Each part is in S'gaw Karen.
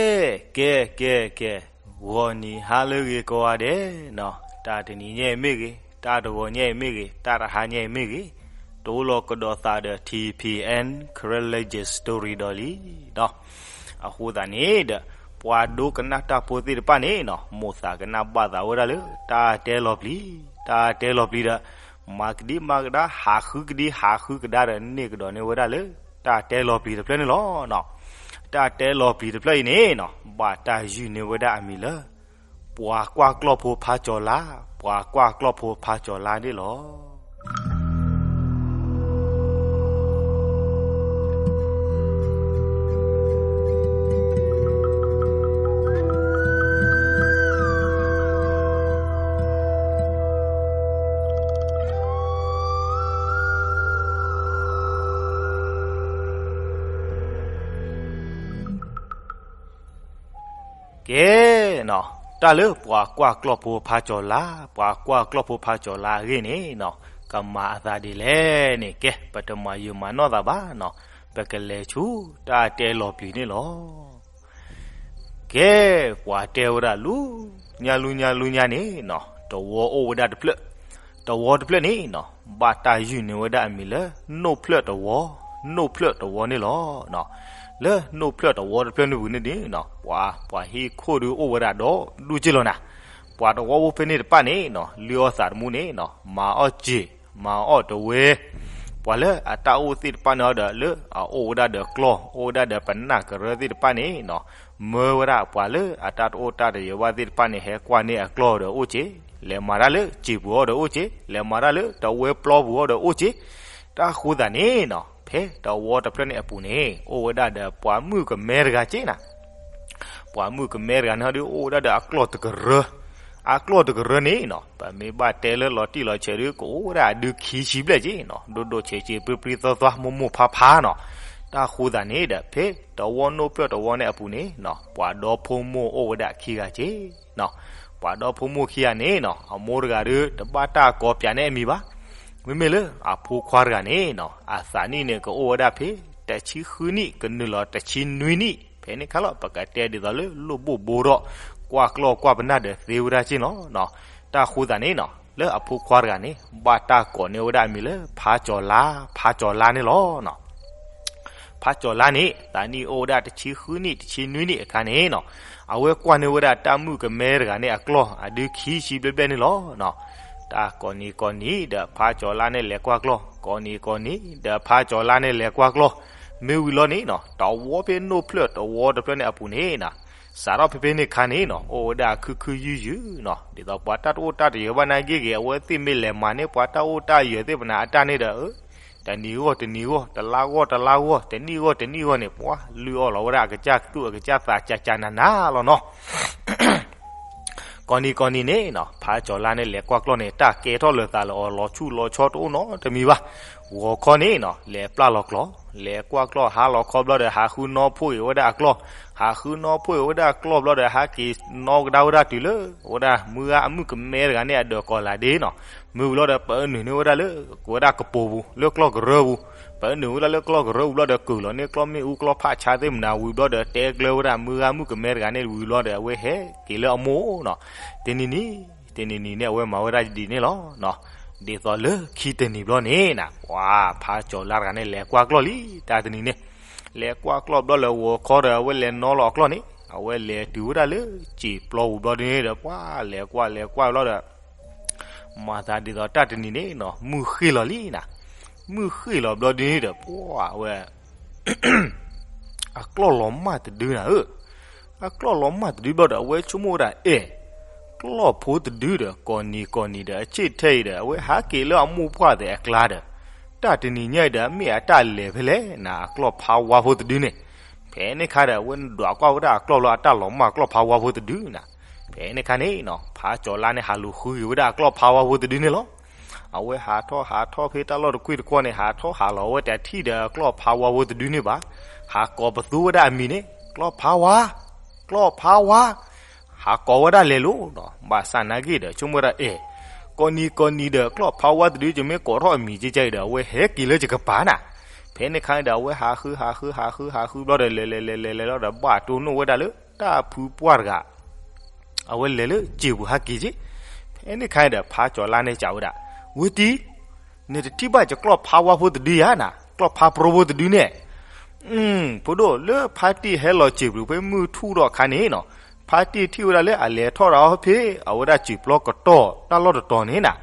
ကဲ ကဲ ကဲ ကဲ, ဂီၤနံၤဟါလၢအဂ့ၤကိးဂၤဒဲးနီၤ, တၢ်တနံၤညါအံၤမ့ၢ်ဂ့ၤ, တၢ်တဂီၤညါအံၤမ့ၢ်ဂ့ၤ, တၢ်တဟါညါအံၤမ့ၢ်ဂ့ၤ, တအိၣ်လီၤကဒီးသးဒီး ထံၣ်ဖံၣ်အဲၣ် Karen Legend Story ဒီးလံနီၤ. အဃိသတးန့ၣ်ဒီး ပှၤဒိကနၣ်တၢ်ဖိသ့ၣ်တဖၣ်န့ၣ်နီၤ, မိၣ်သးကနၣ်ဘၣ်သးဝဲဒၣ်လၢ တၢ်တဲလီၤပျံၤ, တၢ်တဲလီၤပျံၤဒီး မၤကဒံမၤကဒါ ဟးဃုကဒံဟးဃုကဒါဒီး န့ၢ်ကဒီးန့ၢ်ဝဲဒၣ်လၢ တၢ်တဲလီၤပျံၤတဖျၢၣ်န့ၣ်လီၤ. တၢ်တဲလီၤပျံၤတဖျၢၣ်အံၤန့ၣ်နီၤ, ဘၣ်တၢ်ယုၢ်န့ၢ်ဝဲဒၣ်အမံၤလၢ ပှၤကွၢ်ကျီၢ်ဖိဖးကၠီၤလါ, ပှၤကွၢ်ကျီၢ်ဖိဖးကၠီၤလါန့ၣ်လီၤ. ကဲနီၤ, တၢ်လၢပှၤကွၢ်ကျီၢ်ဖိဖးကၠီၤလါ, ပှၤကွၢ်ကျီၢ်ဖိဖးကၠီၤလါအဂ့ၢ်န့ၣ်နီၤ, ကမၤအသးဒ်လဲၣ်န့ၣ် ကဲ ပတမၤယုာ်မၤနီၢ်သးဘၣ်နီၤ, ပကလဲၤဆူတၢ်တဲလီၤပျံၤန့ၣ်လီၤ. ကဲ ပှၤတဲဝဲဒၣ်လူညါလူညါလူညါန့ၣ်နီၤ, တဝီအိၣ်ဝဲဒၣ်တဖျၢၣ်, တဝီတဖျၢၣ်န့ၣ်နီၤ, ဘၣ်တၢ်ယုၢ်န့ၢ်ဝဲဒၣ်အမံၤလၢ နိၣ်ဖျၢၣ်တဝီ, နိၣ်ဖျၢၣ်တဝီန့ၣ်လီၤ. လၢနိၣ်ဖျၢၣ်တဝီတဖျၢၣ်န့ၣ်ပူၤန့ၣ်နီၤ, ပှၤ ပှၤဟံၣ်ခိၣ်ဒုးအိၣ်ဝဲဒၣ်ဒီးဒူၣ်က့ၢ်လီၤနၤ. ပှၤတဝီဖိဖဲန့ၣ်တဖၣ်န့ၣ်နီၤ, လုၢ်အီၣ်သးတမူန့ၣ်နီၤ, မၤအီၣ်စ့ၢ်, မၤအီၣ်တဝဲ, ပှၤလၢအတၢ်အိၣ်သ့ၣ်တဖၣ်န့ၣ်ဒီး လၢအအိၣ်ဝဲဒၣ်ဒီးကျီၢ်, အိၣ်ဝဲဒၣ်ဒီးပနၢ်ကရၢသ့ၣ်တဖၣ်န့ၣ်နီၤ, မၢဝဲဒၣ်ပှၤလၢအတၢ်တအိၣ်တၢ်တယၢၤဘၣ်သ့ၣ်တဖၣ်န့ၣ် ဟဲကွၢ်န့ၢ်အကျီၢ်ဒီးအိၣ်စ့ၢ်, လဲၤမၤတၢ်လၢစ့ၢ်ပူၤအီၤဒီးအိၣ်စ့ၢ်, လဲၤမၤတၢ်လၢတဝဲပျီပူၤအီၤဒီးအိၣ်စ့ၢ်. တၢ်ဃိသတးန့ၣ်နီၤ, ဖဲတဝီတဖျၢၣ်န့ၣ်အပူၤန့ၣ် အိၣ်ဝဲဒၣ်ဒီးပှၤမုၣ်ကမဲတဂၤက့ၢ်နၤ. ပှၤမုၣ်ကမဲတဂၤန့ၣ်ဟီဒုး အိၣ်ဝဲဒၣ်ဒီးအကျီၢ်တကရၢ, အကျီၢ်တကရၢန့ၣ်နီၤ, ပမ့ၢ်ဘၣ်တဲလၢလီၤတံၢ်လီၤဆဲးဒုး ကအိၣ်ဝဲဒၣ်အဒုခံဆံဘျဲၣ်က့ၢ်နီၤ, ဒိၣ်ဒိၣ်ဆဲးဆဲး ပှ့ၤပှ့ၤသွသွ မိၢ်မိၢ်ဖါဖါနီၤ. တၢ်ဃိသတးန့ၣ်ဒီး ဖဲတဝီနိၣ်ဖျၢၣ်တဝီန့ၣ်အပူၤန့ၣ်နီၤ, ပှၤဒီဖိမိၢ်အိၣ်ဝဲဒၣ်ခံဂၤက့ၢ်နီၤ. ပှၤဒီဖိမိၢ်ခံဂၤန့ၣ်နီၤ, အမိၢ်တဂၤဒုး တဘၣ်တၢ်ကိးပၠးန့ၢ်အမံၤဘၣ်. မ့မ့ၢ်လၢအဖိခွါတဂၤန့ၣ်နီၤ, အသးနံၣ်န့ၣ် ကအိၣ်ဝဲဒၣ်ဖဲ တဆံဃုနံၣ် ကနုာ်လီၤတဆံနွံနံၣ် ဖဲန့ၣ်ခါလီၤ. ပကတဲဒ်သိးလၢလိၣ်ဘိၣ်ဘိထီၣ် ကွၢ်ကျီၢ်ကွၢ်ပနၢ်ဒီးသ့ဝဲဒၣ်က့ၢ်လီၤ. တၢ်ဃိသတးန့ၣ်နီၤ, လၢအဖိခွါတဂၤန့ၣ် ဘၣ်တၢ်ကိးန့ၢ်ဝဲဒၣ်အမံၤလၢ ဖးကၠီၤလါ, ဖးကၠီၤလါန့ၣ်လီၤ. ဖးကၠီၤလါန့ၣ် သးနံၣ်အိၣ်ဝဲဒၣ်တဆံဃုနံၣ် တဆံနွံနံၣ်အခါန့ၣ်နီၤ, အဝဲကွၢ်န့ၢ်ဝဲဒၣ်တၢ်မုၣ်ကမဲတဂၤန့ၣ်အကျီၢ် အဒုခံဆံဘျဲၣ်ဘျဲၣ်န့ၣ်လီၤ. တၢ်ကိးနံၤကိးနံၤဒီး ဖးကၠီၤလါန့ၣ်လဲၤကွၢ်ကျီၢ်, ကိးနံၤကိးနံၤဒီး ဖးကၠီၤလါန့ၣ်လဲၤကွၢ်ကျီၢ်. မ့ၢ်ဝံၤလီၤန့ၣ်နီၤ, တဝီဖဲနိၣ်ဖျၢၣ်တဝီတဖျၢၣ်န့ၣ်အပူၤန့ၣ်နီၤ, စးထီၣ်ဖဲဖဲန့ၣ်ခါန့ၣ်နီၤ, အိၣ်ဝဲဒၣ်အခုၣ်ခုၣ်ယုၢ်ယုၢ်နီၤ, ဒ်သိးပှၤတၢ်တအိၣ်တၢ်တယၢၤဘၣ်နာ်က့ၢ်ဂ့ၤ အဝဲသ့ၣ်မ့ၢ်လဲၤမၤန့ၢ်ပှၤတၢ်အိၣ်တၢ်ယၢၤသ့ၣ်မနုၤအတၢ်န့ၣ်ဒီး တနံၤဂီၢ်တနံၤဂီၢ်, တလါဂီၢ်တလါဂီၢ်, တနံၣ်ဂီၢ်တနံၣ်ဂီၢ်န့ၣ် ပှၤလုၢ်အီၣ်လီၤဝဲဒၣ်အကစၢ်သူၣ်အကစၢ်သး ကၢ်ကၢ်နးနးလီၤနီၤ. ကိးနံၤကိးနံၤန့ၣ်နီၤ, ဖးကၠီၤလါန့ၣ်လဲၤကွၢ်ကျီၢ်န့ၣ် တၢ်ကဲထီၣ်လၢသးလၢအီၤ လီၤဆူၣ်လီၤဆီတအိၣ်နီတမံၤဘၣ်. ဂီၤခီန့ၣ်နီၤ, လဲၤပျၢ်လီၤကျီၢ်, လဲၤကွၢ်ကျီၢ် ဟါလီၤခီဘျီဒီး ဟးဃုနီၣ်ဖှိၣ်က့ၤဝဲဒၣ်အကျီၢ်, ဟးဃုနီၣ်ဖှိၣ်က့ၤဝဲဒၣ်အကျီၢ်ဘျီဒီး ဟးက့ၤနီၣ်ကဒါဝဲဒၣ်တုၤလၢ ဝဲဒၣ်မုၢ်ဂၤအမုၣ်ကမဲတဂၤန့ၣ် အဒၢးကီၤလၤဒ့နီၤ. မ့ၢ်ဝံၤလီၤဒီး ပအနုာ်န့ၢ်ဝဲဒၣ်လၢ ဝဲဒၣ်ကပိာ်ပူၤ လၢကျီၢ်ကရၢပူၤ, ပအနုာ်ဝဲဒၣ်လၢကျီၢ်ကရၢပူၤဘျီဒီး ကုာ်လီၤန့ၢ်ကျီၢ်မ့ၣ်အူကျီၢ်ဖးဆါသ့ၣ်မနုၤ ဝံၤဘျီဒီး တဲကျၢၤဝဲဒၣ်မုၢ်ဂၤမုၣ်ကမဲတဂၤန့ၣ် ဝံၤဘျီဒီး အဝဲဟဲက့ၤလၢအမိၢ်နီၤ. တနံၤနံၤ တနံၤနံၤန့ၣ် အဝဲမၤဝဲဒၣ်ဒ်န့ၣ်လီၤ. ဒ်သိးလၢခံတနံၤဘျီန့ၣ်နီၤ, ပှၤဖးကၠီၤလါတဂၤန့ၣ် လဲၤကွၢ်ကျီၢ်လံ တၢ်တနံၤန့ၣ်. လဲၤကွၢ်ကျီၢ်ဘျီလၢဂီၤခီဒီး အဝဲလဲၤနီၣ်လီၤအကျီၢ်န့ၣ် အဝဲလဲၤတုၤဝဲဒၣ်လၢစံာ်ပျီပူၤဘျီဒ်န့ၣ်ဒီး ပှၤလဲၤကွၢ်လဲၤကွၢ်ဘျီဒီး မၤသးဒ်သိးတၢ်တနံၤန့ၣ်နီၤ, မုၢ်ဃ့ၢ်လီၤလံနီၤ. မုၢ်ဃ့ၢ်လီၤဘျီဒ်န့ၣ်ဒီး ပှၤအဝဲ အကျီၢ်လီၤမၢ်တဒုနီၤဧၢ. အကျီၢ်လီၤမၢ်တဒုဘျီဒီး အဝဲဆိကမိၣ်ဝဲဒၣ် အဲၣ်, ကျီၢ်ဖိတဒုဒီး ကိးနံၤကိးနံၤဒီး အဆ့ၣ်ထဲအံၤဒီး အဝဲဟးက့ၤလၢအမိၢ်ပှၢ်သ့ၣ်အကျါဒီး တၢ်တနံၤညါအံၤဒီး မ့ၢ်အတၢ်လဲၤဖဲလဲၣ်နီၤ, အကျီၢ်ဖးဝါဖိတဒုန့ၣ်. ဖဲန့ၣ်ခါဒီး အဝဲဒွးကွၢ်ဝဲဒၣ်အကျီၢ်လၢအတၢ်လီၤမၢ်အကျီၢ်ဖးဝါဖိတဒုနီၤ. ဖဲန့ၣ်ခါန့ၣ်နီၤ, ဖးကၠီၤလါန့ၣ် ဟးလူၤဃုက့ၤဝဲဒၣ်အကျီၢ်ဖးဝါဖိတဒုန့ၣ်လီၤ. အဝဲဟးထီၣ်ဟးထီၣ်ဖဲတၢ်လီၢ်တကွံၢ်တကွီၢ်န့ၣ် ဟးထီၣ်ဟးလီၤဝဲတထံၣ်ဒီးအကျီၢ်ဖးဝါဖိတဒုန့ၣ်ဘၣ်. ဟးကိးပသူဝဲဒၣ်အမံၤန့ၣ် ကျီၢ်ဖးဝါ, ကျီၢ်ဖးဝါ, ဟးကိးဝဲဒၣ်လဲၤလိၤနီၤ. ဘၣ်ဆၣ်နာ်က့ဒီး ဆိကမိၣ်ဝဲဒၣ် အဲၣ်, ကိးနံၤကိးနံၤဒီး ကျီၢ်ဖးဝါတဒု ယမ့ၢ်ကိးထီၣ်အမံၤကဲကဲအံၤဒီး အဝဲဟဲက့ၤလၢယကပၤနီၤ. ဖဲန့ၣ်ခါန့ၣ်ဒီး အဝဲဟးဃုဟးဃုဟးဃုဟးဃုဘျီဒီး လဲၤလဲၤလဲၤလဲၤလဲၤလီၤဒီး ဘၣ်တိၢ်နီၣ်ဝဲဒၣ်လၢ တၢ်ဖုပှၢ်တဂၤ အဝဲလဲၤလၢစံာ်ပူၤဟးက့ၤက့ၤ, ဖဲန့ၣ်ခါဒီး ဖါကၠီၤလါန့ၣ်စံးဝဲဒၣ်, ဝ့တံ, နတထံၣ်ဘၣ်ယကျီၢ်ဖါဝါဖိတဒုဧါနၤ, ကျီၢ်ဖါပြၢဖိတဒုန့ၣ်, ဖိဒိၣ်လၢဖါတံၢ်ဟဲလီၤစံာ်ပူၤဖဲမုၢ်ထူၣ်ထီၣ်အခါန့ၣ်နီၤ, ဖါတံၢ်ထံၣ်ဝဲဒၣ်လၢအလဲၤထီၣ်ဒီးဖဲ အဝဲဒၣ်စံာ်ပျီကတီၢ် တၢ်လီၢ်တတီၤန့ၣ်နၤ,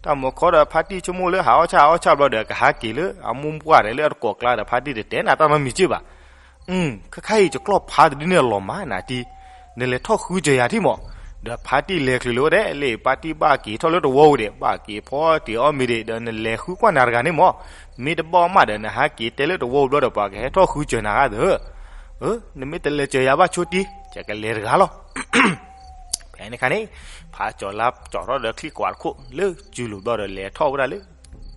တၢ်မုၢ်ခီဒီးဖါတံၢ်ဆိကမိၣ်လၢဟးအီၣ်ဆၣ်အီၣ်ဆၣ်ဘျီဒီး ကဟးက့ၤလၢအမိၢ်ပှၢ်ဒီးလၢအတကိးကျါဒီး ဖါတံၢ်တတဲနၤတၢ်နီတမံၤက့ဘၣ် ခါခါအံၤ ယကျီၢ်ဖါတဒုန့ၣ်လီၤမးနၤတံၢ်, နလဲၤထီၣ်ဃုစၢၤယၤထံၣ်မး, ဒီးဖါတံၢ်လဲၤချုးလၢဝဲဒၣ်လၢ ပၢ်တံၢ်ဘၣ်က့ၤထီၣ်လၢတဝီပူၤဒီး ဘၣ်က့ၤဖီတ့ၢ်အီၣ်မ့ၤဒီး ဒီးနလဲၤဃုကွၢ်နၤတဂၤန့ၣ်မး, မ့ၢ်တဘၣ်အီၣ်မးဒီး နဟးက့ၤတဲလၢတဝီပူၤဘျီဒီး ပှၤကဟဲထီၣ်ဃုစၢၤနၤဂၤသၢ, နမ့ၢ်တလဲၤစၢၤယၤဘၣ်ဆိတံၢ် ယကလဲၤတဂၤလီၤ ဖဲန့ၣ်ခါန့ၣ် ဖါကၠီၤလါကၠီၤထီၣ်ဒီးချံၣ်ကွၢ်တခိၣ်လၢစုလိၤဘျီဒီး လဲၤထီၣ်ဝဲဒၣ်လၢ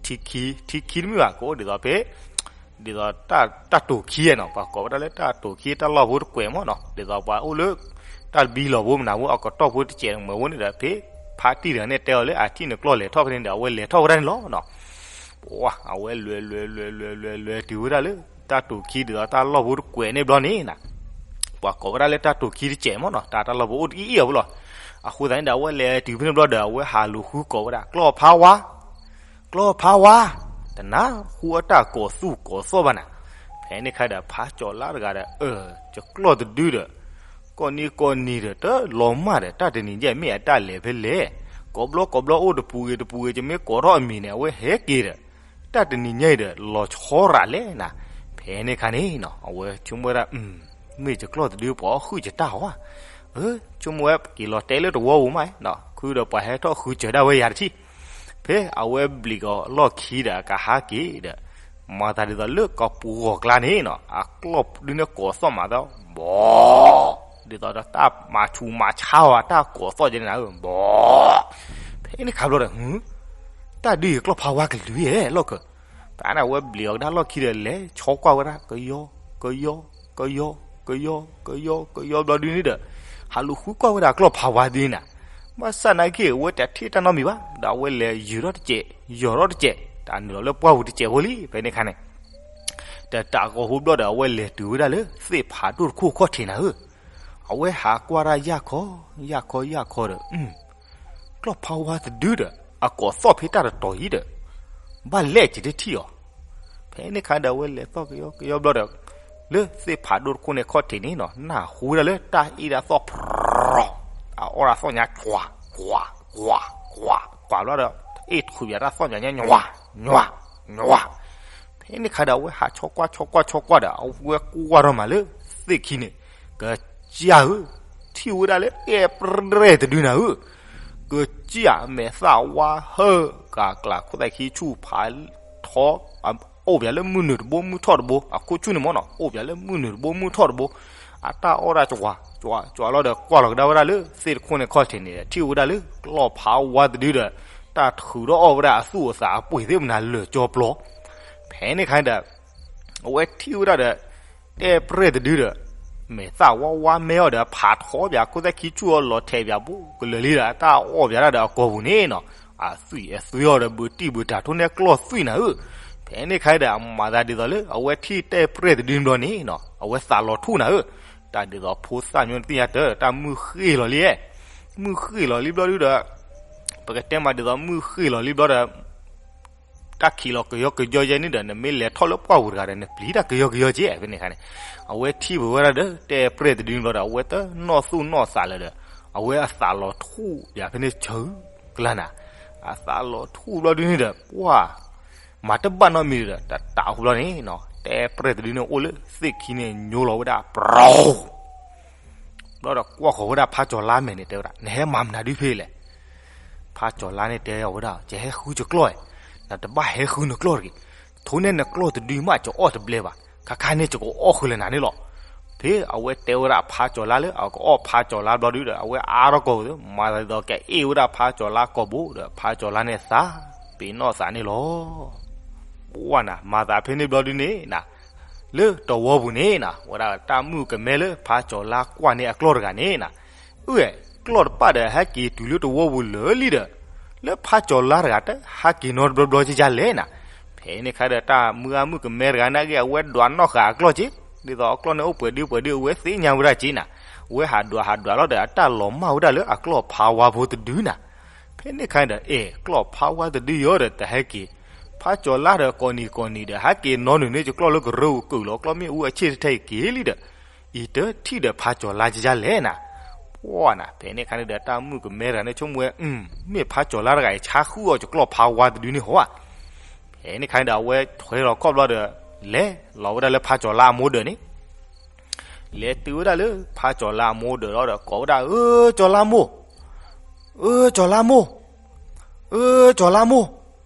ထံခံ, ထံခံတမ့ၢ်ဘၣ် ကအိၣ်ဒ်သိးဖဲ ဒ်သိးတၢ်တိာ်ခံနီၤ, ပှၤကိးဝဲဒၣ်လၢတၢ်တိာ်ခံတၢ်လီၢ်ဖိတကွဲးမးနီၤ, ဒ်သိးပှၤအိၣ်လၢ တၢ်ဘံလီၢ်ဖိမနုၤဖိ အကတီၢ်ဖိတစဲးမ့ၢ်ဝဲန့ၣ်ဒီး ဖဲဖါတံၢ်တဂၤန့ၣ်တဲအီၤလၢအထံၣ်နကျီၢ်လဲၤထီၣ်ဖဲန့ၣ်ဒီး အဝဲလဲၤထီၣ်ဝဲဒၣ်န့ၣ်လီၤနီၤ, ပှၤ အဝဲလဲၤလဲၤလဲၤလဲၤလဲၤလဲၤတုၤဝဲဒၣ်လၢ တၢ်တိာ်ခံဒ်သိးတၢ်လီၢ်ဖိတကွဲးန့ၣ်ဘျီန့ၣ်နၤ ပှၤကိးဝဲဒၣ်လၢတၢ်တိာ်ခံတစဲးမးနီၤ, တၢ်တၢ်လီၢ်ဖိအိၣ်တအံၣ်အံၣ်အီၤဖိလီၤ, အဃိသတးန့ၣ်ဒီး အဝဲလဲၤတုၤဖဲန့ၣ်ဘျီဒီး အဝဲဟးလူၤဃုကိးဝဲဒၣ် ကျီၢ်ဖါဝါ ကျီၢ်ဖါဝါ, တနၢ်ဟူအတၢ်ကိးသူၣ်ကိးသီၣ်ဘၣ်နၤ, ဖဲန့ၣ်ခါဒီး ဖါကၠီၤလါတဂၤဒီး အၢ ယကျီၢ်တဒုဒီး ကိးနံၤကိးနံၤဒီး တလီၤမၢ်ဒီး တၢ်တနံၤညါအံၤမ့ၢ်အတၢ်လဲၤဖဲလဲၣ်, ကိးဘျီကိးဘျီအိၣ်တပူၤဂ့ၤတပူၤဂ့ၤ ယမ့ၢ်ကိးထီၣ်အမံၤန့ၣ် အဝဲဟဲက့ၤဒီး တၢ်တနံၤညါအံၤဒီး လီၤဆီရးလဲၣ်နၤ, ဖဲန့ၣ်ခါန့ၣ်နီၤ အဝဲဆိကမိၣ်ဝဲဒၣ် မ့ၢ်ယကျီၢ်တဒုပှၤအီၣ်ဃုာ်ယတၢ်ဧါ, ဆိကမိၣ်ဝဲက့ၤလီၤတဲလၢတဝီပူၤမးနီၤ, ခုဒီးပှၤဟဲထီၣ်ဃုစၢၤဒၣ်ဝဲယၤတထံၣ်, ဖဲအဝဲဘျံးကီၤလီၢ်ခံဒီးကဟးက့ၤဒီး မၤသးဒ်သိးလၢကပူၤဂီၤကျါန့ၣ်နီၤ အကျီၢ်ဒုန့ၣ်ကိးသီၣ်မးသီ ဘီ ဒ်သိးဒီးတၢ်မၤဆူးမၤဆါဝဲတၢ်ကိးသီၣ်ကဲန့ၣ်နၤဧၢ ဘီ, ဖဲန့ၣ်ခါဘျီဒီး တၢ်ဒုယကျီၢ်ဖါဝါကလုာ်ယဲလီၢ်ခၢၣ်, ဖဲန့ၣ်အဝဲဘျံးအီၤကဒါလီၢ်ခံဒီးလဲၤဆီကွၢ်ဝဲဒၣ် ကယီ ကယီ ကယီ ကယီ ကယီ ကယီ ကယီဘျီဒုန့ၣ်ဒီး ဟးလူၤဃုကွၢ်ဝဲဒၣ်ကျီၢ်ဖါဝါဒုန့ၣ်နၤ, ဘၣ်ဆၣ်နာ်က့ အဝဲတထံၣ်တၢ်နီတမံၤဘၣ်, ဒီးအဝဲလဲၤယုာ်ထီၣ်တစဲး ယီၤထီၣ်တစဲး တၢ်နုာ်လီၤလၢပှၢ်ပူၤတစဲးဖိလံ ဖဲန့ၣ်ခါန့ၣ် တတးဂီၤဖိဘျီဒီး အဝဲလဲၤတုၤဝဲဒၣ်လၢသ့ၣ်ဖးဒိၣ်တခိၣ်ခီၣ်ထံးနၤဧၢ, အဝဲဟးကွၢ်တၢ်ယၢ်ခီ ယၢ်ခီ ယၢ်ခီဒီး ကျီၢ်ဖါဝါတဒုဒီး အကိးသီၣ်ဖဲတၢ်တတီၤအံၤဒီး ဘၣ်လဲၣ်က့ၤတထံၣ်အီၤ, ဖဲန့ၣ်ခါဒီး အဝဲလဲၤသီၣ်ကယီကယီဘျီဒီး လၢသ့ၣ်ဖးဒိၣ်တခိၣ်န့ၣ်ခီၣ်ထံးန့ၣ်နီၤ နၢ်ဟူဝဲဒၣ်လၢတၢ်အ့ၣ်တၢ်သီၣ်ဖြီ အအီၣ်တၢ်သီၣ်ညါ ကွၢ် ကွၢ် ကွၢ် ကွၢ် ကွၢ်ဘျီဒီး အ့ၣ်ထုးယၤတၢ်သီၣ်ညါညါ ညွၤ ညွၤ ညွၤ, ဖဲန့ၣ်ခါဒီး အဝဲဟးဆီကွၢ်ဆီကွၢ်ဆီကွၢ်ဒီး အဝဲကွၢ်ထီၣ်မးလၢသ့ၣ်ခံန့ၣ် ကစၢ်ဧၢ, ထံၣ်ဝဲဒၣ်လၢတဲၣ်ပြဲၣ်တဒုနၤဧၢ, ကစၢ်မဲာ်သၣ်ဝါဟၢ ကကျးခိၣ်သဲၣ်ခံဆူၣ်ဖးထီ အိၣ်ပၠးလၢမုၢ်နုာ်တဘိမုၢ်ထီၣ်တဘိ အခိၣ်ဆူၣ်န့ၣ်မ့ၢ်နီၤ အိၣ်ပၠးလၢမုၢ်နုာ်တဘိမုၢ်ထီၣ်တဘိ, အတၢ်အီၣ်တၢ်ကွၢ် ကွၢ်လီၤဒီး ကွၢ်လီၤကဒါဝဲဒၣ်လၢသ့ၣ်တခိၣ်န့ၣ်ခီၣ်ထံးန့ၣ်ဒီး ထံၣ်ဝဲဒၣ်လၢကျီၢ်ဖးဝါတဒုဒီး တၢ်ထုးထီၣ်အီၣ်ဝဲဒၣ်အသူၣ်အသးအပှ့ၤသ့ၣ်မနၤလၢာ်ကၠီပျီ, ဖဲန့ၣ်ခါဒီး အဝဲထံၣ်ဝဲဒၣ်ဒီး တဲၣ်ပြဲၣ်တဒုဒီး မဲာ်သၣ်ဝါဝါမဲအီၤဒီး ဖးထီပၠးခိၣ်သဲၣ်ခံဆူၣ်အီၤလီၤထဲးပၠးဘိကလၢာ်လံဒီး တၢ်အီၣ်ပၠးတၢ်ဒီးအကိာ်ပူၤန့ၣ်နီၤ, အသွံၣ်အသွံၣ်အီၤဒီး ဘုးတံၢ်ဘုးတၢ်ထိၣ်နဲၣ်ကျီၢ်သွံၣ်နၤဧၢ, ဖဲန့ၣ်ခါဒီး အမၤသးဒ်သိးလၢ အဝဲထံၣ်တဲၣ်ပြဲၣ်တဒုဘျီန့ၣ်နီၤ အဝဲသးလီၤထူၣ်နၤဧၢ, တၢ်ဒ်သိးဖိသၣ်ညိတသ့ၣ်ညါတၢ် တၢ်မုၢ်ဃ့ၢ်လီၤလံ, မုၢ်ဃ့ၢ်လီၤလံဘျီဒုဒီး ပကတဲမးဒ်သိးမုၢ်ဃ့ၢ်လီၤလံဘျီဒီး တၢ်ခံးလီၤကယီကယီယဲန့ၣ်ဒီး နမ့ၢ်လဲၤထီၣ်လၢပှၢ်ပူၤတဂၤဒီး နပျံၤတၢ်ကယီကယီကဲဖဲန့ၣ်ခါန့ၣ်, အဝဲထံၣ်ပဝဲဒၣ်ဒီး တဲၣ်ပြဲၣ်တဒုန့ၣ်ဘျီဒီး အဝဲတနီၣ်သူၣ်နီၣ်သးလၢၤဒီး အဝဲအသးလီၤထူၣ်ယၤဖဲန့ၣ်ဆၢကလါနၤ, အသးလီၤထူၣ်ဘျီဒုန့ၣ်ဒီး ပှၢ် မၤတဘၣ်နီတမံၤဒီး တတးဟူဘျီန့ၣ်နီၤ တဲၣ်ပြဲၣ်တဒုန့ၣ်အိၣ်လၢသ့ၣ်ခံန့ၣ်ညိလီၤဝဲဒၣ် ပြီ ဘျီဒီးကွၢ်ဃီၤဝဲဒၣ်ဖါကၠီၤလါမဲာ်န့ၣ် တဲဝဲဒၣ် နဟဲမၤမနုၤဒ်ဖဲလဲၣ်, ဖါကၠီၤလါန့ၣ်တဲအီၤဝဲဒၣ် ယဟဲဃုကၠီၤကျီၢ်, နတဘၣ်ဟဲဃုနကျီၢ်တဂ့ၤ, ထိၣ်န့ၢ်နကျီၢ်တဒုမး ယအီၣ်တဘျဲဘၣ်, ခါခါန့ၣ် ယကအီၣ်ဃုာ်လၢနၤန့ၣ်လီၤ. ဖဲအဝဲတဲဝဲဒၣ်ဖါကၠီၤလါလၢ အကအီၣ်ဖါကၠီၤလါဘျီဒုဒီး အဝဲအါထီၣ်ကီၢ်ပူၤ မၤသးဒ်သိးကအ့ၣ်ဝဲဒၣ်ဖါကၠီၤလါကီၢ်ပူၤဒီး ဖါကၠီၤလါန့ၣ်သးပ့ၤနီၣ်သးန့ၣ်လီၤ. ပှၢ်နၤ မၤသးဖဲန့ၣ်ဘျီဒုန့ၣ်နၤ လၢတဝီပူၤန့ၣ်နၤ ဝဲဒၣ်တၢ်မုၣ်ကမဲလၢဖါကၠီၤလါကွၢ်န့ၢ်အကျီၢ်တဂၤန့ၣ်နၤ, အၢ ကျီၢ်တပၣ်ဒီးဟဲက့ၤတုၤလၢတဝီပူၤလၢာ်လံဒီး လၢဖါကၠီၤလါတဂၤတဟဲက့ၤနီတဘျီဘျီကကလဲၣ်နၤ. ဖဲန့ၣ်ခါဒီးတၢ်မုၢ်အါမုၣ်ကမဲတဂၤန့ၣ်က့ အဝဲဒွးနီၣ်ဃာ်အကျီၢ်က့, ဒ်သိးအကျီၢ်န့ၣ်အိၣ်ပှဲၤဒုပှဲၤဒု အဝဲသ့ၣ်ညါဝဲဒၣ်က့နၤ. အဝဲဟးဒွးဟးဒွးလီၤဒီး အတၢ်လီၤမၢ်ဝဲဒၣ်လၢအကျီၢ်ဖါဝါဖိတဒုနၤ. ဖဲန့ၣ်အခါဒီး အဲၣ် ကျီၢ်ဖါဝါတဒုယီၤဒီး တဟဲက့ၤ, ဖါကၠီၤလါဒီး ကိးနံၤကိးနံၤဒီး ဟဲက့ၤနီၤနုာ်န့ၢ်ကကျီၢ်လၢကရၢဧိၤကၢၢ်လီၤ, ကျီၢ်မ့ၣ်အူအဆ့ၣ်တထဲအံၤက့ၤလံဒီး အံၤတထံၣ်ဒီးဖါကၠီၤလါကယါလဲၣ်နၤ. ပှၢ်နၤ ဖဲန့ၣ်အခါန့ၣ်ဒီး တၢ်မုၣ်ကမဲတဂၤန့ၣ် ဆိကမိၣ်ဝဲ မ့ၢ်ဖါကၠီၤလါတဂၤအံၤ ဆါဃုအီၤကကျီၢ်ဖါဝါတဒုန့ၣ်ဟီဧါ. ဖဲန့ၣ်အခါန့ၣ်ဒီး အဝဲထွဲလီၤခီၣ်ဘျီဒီး လဲၤလီၤဝဲဒၣ်လၢဖါကၠီၤလါအမိၢ်ဒၢးန့ၣ် လဲၤတုၤဝဲဒၣ်လၢဖါကၠီၤလါအမိၢ်ဒၢးလီၤဒီး ကိးဝဲဒၣ် အၢ ကၠီၤလါမိၢ်, အၢ ကၠီၤလါမိၢ်, အၢ ကၠီၤလါမိၢ်.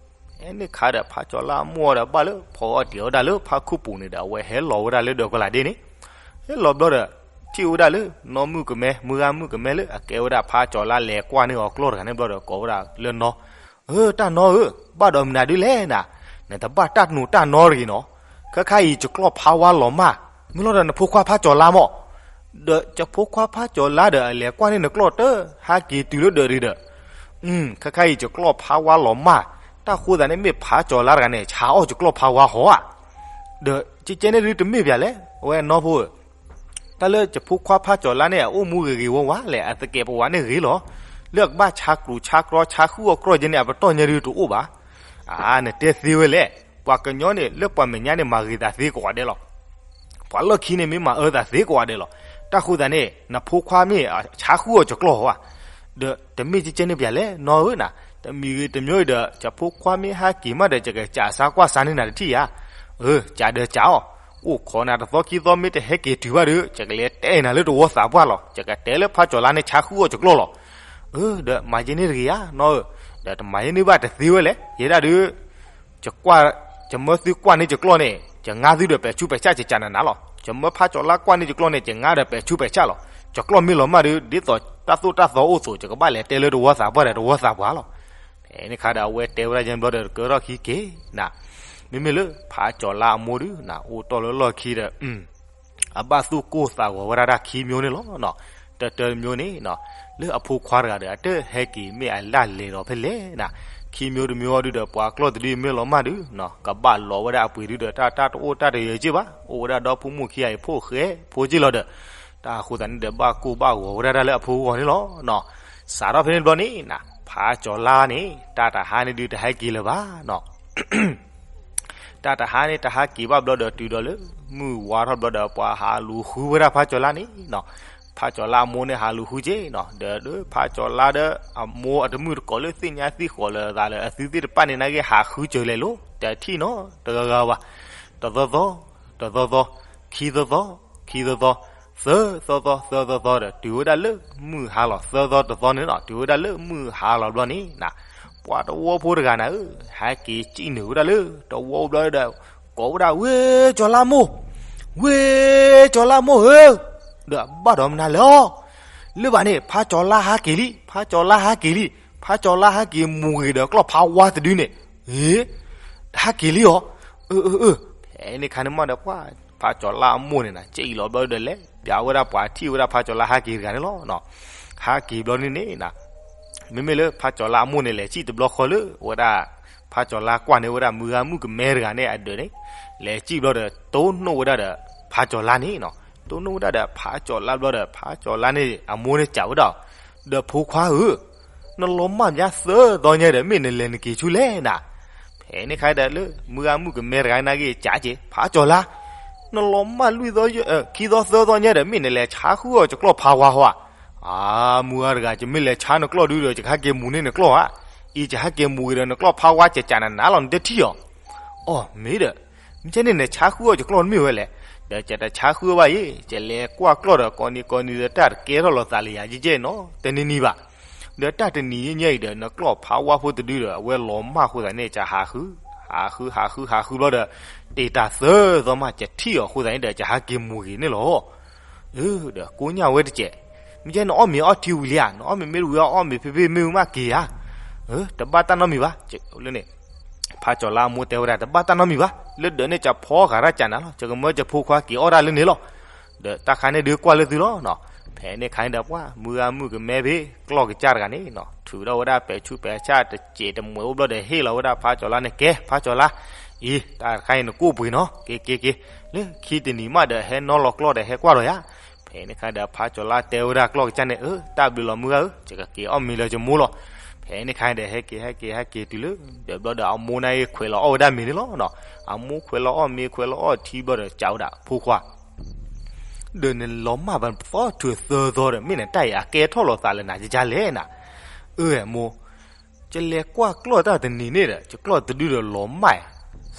ဖဲန့ၣ်အခါဒီး ဖါကၠီၤလါအမိၢ်ဒီး ဘၣ်လၢဖီအီၣ်တံၤအီၣ်ဒၣ်လၢဖါခိၣ်ပူၤန့ၣ်ဒီး အဝဲဟဲလီၤဝဲဒၣ်လၢဒၢးကလးဒ့န့ၣ်, ဟဲလီၤဘျီဒီး ထံၣ်ဝဲဒၣ်လၢ နီၢ်မုၣ်ကမဲ မုၢ်ဂၤမုၣ်ကမဲလၢအကဲဝဲဒၣ်ဖါကၠီၤလါလဲၤကွၢ်န့ၢ်အီၤကျီၢ်တဂၤန့ၣ်ဘျီဒီး ကိးဝဲဒၣ်လၢနီၢ် အၢ တၢ်နီၢ်ဧၢ, ဘၣ်ဒီးမနုၤဒ်လဲၣ်နၤ, နတဘၣ်တၢ်နိးတၢ်နီတဂ့ၤနီၤ. ခဲခါအံၤ ယကျီၢ်ဖါဝါလီၤမၢ်, မ့ၢ်လီၤဒီးနဖိခွါဖါကၠီၤလါမၢ်, ဒီးယဖိခွါဖါကၠီၤလါဒီး အလဲၤကွၢ်န့ၢ်နကျီၢ်တဟဲက့ၤတုၤလၢဒၢးတဂ့ၤဒီး, ခဲခါအံၤ ယကျီၢ်ဖါဝါလီၤမၢ်, တၢ်ဃိသးန့ၣ်မ့ၢ်ဖါကၠီၤလါတဂၤန့ၣ် ဆါအီၣ်ယကျီၢ်ဖါဝါဟီဧါ. ဒီးကဲကဲန့ၣ်ဒုးတမ့ၢ်ဘၣ်လဲၣ်, အဝဲနီၢ်ဖိဧၢ တၢ်လၢယဖိခွါဖါကၠီၤလါန့ၣ် အအိၣ်မူဂ့ၤဂ့ၤဝါဝါလဲၣ်, အသကဲးပဝးန့ၣ်ဂ့ၤလီၤ. လၢအကဘၣ်ဆါကျိၤဆါကြီ ဆါဃုအီၣ်ကျီၢ်ယဲန့ၣ် အပတီၢ်ညါဒုးတအိၣ်ဘၣ်. အါ နတဲသ့ဝဲလဲၣ်, ပှၤကညီန့ၣ် လၢပှၤမဲာ်ညါန့ၣ် မၤဂ့ၤသးသ့ကိးဂၤဒဲးလီၤ. ပှၤလီၢ်ခံန့ၣ် မ့ၢ်မၤအၢသးသ့ကိးဂၤဒဲးလီၤ. တၢ်ဃိသးန့ၣ် နဖိခွါမ့ၢ်ဆါဃုအီၣ်ယကျီၢ်ဟီဧါ. ဒီးတမ့ၢ်ကဲကဲန့ၣ်ဘၣ်လဲၣ် နီၢ်ဧၢနၤ, တမံၤဂ့ၤတမံၤဒီး ယဖိခွါမ့ၢ်ဟဲက့ၤမးဒီး ယကစးစါကွၢ်စါန့ၢ်နၤတထံၣ်ဧါ. အၢ ကးဒီးကးအီၤ, အိၣ်ခိးနၤတသီခံသီ မ့ၢ်တဟဲက့ၤတုၤဘၣ်ဒီး ယကလဲၤတဲနၤလၢတဝီသးပှၢ်လီၤ. ယကတဲလၢဖါကၠီၤလါန့ၣ် ဆါဃုအီၣ်ယကျီၢ်လီၤ. အၢ ဒီးမၤယဲန့ၣ်တဂ့ၤဧါ နီၢ်ဧၢ, ဒီးတမၤယဲန့ၣ်ဘၣ်တသ့ဝဲလဲၣ်, ယဲဒၣ်ဒီး ယကွၢ်, ယမၢသုကွၢ်န့ၢ်ယကျီၢ်န့ၣ် ယငါသုဒီးပဲာ်ဆူးပဲာ်ဆၣ် ယကနၤနၤလီၤ. ယမၢဖါကၠီၤလါကွၢ်န့ၢ်ယကျီၢ်န့ၣ် ယငါဒီးပဲာ်ဆူးပဲာ်ဆၣ်လီၤ. ယကျီၢ်မ့ၢ်လီၤမၢ်ဒီး ဒ်သိးတၢ်သိၣ်တၢ်သီအိၣ်အသိး ယကဘၣ်လဲၤတဲလၢတဝီသးပှၢ်ဒီးတဝီသးပှၢ်လီၤ. ဖဲန့ၣ်အခါဒီး အဝဲတဲဝဲဒၣ်ယဲဘျီဒီး ကၢထီၣ်ခံက့ၤနၤ, မ့မ့ၢ်လၢဖါကၠီၤလါအမိၢ်ဒုးနၤ အိၣ်တ့ၢ်လၢလီၢ်ခံဒီး အဘၣ်သူၣ်ကိၢ်သးဂီၤဝဲဒၣ်တၢ်ခံမျိုးန့ၣ်လီၤ. တၢတၢတမျိုးန့ၣ် လၢအဖိခွါတဂၤဒီး အတဟဲက့ၤမ့ၢ်အလၢ်လဲၤဒီးဖဲလဲၣ်နၤ, ခံမျိုးတမျိုးအီၤဒုးဒီး ပှၤကျီၢ်တဒုမ့ၢ်လီၤမၢ်ဒုး ကဘၣ်လီၤဝဲဒၣ်အပှ့ၤဒုးဒီး တၢ်တအိၣ်တၢ်တယၢၤက့ၢ်ဘၣ်, အိၣ်ဝဲဒၣ်ဒီဖိမုၣ်ခံဂၤအံၤဖိဃဲဖိက့ၢ်လီၤဒီး တၢ်အဃိသတးန့ၣ်ဒီး ဘၣ်ကိၢ်ဘၣ်ဂီၤဝဲဒၣ်တၢ်လၢအဖိဂီၢ်န့ၣ်လီၤ. စးထီၣ်ဖဲန့ၣ်ဘျီန့ၣ်နၤ ဖါကၠီၤလါန့ၣ် တၢ်တဟါန့ၣ်ဒုးတဟဲက့ၤလၢၤဘၣ်နီၤ တၢ်တဟါန့ၣ် တဟါက့ၤဘၣ်ဘျီဒီး တုၤဒီးလၢ မုၢ်ဝါထီၣ်ဘျီဒီး ပှၤဟးလူၤဃုဝဲဒၣ်ဖါကၠီၤလါန့ၣ်နီၤ, ဖါကၠီၤလါအမိၢ်န့ၣ် ဟးလူၤဃုက့ၤနီၤ, ဒီးဖါကၠီၤလါဒီး အမိၢ်အတမုၣ်တကိးလၢသ့ၣ်ညါသံဃိးလၢအသးလၢအသုသ့ၣ်တဖၣ်န့ၣ် နာ်က့ဟးဃုစၢၤလဲၤလိၤ တထံၣ်နီတဂၤဂၤဘၣ်, တသီသီ, တသီသီ, ခံသီသီ, ခံသီသီ, သၢသီသီ, သၢသီသီဒီး တုၤဝဲဒၣ်လၢမုၢ်ဟါလီၤ, သၢသီတသီန့ၣ်နီၤ, တုၤဝဲဒၣ်လၢမုၢ်ဟါလီၤဘျီန့ၣ်နၤ, ပှၤတဝီဖိတဂၤနၤဧၢ, ဟဲက့ၤစံၣ်နုာ်ဝဲဒၣ်လၢတဝီဘျီဒီး ကိးဝဲဒၣ် ဝ့ၢ်ကၠီၤလါမိၢ်, ဝ့ၢ်ကၠီၤလါမိၢ်ဧၢ, ဒီးဘၣ်ဒီးမနုၤလဲၣ်အီၤ, လၢဘၣ်န့ၣ် ဖါကၠီၤလါဟးက့ၤလံ, ဖါကၠီၤလါဟးက့ၤလံ, ဖါကၠီၤလါဟဲက့ၤမူၤဂ့ၤဒီးကျီၢ်ဖါဝါတဒုန့ၣ်, အ့ ဟးက့ၤလံအီၤ, အၢ အၢ အၢ, ဖဲန့ၣ်ခါန့ၣ်မးဒီး ပှၤဖါကၠီၤလါအမိၢ်န့ၣ်နၤ စံၣ်လီၤဘျီဒီးလဲၤ ပျးဝဲဒၣ်ပှၤထံၣ်ဝဲဒၣ်ဖါကၠီၤလါဟးက့ၤတဂၤန့ၣ်လီၤ. ဟးက့ၤဘျီန့ၣ်န့ၣ်နၤ, မ့မ့ၢ်လၢဖါကၠီၤလါအမိၢ်န့ၣ် လဲၤစံၣ်တဘျီဃီလၢ ဝဲဒၣ် ဖါကၠီၤလါကွၢ်န့ၢ်ဝဲဒၣ်မုၢ်ဂၤမုၣ်ကမဲတဂၤန့ၣ်အဒၢးန့ၣ်, လဲၤစံၣ်ဘျီဒီး တိၢ်နီၣ်ဝဲဒၣ်ဒီး ဖါကၠီၤလါန့ၣ်နီၤ, တိၢ်နီၣ်ဝဲဒၣ်ဒီးဖါကၠီၤလါဘျီဒီး ဖါကၠီၤလါန့ၣ် အမိၢ်န့ၣ်စံးဝဲဒၣ်, ဒီးဖိခွါဧၢ, နလီၤမၢ်မးသၢသီညါဒီး မ့ၢ်နလဲၤနက့ၤဆူလဲၣ်နၤ, ဖဲန့ၣ်ခါဒီးလၢ မုၢ်ဂၤမုၣ်ကမဲတဂၤန့ၣ်က့ၤ ကးက့ၤ ဖါကၠီၤလါ, နလီၤမၢ်လွံၢ်သီ ခံသီသၢသီညါဒီး မ့ၢ်နလဲၤဆါဃုအီၤယကျီၢ်ဖါဝါဟီဧါ. အါ မုၢ်ဂၤတဂၤ ယမ့ၢ်လဲၤဆါနကျီၢ်ဒုဒီး ယကဟဲက့ၤမူၤန့ၢ်နကျီၢ်ဧါ. အံၤ ယဟဲက့ၤမူၤဂ့ၤဒီးနကျီၢ်ဖါဝါ ယကနၤနၤလီၤ နတထံၣ်အီၤ. အီၣ်မ့ၢ်ဒီး မ့ၢ်ကဲန့ၣ် နဆါဃုအီၤယကျီၢ်မ့ၢ်ဝဲလဲၣ်. ဒီးယတဆါဃုဘၣ်အံၤ ယလဲၤကွၢ်ကျီၢ်ဒီး ကိးနံၤကိးနံၤဒီး တၢ်တကဲထီၣ်လိာ်သးလၢယၤကဲကဲနီၤ တနံၤနံၤဘၣ်. ဒီးတၢ်တနံၤညါအံၤဒီး နကျီၢ်ဖါဝါဖိတဒုဒီး အဝဲလီၤမၢ်အဃိသတးန့ၣ် ယဟးဃု ဟးဃု ဟးဃု ဟးဃုဘျီဒီး တ့ၢ်တၢ်သၢသီမး ယထံၣ်အီၤအဃိသတးန့ၣ်ဒီး ယဟဲက့ၤမူၤဂ့ၤန့ၣ်လီၤ. အၢ ဒီးကိးညါဝဲတကဲး, မ့ၢ်ကဲနအီၣ်မ့ၤအီထံဝံၤလံဧါ, နအီၣ်မ့ၤမ့ၢ်တဝံၤအီၣ်မ့ၤဖဲဖဲမ့ၢ်ဝံၤမးက့ၤဧါ. အၢ တဘၣ်တၢ်နီတမံၤဘၣ်. လၢန့ၣ် ဖါကၠီၤလါအမိၢ်တဲဝဲဒၣ် တဘၣ်တၢ်နီတမံၤဘၣ်, လၢဒၢးန့ၣ်ကဖီဂာ်တၢ်ကနၤလီၤ, ယကမၢယဖိခွါက့ၤအီၣ်တၢ်လၢန့ၣ်လီၤ. ဒီးတၢ်ခါန့ၣ်ဒုးကွၢ်လၢသုလီၤနီၤ. ဖဲန့ၣ်ခါန့ၣ်ဒီးပှၤ မုၢ်ဂၤမုၣ်ကမဲဖဲ ကျီၢ်ကစၢ်တဂၤန့ၣ်နီၤ ထုးထီၣ်ဝဲဒၣ်ပဲာ်ဆူးပဲာ်ဆၣ်တစဲးတမှဲးအိၣ်ဘျီဒီး ဟ့ၣ်လီၤဝဲဒၣ်ဖါကၠီၤလါန့ၣ် ကဲ ဖါကၠီၤလါ, အံၤ တၢ်တခါအံၤနကိၢ်ပှ့ၤနီၤ က့ၤက့ၤက့ၤ, လၢခံတနံၤမးဒီးဟဲနီလီၤကျီၢ်ဒီးဟဲကွၢ်ဒီးယၤ ဖဲန့ၣ်ခါဒီး ဖါကၠီၤလါတဲဝဲဒၣ်ကျီၢ်ကစၢ်န့ၣ်, အၢ တၢ်ဘျုးလီၤမုၢ်ဂၤဧၢ, ယကက့ၤအီၣ်မ့ၤလၢယမိၢ်လီၤ. ဖဲန့ၣ်ခါဒီး ဟဲက့ၤ ဟဲက့ၤ ဟဲက့ၤတုၤလၢ ဒီးဘျီဒီးအမိၢ်န့ၣ် ခွဲးလီၤအီၣ်ဝဲဒၣ်မ့ၤန့ၣ်လီၤနီၤ. အမိၢ်ခွဲးလီၤအီၣ်မ့ၤ ခွဲးလီၤအီၣ်ထံဘျီဒီး စံးဝဲဒၣ်, ဖိခွါ ဒီးနလီၤမၢ်ပသီထုးသၢသီဒီး မ့ၢ်နတၢ်အံၤအကဲထီၣ်လိာ်သးလၢနၤကကလဲၣ်နၤ. အၢ မိၢ်, ယလဲၤကွၢ်ကျီၢ်တၢ်တနံၤန့ၣ်ဒီး ယကျီၢ်တဒုဒီးလီၤမၢ်,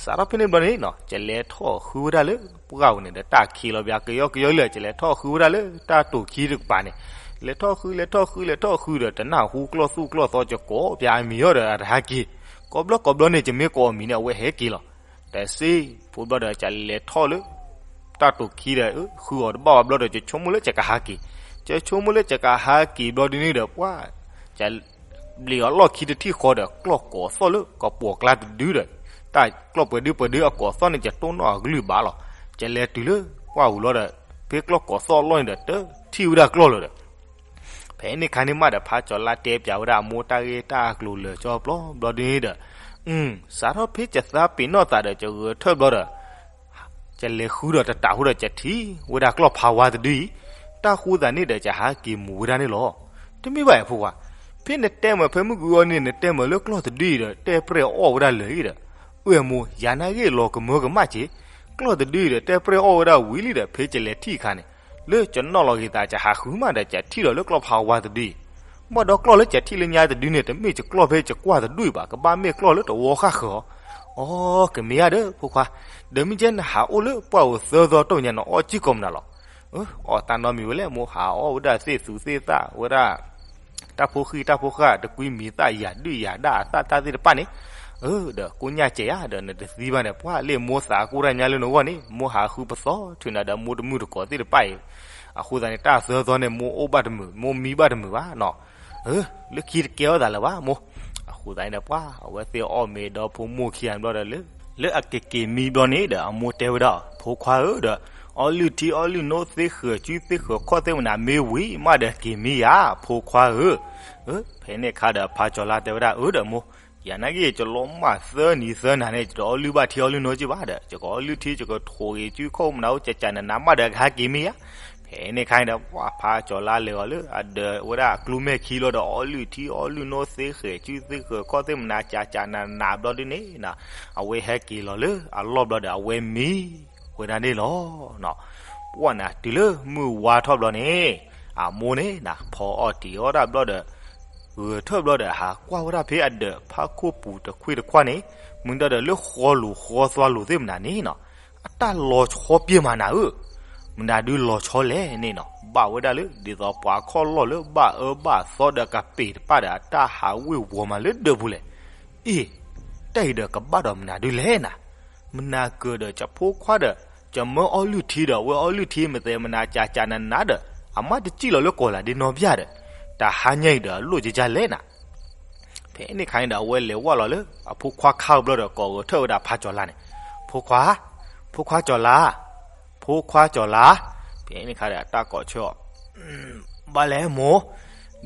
စးထီၣ်ဖဲန့ၣ်ဘျီန့ၣ်နီၤ ယလဲၤထီၣ်ဃုဝဲဒၣ်လၢပှၢ်ပူၤန့ၣ်ဒီး တၢ်ခံးလီၤပၠးကယီကယီလၢ ယလဲၤထီၣ်ဃုဝဲဒၣ်လၢတၢ်တိာ်ခံတကပၤန့ၣ်, လဲၤထီၣ်ဃု လဲၤထီၣ်ဃု လဲၤထီၣ်ဃုဒီး တနၢ်ဟူကျီၢ်သူၣ်ကျီၢ်သီ ယကိးပၠးအမံၤအီၤဒီး အတဟဲက့ၤ, ကိးဘျီကိးဘျီန့ၣ် ယမ့ၢ်ကိးအမံၤန့ၣ် အဝဲဟဲက့ၤလီၤ. တစ့ဖိဘျီဒီး ယလဲၤထီၣ်လၢ တၢ်တိာ်ခံဒီး ဃုအီၤတဘၣ်ဝဲဘျီဒီး ယဆိကမိၣ်လၢယကဟးက့ၤ, ယဆိကမိၣ်လၢယကဟးက့ၤဘျီဒ်န့ၣ်ဒီး ပှၢ် ယဘျ့းအီၤလီၢ်ခံတထံၣ်ဃီဒီး ကျီၢ်ကိးသီၣ်လၢကပိာ်ကျါတဒုဒီး တၢ်ကျီၢ်ပှဲၤဒုပှဲၤဒုအကိးသီၣ်န့ၣ် ယတိၢ်နီၣ်အကလုၢ်ဘၣ်လီၤ. ယလဲၤတုၤလၢပှၢ်ပူၤလီၤဒီး ဖဲကျီၢ်ကိးသီၣ်အလီၢ်န့ၣ်ဒီး တထံၣ်ဝဲဒၣ်ကျီၢ်လၢၤဒီး ဖဲန့ၣ်ခါန့ၣ်မးဒီး ဖါကၠီၤလါတဲပၠးဝဲဒၣ်အမိၢ်တၢ်ဂ့ၢ်တၢ်အကျိၤလၢာ်ကၠီပျီဘျီဒ်န့ၣ်ဒီး, စးထီၣ်ဖဲယသးပ့ၤနီၣ်သးဒီး ယဂဲၤထၢၣ်ဘျီဒီး ယလဲၤဃုဒီးတတးဃိဒီး ယထံၣ်ဝဲဒၣ်ကျီၢ်ဖးဝါတဒုအံၤ, တၢ်ဃိသးန့ၣ်ဒီး ယဟးက့ၤမူၤဝဲဒၣ်န့ၣ်လီၤ. တမ့ၢ်ဘၣ်အံၤဖိခွါ, ဖဲနတဲမၢၤဖဲမုၢ်ဂီၤအံၤန့ၣ် နတဲမၢၤလၢကျီၢ်တဒုအံၤဒီး တဲပြဲၢ်အီၣ်ဝဲဒၣ်လၢာ်အံၤဒီး, အၢ မိၢ် ယၤနာ်က့ၤလီၤကမၢကမၣ်က့ၤ, ကျီၢ်တဒုအံၤဒီး တဲပြဲၢ်အီၣ်ဝဲဒၣ်ဝံၤလံဒီး ဖဲယလဲၤထံၣ်အခါန့ၣ် လၢယနီၣ်လီၤဂ့ၤသး ယဟးဃုမးဒီး ယထံၣ်ဒီးလၢကျီၢ်ဖးဝါတဒုအံၤ, ဘၣ်ဒီးကျီၢ်လၢယထံၣ်လၢညါတဒုန့ၣ် တမ့ၢ်ယကျီၢ်ဖဲယကွၢ်တဒူၣ်အံၤဘၣ်, ကဘၣ်မ့ၢ်ကျီၢ်လၢတဝီဃၣ်ဃၢၤအီၤ. အိ ကမ့ၢ်ဧါဒီး ဖိခွါ, ဒီးမ့ၢ်ကဲနဟးအိၣ်လၢပှၢ်ဧိၤသၢသီတိၢ်ညါ နအီၣ်ကံၢ်ကိးမနုၤလီၤ. အီၣ်တၢ်နီတမံၤဝဲလဲၣ် မိၢ်, ဟးအီၣ်ဝဲဒၣ်သ့ၣ်သူးသ့ၣ်သၣ်ဝဲဒၣ် တၢ်ဖိဃံၢ်တၢ်ဖိဃၢ် တကွံမံၤသၣ် ယၤဒုၣ်ယၤဒါအသၣ်တၢ်သ့ၣ်တဖၣ်န့ၣ်, အၢ ဒီးကိညၣ်စဲးဧါ, ဒီးနတသံဘၣ်န့ၣ် ပှၢ်လၢမိၢ်သးကိၢ်တၢ်ညါလၢနဂီၢ်န့ၣ် မိၢ်ဟးဃုပသီထုးနၤဒီးမိၢ်တမုၢ်တကိးသ့ၣ်တဖၣ်အံၤ, အဃိသတးန့ၣ် တၢ်သၢသီန့ၣ် မိၢ်အိၣ်ဘၣ်တမုာ် မိၢ်မံဘၣ်တမုာ်ဘၣ်နီၤ. အၢ လၢခံတကဲထီၣ်သးလၢၤဘၣ် မိၢ်. အဃိသတးန့ၣ်ဒီး ပှၢ် အဝဲသ့ၣ်အီၣ်မ့ၤဒီဖိမိၢ်ခံဂၤဘျီဒီး လၢအကက့ၤမံဘျီန့ၣ်ဒီး အမိၢ်တဲဝဲဒၣ် ဖိခွါဧၢဒီး, အီလုၢ်ထံအီလုၢ်နိသ့ဃၢၤစုသ့ဃၢၤခီၣ်သ့ၣ်မနၤမ့ၢ်ဝံၤမးဒီးက့ၤမံယၤ ဖိခွါဧၢ. ဖဲန့ၣ်အခါဒီး ဖါကၠီၤလါတဲဝဲဒၣ် အၢဒီးမိၢ်, ယၤနာ်က့ၤ ယလီၤမၢ်သၢနံၤသၢနၤန့ၣ် ယတအီလုၢ်ဘၣ်ထံအီလုၢ်နိက့ဘၣ်ဒီး ယကအီလုၢ်ထံ ယကထိးဂ့ၤစုခီၣ်မနၤအိၣ်ကကနနၤမးဒီးကဟဲက့ၤမံယၤ. ဖဲန့ၣ်အခါန့ၣ်ဒီး ပှၢ် ဖါကၠီၤလါလဲၤအီၤလၢအဒၢးဝဲဒၣ်အကျိမ့ၢ်ခံလီၤဒီး အီလုၢ်ထံအီလုၢ်နိသ့ဃဲၤစုသ့ဃဲၤခီၣ်သ့ၣ်မနၤကကနနၤဘျီဒ်န့ၣ်, အဝဲဟဲက့ၤလီၤလၢအလီၢ်ဘျီဒီး အဝဲမံဝဲဒၣ်န့ၣ်လီၤ. ပှၢ်နၤ တုၤလၢမုၢ်ဝါထီၣ်ဘျီန့ၣ် အမိၢ်န့ၣ်နၤ ဖီအီၣ်တံၤအီၣ်တၢ်ဘျီဒီး ဂဲၤထၢၣ်ဘျီဒီး ဟးကွၢ်ဝဲဒၣ်ဖဲအဒၢးဖးခိၣ်ပူၤတခွ့တခွ့န့ၣ်, မ့ၢ်ဒီးလၢဃီလိၤဃီသွါလိၤသ့ၣ်မနၤန့ၣ်နီၤ, အတၢ်လီၤဆီပျဲမးနၤဧၢ, မနုၤဒုလီၤဆီလဲၣ်န့ၣ်နီၤ, ဘၣ်ဝဲဒၣ်လၢ ဒ်သိးပှၤခီၣ်လီၢ်လၢဘၣ်အၢဘၣ်သီဒီးကပ့ၤတပၣ်ဒီး အတၢ်ဟးဝ့ၤဝီၤမးလၢဒၢးပူၤလဲၣ်. အ့ၣ်, တၢ်အံၤဒီးကဘၣ်ဒီးမနုၤဒုလဲၣ်နၤ, မနၤကၢၤဒီး ယဖိခွါဒီး ယမၢအီလုၢ်ထံဒီး အဝဲအီလုၢ်ထံမသဲးမနၤကကနနၤဒီး အမါတစံၣ်လီၤလၢကီၢ်လၢဒ်နီၢ်ပျၢ်ဒီး တဟါညါအံၤဒီး အလိၣ်ကကလဲၣ်နၤ. ဖဲန့ၣ်အခါန့ၣ်ဒီး အဝဲလဲၤဝဲလီၤလၢအဖိခွါခါအဘျီဒီး ကိးဂဲၤထၢၣ်ဝဲဒၣ်ဖါကၠီၤလါန့ၣ်, ဖိခွါ, ဖိခွါကၠီၤလါ, ဖိခွါကၠီၤလါ. ဖဲန့ၣ်အခါဒီး အတၢ်ကိးဆၢအီၤ, ဘၣ်လဲၣ်မိၢ်,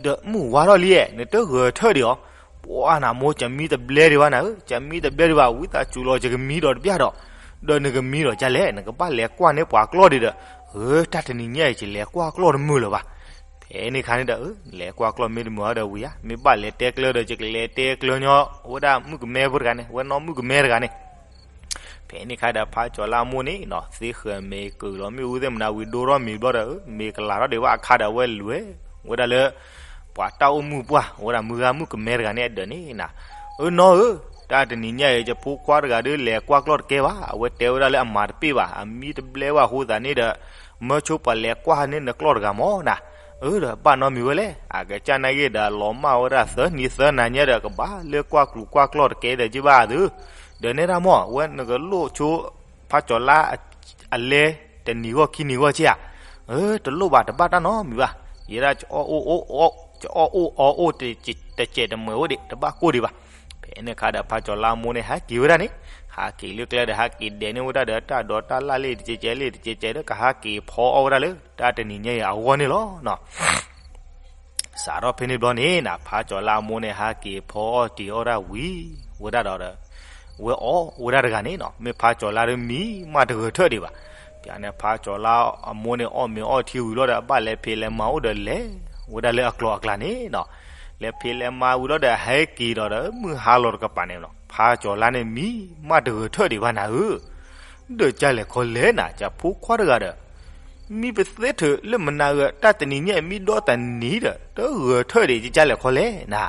ဒီးမုၢ်ဝါထီၣ်လံ, နတဂဲၤထၢၣ်ဒံးအီၤ, ပှၢ်နၤမိၢ် ယမံတဘျဲဒံးဘၣ်နၤဧၢ, ယမံတဘျဲဒံးဘၣ်, ဝံသးစူၤလီၤ ယကမံဒီးတဘျီဒီး, ဒီးနကမံဒီးဒ်လဲၣ်, နကဘၣ်လဲၤကွၢ်န့ၢ်ပှၤကျီၢ်ဒံးဒီး, အၢ တၢ်တနံၤညါအံၤ ယလဲၤကွၢ်ကျီၢ်တမုာ်လၢၤဘၣ်. ဖဲန့ၣ်အခါန့ၣ်ဒီး လဲၤကွၢ်ကျီၢ်မ့ၢ်တမုာ်ဒီးဝံၤဧါ, မ့ၢ်ဘၣ်လဲၤတဲကျၢၤဒီး ယကလဲၤတဲကျၢၤညီဝဲဒၣ်မုၣ်ကမဲဖိတဂၤန့ၣ်, ဝဲနီၢ်မုၣ်ကမဲတဂၤန့ၣ် ဖဲန့ၣ်အခါဒီး ဖါကၠီၤလါအမိၢ်န့ၣ်နီၤ သ့ဃဲၤမ့ၤကုာ်လီၤမ့ၣ်အူသ့ၣ်မနၤဝံၤ ဒိထီၣ်မ့ၤဘျီဒီး မ့ၤကလၤထီၣ်ဒံးဘၣ်အခါဒီး အဝဲလဲၤဝဲဒၣ်လၢ ပှၤတၢ်အိၣ်မုၣ်ပှၢ် ဝဲဒၣ်မုၢ်ဂၤမုၣ်ကမဲတဂၤန့ၣ်အဒၢးန့ၣ်နီၤ, အၢ နီၢ်ဧၢ, တၢ်တနံၤညါအံၤ ယဖိခွါတဂၤဒီးလဲၤကွၢ်ကျီၢ်တကဲဘၣ်, အဝဲတဲဝဲဒၣ်လၢအမၤတပ့ၢ်ဘၣ်, အမံတဘျဲဘၣ်အဃိသတးန့ၣ်ဒီး မၢဆိပှၤလဲၤကွၢ်န့ၢ်နကျီၢ်တဂၤမၢ်နီၤ, အၢ ဒီးဘၣ်နီတမံၤဝဲလဲၣ်, အကစၢ်နာ်က့ၤဒီး လီၤမၢ်ဝဲဒၣ်သၢနံၤသၢနၤညါဒီး ကဘၣ်လၢကွၢ်ကျူးကွၢ်ကျီၢ်တကဲဒီးက့ၤဘၣ်သု, ဒီးနဲဒၣ်မၢ် ဝဲနကလိၣ်ဆိ ဖါကၠီၤလါ အလဲတနံၤဂီၢ်ခံနံၤဂီၢ်က့ဧါ, အၢ တလိၣ်ဘၣ် တဘၣ်တၢ်နီတမံၤဘၣ်, ယဲဒၣ် ယအီၣ်အိၣ်အီၣ်အိၣ်တစဲးတမှဲးအိၣ်ဒံး တဘၣ်ကိၢ်ဒံးဘၣ်. ဖဲန့ၣ်အခါဒီး ဖါကၠီၤလါအမိၢ်န့ၣ် ဟးက့ၤဝဲဒၣ်န့ၣ်, ဟးက့ၤလၢကျဲဒီး ဟးက့ၤဒဲးန့ၢ်ဝဲဒၣ်ဒီး တၢ်ဒိးတၢ်လၣ်လၢတစဲးစဲးလၢတစဲးစဲးဒီး ကဟးက့ၤဖီအီၣ်ဝဲဒၣ်လၢ တၢ်တနံၤညါအံၤအဂီၢ်န့ၣ်လီၤ. စးထီၣ်ဖဲန့ၣ်ဘျီန့ၣ်နီၤ ဖါကၠီၤလါအမိၢ်န့ၣ် ဟးက့ၤဖီအီၣ်တံၤအီၣ်တၢ်ဝံၤဝဲဒၣ်ဒီး ဝဲအီၣ်ဝဲဒၣ်တဂၤန့ၣ်နီၤ, မ့ၢ်ဖါကၠီၤလါဒီးမံမးတဂဲၤထၢၣ်ဒံးဘၣ်. ပျးန့ၣ်ဖါကၠီၤလါအမိၢ်န့ၣ် အီၣ်မ့ၤအီထံဝံၤလီၤဒီး အဘၣ်လဲၤဖံးလဲၤမၤအိၣ်ဒီးလဲၤဝဲဒၣ်လၢအကျိၤအကျဲန့ၣ်နီၤ. လဲၤဖံးလဲၤမၤဝံၤလီၤဒီး ဟဲက့ၤဒီး မုၢ်ဟါလီၤတကပၤန့ၣ်နီၤ ဖါကၠီၤလါန့ၣ် မံမးတဂဲၤထၢၣ်ဒံးဘၣ်နၤဧၢ. ဒီးကလဲၤခီလဲၣ်နၤ ကၢ်ဖိခွါတဂၤဒီး မံပသ့ထုးလၢမနၤဧၢ တၢ်တနံၤညါမံဒီတနံၤဒီး တဂဲၤထၢၣ်ဒံး ကလဲၤခီလဲၣ်နၤ.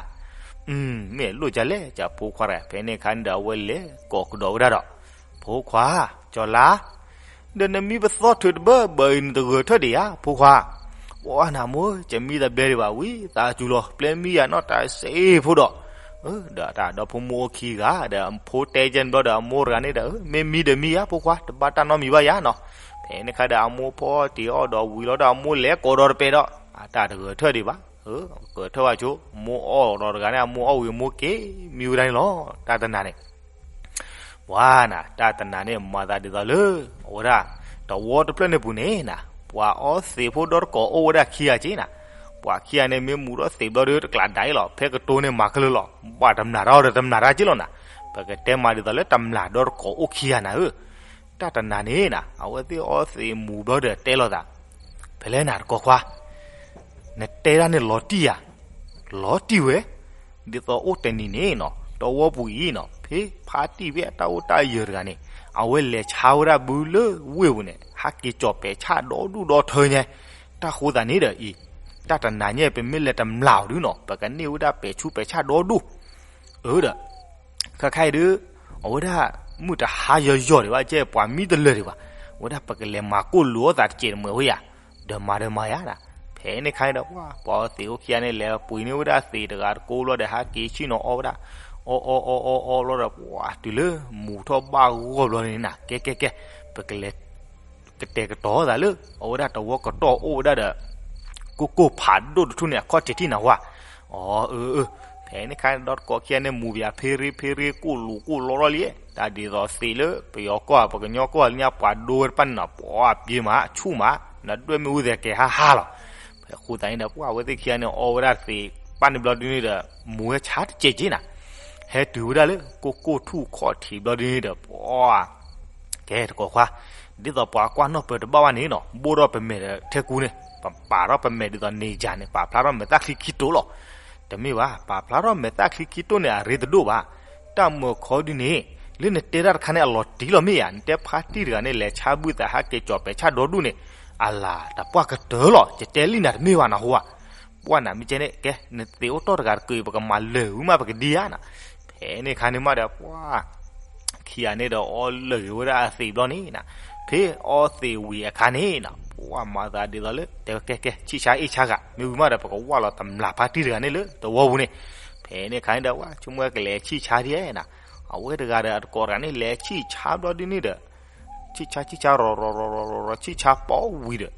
မ့ၢ်လိၣ်ကလဲၣ် ကၢ်ဖိခွါတဂၤ. ဖဲန့ၣ်အခါန့ၣ်ဒီး အဝဲလဲၤကိးကဒီးဝဲဒၣ်ဒီး ဖိခွါ ကၠီၤလါ ဒီးနမံပသ့ထုးတဘၢဘၢအံၤ နတဂဲၤထၢၣ်ဒံးဧါ ဖိခွါ. ပှၤနမိၢ် ကမံတဘျဲဒံးဘၣ်ဝံၤ သးစူၤလီၤ ပျဲမံယၤနီၢ်တၢ်စ့ဖိဒီး ဒီးတၢ်ဒီဖိမိၢ်အိၣ်ခံဂၤဒီး အဖိတဲကဲန့ၣ်ဘျီဒီး အမိၢ်တဂၤန့ၣ်ဒီး မ့ၢ်မံဒီးမံယၤ ဖိခွါ တဘၣ်တၢ်နီတမံၤဘၣ်ယၤနီၤ. ဖဲန့ၣ်အခါဒီး အမိၢ်ဖီတ့ၢ်အီၣ်ဒီးဝံၤလီၤဒီး အမိၢ်လဲၤကိးဒီးတပဲာ်ဒီး အတၢ်တဂဲၤထၢၣ်ဒံးဘၣ်. ဂဲၤထၢၣ်ဘၣ်ဆိ မိၢ်အီၣ်ဒီးတဂၤန့ၣ် အမိၢ်အီၣ်ဝံၤ မိၢ်က့ၤမံဝဲဒၣ်န့ၣ်လီၤ. တၢ်တနၤန့ၣ် ပှၤနၤ တၢ်တနၤန့ၣ် မၤသးဒ်သိးလၢ အဝဲဒၣ် တဝီတဖျၢၣ်န့ၣ်ပူၤန့ၣ်နၤ ပှၤအီသံးဖိဒီတကိးအိၣ်ဝဲဒၣ်ခံဂၤက့နၤ. ပှၤခံဂၤန့ၣ် မ့ၢ်မူထီၣ်သံးဘျီဒီး တကျးဒၣ်အံၤလီၤ ဖဲကတိၤန့ၣ်မၤခဲလၢာ်လီၤ. ဘၣ်တမျၢ်တၢ်အီၣ်ဒီးတမျၢ်တၢ်က့လီၤနၤ. ပကတဲမၤဒ်သိးလၢတမျၢ်ဒီတကိးအိၣ်ခံဂၤနၤဧၢ. တၢ်တနၤန့ၣ်နၤ အဝဲသ့ၣ်အီသံးမူဘျီဒီးတဲလိာ်သး ဖဲလဲၣ်နၤတကိးခွါ နတဲဒၣ်န့ၣ်လီၤတံၢ်ဧါ. လီၤတံၢ်ဝဲ, ဒ်သိးအိၣ်တနံၤန့ၣ်နီၤ တဝီပူၤအံၤနီၤ ဖဲဖါတံၢ်ဖဲအတၢ်အိၣ်တၢ်ယၢၤတဂၤန့ၣ် အဝဲလဲၤဆါဝဲဒၣ်ဘုလၢဝ့ၢ်ပူၤန့ၣ် ဟးက့ၤကၠီၤပဲာ်ဆၣ်ဒီဒူၣ်ဒီထၢညါ. တၢ်ဃိသးန့ၣ်ဒီးအံၤ တၢ်တနၤညါ ပမ့ၢ်လဲၤတမျၢ်အီၤဒုနီၤ ပကန့ၢ်ဝဲဒၣ်ပဲာ်ဆူးပဲာ်ဆၣ်ဒီဒူၣ် အၢဒီး ခဲခါအံၤဒုး အဝဲဒၣ် မုၢ်တဟါယီၤယီၤဒံးဘၣ် ကဲပှၤမံတလၢာ်ဒံးဘၣ်. အဝဲဒၣ်ပကလဲၤမၤကိၢ်လိာ်အသးတစဲးတမှဲၤဝဲယၤ, ဒီးမၤဒီးမၤယၤဒၣ်. ဖဲန့ၣ်ခါန့ၣ်ဒီး ပှၤအီသံးအိၣ်ခံဂၤန့ၣ် လဲၤပှ့ၤန့ၢ်ဝဲဒၣ်သံးတဂၤတကိးလီၤဒီး ဟးက့ၤဆ့ၣ်နီၤအီၣ်ဝဲဒၣ် အီၣ်အီၣ်အီၣ်အီၣ်အီၣ်လီၤဒီး ပှၤတုၤလၢမူထီၣ်ဘၣ်ဂီၢ်ဘျီန့ၣ်နၤ ကဲကဲကဲ ပကလဲၤ ကတဲာ်ကတီၤသးလၢ အဝဲဒၣ်တဝီကတီၢ်အိၣ်ဝဲဒၣ်ဒီး ကိၢ်ကိၢ်ဖးဒိၣ်တထူၣ်န့ၣ် အခီၣ်ထံးထံၣ်နၤဝါ. အီ အၢ အၢ ဖဲန့ၣ်ခါန့ၣ်ဒီးတကိးခံဂၤန့ၣ် မူဘၣ်ဖ့ရ့ဖ့ရ့ ကိၢ်လူၤကိၢ်လီလီလံ, တၢ်ဒ်သိးသံးလၢပယီၤကီၢ် ပှၤကညီကီၢ်လၢညါပှၤဒိဝဲတဖၣ်န့ၣ်နီၤ ပှၤပျ့ၤမး ဆူၣ်မး နဒွဲၣ်မ့ၣ်အူသဲးကဲၤဟါဟါလီၤ. ဖဲဃိသတးန့ၣ်ဒီး ပှၤအဝဲသ့ၣ်ခံဂၤန့ၣ် အီဝဲဒၣ်သံးပၣ်န့ၣ်ဘျီဒ်န့ၣ်ဒီး မူဝဲဆါတစဲးက့နၤ, ဟဲတုၤဝဲဒၣ်လၢကိၢ်ကိၢ်ထူၣ်ခီၣ်ထံးဘျီဒ်န့ၣ်ဒီး ပှၤ ကဲတကိးခွါ, ဒ်သိးပှၤကွၢ်နီၣ်ပၢၢ်တဘၣ်ဘၣ်န့ၣ်နီၤ ဘိၣ်ထီၣ်ပမဲာ်ဒီးထဲကူန့ၣ် ပပာ်ထီၣ်ပမဲာ်ဒ်သိးန့ၣ်ယၤန့ၣ် ပာ်ဖျါထီၣ်မဲာ်သၣ်ချံခံတိၢ်လီၤ. တမ့ၢ်ဘၣ် ပာ်ဖျါထီၣ်မဲာ်သၣ်ချံခံတိၢ်န့ၣ် အရ့တဒိၣ်ဘၣ်. တၢ်မၢခီဒ်န့ၣ် လၢနတဲတၢ်တခါန့ၣ် အလီၤတံၢ်လီၤမ့ၢ်ဧါ, နတဲဖါတံၢ်တဂၤန့ၣ် လဲၤဆါဘုသးဟးက့ၤကၠီၤပဲာ်ဆၣ်ဒီဒူၣ်န့ၣ် အလၤတပှၢ်ကတၢၢ်လီၤ. ယတဲလံနၤတမ့ၢ်ဘၣ်နဟူဧါ. ပှၢ်နၤမ့ၢ်ကဲန့ၣ် ကဲ နသံးအိၣ်တီၢ်တဂၤတကုး ပကမၤလၢာ်ဝံၤမး ပကဒံဧါနၤ. ဖဲန့ၣ်ခါန့ၣ်မးဒီး ပှၤ ခံဂၤန့ၣ်ဒီး အီလၢာ်ဂ့ၤဝဲဒၣ်အသံးဘျီန့ၣ်နၤ, ဖဲအီသံးဝံၤအခါန့ၣ်နၤ ပှၤမၤသးဒ်သိးလၢ တဲကဲကဲ ဆံၣ်ဆါအ့ၣ်ဆါဂၤ မ့ၢ်ဝံၤမးဒီး ပကဝၢ်လီၤတမျၢ်ဖါတံၢ်တဂၤန့ၣ်လၢတဝီပူၤန့ၣ်. ဖဲန့ၣ်ခါန့ၣ်ဒီး ပှၤဆိကမိၣ်ကလဲၤဆံၣ်ဆါဒ်နၤ, အဝဲတဂၤဒီးအတကိးတဂၤန့ၣ် လဲၤဆံၣ်ဆါဘျီဒ်န့ၣ်ဒီး ဆံၣ်ဆါဆံၣ်ဆါရီၤရီၤရီၤရီၤ ဆံၣ်ဆါပီဝံၤဒီး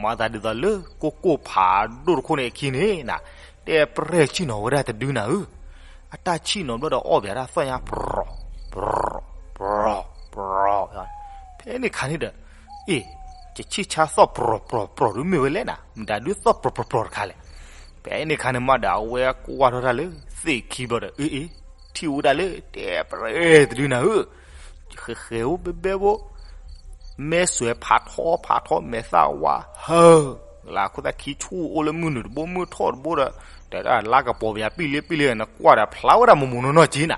မၤသးဒ်သိးလၢကိၢ်ကိၢ်ဖးဒိၣ်တခိၣ်န့ၣ်အခံန့ၣ်နၤ, တဲပြဲၢ်ဆံၣ်နီၤဝဲဒၣ်တဒုနၤဧၢ. အတၢ်ဆံၣ်နီၤဘျီဒီးအီၣ်ဘၣ်တၢ်သီၣ်ညါ ပြီၤ ပြီၤ ပြီၤ ဖဲန့ၣ်ခါန့ၣ်ဒီး အ့ၣ် ယဆံၣ်ဆါသီၣ်ပြီၤပြီၤပြီၤဒုးမ့ၢ်ဝဲလဲၣ်နၤ, မတၤဒုးသီၣ်ပြီၤပြီၤပြီၤတခါလဲၣ်. ဖဲန့ၣ်ခါန့ၣ်မးဒီး အဝဲကွၢ်ထီၣ်တၢ်လၢသ့ၣ်ခံဘျီဒီး အ့ၣ်အ့ၣ် ထံၣ်ဝဲဒၣ်လၢတဲပြဲၢ်တဒုနၤဧၢ. ဃဲၤဃဲၤအိၣ်ဘဲဘဲဘိ မဲာ်စွဲးဖးထီဖးထီ မဲာ်သၣ်ဝါဟၢ လၢခိၣ်သၣ်ခံဆူၣ်အိၣ်လၢမုၢ်နုာ်တဘိမုၢ်ထီၣ်တဘိဒီး တၢ်လါကပီၤပယၤပံၣ်လ့ပံၣ်လ့ နကွၢ်ဒီးဖျါဝဲဒၣ်မိၢ်မိၢ်နီၢ်နီၢ်က့နၤ.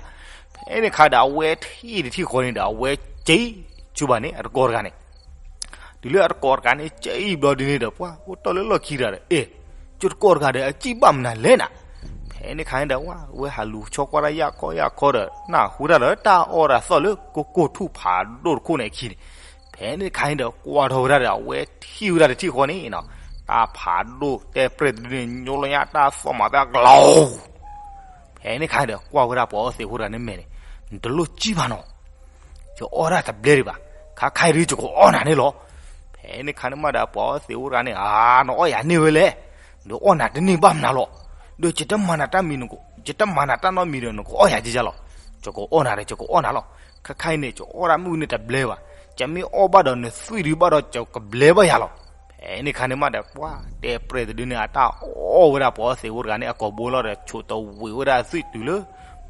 ဖဲန့ၣ်ခါဒီး အဝဲထံၣ်တထံၣ်ဃီန့ၣ်ဒီး အဝဲက့ၤဆူဘၣ်န့ၣ် အတကိးတဂၤန့ၣ် တုၤလၢအတကိးတဂၤန့ၣ် က့ၤဘျီဒ်န့ၣ်ဒီး ပှၤအိၣ်တီၢ်လၢလီၢ်ခံတဂၤဒီး အ့ၣ် ကၠိတကိးတဂၤဒီး အစံၣ်ဘၣ်မနုၤလဲၣ်နၤ. ဖဲန့ၣ်ခါန့ၣ်ဒီး ဝဲ ဝဲဟးလူၤဆိကွၢ်တၢ်ယၢ်ခီယၢ်ခီဒီး နၢ်ဟူတၢ်ဒီးတၢ်အီၣ်တၢ်သီၣ်လၢကိၢ်ကိၢ်ထူၣ်ဖးဒိၣ်တခိၣ်န့ၣ်အခံန့ၣ်. ဖဲန့ၣ်ခါန့ၣ်ဒီး ကွၢ်ထီၣ်ဝဲဒၣ်ဒီး အဝဲထံၣ်ဝဲဒၣ်တထံၣ်ဃီန့ၣ်နီၤ တၢ်ဖးဒိၣ်တဲပြဲၢ်တဒုန့ၣ် ညိလၢညါတၢ်သီၣ်မၤသးကလီၤ ဖဲန့ၣ်ခါဒီး ကွၢ်ဝဲဒၣ်ပှၤအီသံးဖိတဂၤန့ၣ်မဲာ်န့ၣ်, နတလိၣ်စံၣ်ဘၣ်နီၤ, ယအီၣ်ဒၣ်တဘျဲဒံးဘၣ်, ခါခါအံၤဒုးယကအီၣ်နၤန့ၣ်လီၤ. ဖဲန့ၣ်ခါန့ၣ်မးဒီး ပှၤအီသံးဖိတဂၤန့ၣ် အါ နအီၣ်ယၤန့ၢ်ဝဲလဲၣ်, နအီၣ်နၤတန့ၢ်ဘၣ်မနုၤလီၤ, ဒီးယတမၤနၤတၢ်မံၤ, ယတမၤနၤတၢ်နီတမံၤဒီး နကအီၣ်ယၤကယၤလီၤ, ယကအီၣ်နၤဒီး ယကအီၣ်နၤလီၤ. ခါခါအံၤန့ၣ် ယအီၣ်ဒၣ်မ့ၣ်အူန့ၣ်တဘျဲဘၣ်, ယမ့ၢ်အီၣ်ဘၣ်ဒီးနသွံၣ်ဒုးဘၣ်ဒီး ယကဘျဲဘၣ်ယၤလီၤ. ဖဲန့ၣ်ခါန့ၣ်မးဒီး ပှၤတဲပြဲၢ်တဒုန့ၣ် အတၢ်အီၣ်ဝဲဒၣ်ပှၤအီသံးဖိတဂၤန့ၣ် အကိာ်ဘိလီၤဒီး ဆိးတဝံးဝဲဒၣ်အသွံၣ်တုၤလၢ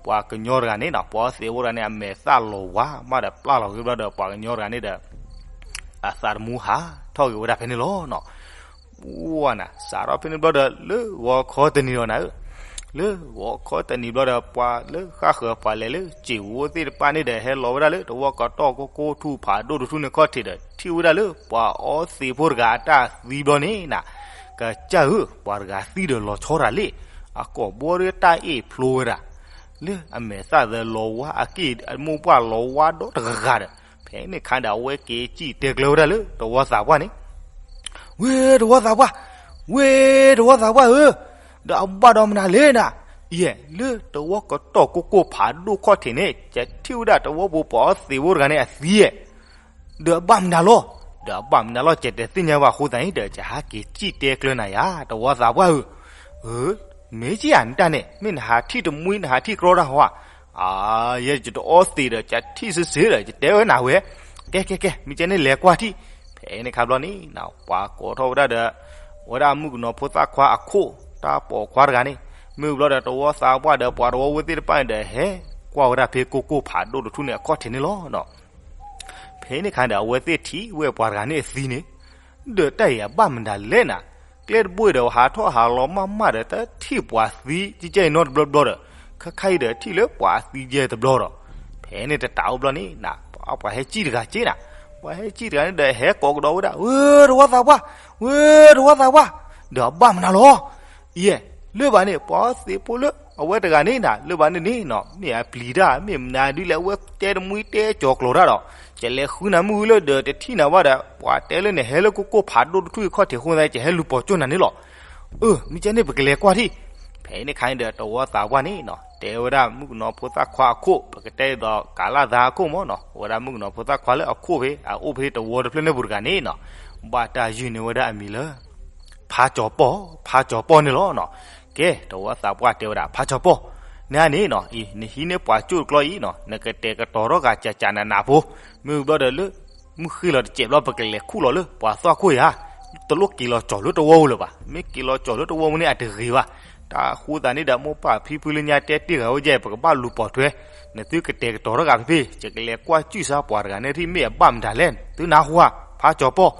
ပှၤကညီတဂၤန့ၣ်နီၤ, ပှၤအီသံးဖိတဂၤန့ၣ် အမဲာ်သၣ်လီၤဝါမးဒီး ပျၢ်လီၤဂ့ၤဘျီဒီး ပှၤကညီတဂၤန့ၣ်ဒီး အသးတမူဟးထီၣ်က့ၤဝဲဒၣ်ဖဲန့ၣ်လီၤနီၤ. ပှၢ်နၤ စးထီၣ်ဖဲန့ၣ်ဘျီဒီး လၢဂီၤခီတနံၤဒီးနၤဧၢ, လၢဂီၤခီတနံၤဘျီဒီး ပှၤလၢဃၣ်ဃၢၤပှၤလဲၤလၢစံာ်ဝိသ့ၣ်တဖၣ်န့ၣ်ဒီး ဟဲလီၤဝဲဒၣ်လၢတဝီကတီၢ်ကိၢ်ကိၢ်ထူၣ်ဖးဒိၣ်တထူၣ်န့ၣ်ခီၣ်ထံးဒီး ထံၣ်ဝဲဒၣ်လၢပှၤအီသံးဖိတဂၤအတၢ်သံဘျီန့ၣ်နၤ, ကစၢ်ဧၢ, ပှၤတဂၤသံဒီးလီၤဆီတၢ်လံ, အကိာ်ဘီဒီးတၢ်အ့ၣ်ဖျိဝဲဒၣ် လၢအမဲာ်သၣ်သၢလီၤဝါအက့ၢ် အမိၢ်ပှၢ်လီၤဝါဒီတဂၤဂၤဒီး, ဖဲန့ၣ်ခါဒီး အဝဲက့ၤစံၣ်တဲကျၢၤဝဲဒၣ်လၢတဝီသးပှၢ်န့ၣ်, ဝ့ၢ်တဝီသးပှၢ်, ဝ့ၢ်တဝီသးပှၢ်ဧၢ, ဒီးအဘၣ်ဒီးမနုၤလဲၣ်နၤ, ယဲၢ် လၢတဝီကတီၢ်ကိၢ်ကိၢ်ဖးဒိၣ်ခီၣ်ထံးန့ၣ် ယထံၣ်ဝဲဒၣ်တဝီပူၤပှၤအီသံးဖိတဂၤန့ၣ်အသံဧါ ဒီးအဘၣ်မနုၤလီၤ, ဒီးအဘၣ်မနုၤလီၤ ယတဲသ့ၣ်ညါဘၣ်အဃိသတးန့ၣ်ဒီး ယဟးက့ၤစံၣ်တဲကျၢၤနၤယၤ တဝီသးပှၢ်ဧၢ, မ့ၢ်ကယၤနတၢ်န့ၣ် မ့ၢ်နဟးထံၣ်တမှံနဟးထံၣ်ကြီတၢ်ဟီဧါ, ယဲယတအီသံးဒီး ယထံၣ်စ့စ့ဒီး ယတဲဝဲနၤဝဲ, ကဲကဲကဲ မ့ၢ်ကဲန့ၣ်လဲၤကွၢ်ထံၣ်, ဖဲန့ၣ်ခါဘျီန့ၣ် ပှၤကိးထီၣ်ဝဲဒၣ်ဒီး ဝဲဒၣ်မုၣ်ကနီၤဖိသၣ်ခွါအခိၣ် တၢ်ပိာ်ခွါတဂၤန့ၣ်, မ့ၢ်ဘျီဒီးတဝီသးပှၢ်ဒီးပှၤတဝီဖိသ့ၣ်တဖၣ်န့ၣ်ဒီး ဟဲကွၢ်ဝဲဒၣ်ဖဲကိၢ်ကိၢ်ဖးဒိၣ်တထူၣ်န့ၣ်အခီၣ်ထံးန့ၣ်လီၤ. ဖဲန့ၣ်ခါဒီး အဝဲသ့ၣ်ထံၣ်ဝဲပှၤတဂၤန့ၣ်အသံန့ၣ်, ဒီးတၢ်အံၤအဘၣ်မနုၤလဲၣ်နၤ, ကျဲတဘိအံၤဒီးဟးထီၣ်ဟးလီၤမးမးဒီး တထံၣ်ပှၤသံကဲကဲအံၤနီတဘျီဘျီဒီး, ခါခါအံၤဒီးထံၣ်လၢပှၤသံယဲၢ်တဘျီဒီး, ဖဲန့ၣ်တတးအိၣ်ဘျီန့ၣ်နၤ ပှၤဟဲစံၣ်တဂၤက့နၤ, ပှၤဟဲစံၣ်တဂၤန့ၣ်ဒီး ဟဲကိးကဒီးဝဲဒၣ် ဝ့ၢ်တဝီသးပှၢ်, ဝ့ၢ်တဝီသးပှၢ်, ဒီးအဘၣ်မနုၤလီၤ ယဲၢ် လၢဘၣ်န့ၣ် ပှၤအီသံးဖိလၢအဝဲတဂၤန့ၣ်နၤ လၢဘၣ်န့ၣ်န့ၣ်နီၤ မ့ၢ်အပျံၤတၢ် မ့ၢ်မနုၤဒ်လဲၣ် အဝဲတဲတမှံတဲကၠီၤကျိၤတၢ်ဒီး, ယလဲၤဃုနၤမုၢ်လၢဒီးတထံၣ်နၤဘၣ်ဒီး ပှၤတဲလၢနဟဲလၢကိၢ်ကိၢ်ဖးဒိၣ်တထူၣ်အံၤခီၣ်ထံးအဃိသတး ယဟဲလူၤပိာ်ကၠိၣ်နၤန့ၣ်လီၤ. အၢ မ့ၢ်ကဲန့ၣ် ပကလဲၤကွၢ်ထံၣ်, ဖဲန့ၣ်ခါန့ၣ်ဒီး တဝီသးပှၢ်န့ၣ်နီၤ တဲဝဲဒၣ်မုၣ်ကနီၤဖိသၣ်ခွါအခိၣ် ပကတဲဒီးကၤလၢ်သးအခိၣ်မ့ၢ်နီၤ ဝဲဒၣ်မုၣ်ကနီၤဖိသၣ်ခွါလၢအခိၣ်ဖဲ အအိၣ်ဖဲတဝီတဖျၢၣ်န့ၣ်ပူၤတဂၤန့ၣ်နီၤ, ဘၣ်တၢ်ယုၢ်န့ၢ်ဝဲဒၣ်အမံၤလၢ ဖးကၠီၤပီၢ် ဖးကၠီၤပီၢ်န့ၣ်လီၤနီၤ. ကဲ တဝီသးပှၢ်တဲဝဲဒၣ် ဖးကၠီၤပီၢ်, နၤန့ၣ်နီၤ အံၤ နဟံးန့ၢ်ပှၤကၠိၣ်တကျီအံၤနီၤ နကတဲာ်ကတီၤထီၣ်ဂၤကကနးနးဖိ, မ့ၢ်ဘျီဒီးလၢ မုၢ်ဃ့လီၤတစဲးဘျီ ပကလဲၤခူၣ်လီၤလၢပှၤသွၣ်ခိၣ်ယၤ, တလိၣ်က့ၤလီၤကၠီၤလၢတဝီပူၤလၢၤဘၣ်, မ့ၢ်က့ၤလီၤကၠီၤလၢတဝီပူၤန့ၣ် အတဂ့ၤဘၣ်. တၢ်ဃိသတးန့ၣ်ဒီး မိၢ်ပၢ်ဖံဖုလၢညါတဲတ့ၢ်ဂၤအိၣ်ယဲၢ် ပကဘၣ်လူၤပိာ်ထွဲ, နသုကတဲာ်ကတီၤထီၣ်ဂၤဖဲဖဲ ယကလဲၤကွၢ်စူၣ်စါပှၤတဂၤန့ၣ်ထံၣ် မ့ၢ်အဘၣ်မတၤလဲၣ် သုနၢ်ဟူဧါ ဖးကၠီၤပီၢ်.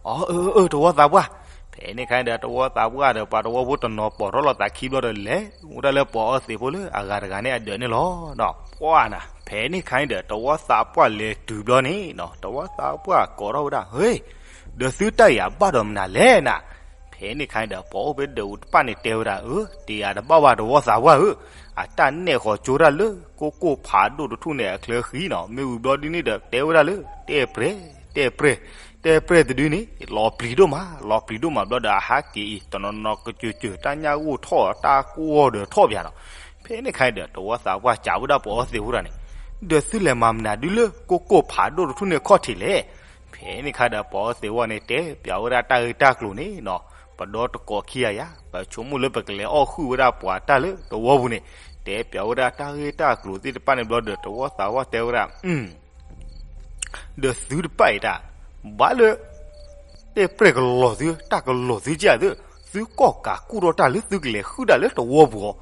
အၢ အၢ အၢ တဝီသးပှၢ်. ဖဲန့ၣ်ခါန့ၣ်ဒီး တဝီသးပှၢ်ဒီးပှၤတဝီဖိတနီၤပိာ်ထီၣ်လိာ်သးခံဘျီဒီး လဲၤဝဲဒၣ်လၢပှၤအီသံးဖိလၢအဂၤတဂၤန့ၣ်အဒၢးန့ၣ်လီၤ. ပှၢ်နၤ ဖဲန့ၣ်ခါန့ၣ်ဒီး တဝီသးပှၢ်လဲၤတုၤဘျီန့ၣ်နီၤ တဝီသးပှၢ်ကိးထီၣ်ဝဲဒၣ် ဟ့ ဒီးသုတၢ်အံၤအဘၣ်ဒီးမနုၤလဲၣ်နၤ. ဖဲန့ၣ်ခါန့ၣ်ဒီး ပှၤအိၣ်ဖဲဒၢးအူတဖၣ်န့ၣ်တဲဝဲဒၣ် အၢ တယၤတဘၣ်ဘၣ်တဝီသးပှၢ်ဧၢ, အတၢ်နဲၣ်ဃီၤကၠိတၢ်လၢကိၢ်ကိၢ်ဖးဒိၣ်တထူၣ်န့ၣ်အချၢဃံနီၤ မ့ၢ်ဝံၤဘျီဒ်န့ၣ်ဒီး တဲဝဲဒၣ်လၢ တဲပြဲၢ် တဲပြဲၢ် တဲပြဲၢ်တဒုန့ၣ် လီၤပျံၤဒိၣ်မး လီၤပျံၤဒိၣ်မးဘျီဒီး အဟးက့ၤအံၤ တနီၤနီၤကစၢၢ်ကၠၢၢ် တၢ်ညၣ်ဂိၢ်ထီၣ် တၢ်ကိၢ်အီၤဒီးထီၣ်ပၠးနီၤ. ဖဲန့ၣ်ခါန့ၣ်ဒီး တဝီသးပှၢ်စံးဝဲဒၣ်ပှၤအီသံးဖိတဂၤန့ၣ်, ဒီးသုလဲၤမၤမနုၤဒုလၢကိၢ်ကိၢ်ဖးဒိၣ်တထူၣ်န့ၣ်အခီၣ်ထံးလဲၣ်. ဖဲန့ၣ်ခါဒီး ပှၤအီသံးဖိန့ၣ် တဲပၠးဝဲဒၣ်တၢ်ဂ့ၢ်တၢ်ကျိၤန့ၣ်နီၤ, ပဒီတကိးခံဂၤယၤ ပဆိကမိၣ်လၢပကလဲၤအီၣ်ဃုာ်ဝဲဒၣ်ပှၤတၢ်လၢတဝီပူၤန့ၣ်, တဲပၠးဝဲဒၣ်တၢ်ဂ့ၢ်တၢ်ကျိၤသ့ၣ်တဖၣ်န့ၣ်ဘျီဒီး တဝီသးပှၢ်တဲဝဲဒၣ် ဒီးသုတဖၣ်အံၤတၢ် ဘၣ်လၢ တဲပြဲၢ်ကလီၤသု တၢ်ကလီၤသုကဲသု, သုကီၢ်ကးကူၣ်ထီၣ်တၢ်လၢသုကလဲၤဃုာ်တၢ်လၢတဝီပူၤအီၤ,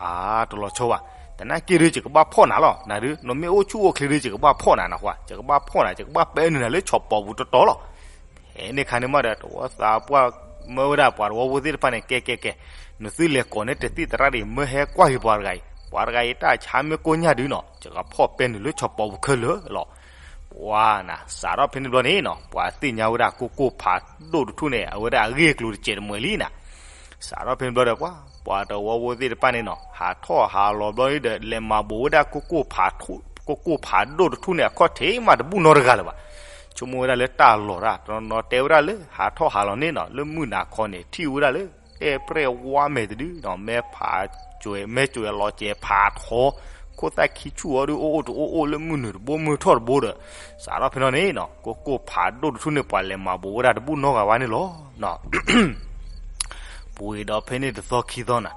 အါ တလီၤဆီဘၣ်. သနာ်က့ဒီး ယကဘၣ်ဖီၣ်နၤလီၤ နဒုး နမ့ၢ်အိၣ်ဆူၣ်အိၣ်ချ့ဒီး ယကဘၣ်ဖီၣ်နၤနၢ်ဟူဧါ, ယကဘၣ်ဖီၣ်နၤ ယကဘၣ်ပဲနုာ်နၤလၢဆီၣ်ပီၤပူၤတတီၤလီၤ. ဖဲန့ၣ်ခါန့ၣ်မးဒီး တဝီသးပှၢ်မၢဝဲဒၣ်ပှၤတဝီဖိသ့ၣ်တဖၣ်န့ၣ် ကဲကဲကဲ, နသုလဲၤကိးန့ၢ်တသ့ၣ်သရၣ်ဒံး မၢဟဲကွၢ်က့ၤပှၤတဂၤအံၤ, ပှၤတဂၤအံၤတၢ်ဆါမ့ၢ်ကိညၢ်ဒုးနီၤ ယကဖီၣ်ပဲနုာ်လၢဆီၣ်ပီၤပူၤခဲလၢာ်လီၤ. ပှၢ်နၤ စးထီၣ်ဖဲန့ၣ်ဘျီန့ၣ်နီၤ ပှၤသ့ၣ်ညါဝဲဒၣ်ကိၢ်ကိၢ်ဖးဒိၣ်တထူၣ်န့ၣ် အဝဲဒၣ်အဂ့ၢ်အကျိၤတစဲးတမှဲၤလံနၤ. စးထီၣ်ဖဲန့ၣ်ဘျီဒီး ပှၤ ပှၤတဝီဖိသ့ၣ်တဖၣ်န့ၣ်နီၤ ဟးထီၣ်ဟးလီၤဘျီဒီး လဲၤမၤဘိးဝဲဒၣ် ကိၢ်ကိၢ်ဖးဒိၣ်တထူၣ်န့ၣ် အခီၣ်ထံးမးတဘူၣ်နီတဂၤလၢၤဘၣ်. ဆိကမိၣ်ဝဲဒၣ်လၢတၢ်လီၤတၢ် တနီၤနီၤတဲဝဲဒၣ်လၢ ဟးထီၣ်ဟးလီၤန့ၣ်နီၤ လၢမုၢ်နၤခီန့ၣ် ထံၣ်ဝဲဒၣ်လၢ တဲပြဲၢ်ဝါမဲာ်တဒုနီၤ မဲဖးကွဲၤ မဲကွဲၤလီၤစဲၤဖးထီ ခိၣ်သၣ်ခံဆူၣ်အီၤဒုး အိၣ်အိၣ်တအိၣ်အိၣ်လၢမုၢ်နုာ်တဘိမုၢ်ထီၣ်တဘိဒီး စးထီၣ်ဖဲန့ၣ်နီၤ ကိၢ်ကိၢ်ဖးဒိၣ်တထူၣ်န့ၣ် ပှၤလဲၤမၤဘိးဝဲဒၣ်တဘူၣ်နီတဂၤဘၣ်န့ၣ်လီၤ. ပှ့ၤဒီးဖဲန့ၣ်တသီခံသီနၤ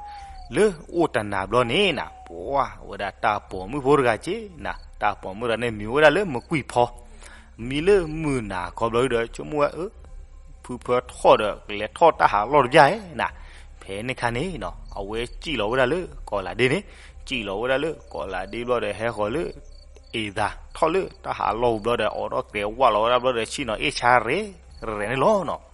လၢအိၣ်တနၤဘျီန့ၣ်နၤ ပှၤဝဲဒၣ်တၢ်ပိာ်မုၣ်ဖိတဂၤက့နၤ တၢ်ပိာ်မုၣ်တဂၤန့ၣ် မံၤဝဲဒၣ်လၢမကွံာ်ဖီ မံၤလၢမုၢ်နၤခီဘျီဒီး ဆိကမိၣ်ဝဲအၢ ဖုဖၢထီၣ်ဒီး ကလဲၤထီၣ်တၢ်ဟးလီၢ်တဘျီဧါနၤ. ဖဲန့ၣ်ခါန့ၣ်နီၤ အဝဲစံၣ်လီၤဝဲဒၣ်လၢကီးလးဒ့န့ၣ် စံၣ်လီၤဝဲဒၣ်လၢကီးလးဒ့ဘျီဒီး ဟဲဃီၤလၢ အ့ၣ်သးထီၣ်လၢတၢ်ဟးလီၢ်ပူၤဘျီဒီး အိးထီၣ်ကျဲဝၢ်လီၤဝဲဒၣ်ဘျီဒီး ဆ့ၣ်နီၤအ့ၣ်ဆါရဲၣ်ရဲၣ်န့ၣ်လီၤနီၤ.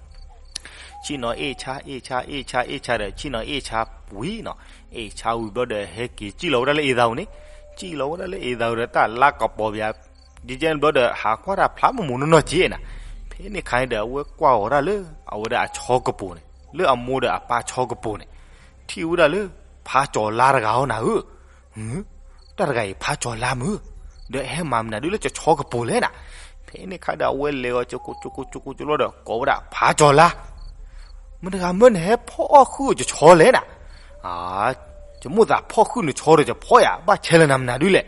ဆ့ၣ်နီၤအ့ၣ်ဆါ အ့ၣ်ဆါ အ့ၣ်ဆါ အ့ၣ်ဆါဒီး ဆ့ၣ်နီၤအ့ၣ်ဆါပှံၤနီၤ. အ့ၣ်ဆါဝံၤဘျီဒီး ဟဲက့ၤစံၣ်လီၤဝဲဒၣ်လၢအ့ၣ်သးပူၤန့ၣ်, စံၣ်လီၤဝဲဒၣ်လၢအ့ၣ်သးပူၤဒီး တၢ်လါကပီၤပယၤ ကဲကဲန့ၣ်ဘျီဒီး ဟးကွၢ်တၢ်ဖျါမိၢ်မိၢ်နီၢ်နီၢ်က့နီၤ. ဖဲန့ၣ်အခါန့ၣ်ဒီး အဝဲကွၢ်အီၤဒၣ်လၢ အဝဲဒၣ်အဆီကပိၤန့ၣ်, လၢအမိၢ်ဒီးအပၢ်ဆီကပိၤန့ၣ်, ထံၣ်ဝဲဒၣ်လၢ ဖါကၠီၤလါတဂၤအီၤနၤဧၢ. တၢ်တဂၤအံၤဖါကၠီၤလါမုၢ်, ဒီးဟဲမၤမနုၤဒုလၢကဆီကပိၤလဲၣ်နၤ. ဖဲန့ၣ်အခါဒီး အဝဲလဲၤအီၤကကိကကိကကိကလိဒီး ကိးဝဲဒၣ်ဖါကၠီၤလါ, မတၤတဂၤမၢနဟဲဖီၣ်အီၣ်ဃုာ်အီၤကဆီလဲၣ်နၤ. အါ, ယမိၣ်သးဖီၣ်ဃုာ်နဆီဒီး ယဖီၣ်ယၤ ဘၣ်ဆဲးလၢနၤမနုၤဒုလဲၣ်.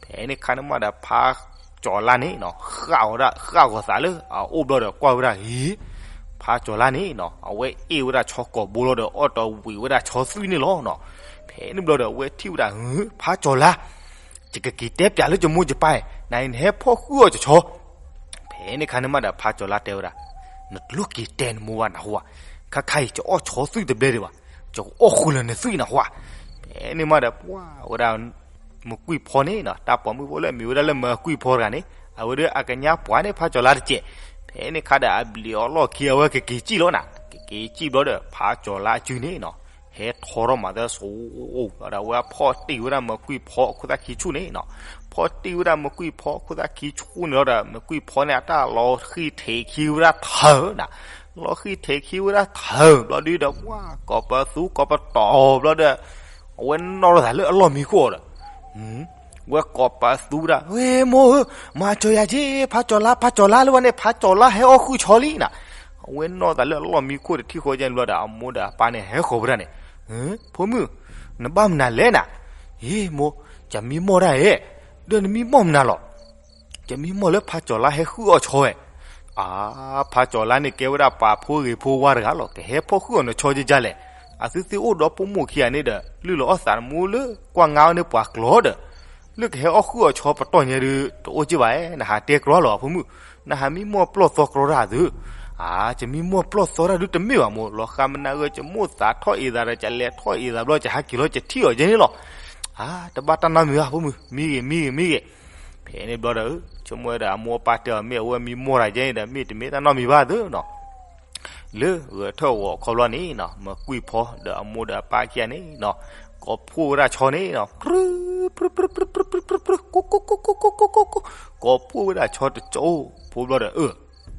ဖဲန့ၣ်အခါန့ၣ်မးဒီး ဖါကၠီၤလါန့ၣ်နီၤ ဃၣ်အီၤဒၣ် ဃၣ်ဂီၤသးလၢအအိၣ်ဘျီဒီး ကွၢ်ဝဲဒၣ်အံၤ, ဖါကၠီၤလါန့ၣ်နီၤ အဝဲအ့ၣ်ဝဲဒၣ်ဆီကိာ်ဘိလီၤဒီး အီၣ်တဝံၤဝဲဒၣ်ဆီသွံၣ်န့ၣ်လီၤနီၤ. ဖဲန့ၣ်ဘျီဒီး အဝဲထံၣ်ဝဲဒၣ် ဖါကၠီၤလါ, ယကက့ၤတဲပျးလၢယမိၢ်ယပၢ်, နၤအံၤနဟဲဖီၣ်ဃုာ်အီၤကဆီ. ဖဲန့ၣ်အခါန့ၣ်မးဒီး ဖါကၠီၤလါတဲဝဲဒၣ်, နတလိၣ်က့ၤတဲနမိၢ်ဘၣ်နဟူဧါ, ခါခါအံၤ ကအီၣ်ဆီသွံၣ်တဘျဲဒံးဘၣ်, ကအီၣ်ဃုာ်လၢနသွံၣ်နဟူဧါ. ဖဲန့ၣ်မးဒီး ပှၤဝဲဒၣ် မကွံာ်ဖီန့ၣ်နီၤ တၢ်ပိာ်မုၣ်ဖိလၢအမ့ၢ်ဝဲဒၣ်လၢမကွံာ်ဖီတဂၤန့ၣ် အဝဲဒၣ်အကညးပှၤန့ၢ်ဖါကၠီၤလါတစဲး. ဖဲန့ၣ်အခါဒီး အဘျံးအီၤလီၢ်ခံ အဝဲကက့ၤစံၣ်လီၤနၤ, ကက့ၤစံၣ်ဘျီဒီး ဖါကၠီၤလါအစုန့ၣ်နီၤ ဟဲထီထီၣ်မးသၢဆိး, ဒီးအဝဲဖီၣ်တံၢ်ဝဲဒၣ်မကွံာ်ဖီအခိၣ်သၣ်ခံဆူၣ်န့ၣ်နီၤ, ဖီၣ်တံၢ်ဝဲဒၣ်မကွံာ်ဖီအခိၣ်သၣ်ခံဆူၣ်န့ၣ်လီၤဒီး မကွံာ်ဖီန့ၣ် အတၢ်လီၤဃံၢ်ထဲးခံဝဲဒၣ်ထၢနၤ, လီၤဃံၢ်ထဲးခံဝဲဒၣ်ထၢဘျီဒုဒီး ပှၤ ကိးပသူကိးပတီၢ်ဘျီဒီး အဝဲနီၣ်ထီၣ်သးလၢအလီၢ်မံခိၣ်ဒီး ဝဲကိးပသူဒၣ် ဝဲမိၢ်ဧၢ, မၤစၢၤယၤက့ၤ ဖါကၠီၤလါ ဖါကၠီၤလါလၢဝဲန့ၣ် ဖါကၠီၤလါဟဲအီၣ်ဃုာ်ဆီလံနၤ. အဝဲနီၣ်သးလၢအလီၢ်မံခိၣ်တထံၣ်ဃီကဲန့ၣ်ဘျီဒီး အမိၢ်ဒီးအပၢ်န့ၣ်ဟဲဃီၤဝဲဒၣ်န့ၣ်, ဖိမုၣ်, နဘၣ်မနုၤလဲၣ်နၤ. ဟ့ၣ်မိၢ်, ယမံမီၢ်တၢ်ဧဲ, ဒီးနမံမီၢ်မနုၤလီၤ. ယမံမီၢ်လၢဖါကၠီၤလါဟဲဃုာ်အီၣ်ဆီဝဲ. အါ, ဖါကၠီၤလါန့ၣ်ကဲဝဲဒၣ်ပှၤဖိဂ့ၤဖိဝါတဂၤလီၤ, ကဟဲဖီၣ်ဃုာ်အီၤနဆီကကလဲၣ်. အသုသ့ၣ်အိၣ်ဒီးပိာ်မိၣ်ခံဂၤန့ၣ်ဒီး လုၢ်လီၤအီၣ်သးတမူလၢကွၢ်ငါအီၤန့ၣ်ပှၤကျီဒီး လၢကဟဲအီၣ်ဃုာ်အီၣ်ဆီပတီၢ်ညါဒုး တအိၣ်က့ဘၣ်ဧဲ, နဟးတဲကြီလီၤအဖိမုၣ်, နဟးမံမီၢ်ပျီၢ်သီကြီတၢ်သု. အါ, ယမံမီၢ်ပျီၢ်သီတၢ်ဒုးတမ့ၢ်ဘၣ်မိၢ်, လီၤဃးမနၤဂ့ၤ ယမိၣ်သးထီၣ်အ့ၣ်သးဒီး ယလဲၤထီၣ်အ့ၣ်သးဘျီ ယဟးက့ၤလီၤ ယထံၣ်အီၤယဲန့ၣ်လီၤ. အါ, တဘၣ်တၢ်နီတမံၤဘၣ်ဖိမုၣ်, မံဂ့ၤ မံဂ့ၤ မံဂ့ၤ. ဖဲန့ၣ်ဘျီဒီး ဆိကမိၣ်ဝဲဒီးအမိၢ်အပၢ်တဲအီၤ မ့ၢ်အဝဲမံမီၢ်တၢ်ယဲန့ၣ်ဒီး မ့ၢ်တမ့ၢ်တၢ်နီတမံၤဘၣ်သုနီၤ. လၢဂဲၤထၢၣ်ဂီၤခီဘျီန့ၣ်နီၤ မကွံာ်ဖီဒီးအမိၢ်ဒီးအပၢ်ခံဂၤန့ၣ်နီၤ ကိးဖှိၣ်ဝဲဒၣ်ဆီန့ၣ်နီၤ ပြူ ပြူ ပြူ ပြူ ပြူ ပြူ ပြူ ပြူ ကိး ကိး ကိး ကိး ကိး ကိး ကိး ကိး ကိးဖှိၣ်ဝဲဒၣ်ဆီတကၠိ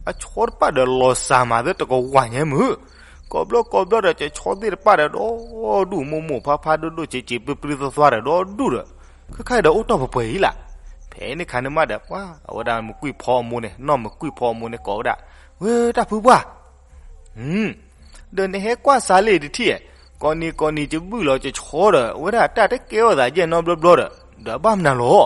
အဆီတပၣ်ဒီးလီၤစၢ်မးသ့တကဝၢ်ညါမုၢ် ကိးဘျီကိးဘျီဒီး ကဆီသ့ၣ်တပၣ်ဒီး ဒီဒူၣ်မိၢ်မိၢ်ဖါဖါဒိၣ်ဒိၣ်စ့စ့ပြံပြံသွသွဒီး ဒီဒူၣ်ဒီး ခဲခါဒီးအိၣ်တီၢ်ပှဲၤပှဲၤအံၤလၢ်. ဖဲန့ၣ်ခါန့ၣ်မးဒီး ပှၤအဝဲဒၣ်မကွံာ်ဖီအမိၢ်န့ၣ် နီၢ်မကွံာ်ဖီအမိၢ်န့ၣ်ကိးဝဲဒၣ် ဝဲတၢ်ဖုပှၢ် ဒီးနဟဲကွၢ်စးလံတထံၣ်, ကိးနံၤကိးနံၤကဘုၣ်လီၤကဆီဒီး အဝဲဒၣ်တၢ်တကဲထီၣ်သးယဲၢ်နီတဘျီဘျီဒီး ဒီးအဘၣ်မနုၤလီၤ.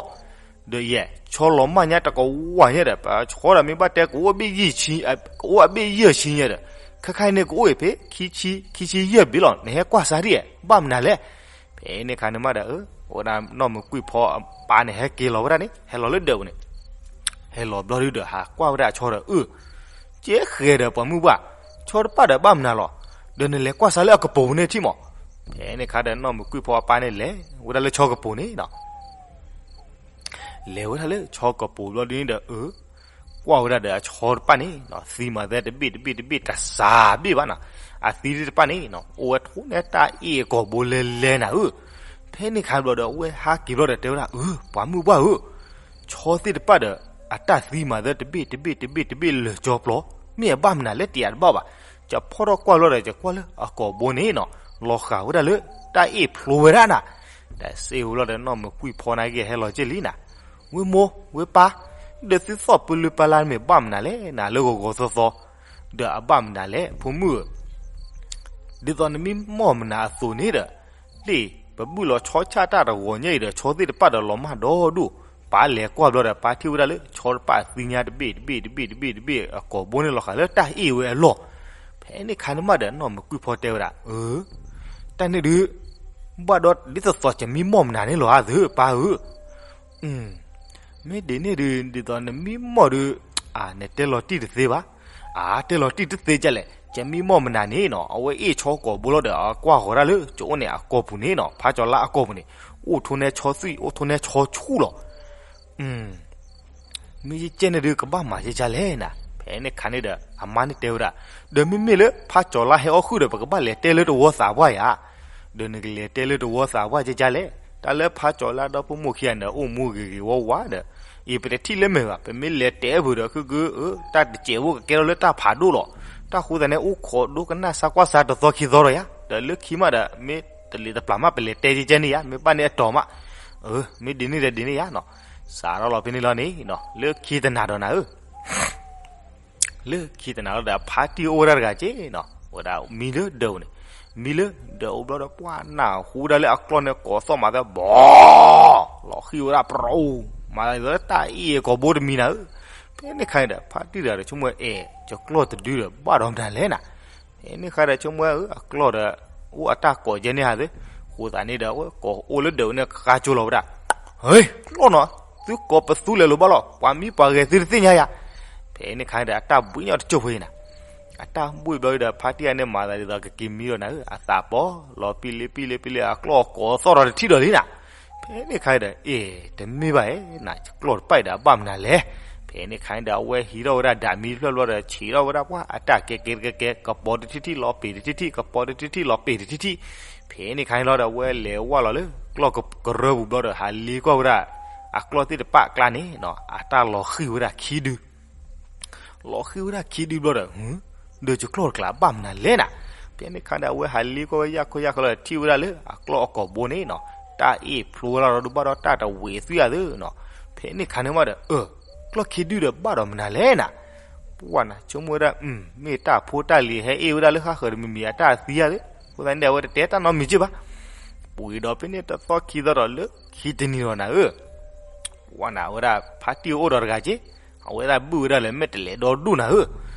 ဒီးယဲၢ် ဆီလီၤမၢ်ညါတကဝၢ်ညါဒီး ပဆီဒီးမ့ၢ်ဘၣ်တဲကအိၣ်ဘ့ၣ်ယဲၢ်ဆံ, ကအိၣ်အဘ့ၣ်ယဲၢ်ဆံညါဒီး ခဲခါအံၤန့ၣ်ကအိၣ်အံၤဖဲ ခံဆံ, ခံဆံယဲၢ်ဘ့ၣ်လီၤ. နဟဲကွၢ်စးဒ်အံၤ ဘၣ်မနုၤလဲၣ်. ဖဲန့ၣ်ခါန့ၣ်မးဒီး အဝဲဒၣ်နီၢ်မကွံာ်ဖီအပၢ်န့ၣ် ဟဲက့ၤလီၤဝဲဒၣ်န့ၣ် ဟဲလီၤလၢဒၢးပူၤန့ၣ် ဟဲလီၤဘျီဒုဒီး ဟးကွၢ်ဝဲဒၣ်အဆီဒီး အၢ ကဲဃဲၤဒီးပှၤမုၣ်ပှၢ်, ဆီတပၣ်ဒီးဘၣ်မနုၤလီၤ. ဒီးနလဲၤကွၢ်စးလၢအကပိာ်ပူၤန့ၣ်ထံၣ်မး. ဖဲန့ၣ်ခါဒီးနီၢ်မကွံာ်ဖီအပၢ်န့ၣ်လဲၤဝဲဒၣ်လၢဆီကပိာ်န့ၣ်နီၤ လဲၤဝဲဒၣ်လၢဆီကပိာ်ဘျီဒုန့ၣ်ဒီး အၢ ကွၢ်ဝဲဒၣ်ဒီးအဆီတပၣ်န့ၣ်နီၤ သံမးသဲတဘ့ၣ်တဘ့ၣ်တဘ့ၣ်တစှၤဘ့ၣ်ဘၣ်နီၤ, အသံသ့ၣ်တပၣ်န့ၣ်နီၤ အိၣ်ဝဲထိၣ်န့ၢ်တၢ်အ့ၣ်အကိာ်ဘိလဲၤလဲၤနၤဧၢ. ဖဲန့ၣ်ခါဘျီဒီး အဝဲဟးက့ၤဘျီဒီးတဲဝဲဒၣ် အၢ ပှၤမုၣ်ပှၢ်ဧၢ ဆီသ့ၣ်တပၣ်ဒီး အတၢ်သံမးသဲတဘ့ၣ်တဘ့ၣ်တဘ့ၣ်တဘ့ၣ်လၢာ်ကၠီပျီ, မ့ၢ်အဘၣ်မနုၤလဲၣ်တယၤတဘၣ်ဘၣ်. ယဖီၣ်ထီၣ်ကွၢ်ဘျီဒီး ယကွၢ်လၢအကိာ်ဘိန့ၣ်နီၤ လီၤဃာ်ဝဲဒၣ်လၢတၢ်အ့ၣ်ဖျိဝဲဒၣ်နၤ. တၢ်စ့ၢ်ဝဲဘျီဒီး နီၢ်မကွံာ်ဖီန့ၣ်က့ၤဟဲလီၤက့ၤလံနၤ ဝဲမိၢ်ဝဲပၢ်, ဒီးသုသီၣ်ပၢလုၢ်ပၢလၢ်မ့ၢ်ဘၣ်မနုၤလဲၣ်နၤ လၢဂီၤဂီၤသီသီ, ဒီးအဘၣ်မနုၤလဲၣ် ဖိမုၣ်ဧၢ, ဒ်သိးနမံမီၢ်မနုၤအသိးန့ၣ်ဒီး, လၢပဘုၣ်လီၤဆီဆၣ်တၢ်တဂီၤညါအံၤဒီး ဆီသ့ၣ်တပၣ်ဒီးလီၤမၢ်ဒီဒူၣ်, ပၢ်လဲၤကွၢ်ဘျီဒီး ပၢ်ထံၣ်ဝဲဒၣ်လၢ ဆီတပၣ်သံညါတဘ့ၣ်တဘ့ၣ်တဘ့ၣ်တဘ့ၣ်တဘ့ၣ် အကိာ်ဘိန့ၣ်လီၤဃာ်လၢတၢ်အ့ၣ်ဝဲအလီၢ်. ဖဲန့ၣ်ခါန့ၣ်မးဒီး နီၢ်မကွံာ်ဖီတဲဝဲဒၣ် အၢ တၢ်န့ၣ်ဒုး ဘၣ်ဒီးဒ်သိးသိးကမံမီၢ်မနုၤန့ၣ်လီၤဧါသု ပၢ်ဧၢ, မ့ၢ်ဒ်န့ၣ်ဒုး ဒ်သိးနမံမီၢ်ဒုး, အၢ နတဲလီၤတံၢ်တသ့ဘၣ်, အၢ တဲလီၤတံၢ်တသ့ဒ်လဲၣ်, ကမံမီၢ်မနုၤန့ၣ်နီၤ အဝဲအ့ၣ်ဆီကိာ်ဘိလီၤဒီး အကွၢ်ဃီၤဒၣ်လၢ ကအိၣ်န့ၣ်အကိာ်ပူၤန့ၣ်နီၤ ဖးကၠီၤလါအကိာ်ပူၤန့ၣ်, အိၣ်ထိၣ်န့ၢ်ဆီသွံၣ် အိၣ်ထိၣ်န့ၢ်ဆီဆူၣ်လီၤ. မ့ၢ်ယကဲန့ၣ်ဒုး ကဘၣ်မၤယကလဲၣ်နၤ. ဖဲန့ၣ်ခါန့ၣ်ဒီး အမါန့ၣ်တဲဝဲဒၣ်, ဒီးမ့မ့ၢ်လၢဖးကၠီၤလါဟဲအီၣ်ဃုာ်ဒီး ပကဘၣ်လဲၤတဲလၢတဝီသးပှၢ်ယၤ, ဒီးနကလဲၤတဲလၢတဝီသးပှၢ်ယကလဲၣ်. တၢ်လၢဖးကၠီၤလါဒီဖိမိၢ်ခံဂၤန့ၣ် အိၣ်မူဂ့ၤဂ့ၤဝါဝါဒီး အံၤပတထံၣ်လၢမဲာ်ဘၣ်, ပမ့ၢ်လဲၤတဲအပူၤဒီး ခုခု တၢ်တစဲးဖိကကဲထီၣ်လၢတၢ်ဖးဒိၣ်လီၤ. တၢ်ဃိသတးန့ၣ် အိၣ်ခိးဒိကနၣ်စါကွၢ်စါတသီခံသီဒီးယၤ, ဒီးလၢခံမးဒီး မ့ၢ်တလံၤတပျၢ်မး ပလဲၤတဲကဲန့ၣ်ယၤ, မ့ၢ်ဘၣ်န့ၣ်အတီၤမး, မ့ၢ်ဒ်န့ၣ်ဒီးဒ်န့ၣ်ယၤနီၤ. စးထီၣ်လီၤဖဲန့ၣ်လီၤန့ၣ်နီၤ, လၢခံတနၤဒီးနၤဧၢ လၢခံတနၤလီၤဒီး ဖါတံၢ်အိၣ်ဝဲဒၣ်တဂၤက့နီၤ, ဝဲဒၣ်မံလၢဒၢးပူၤန့ၣ်, မံလၢဒၢးပူၤဘျီဒီး ပှၢ်နၢ်ဟူဒၣ်လၢအကျီၢ်န့ၣ်ကိးသီၣ်မးသၢဘီ, လီၤဃံၤဝဲဒၣ်ပြူၤ, မၤသးဒ်သိးလၢတၢ်အ့ၣ်အကိာ်ဘိတမံနၤဧၢ. ဖဲန့ၣ်ခါန့ၣ်ဒီး ဖါတံၢ်တဂၤဒီးဆိကမိၣ် အဲၣ် ယကျီၢ်တဒုဒီး ဘၣ်ဒီးမနုၤလဲၣ်နၤ. ဖဲန့ၣ်ခါဒီးဆိကမိၣ်ဝဲ အကျီၢ်ဒီး အိၣ်အတၢ်ကိးကဲန့ၣ်ဧါသ့, ဃိသတးန့ၣ်ဒီး ကိးအိၣ်လၢဒၢးပူၤန့ၣ် ကဃါကၠိလီၤဝဲဒၣ်, ဟ့ ကျီၢ်နီၤ, သုကိးပသူလဲၤလိာ်ဘၣ်လီၤ, ပှၤမံပှၤဂဲၤသုတသ့ၣ်ညါယၤ. ဖဲန့ၣ်ခါန့ၣ်ဒီး အတၢ်ဘှံးညီတစိၢ်ဖိအံၤနၤ, အတၢ်ဘှံးဘျီဒီး ဖါတံၢ်တဂၤန့ၣ် မၤသးဒ်သိးကက့ၤမံဒီးနၤဧၢ, အသးပီၤ လီၤပံလ့ပံလ့ပံလ့ အကျီၢ်ကိးသီၣ်ဒီးတထံၣ်ဒီးလံနၤ. ဖဲန့ၣ်ခါန့ၣ်ဒီး အဲၣ် တမ့ၢ်ဘၣ်အဲၣ်နၤ, ယကျီၢ်တပၢ်အံၤဒီး အဘၣ်မနုၤလဲၣ်. ဖဲန့ၣ်ခါန့ၣ်ဒီး အဝဲဟံးထီၣ်ဝဲဒၣ်ဒၣ်မံတဖျၢၣ်ဘျီဒီး ဆံးထီၣ်ဝဲဒၣ်ပှၢ် အတၢ်ကဲကဲကဲကဲ ကပီၤတထံၣ်ထံၣ်လီၤပ့ၤတထံၣ်ထံၣ် ကပီၤတထံၣ်ထံၣ်လီၤပ့ၤတထံၣ်ထံၣ်. ဖဲန့ၣ်ခါန့ၣ်လီၤဒီး အဝဲလဲၤဝဲလီၤလၢ ကျီၢ်ကရၢပူၤဘျီဒီး ဟးလ့ကွၢ်ဝဲဒၣ် အကျီၢ်သ့ၣ်တဖၣ်အကျါန့ၣ်နီၤ, အတၢ်လီၤဃံၤဝဲဒၣ်ခံဒု လီၤဃံၤဝဲဒၣ်ခံဒုဘျီဒီး ဒၢးယကျီၢ်တကျါဘၣ်မနုၤလဲၣ်နၤ. ဖဲန့ၣ်ခါဒီး အဝဲဟးလ့ကွၢ်ဝဲယၢ်ခီယၢ်ခီလီၤဒီး ထံၣ်ဝဲဒၣ်လၢအကျီၢ်အကိာ်ဘိန့ၣ်နီၤ, တၢ်အ့ၣ်ဖျိဝဲလီၤဒီး ဘၣ်ဒီးတၢ်တဝံးသွံၣ်အသးနီၤ. ဖဲန့ၣ်ခါန့ၣ်မးဒီး အၢ ကျီၢ်ခံဒုဒီးဘၣ်ဒီးမနုၤလဲၣ်နၤ. ပှၢ်နၤဆိကမိၣ်ဝဲဒၣ် မ့ၢ်တၢ်ဖိတၢ်လံၤဟဲအ့ၣ်ဝဲဒၣ်လၢဃၣ်ဃၢၤတမံၤမံၤ အတၢ်သံဧါသ့, အဃိသတးန့ၣ်ဒီး အဝဲတတဲတၢ်နီတမံၤက့ဘၣ်. ပှ့ၤဒီးဖဲန့ၣ်တသီခံသီဒီး လၢခံတနံၤဒီးနၤဧၢ ပှၢ်နၤဝဲဒၣ် ဖါတံၢ်အိၣ်ဒီးတဂၤက့, အဝဲဒၣ်ဘုၣ်ဝဲဒၣ်လၢမဲာ်တလဲးဒီဒူၣ်နၤဧၢ,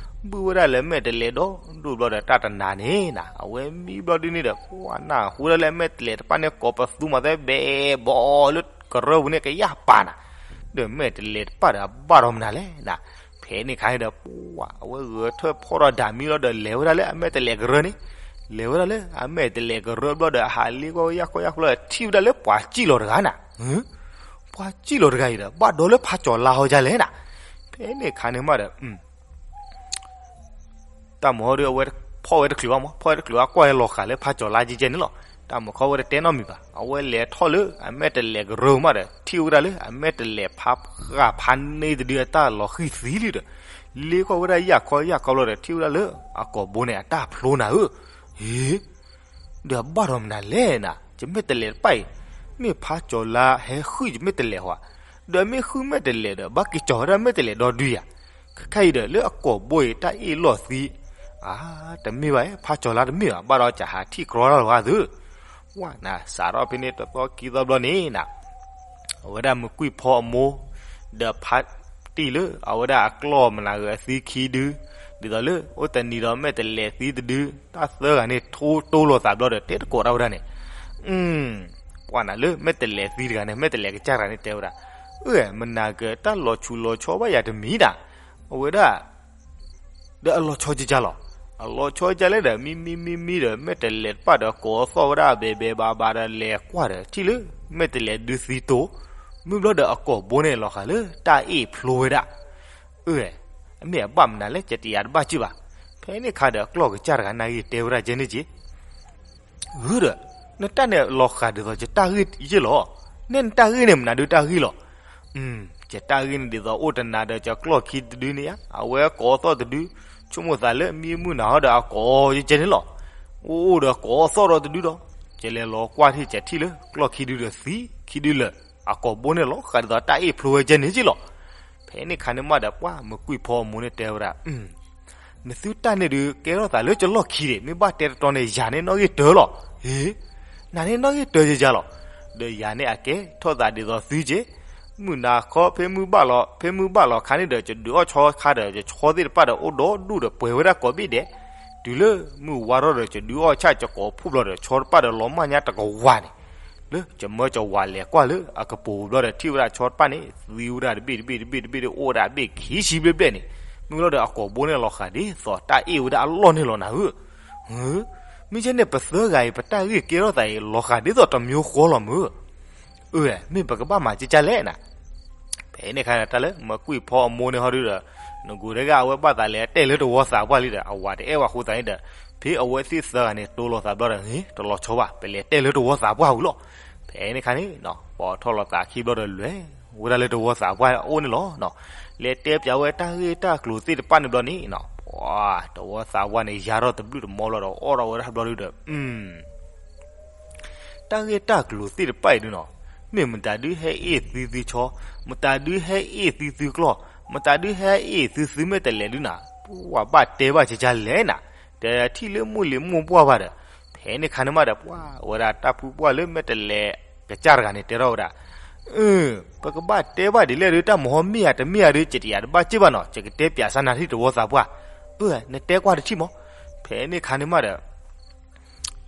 ဘုၣ်ဝဲဒၣ်လၢမဲာ်တလဲးဒီဒူၣ်ဘျီဒီး တၢ်တနၤန့ၣ်နၤ အဝဲမံဘျီဒ်န့ၣ်ဒီး ပှၢ်နၢ်ဟူဒၣ်လၢအမဲာ်တလဲးတဖၣ်န့ၣ် ကိးပသူမးသဲဘဲဘီလၢကရၢပူၤန့ၣ် ကယၢ်ပာ်နၤ, ဒီးမဲာ်တလဲးတဖၣ်ဒီးဘၣ်ဒီးမနုၤလဲၣ်နၤ. ဖဲန့ၣ်ခါန့ၣ်ဒီး ပှၢ် အဝဲဂဲၤထၢၣ်ဖီၣ်ဒီးဒၣ်မံလီၤဒီး လဲၤဝဲဒၣ်လၢအမဲာ်တလဲးကရၢန့ၣ်, လဲၤဝဲဒၣ်လၢအမဲာ်တလဲးကရၢဘျီဒီး ဟးလ့ကွၢ်ဝဲယၢ်ခီယၢ်ခီလီၤဒီး ထံၣ်ဝဲဒၣ်လၢပှၤစံၣ်လီၤတဂၤနၤ ပှၤစံၣ်လီၤတဂၤအံၤဒီး ဘၣ်ဒီးလၢဖးကၠီၤလါဟီဒ်လဲၣ်နၤ. ဖဲန့ၣ်ခါန့ၣ်မးဒီး တၢ်မုၢ်ဟီဒီး အဝဲဖီၣ်ဝဲတချုးဘၣ်မး, ဖီၣ်ဝဲတချုးဘၣ် ကွၢ်ဝဲလီၤဃာ်လၢဖးကၠီၤလါကဲကဲန့ၣ်လီၤ. တၢ်မုၢ်ခီဝဲတတဲနီတမံၤဘၣ်, အဝဲလဲၤထီၣ်လၢအမဲာ်တလဲးကရၢမးဒီး ထံၣ်ဝဲဒၣ်လၢအမဲာ်တလဲးဖးဃာ်ဖးန့ၢ်တဒုအတၢ်လီၤဃံၤသံလံဒီး လ့ကွၢ်ဝဲဒၣ်ယၢ်ခီယၢ်ခီဘျီဒီး ထံၣ်ဝဲဒၣ်လၢအကိာ်ဘိန့ၣ်အတၢ်ဖျိနၤဧၢ. ဟ့ ဒီးအဘၣ်ဒီးမနုၤလဲၣ်နၤ, ယမဲာ်တလဲးတဖၣ်အံၤ, မ့ၢ်ဖးကၠီၤလါဟဲဃုယမဲာ်တလဲးဟီဧါ, ဒီးမ့ၢ်ဃုမဲာ်တလဲးဒီး ဘၣ်က့ၤကၠီၤဝဲဒၣ်မဲာ်တလဲးဒီဒုယၤ, ခဲခါအံၤဒီး လၢအကိာ်ဘိအံၤ တၢ်အ့ၣ်လိာ်သံ, အါ, တမ့ၢ်ဘၣ်, ဖးကၠီၤလါတမ့ၢ်ဘၣ်, ဘၣ်ဒီးကဟးထံၣ်ကြီတၢ်လီၤဂာ်သု ပှၢ်နၤ စးထီၣ်ဖဲန့ၣ်တသီခံသီဘျီန့ၣ်နၤ အဝဲဒၣ်မုၢ်ကွံာ်ဖီအမိၢ် ဒီးဖါတံၢ်လၢ အဝဲဒၣ်အကျီၢ်မနၤဂ့ၤအသံခံဒု, ဒ်သိးလၢအိၣ်တနံၤဒီးမဲာ်တလဲးသံတဒု, တၢ်သၢဂၤန့ၣ် ထိတိၢ်လိာ်သးဘျီဒီး တဲတကိးတၢ်ဝဲဒၣ်န့ၣ်, ပှၢ်နၤလၢမဲာ်တလဲးသံတဂၤန့ၣ် မဲာ်တလဲးကစၢ်တဂၤန့ၣ်တဲဝဲဒၣ်, အၢ မနၤက့ၤတၢ်လီၤဆူးလီၤဆီဘၣ်ယၤတမံၤဒၣ်, အဝဲဒၣ် ဒီးအလီၤဆီကကၢ်လီၤ. အလီၤဆီကကၢ်လဲၣ်ဒီး မံမံမံမံဒီး မဲာ်တလဲးတဖၣ်ဒီးကိးသီၣ်ဝဲဒၣ်ဘဲဘဲဘၣ်ဘၣ်ဒီး လဲၤကွၢ်ဒီး ထံၣ်လၢမဲာ်တလဲးဒုသံတိၤ, မုၢ်ဘျီဒီးအကိာ်ဘိန့ၣ်လီၤဃာ်လၢတၢ်အ့ၣ်ဖျိဝဲဒၣ်. အၢ အမ့ၢ်အဘၣ်မနုၤလဲၣ် ယတယၤတဘၣ်စံးဘၣ်. ဖဲန့ၣ်ခါဒီးအကျီၢ်ကစၢ်တဂၤန့ၣ်ဂ့ၤတဲဝဲဒၣ်ကဲန့ၣ်က့ ဂုဒီး နတၢ်န့ၣ်လီၤဃာ်ဒ်သိးယတၢ်ဂ့ၢ်ယ့ၢ်လီၤ. နဲနတၢ်ဂ့ၢ်န့ၣ်မနုၤဒုးတၢ်ဂ့ၢ်လီၤ. ယတၢ်ဂ့ၢ်န့ၣ်ဒ်သိးအိၣ်တနၤဒီးယကျီၢ်ခံတဒုန့ၣ်ဧါ, အဝဲကိးသီၣ်တဒု, ဆိကမိၣ်သးလၢမံမုၢ်နၤဟီဒီးအကိာ်ယကဲန့ၣ်လီၤ. အိၣ်အိၣ်ဒီးကိးသီၣ်ဒီးတဒုဒီး, ယလဲၤလီၤကွၢ်ထံၣ်ကထံၣ်လၢကျီၢ်ခံဒုဒီးသံ, ခံဒုလၢာ်, အကိာ်ဘိန့ၣ်လီၤဃာ်ဒ်သိးတၢ်အ့ၣ်ဖျိဝဲကဲန့ၣ်က့လီၤ. ဖဲန့ၣ်ခါန့ၣ်မးဒီးပှၢ်မုၢ်ကွံာ်ဖီအမိၢ်န့ၣ်တဲဝဲဒၣ် နသုတၢ်န့ၣ်ဒုးကဲထီၣ်သးလၢကလီၢ်ခံဒံး, မ့ၢ်ဘၣ်တဲတတီန့ၣ် ယၤန့ၣ်နီၣ်ဂံၢ်တၢလီၤ. ဟ့, နၤန့ၣ်နီၣ်ဂံၢ်တၢယၤလီၤ. ဒီးယၤန့ၣ်အကဲထီၣ်သးဒ်သိးသုက့, မုၢ်နၤခီဖဲမုၢ်ဘၣ်လီၤ, ဖဲမုၢ်ဘၣ်လီၤခါန့ၣ်ဒီး ယဒုးအီၣ်ဆီခါဒီး ယဆီသ့ၣ်တဖၣ်ဒီးအိၣ်ဒီဒူၣ်ဒီးပှဲၤဝဲဒၣ်ကိးဘ့ၣ်ဒဲး, တုၤလၢမုၢ်ဝါထီၣ်ဒီး ယဒုးအီၣ်ဆၣ်ယကိာ်ဖှိၣ်ဘျီဒီး ဆီတဖၣ်ဒီးလီၤမၢ်ညါတကဝၤန့ၣ် လၢယမၢယဝၤလဲၤကွၢ်လၢအကပိာ်ပူၤဘျီဒီး ထံၣ်ဝဲဒၣ်ဆီတဖၣ်န့ၣ် သံဝဲဒၣ်တဘ့ၣ်တဘ့ၣ်တဘ့ၣ်တဘ့ၣ်ဒီး အိၣ်ဝဲဒၣ်ဘ့ၣ်ခံဆံဘျဲၣ်ဘျဲၣ်န့ၣ်, မုၢ်လီၤဒီးအကိာ်ဘိန့ၣ်လီၤဃာ်ဒ်သိးတၢ်အ့ၣ်ဝဲဒၣ်အလီၢ်န့ၣ်လီၤနၤဧၢ. မ့ၢ်ကဲန့ၣ် ပသၢဂၤအံၤ ပတၢ်ဂ့ၢ်ကဲထီၣ်သးအံၤ လီၤဃာ်ဒ်သိးတမံၤဃီလီၤမၢ်. အၢ မ့ၢ်ပကဘၣ်မၤကကၢ်လဲၣ်နၤ. ဖဲန့ၣ်ခါန့ၣ် တၢ်လၢမကွံာ်ဖီအမိၢ်န့ၣ်ဟီဒုဒီး နကူၤတဂၤအဝဲဘၣ်သးလဲၤတဲလၢတဝီသးပှၢ်လံဒီး အဝၤတအဲၣ်ဝဲအဃိသတးန့ၣ်ဒီး ဖဲအဝဲသ့ၣ်သၢဂၤန့ၣ် တိၢ်လိာ်သးဘျီဒီး ဟ့ တလီၤဆီဘၣ် ပလဲၤတဲလၢတဝီသးပှၢ်ဝံၤလီၤ. ဖဲန့ၣ်ခါန့ၣ် ပိာ်ထီၣ်လီၤသးခံဘျီဒီးလဲၤဝဲဒၣ်လၢတဝီသးပှၢ်အအိၣ်န့ၣ်လီၤ. လဲၤတဲပၠးဝဲတၢ်ဂ့ၢ်တၢ်ကျိၤသ့ၣ်တဖၣ်န့ၣ်ဘျီန့ၣ် ပှၤတဝီသးပှၢ်န့ၣ် ယါထီၣ်တဘျုးတမီဘျီဒီး အီၣ်ထီၣ်ဝဲဒၣ်ဘျီဒုဒီး တၢ်ဂ့ၢ်တၢ်ကျိၤသ့ၣ်တဖၣ်အံၤဒုနီၤ, မ့ၢ်မတၤဒုဟဲအ့ၣ်သုသုဆီ, မတၤဒုဟဲအ့ၣ်သုသုကျီၢ်, မတၤဒုဟဲအ့ၣ်သုသုမဲာ်တဲးလဲးဒုနၤ, ပှၤဘၣ်တဲဘၣ်ကကလဲၣ်နၤ, တထံၣ်လၢမိၢ်လံၤမိၢ်ပှၢ်ဘၣ်ဒီး, ဖဲန့ၣ်ခါန့ၣ်မးဒီး ပှၤဝဲဒၣ်တၢ်ဖုပှၢ်လၢမဲာ်တဲးလဲးကစၢ်တဂၤန့ၣ်တဲထီၣ်ဝဲဒၣ်, အၢ, ပကဘၣ်တဲဘၣ်ဒ်လဲၣ်ဒု တၢ်မဟီမ့ၢ်ဧါတမ့ၢ်ဧါဒု ကတယၤတဘၣ်စ့ၢ်ဘၣ်နီၤ, ယကတဲပၠးစါနၤထံၣ်တဝီသးပှၢ်, အၢ နတဲကွၢ်တထံၣ်မး, ဖဲန့ၣ်ခါန့ၣ်မးဒီး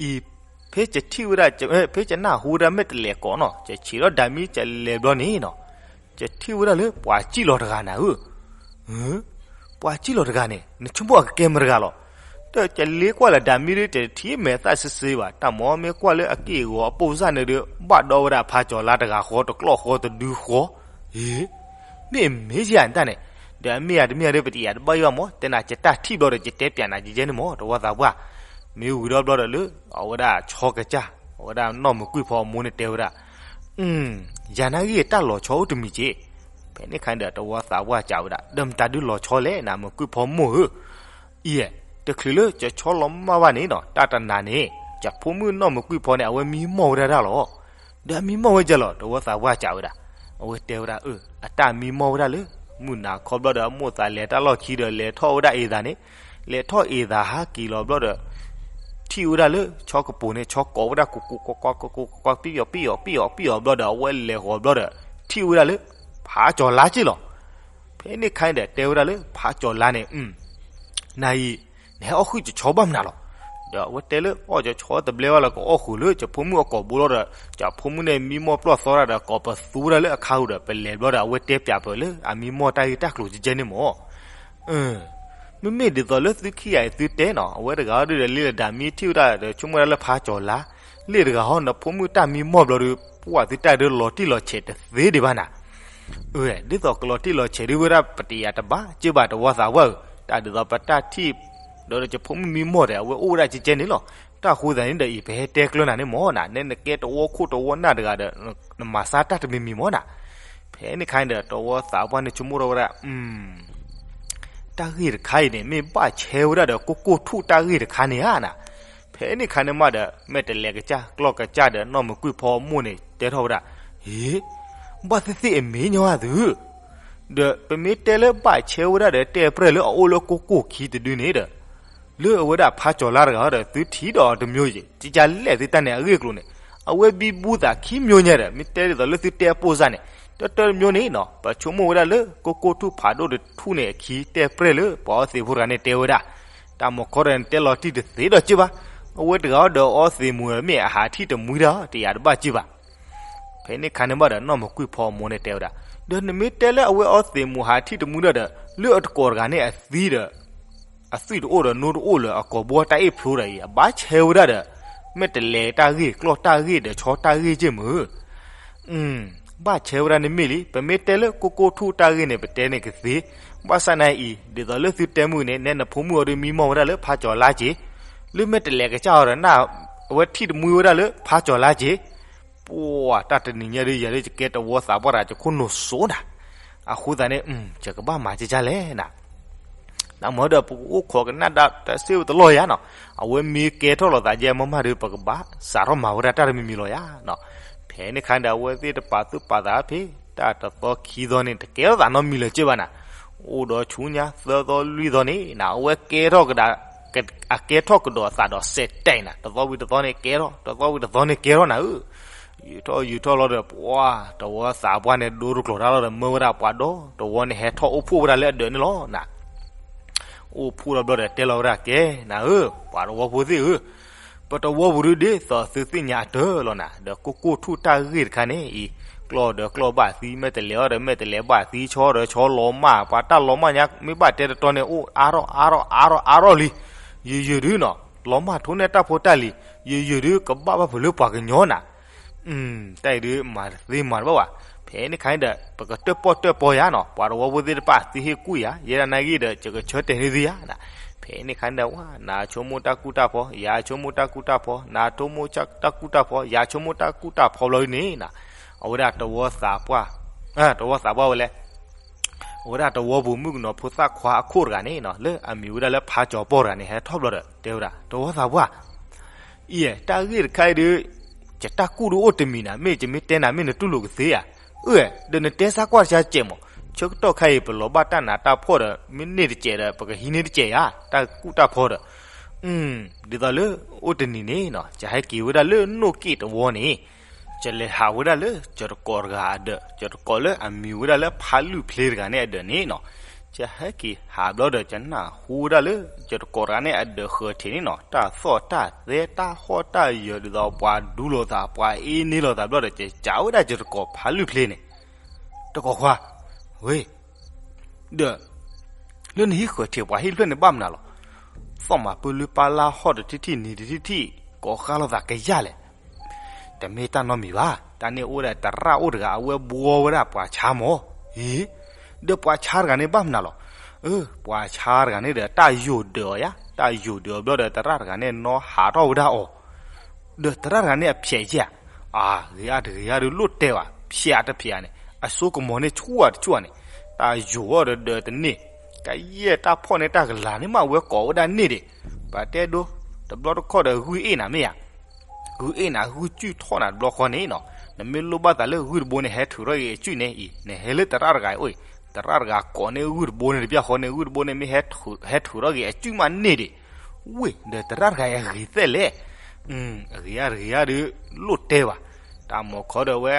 အံၤ, ဖဲယထံၣ်ဝဲဒၣ်, ဖဲယနၢ်ဟူဝဲဒၣ်မဲာ်တဲးလဲးကိးနီၤ, ယဆံးထီၣ်ဒၤမံယလဲၤဘျီန့ၣ်နီၤ, ယထံၣ်ဝဲဒၣ်လၢပှၤစံၣ်လီၤတဂၤနၤဧၢ, ပှၤစံၣ်လီၤတဂၤန့ၣ် နဆိကမိၣ်အကကဲမတၤတဂၤလီၤ, ဒီးယလ့ကွၢ်လၢဒၤမံဒီး တထံၣ်မဲာ်သၣ်စ့စ့ဘၣ်, တၢ်မဟီမ့ၢ်ကွၢ်လၢအက့ၢ်အဂီၤအပိၢ်စၢ်န့ၣ်ဒီး ဘၣ်ဒီဝဲဒၣ်ဖးကၠီၤလါတဂၤဃီ တကျီၢ်ဃီတဒုဃီ, အ့ မ့ၢ်အမ့ၢ်ယၤနတၢ်န့ၣ်, ဒီးအမ့ၢ်ဧါတမ့ၢ်ဧါဒီး ပတယၤတဘၣ်ယံၤဘၣ်မး, တဲနၤယတၢ်ထံၣ်ဘျီဒီး ယတဲပၠးနၤယဲန့ၣ်မး တဝီသးပှၢ်, မ့ၢ်ဝံၤဒီဘျီဒီးလၢ အဝဲဒၣ်ဆီကစၢ်, အဝဲဒၣ်နီၢ်မုၢ်ကွံာ်ဖီအမိၢ်န့ၣ်တဲဝဲဒၣ်, ယၤနၢ်ဂ့ၢ်တၢ်လီၤဆီအိၣ်တမံၤက့ၤ, ဖဲန့ၣ်ခါန့ၣ်ဒီး တဝီသးပှၢ်စံးဝဲဒၣ် ဒီးမတၤဒုလီၤဆီလဲၣ် နမုၢ်ကွံာ်ဖီမိၢ်ဧၢ, အံၤ, တချုးလၢယဆီလီၤမၢ်ဘၣ်န့ၣ်နီၤ တၢ်တနၤန့ၣ် ယဖိမုၣ်နီၢ်မုၢ်ကွံာ်ဖီန့ၣ် အဝဲမံမီၢ်ဝဲဒၣ်တၢ်လီၤ, ဒီးအမံမီၢ်ဝဲဒ်လဲၣ် တဝီသးပှၢ်စံးဝဲဒၣ်, အဝဲတဲဝဲဒၣ်အၢ, အတၢ်မံမီၢ်ဝဲဒၣ်လၢ မုၢ်နၤခီဘျီဒီး အမိၢ်သးလဲၤတၢ်လီၢ်ခံဒီး လဲၤထီၣ်ဝဲဒၣ်အ့ၣ်သးန့ၣ်, လဲၤထီၣ်အ့ၣ်သးဟးက့ၤလီၤဘျီဒီး ထံၣ်ဝဲဒၣ်လၢ ဆီကပိၤန့ၣ် ဆီကိးဝဲဒၣ် ကိးကိးကိးကိးကိးကိးကိး ပံၣ်အီၤပံၣ်အီၤပံၣ်အီၤဘျီဒီး အဝဲလဲၤဃီၤဘျီဒီး ထံၣ်ဝဲဒၣ်လၢ ဖးကၠီၤလါက့ၤလီၤ, ဖဲန့ၣ်ခါန့ၣ်ဒီး တဲဝဲဒၣ်လၢ ဖးကၠီၤလါန့ၣ်, နၤအံၤ, နဟဲအီၣ်ဃုာ်ကဆီဘၣ်မနုၤလီၤ, ဒီးအဝဲတဲလၢ အီၣ်ကဆီတဘျဲဘၣ်လၢ ကအီၣ်ဃုာ်လၢယဖိမုၣ်အကိာ်ဘိလီၤဒီး ယဖိမုၣ်န့ၣ်မံမီၢ်ပျီၢ်သီတၢ်ဒီး ကိးပသူဝဲဒၣ်လၢအခါဃုာ်ဒီး ပလဲၤဘျီဒီး အဝဲတဲပၠးပၢၤလၢအမံမီၢ်တၢ်ဂ့ၢ်တၢ်ကျိၤကဲန့ၣ်မး မ့မ့ၢ်ဒ်သိးလၢသုခံဂၤအံၤသုတဲနီၤ အဝဲတဂၤဟီဒုဒီးလ့လဒါမံထံၣ်ဝဲဒၣ်ဒီး ဆိကမိၣ်ဝဲဒၣ်လၢဖးကၠီၤလါ, လ့တဂၤဟီ နဖိမုၣ်တၢ်မံမီၢ်ဘျီဒီး ပှၤသုတၢ်ဒုးလီၤတံၢ်လီၤဆဲးတသ့ဒံးဘၣ်နၤ, ဒ်သိးကလီၤတံၢ်လီၤဆဲးဒုးဝဲဒၣ်ပတယၤတဘၣ် က့ဘၣ်တဝီသးပှၢ်ဧၢ, တၢ်ဒ်သိးပတၢ်ထံၣ် ဒီးယဖိမုၣ်မံမီၢ်ဒီး အဝဲအိၣ်ဝဲဒၣ်ကဲကဲန့ၣ်လီၤ, တၢ်ဃိသတးန့ၣ်ဒီးအံၤ ပဟဲတဲကျၢၤနၤန့ၣ်မးနၤ, နဲနကဲတဝီခိၣ်တဝီနၢ်တဂၤဒီး နမၤဆါတၢ်တမံၤမံၤမးနၤ, ဖဲန့ၣ်ခါန့ၣ်ဒီး တဝီသးပှၢ်န့ၣ်ဆိကမိၣ်ထီၣ်ဝဲဒၣ် တၢ်ဂ့ၢ်တခါအံၤန့ၣ် မ့ၢ်ဘၣ်ဆဲဝဲဒၣ်ဒီး ကိၢ်ကိၢ်ထူၣ်တၢ်ဂ့ၢ်တခါန့ၣ်ဧါနၤ, ဖဲန့ၣ်ခါန့ၣ်မးဒီး မဲာ်တဲးလဲးကစၢ် ကျီၢ်ကစၢ်ဒီး နီၢ်မုၢ်ကွံာ်ဖီအမိၢ်န့ၣ် တဲထီၣ်ဝဲဒၣ်, ဟ့, ဘၣ်သ့ၣ်သ့ၣ်အမ့ၢ်ညီဧါသု, ဒီးပမ့ၢ်တဲလၢဘၣ်ဆဲဝဲဒၣ်ဒီး တဲပြဲၢ်လၢအအိၣ်လၢကိၢ်ကိၢ်ခံတဒုန့ၣ်ဒီး လၢအဝဲဒၣ်ဖးကၠီၤလါတဂၤဒီး သုထံၣ်ဒီးတမျိုးယံၤ ကကလဲၣ်သုတၢ်န့ၣ်အဂ့ၢ်အကျိၤန့ၣ်, အဝဲဘံဘူသးခံမျိုးညါဒီး မ့ၢ်တဲဒ်သိးလၢသုတဲအပိၢ်စၢ်န့ၣ်, တၢတမျိုးန့ၣ်နီၤ ပဆိကမိၣ်ဝဲဒၣ်လၢ ကိၢ်ကိၢ်ထူၣ်ဖးဒိၣ်တထူၣ်န့ၣ်အခံ တဲပြဲၢ်လၢပှၤအီသံးဖိတဂၤန့ၣ်တဲဝဲဒၣ်, တၢ်မၤခီဒီးနတဲလီၤတံၢ်တသ့ဒီးက့ဘၣ်, အဝဲတဂၤဒီးအီသံးမူၤမ့ၢ်အဟးထံၣ်တမှံတၢ် တယၤတဘၣ်က့ဘၣ် ဖဲန့ၣ်ခါန့ၣ်ဘၣ်ဒီး နီၢ်မုၢ်ကွံာ်ဖီအမိၢ်န့ၣ်တဲဝဲဒၣ်, ဒီးနမ့ၢ်တဲလၢအဝဲအီသံးမူၤဟးထံၣ်တမှံတၢ်ဒီး လၢအတကိးတဂၤန့ၣ်အသံဒီး အသွံၣ်တအိၣ်ဒီးနိတအိၣ်လၢအကိာ်ဘိတၢ်အ့ၣ်ဖျိတၢ်အံၤ အဘၣ်ဆဲဝဲဒၣ်ဒီး မဲာ်တဲးလဲးတၢ်ဂ့ၢ် ကျီၢ်တၢ်ဂ့ၢ်ဒီးဆီတၢ်ဂ့ၢ်က့မုၢ် ဘၣ်ဆဲဝဲဒၣ်န့ၣ်မ့ၢ်လံ, ပမ့ၢ်တဲလၢကိၢ်ကိၢ်ထူၣ်တၢ်ဂ့ၢ်န့ၣ် ပတဲန့ၣ်ကသ့, ဘၣ်ဆၣ်နာ်အံၤ ဒ်သိးလၢသုတဲမုၢ်န့ၣ် နဲနဖိမုၣ်အီၤဒီးမံမီၢ်ဝဲဒၣ်လၢဖးကၠီၤလါက့, လၢမဲာ်တဲးလဲးကစၢ်အီၤဒီး အဝဲထံၣ်တမှံဝဲဒၣ်လၢဖးကၠီၤလါက့, ပှၤတၢ်တနံၤညါဒုး ယၤဒုး ယကဲတဝီသးပှၢ်တဂၤ ယခိၣ်နူာ်စိနၤ, အဃိသတးန့ၣ် ယကဘၣ်မၤကကလဲၣ်နၤ နမ့ၢ်ဒီး ပကအိၣ်ခိးကနၣ်ဒၣ်တၢ်စ့ၢ်ဝဲတလီၢ်ယၤနီၤ, အဝဲမ့ၢ်ကဲထီၣ်လိာ်သးယဲမးမးဒီး ပကဘၣ်စးထီၣ်မၤဝဲဒၣ်တၢ်တမံၤမံၤလီၤယၤနီၤ, ဖဲန့ၣ်ခါဒီး အဝဲသ့ၣ်တပာ်သူၣ်ပာ်သးဖဲ တၢ်တသီခံသီန့ၣ် တကဲထီၣ်သးနီတမံၤလၢၤက့ဘၣ်နၤ, အိၣ်ဒီးဆူညါသၢသီလွံၢ်သီန့ၣ်နၤ အဝဲကဲထီၣ်ကဒါ အကဲထီၣ်ကဒီးအသးဒီးစဲးတဲာ်နၤ တသီဝံၤတသီန့ၣ်ကဲထီၣ် တသီဝံၤတသီန့ၣ်ကဲထီၣ်နၤဧၢ, ယူာ်ထီၣ်ယူာ်ထီၣ်လီၤဒီး ပှၤတဝီသးပှၢ်န့ၣ် ဒိတကျိၤတၢ်လီၤဒီး မၢဝဲဒၣ်ပှၤဒီတဝီန့ၣ် ဟဲထီၣ်အိၣ်ဖှိၣ်ဝဲဒၣ်လၢအဒၢးန့ၣ်လီၤနၤ, အိၣ်ဖှိၣ်လီၤဘျီဒီး တဲလီၤဝဲဒၣ်ကဲ နၤဧၢ, ပှၤတဝီဖိသ့ၣ်ဧၢ, ပတဝီပူၤဒုးဒ်သိးသုသ့ၣ်ညါအတၢ်လီၤနၤ ဒီးကိၢ်ကိၢ်ထူၣ်တၢ်ဂ့ၢ်တခါန့ၣ်အံၤ, ကျီၢ်ဒီးကျီၢ်ဘၣ်သံ မဲာ်တဲးလဲးအီၤဒီးမဲာ်တဲးလဲးဘၣ်သံ ဆီဒီးဆီလီၤမၢ် ပှၤတၢ်လီၤမၢ်ညါ မ့ၢ်ဘၣ်တဲတတီန့ၣ် အိၣ်အါထီၣ်အါထီၣ်အါထီၣ်လံ, ယုၢ်ယုၢ်ဒုးနီၤ လီၤမၢ်ထိးန့ၢ်တၢ်ဖိတၢ်လံၤ, ယုၢ်ယုၢ်ဒုးကဘၣ်ဘၣ်ဖုးလၢပှၤကညီနၤ တၢ်အံၤဒုး မၤတသ့မၤတဘၣ်ဘၣ်, ဖဲန့ၣ်ခါန့ၣ်ဒီး ပကတၢၣ်ပီၣ်တၢၣ်ပီယၤနီၤ, ပှၤတဝီဖိသ့ၣ်တဖၣ် သုဟ့ၣ်ကူၣ်ယၤ, ယဲဒၣ်နာ်ဂ့ၢ်ဒီး ယကဆၢတဲာ်န့ၢ်သုယၤနီၤ. ဖဲန့ၣ်ခါန့ၣ်ဒီး ဝဲ နၤဆိကမိၣ်တၢ်ကူၣ်တၢ်ဖီ, ယၤဆိကမိၣ်တၢ်ကူၣ်တၢ်ဖီ, နၤဆိကမိၣ်တၢ်ကူၣ်တၢ်ဖီ, ယၤဆိကမိၣ်တၢ်ကူၣ်တၢ်ဖီဘျီဒ်န့ၣ်နီၤ, အဝဲဒၣ်တဝီသးပှၢ်, တဝီသးပှၢ်ဝဲလဲၣ် အဝဲဒၣ်တဝီပူၤမုၣ်ကနီၤဖိသၣ်ခွါအခိၣ်တဂၤန့ၣ်နီၤ, လၢအမံၤဝဲဒၣ်လၢဖးကၠီၤပီၢ်တဂၤန့ၣ် ဟဲထီၣ်ဘျီဒီး တဲဝဲဒၣ် တဝီသးပှၢ်, အံၤ တၢ်ဂ့ၢ်တခါအံၤဒုး ယတၢ်ကူၣ်ဒုးအိၣ်တမံၤနၤ, မ့ၢ်ယမ့ၢ်တဲနၤ မ့ၢ်နတူၢ်လိာ်ကသ့ဧါ. အၢ ဒီးနတဲစၢ်ကွၢ်တၢ်စဲးမး, ဆၢကတီၢ်ခါအံၤ ပလီၤဘၣ်တၢ်နးတၢ်ဖှီၣ်ဒီး မ့ၢ်န့ၢ်တစဲးဒီး ပကဟံးန့ၢ်တစဲးဧါ, တၢ်ကူၣ်တၢ်ဖီဒီး ဒ်သိးလၢအိၣ်တနံၤန့ၣ်နီၤ, ယဟဲက့ၤဝဲဒၣ်လၢနိၣ်က့ၣ်တဝီန့ၣ်, ယလဲၤဟးဝဲဒၣ်လၢယတကိးတဂၤအဒၢး, ယတကိးလၢအမံၤဝဲဒၣ်လၢဖးလုၢ်ဖျ့တဂၤန့ၣ်အဒၢးန့ၣ်နီၤ, ယဟဲက့ၤဟးဘျီဒီး ယနၢ်ဟူဝဲဒၣ်လၢ ယတကိးတဂၤန့ၣ်အဒၢးဃၢၤထံးန့ၣ်နီၤ, တၢ်သီၣ်တၢ်သဲတၢ်ဟီၣ်တၢ်ယၢၤ ဒ်သိးပှၤဒူလိာ်သး ပှၤအ့န့လိာ်သးဘျီဒီး ယစံးဝဲဒၣ်ယတကိးဖးလုၢ်ဖျ့န့ၣ်, တကိးခွါ, ဝဲ ဒီး လၢနဟံၣ်ဃၢၤထံးပှၤဟံၣ်ဖျၢၣ်န့ၣ်ဘၣ်မနုၤလီၤ. သီၣ်မၤပၢလၢပၢ်လၢဟီၣ်တထံၣ်ထံၣ်နံၤတထံၣ်ထံၣ် ကိးဃါလိာ်သးကယၢ်လဲၣ်. တမ့ၢ်တၢ်နီတမံၤဘၣ်, တၢ်န့ၣ်အိၣ်ဝဲဒၣ်တရၣ်အိၣ်တဂၤ အဝဲဘှီဝဲဒၣ်ပှၤဆါမး. အ့ ဒီးပှၤဆါတဂၤန့ၣ်ဘၣ်မနုၤလီၤ. အၢ ပှၤဆါတဂၤန့ၣ်ဒီး တၢ်ယိာ်ဒၢးအီၤယါ, တၢ်ယိာ်ဒၢးအီၤဘျီဒီး တရၣ်တဂၤန့ၣ်နီၣ်ဟးထီၣ်ဝဲဒၣ်အီၤ ဒီးတရၣ်တဂၤန့ၣ်အဖျဲးကဲဧါ, အဂ့ၤအါတဂ့ၤအါဒီးလိၣ်တဲဘၣ်, ဖျဲးတဖျဲးန့ၣ် အစိကမီၤန့ၣ်ဆူၣ်ဧါတဆူၣ်ဧါန့ၣ်, တၢ်ယိာ်အီၤဒီးဒၢးတန့ၢ်, ကယဲၢ်တၢ်ဖှီၣ်န့ၣ်တၢ်ကလၤန့ၣ်မး အဝဲကိးဝဲဒၣ်န့ၢ်ဒံး, ပတဲဒိ တဘျီတခီၣ်ဒီးဂုၢ်အ့ၣ်နၤမ့ၢ်ဧါ, ဂုၢ်အ့ၣ်နၤ ဂုၢ်စုၣ်ထီၣ်နၤတဘျီဃီန့ၣ်နီၤ, နမ့ၢ်လိၣ်ဘၣ်သးလၢဂုၢ်တဘိန့ၣ် ဟဲထုးထီၣ်က့ၤအစုၣ်န့ၣ်အံၤ, နဟဲလၢတရၣ်တဂၤအံၤအိၣ်အံၤ, တရၣ်တဂၤကိးန့ၢ်ဂုၢ်တဘိန့ၣ်တဘျီဃီန့ၣ် ဂုၢ်တဘိန့ၣ်မ့ၢ်ဟဲထုးထီၣ်က့ၤအစုၣ်မးန့ၢ်ဒံး, ဝ့ၢ်ဒီးတရၣ်တဂၤအံၤအဂ့ၤသဲလဲၣ်, အဂ့ၤအါတဂ့ၤအါဒီး လိၣ်တဲဘၣ်, တၢ်မၤခီဒီးဝဲ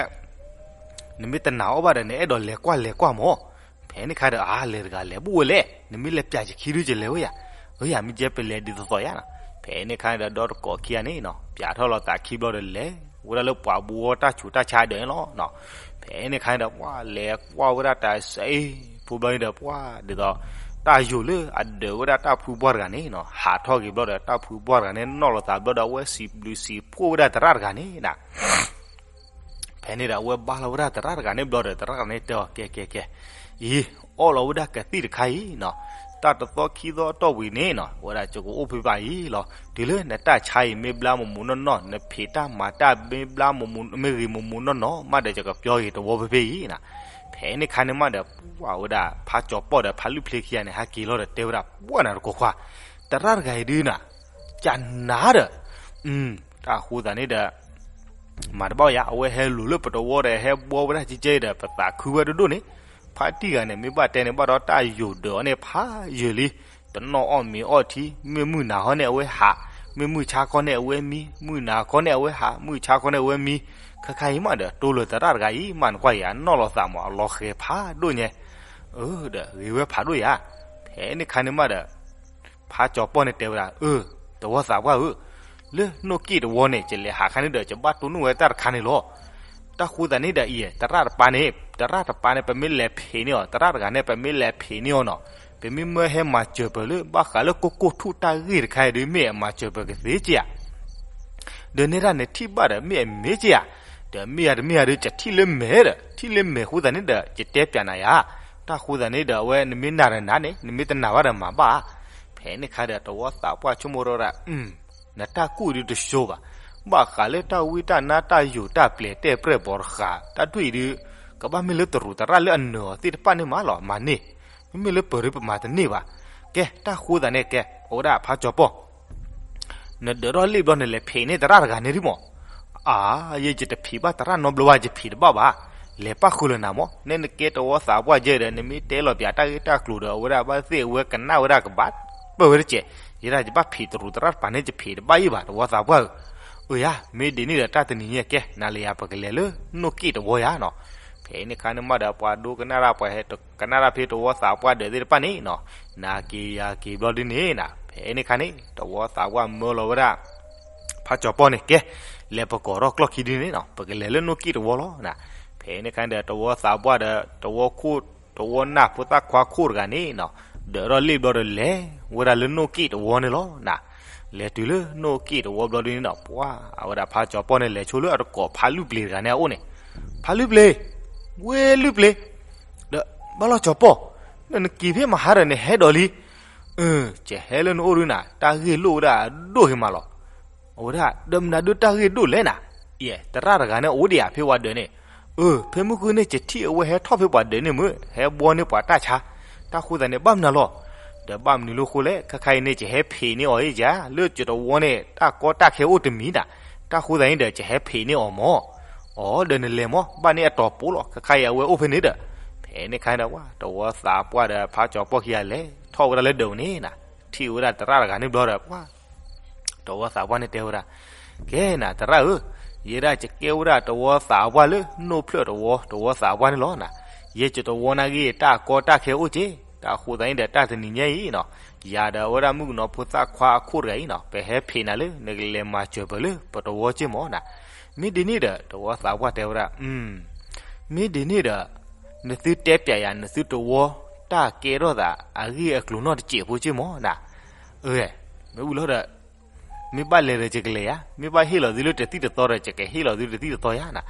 နမ့ၢ်တနာ်အီၤဘၣ်ဒီး နအဲၣ်ဒိးလဲၤကွၢ်လဲၤကွၢ်မး, ဖဲန့ၣ်ခါဒီး အါ လဲၤတဂၤလဲၤဘူၣ်ဝဲလဲၣ်, နမ့ၢ်လဲၤပျးယခံဒုး ယလဲၤဝဲယၤ, အၢ ယမ့ၢ်ကဲပလဲၤဒ်သိးသိးယၤနီၤ, ဖဲန့ၣ်ခါန့ၣ်ဒီးဒီတကိးခံဂၤန့ၣ်နီၤ ပျးထီၣ်လိာ်သးခံဘျီဒီးလဲၤဝဲဒၣ်လၢပှၤဘှီတၢ်ဆူးတၢ်ဆါဒၢးန့ၣ်လီၤ, ဖဲန့ၣ်ခါန့ၣ်ဒီး ပှၤလဲၤကွၢ်ဝဲဒၣ်တၢ်စ့ဖိဘျီန့ၣ်ဒီး ပှၤဒ်သိး တၢ်ယိာ်လၢအဒၢးဝဲဒၣ်တၢ်ဖုပှၢ်တဂၤန့ၣ်နီၤ ဟးထီၣ်က့ၤဘျီဒီး တၢ်ဖုပှၢ်တဂၤန့ၣ်နီၣ်လိာ်သးဘျီဒီး အဝဲစံးဘျုးစံးဖှိၣ်ဝဲဒၣ်တရၣ်တဂၤန့ၣ်နီၤ ဖဲန့ၣ်ဒီး အဝဲဘါလီၤဝဲဒၣ်တရၣ်တဂၤန့ၣ်ဘျီဒီး တရၣ်တဂၤန့ၣ်တဲအီၤ ကဲ ကဲ ကဲ, အံၤ အီၣ်လီၤဝဲဒၣ်ကသံၣ်တခါအံၤနီၤ, တၢ်တသီခံသီအတီၢ်ဝံၤန့ၣ်နီၤ ဝဲဒၣ်ကအိၣ်ဖဲဘၣ်အံၤလီၤ. တုၤလၢနတၢ်ဆါအံၤ မ့ၢ်ဘျါမမူးနီၢ်နီၢ်, နဖံးတၢ်မၤတၢ်မ့ၢ်ဘျါမမူး မ့ၢ်ဂ့ၤမမူးနီၢ်နီၢ်မးဒီး ယကပျီက့ၤတဝီဖဲဖဲအံၤနီၤ. ဖဲန့ၣ်ခါန့ၣ်မးဒီး ပှၤဝဲဒၣ် ဖးကၠီၤပီၢ်ဒီးဖးလုၢ်ဖျ့ခံဂၤန့ၣ် ဟဲက့ၤလီၤဒီးတဲဝဲဒၣ် ပှၤနၤတကိးခွါ, တရၣ်တဂၤအံၤဒုးနီၤ ကနၤဒီး တၢ်ဃိသးန့ၣ်ဒီး မၤတဘၣ်ယၤ, အဝဲဟဲလိာ်လၢပတဝီဒီး ဟဲဘှီဝဲဒၣ်ကဲကဲဒီး ပသးခုဝဲဒိၣ်ဒိၣ်န့ၣ်, ဖါတံၢ်ဂၤန့ၣ် မ့ၢ်ဘၣ်တဲန့ၣ်ဘၣ်ဒီး တၢ်ယိာ်ဒၢးအီၤန့ၣ် ဖးယၢၤလံ, တနီၣ်အီၣ်မ့ၤအီၣ်ထံ, မ့ၢ်မုၢ်နၤခီန့ၣ်အဝဲဟး, မ့ၢ်မုၢ်ဆါခီန့ၣ်အဝဲမံ, မုၢ်နၤခီန့ၣ်အဝဲဟး, မုၢ်ဆါခီန့ၣ်အဝဲမံ, ခဲခါအံၤမးဒီး တိၢ်လၢတရၣ်တဂၤအံၤ မးနကွၢ်ယၤ နီၣ်လိာ်သးမး အလီၤဃဲၤဖးဒိၣ်ညါ, အၢ ဒီးဂ့ၤဝဲဖးဒိၣ်ယၤ, ဖဲန့ၣ်ခါန့ၣ်မးဒီး ဖးကၠီၤပီၢ်န့ၣ်တဲဝဲဒၣ် အၢ တဝီသးပှၢ်ဧၢ, လၢနိၣ်က့ၣ်တဝီန့ၣ် ယလဲၤဟးခါန့ၣ်ဒီး ယဘၣ်တိၢ်နီၣ်ဝဲတၢ်တခါန့ၣ်လီၤ. တၢ်ဃိသးန့ၣ်ဒီးအံၤ တရၣ်တပၤန့ၣ်, တရၣ်တပၤန့ၣ် ပမ့ၢ်လဲၤဖံးန့ၢ်အီၤ, တရၣ်တဂၤန့ၣ် ပမ့ၢ်လဲၤဖံးန့ၢ်အီၤနီၤ, ပမ့ၢ်မၢဟဲမၤစၢၤပၢၤလၢ ဘၣ်ဃးလၢကိၢ်ကိၢ်ထူၣ်တၢ်ဂ့ၢ်တခါအံၤဒုး မ့ၢ်အမၤစၢၤပၢၤကသ့က့ဧါ ဒီးနဲဒၣ်နထံၣ်ဘၣ်ဒီး မ့ၢ်အမ့ၢ်က့ဧါ, ဒီးမ့ၢ်ယၤတမ့ၢ်ယၤဒီး ယထံၣ်လၢမဲာ်ဒီး ထံၣ်လၢမဲာ်ဃိသးန့ၣ်ဒီး ယတဲပျးနၤယၤ, တၢ်ဃိသးန့ၣ်ဒီး အဝဲနမ့ၢ်နာ်ဒီးနၤန့ၣ် နမ့ၢ်တနာ်ဘၣ်ဒီးမၤဘၣ်ဧါ. ဖဲန့ၣ်ခါဒီး တဝီသးပှၢ်ဆိကမိၣ်ထီၣ်ဝဲဒၣ် နတၢ်ကူၣ်အံၤဒုးတဆိဘၣ်, ဘၣ်ဃးလၢတၢ်ဝံတၢ်နါတၢ်ယိာ်တၢ်ပျဲၤတဲာ်ပြဲၢ်ဘီတဃး တၢ်ဒွဲၣ်အံၤဒုး ကဘၣ်မ့ၢ်လၢတရူးတရၣ်လၢအနၢၤအီၤသ့ၣ်တဖၣ်န့ၣ်မးလီၤ မၤန့ၢ်, မ့မ့ၢ်လၢပၢၤဒုးပမၤတန့ၢ်ဘၣ်. ကဲ တၢ်ဃိသးန့ၣ်ကဲ အဝဲဒၣ်ဖးကၠီၤပီၢ် နဒၢးထီၣ်လ့ၣ်ဘျီနလဲၤဖံးန့ၢ်တရၣ်တဂၤန့ၣ်ဒ်မး, အါ ယဲယတဖံးဘၣ်တရၣ်နီတဘျီဘၣ် ယဖံးတဘၣ်ဘၣ်, လဲၤပၣ်ဃုာ်လၢနၤမး, နဲနကဲတဝီသးပှၢ်ယဲဒီး နမ့ၢ်တဲလီၤပျးတၢ်ဂ့ၢ်တၢ်ကျိၤဒီး အဝဲဒၣ်ဘၣ်သ့ၣ်အဝဲကနၣ်ဝဲဒၣ်ကဘၣ်ပၢၢ်ဝဲတကဲး, ယဲဒၣ်ယဘၣ်ဖံးတရူးတရၣ်တပၤန့ၣ် ယဖံးတဘၣ်ယံၣ်ဘၣ် တဝီသးပှၢ်ဧၢ, အၢယၤ မ့ၢ်ဒ်န့ၣ်ဒီးတၢ်တနံၤညါကဲ နၤလၢယၤပကလဲၤလၢနိၣ်က့ၣ်တဝီယၤနီၤ, ဖဲန့ၣ်ခါန့ၣ်မးဒီး ပှၤဒိကနၣ်တၢ် ပှၤဟဲကနၣ်တၢ်ဖဲတဝီသးပှၢ်ဒၢးသ့ၣ်တဖၣ်န့ၣ်နီၤ, နၤက့ၤယၤက့ၤဘျီဒ်န့ၣ်နီၤ, ဖဲန့ၣ်ခါန့ၣ် တဝီသးပှၢ်မၢလီၤဝဲဒၣ် ဖးကၠီၤပီၢ်န့ၣ်ကဲ, လဲၤပကိးထီၣ်ကျီၢ်ခံဒ်န့ၣ်နီၤ ပကလဲၤလၢနိၣ်က့ၣ်တဝီလီၤ. ဖဲန့ၣ်ခါန့ၣ်ဒီး တဝီသးပှၢ်ဒီး တဝီခိၣ် တဝီနၢ်ဖိသၣ်ခွါခိၣ်တဂၤန့ၣ်နီၤ, ဒၢးထီၣ်လ့ၣ်ဘျီဒီးလဲၤဝဲဒၣ်လၢနိၣ်က့ၣ်တဝီန့ၣ်လီၤ. လဲၤတုၤလၢနိၣ်က့ၣ်တဝီဘျီဒ်န့ၣ်နီၤ ပှၤ အဝဲဒၣ်ဖးကၠီၤပီၢ်န့ၣ် လဲၤဆိလၢအတကိးဖးလုၢ်ပျ့ၤတဂၤန့ၣ်အအိၣ်န့ၣ်, ဖးလုၢ်ပျ့ၤ, ဝဲလုၢ်ပျ့ၤ, ဒီးဘၣ်လီၢ်ကၠီၤပီၢ်, နက့ၤဖဲမဟါဒီးနဟဲဒီးလံ. အၢ ကဟဲလၢနအိၣ်ဒုနၤ, တၢ်ဂ့ၢ်လိၣ်ဝဲဒၣ်အဒိၣ်ဂ့ၤမးလီၤ. အဝဲဒၣ် ဒီးမနုၤဒုတၢ်ဂ့ၢ်ဒိၣ်လဲၣ်နၤ. ယဲ သရၣ်တဂၤန့ၣ်အိၣ်ဒံးဧါ ဖဲပှၤဒၢးန့ၣ်. အၢ ဖဲမုၢ်ဃုန့ၣ် ယထံၣ်အဝဲဟဲထီၣ်ဖဲပှၤဒၢးန့ၣ်မ့ၢ် ဟဲဘှီန့ၢ်ပှၤတၢ်ဆါ, တၢ်ဃိသးန့ၣ် ဘၣ်မနုၤလီၤ. ဒီးဘၣ်မနုၤလၢဃိလဲၣ်, ခဲခါအံၤန့ၣ် ယဟဲဖံးန့ၢ်အီၤယၤ လၢယတဝီန့ၣ် တၢ်ကီတၢ်ခဲအိၣ်တမံၤနၤ, တၢ်ဃိသးန့ၣ်ဒီး ယဟဲဖံးန့ၢ်အီၤမၢ်. အိ ဒီးနလဲၤမၢ်, ဘၣ်န့ၢ်အတီၤပိာ်လီၤ, ခဲခါအံၤအဝဲအိၣ်ဖဲန့ၣ်ဒီး. ဖဲန့ၣ်ခါဒီး ပှၤတဝီသးပှၢ်ဒီးဖးကၠီၤပီၢ်ခံဂၤလဲၤထီၣ်ဝဲဒၣ်လၢဒၢးပူၤန့ၣ်နၤ, ထံၣ်ဝဲဒၣ်သရၣ်တဂၤန့ၣ်ဘျီဒီး ပှၤ တဝီသးပှၢ်န့ၣ်တဲဝဲဒၣ်, ကဲနၤသရၣ်ဧၢ, ယဲဒၣ်ယကဲဝဲဒၣ်တဝီသးပှၢ်လၢ နိၣ်ဖျၢၣ်တဝီ တဝီသးပှၢ်န့ၣ်လီၤနၤ. ယဲယတဝီနာ်က့ တၢ်ကီတၢ်ခဲအိၣ်က့, တၢ်ဃိသးန့ၣ်ဒီး တၢ်တနံၤညါအံၤနၤ, ယၤဒီးအဝဲဒၣ်မုၣ်ကနီၤဖိသၣ်ခွါအခိၣ်တဂၤအံၤနၤ, ပဟဲဖံးနၤလၢ နကလဲၤမၤစၢၤပၢၤလၢပတဝီက့မၢ်နၤ. မ့ၢ်ဒ်န့ၣ်ဒီး တဝီသးပှၢ်တဲဝဲဒၣ်, မ့ၢ်ဒ်န့ၣ်ဒီး နသုတဲပျးယၤ နသုတဝီ တၢ်ကဲထီၣ်သးအဂ့ၢ်အကျိၤနီတစဲးဖိက့မၢ်နၤ. အၢ မ့ၢ်ဝံၤလီၤဒီး မ့ၢ်ဘၣ်လဲၤဒီးယကလဲၤယၤ, မ့ၢ်ဘၣ်ဟ့ၣ်လီၤသုလၢတသံၣ်တသီဒီး ယကဟ့ၣ်လီၤသုတသံၣ်တသီယၤနၤ.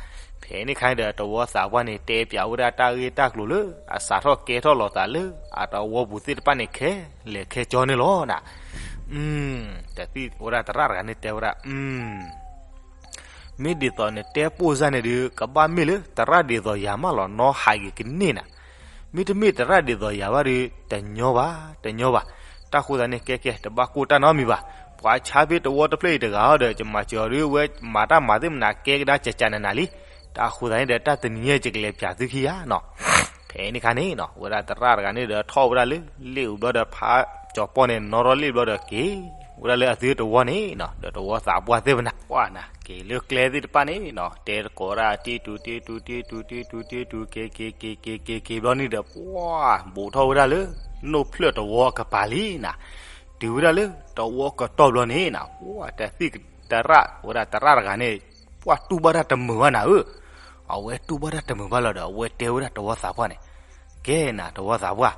ဖဲန့ၣ်ခါဒီး တဝီသးပှၢ်န့ၣ် တဲပျးဝဲဒၣ်တၢ်ဂ့ၢ်တၢ်ကျိၤလၢ အစးထီၣ်ကဲထီၣ်လိာ်သးလၢ အတဝီပူၤသ့ၣ်တဖၣ်န့ၣ် ခဲလဲၣ်ခဲကၠီန့ၣ်လီၤနၤ. တသံၣ်ဝဲဒၣ်သရၣ်တဂၤန့ၣ်တဲဝဲဒၣ်, မ့ၢ်ဒ်သိးနတဲပိၢ်စၢ်န့ၣ်ဒီး ကဘၣ်မ့ၢ်လၢ သရၣ်ဒ်သိးယၤမးလီၤ နီၢ်ဟးဂ့ၤကန့ၢ်နၤ. မ့တမ့ၢ်သရၣ်ဒ်သိးယၤဘၣ်ဒီး တညီဘၣ်, တညီဘၣ်. တၢ်ဃိသးန့ၣ် ကဲကဲ တဘၣ်ကိၢ်တၢ်နီတမံၤဘၣ်. ပှၤဆါဖဲတဝီတဖျၢၣ်အံၤတဂၤအီၤဒီး ယမၤစၢၤအီၤဒီး ဝဲမၤတၢ်မၤသ့ၣ်မနၤ ကဲကဒါကၠးကၠးနးနးလံ. တၢ်ဃိသးန့ၣ်ဒီး တၢ်တနံၤညါယကလဲၤပျးသုခံဂၤနၤ. ဖဲန့ၣ်ခါန့ၣ်နၤ ဝဲဒၣ်သရၣ်တဂၤန့ၣ်ဒီး ထီၣ်ဝဲဒၣ်လၢ လ့ၣ်အူဘျီဒီး ဖးကၠီၤပီၢ်န့ၣ် နီၣ်ထီၣ်လ့ၣ်ဘျီဒီး က့ၤဝဲဒၣ်လၢအသုတဝီန့ၣ်နၤ, ဒီးတဝီသးပှၢ်သ့ၣ်မနၤ ပှၢ်နၤ က့ၤလၢကျဲသ့ၣ်တဖၣ်န့ၣ်နၤ, တဲတကိးဒၣ် တ့တူ တ့တူ တ့တူ တ့တူ တ့တူ က့ၤ က့ၤ က့ၤ က့ၤ က့ၤ က့ၤဘျီန့ၣ်ဒီး ပှၢ် ဘူးထီၣ်ဝဲဒၣ်လၢ နိၣ်ဖျၢၣ်တဝီအကပၤလံနၤ. တုၤဝဲဒၣ်လၢ တဝီကတီၢ်ဘျီန့ၣ်နၤ, ပှၢ် တသံၣ်သရၣ် ဝဲဒၣ်သရၣ်တဂၤန့ၣ် ပှၢ်တူၢ်ဘၣ်တၢ်တမုာ်ဘၣ်နၤဧၢ. အဝဲတူၢ်ဘၣ်တၢ်တမုာ်ဘၣ်လီၤဒီး အဝဲတဲဝဲဒၣ်တဝီသးပှၢ်န့ၣ်, ကဲနၤ တဝီသးပှၢ်,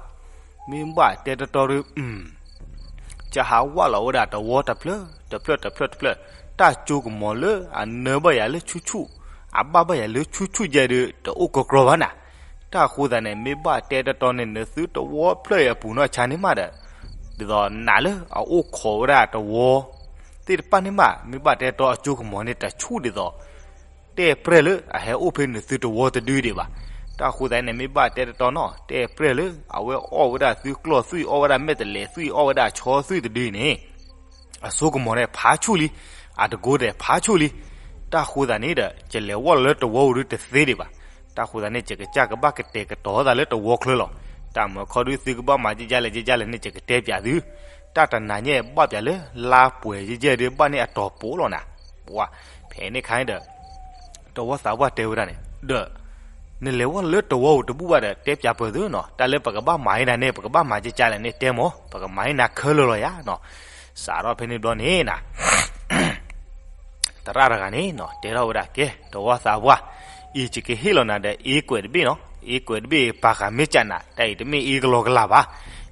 မ့ၢ်ဘၣ်တဲတတီဒီး ကဟးဝးလီၤဝဲဒၣ်တဝီတဖျၢၣ် တဖျၢၣ် တဖျၢၣ် တဖျၢၣ်, တၢ်စိကမီၤလၢအနၢဘၣ်ယၤလၢဆူၣ်ဆူၣ်, အဘၣ်ဘၣ်ယၤလၢဆူၣ်ဆူၣ်ယဲဒီး တအိၣ်ကကြီဘၣ်နၤ. တၢ်ဃိသးန့ၣ် မ့ၢ်ဘၣ်တဲတတီန့ၣ် နသုတဝီဖျၢၣ်အံၤအပူၤနီၢ်ဆါန့ၣ်မးဒီး, ဒ်သိးနးလၢအအိၣ်ခိးဝဲဒၣ်တဝီ သ့ၣ်တဖၣ်န့ၣ်မး မ့ၢ်ဘၣ်တဲတတီအစိကမီၤန့ၣ် တဆူၣ်ဒ်သိး တဲၣ်ပြဲၢ်လၢအဟဲအိၣ်ဖဲနသုတဝီတဒုဒံးဘၣ်. တၢ်ဃိသးန့ၣ် မ့ၢ်ဘၣ်တဲတတီနီၤ တဲၣ်ပြဲၢ်လၢ အဝဲအီၣ်ဝဲဒၣ်သုကျီၢ်သွံၣ် အီၣ်ဝဲဒၣ်မဲာ်တလဲးသွံၣ် အီၣ်ဝဲဒၣ်ဆီသွံၣ်တဒုအံၤန့ၣ် အစိကမီၤန့ၣ် ဖးဆူၣ်လံ, အတကိးဒီးဖးဆူၣ်လံ. တၢ်ဃိသးန့ၣ်ဒီး ယလဲၤဝီလီၤလၢတဝီပူၤဒုတသ့ဒံးဘၣ်. တၢ်ဃိသးန့ၣ် ယကစၢ်ကဘၣ်ကတဲာ်ကတီၤသးလၢတဝီချၢလီၤ. တၢ်မၢခီဒုသုကဘၣ်မၤကကလဲၣ်ကကလဲၣ်န့ၣ် ယကတဲပၠးသု. တၢ်တနၤညါဘၣ်ပၠးလၢ လါပှဲၤယဲၢ်ဒုဘၣ်န့ၢ်အတီၤပိာ်လီၤနၤ. ပှၤ ဖဲန့ၣ်ခါန့ၣ်ဒီး တဝီသးပှၢ်တဲဝဲဒၣ်န့ၣ် ဒီး နလဲၤဝီလၢတဝီပူၤတဘူၣ်ဘၣ်ဒီး တဲပၠးပၢၤသုနီၤ, တၢ်လၢပကဘၣ်မၤအံၤနၤန့ၣ် ပကဘၣ်မၤကကလဲၣ်န့ၣ် တဲမၢ်, ပကမၤအံၤနၤခဲလၢာ်လီၤယၤနီၤ. စးထီၣ်ဖဲန့ၣ်ဘျီန့ၣ်နၤ သရၣ်တဂၤန့ၣ်နီၤ တဲထီၣ်ဝဲဒၣ် ကဲ တဝီသးပှၢ်, အံၤယကဟ့ၣ်လီၤနၤဒီး အ့ကွဲးတဘ့ၣ်နီၤ, အ့ကွဲးတဘ့ၣ် ပှၤဂၤမ့ၢ်ကနး တၢ်အံၤတမ့ၢ်အ့ကလီကလးဘၣ်,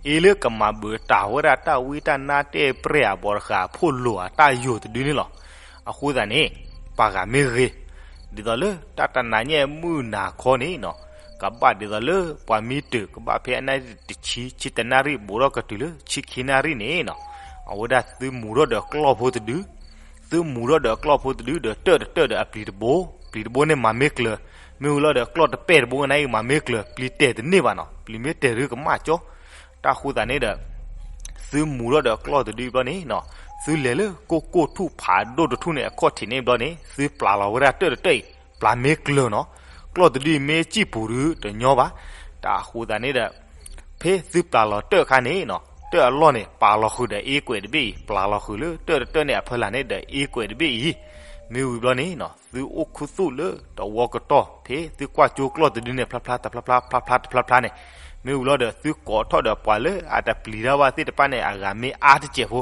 အ့လၢကမၤဘၢတၢ်ဝဲဒၣ်တၢ်ဝံတၢ်နါတဲၣ်ပြဲၢ်အဘီတဃာ်အဖိၣ်လိာ်အတၢ်ယိာ်တဒုန့ၣ်လီၤ. အဃိသတးန့ၣ် ပှၤဂၤမ့ၢ်ဂ့ၤ, ဒ်သိးလၢတၢ်တနၤညါမုၢ်နၤခီန့ၣ်နီၤ, ကဘၣ်ဒ်သိးလၢပှၤမံတၢၢ် ကဘၣ်ဖဲအနၣ်ရံၣ်တဆံ ဆံတနၣ်ရံၣ် ဘူးထီၣ်ကတုၤလၢဆံခံနၣ်ရံၣ်န့ၣ်နီၤ, အဝဲဒၣ်သုမူထီၣ်ဒီးကျီၢ်ဖိတဒု သုမူထီၣ်ဒီးကျီၢ်ဖိတဒုဒီး တၢၢ်တတၢၢ်ဒီးအပျံၤတဘိ, ပျံၤတဘိန့ၣ်မၤမ့ၢ်ကျၢၤ, မ့ၢ်ဝံၤလီၤဒီးကျီၢ်တပဲၢ်တဘိကနၣ်အံၤ မၤမ့ၢ်ကျၢၤ ပျံၤတဲာ်တန့ၢ်ဘၣ်နီၤ, ပျံၤမ့ၢ်တဲာ်ဒုကမၣ်ကၠီ. တၢ်ဃိသတးန့ၣ်ဒီး သုမူထီၣ်ဒီးကျီၢ်တဒုဘျီန့ၣ်နီၤ, သုလဲၤလၢကိၢ်ကိၢ်ထူၣ်ဖးဒိၣ်တထူၣ်န့ၣ် အခီၣ်ထံးန့ၣ်ဘျီန့ၣ် သုပျၢ်လီၤဝဲဒၣ်တၢၢ်တတၢၢ်အံၤ ပျၢ်မ့ၢ်ကျၢၤနီၤ, ကျီၢ်တဒုအံၤမ့ၢ်စံၣ်ပူၤဒုတညီဘၣ်. တၢ်ဃိသတးန့ၣ်ဒီး ဖဲသုပျၢ်လီၤတၢၢ်အခါန့ၣ်နီၤ, တၢၢ်အလီၢ်န့ၣ် ပာ်လီၤဃုာ်ဒီးအ့ကွဲးတဘ့ၣ်အံၤ, ပျၢ်လီၤဃုာ်လၢတၢၢ်တတၢၢ်န့ၣ်အဖီလာ်န့ၣ်ဒီးအ့ကွဲးတဘ့ၣ်အံၤ, မ့ၢ်ဝံၤဘျီန့ၣ်နီၤ, သုအိၣ်ခူသူၣ်လၢတဝီကတီၢ် ဖဲသုကွၢ်ကၠိကျီၢ်တဒုန့ၣ် ဖျါဖျါတဖျါဖျါ ဖျါဖျါတဖျါဖျါန့ၣ်, မ့ၢ်ဝံၤလီၤဒီး သုကိးထီၣ်ဒီးပှၤလၢအတပျံၤတၢ်ဘၣ်သ့ၣ်တဖၣ်န့ၣ် အဂၤမ့ၢ်အါတစဲးဖိ,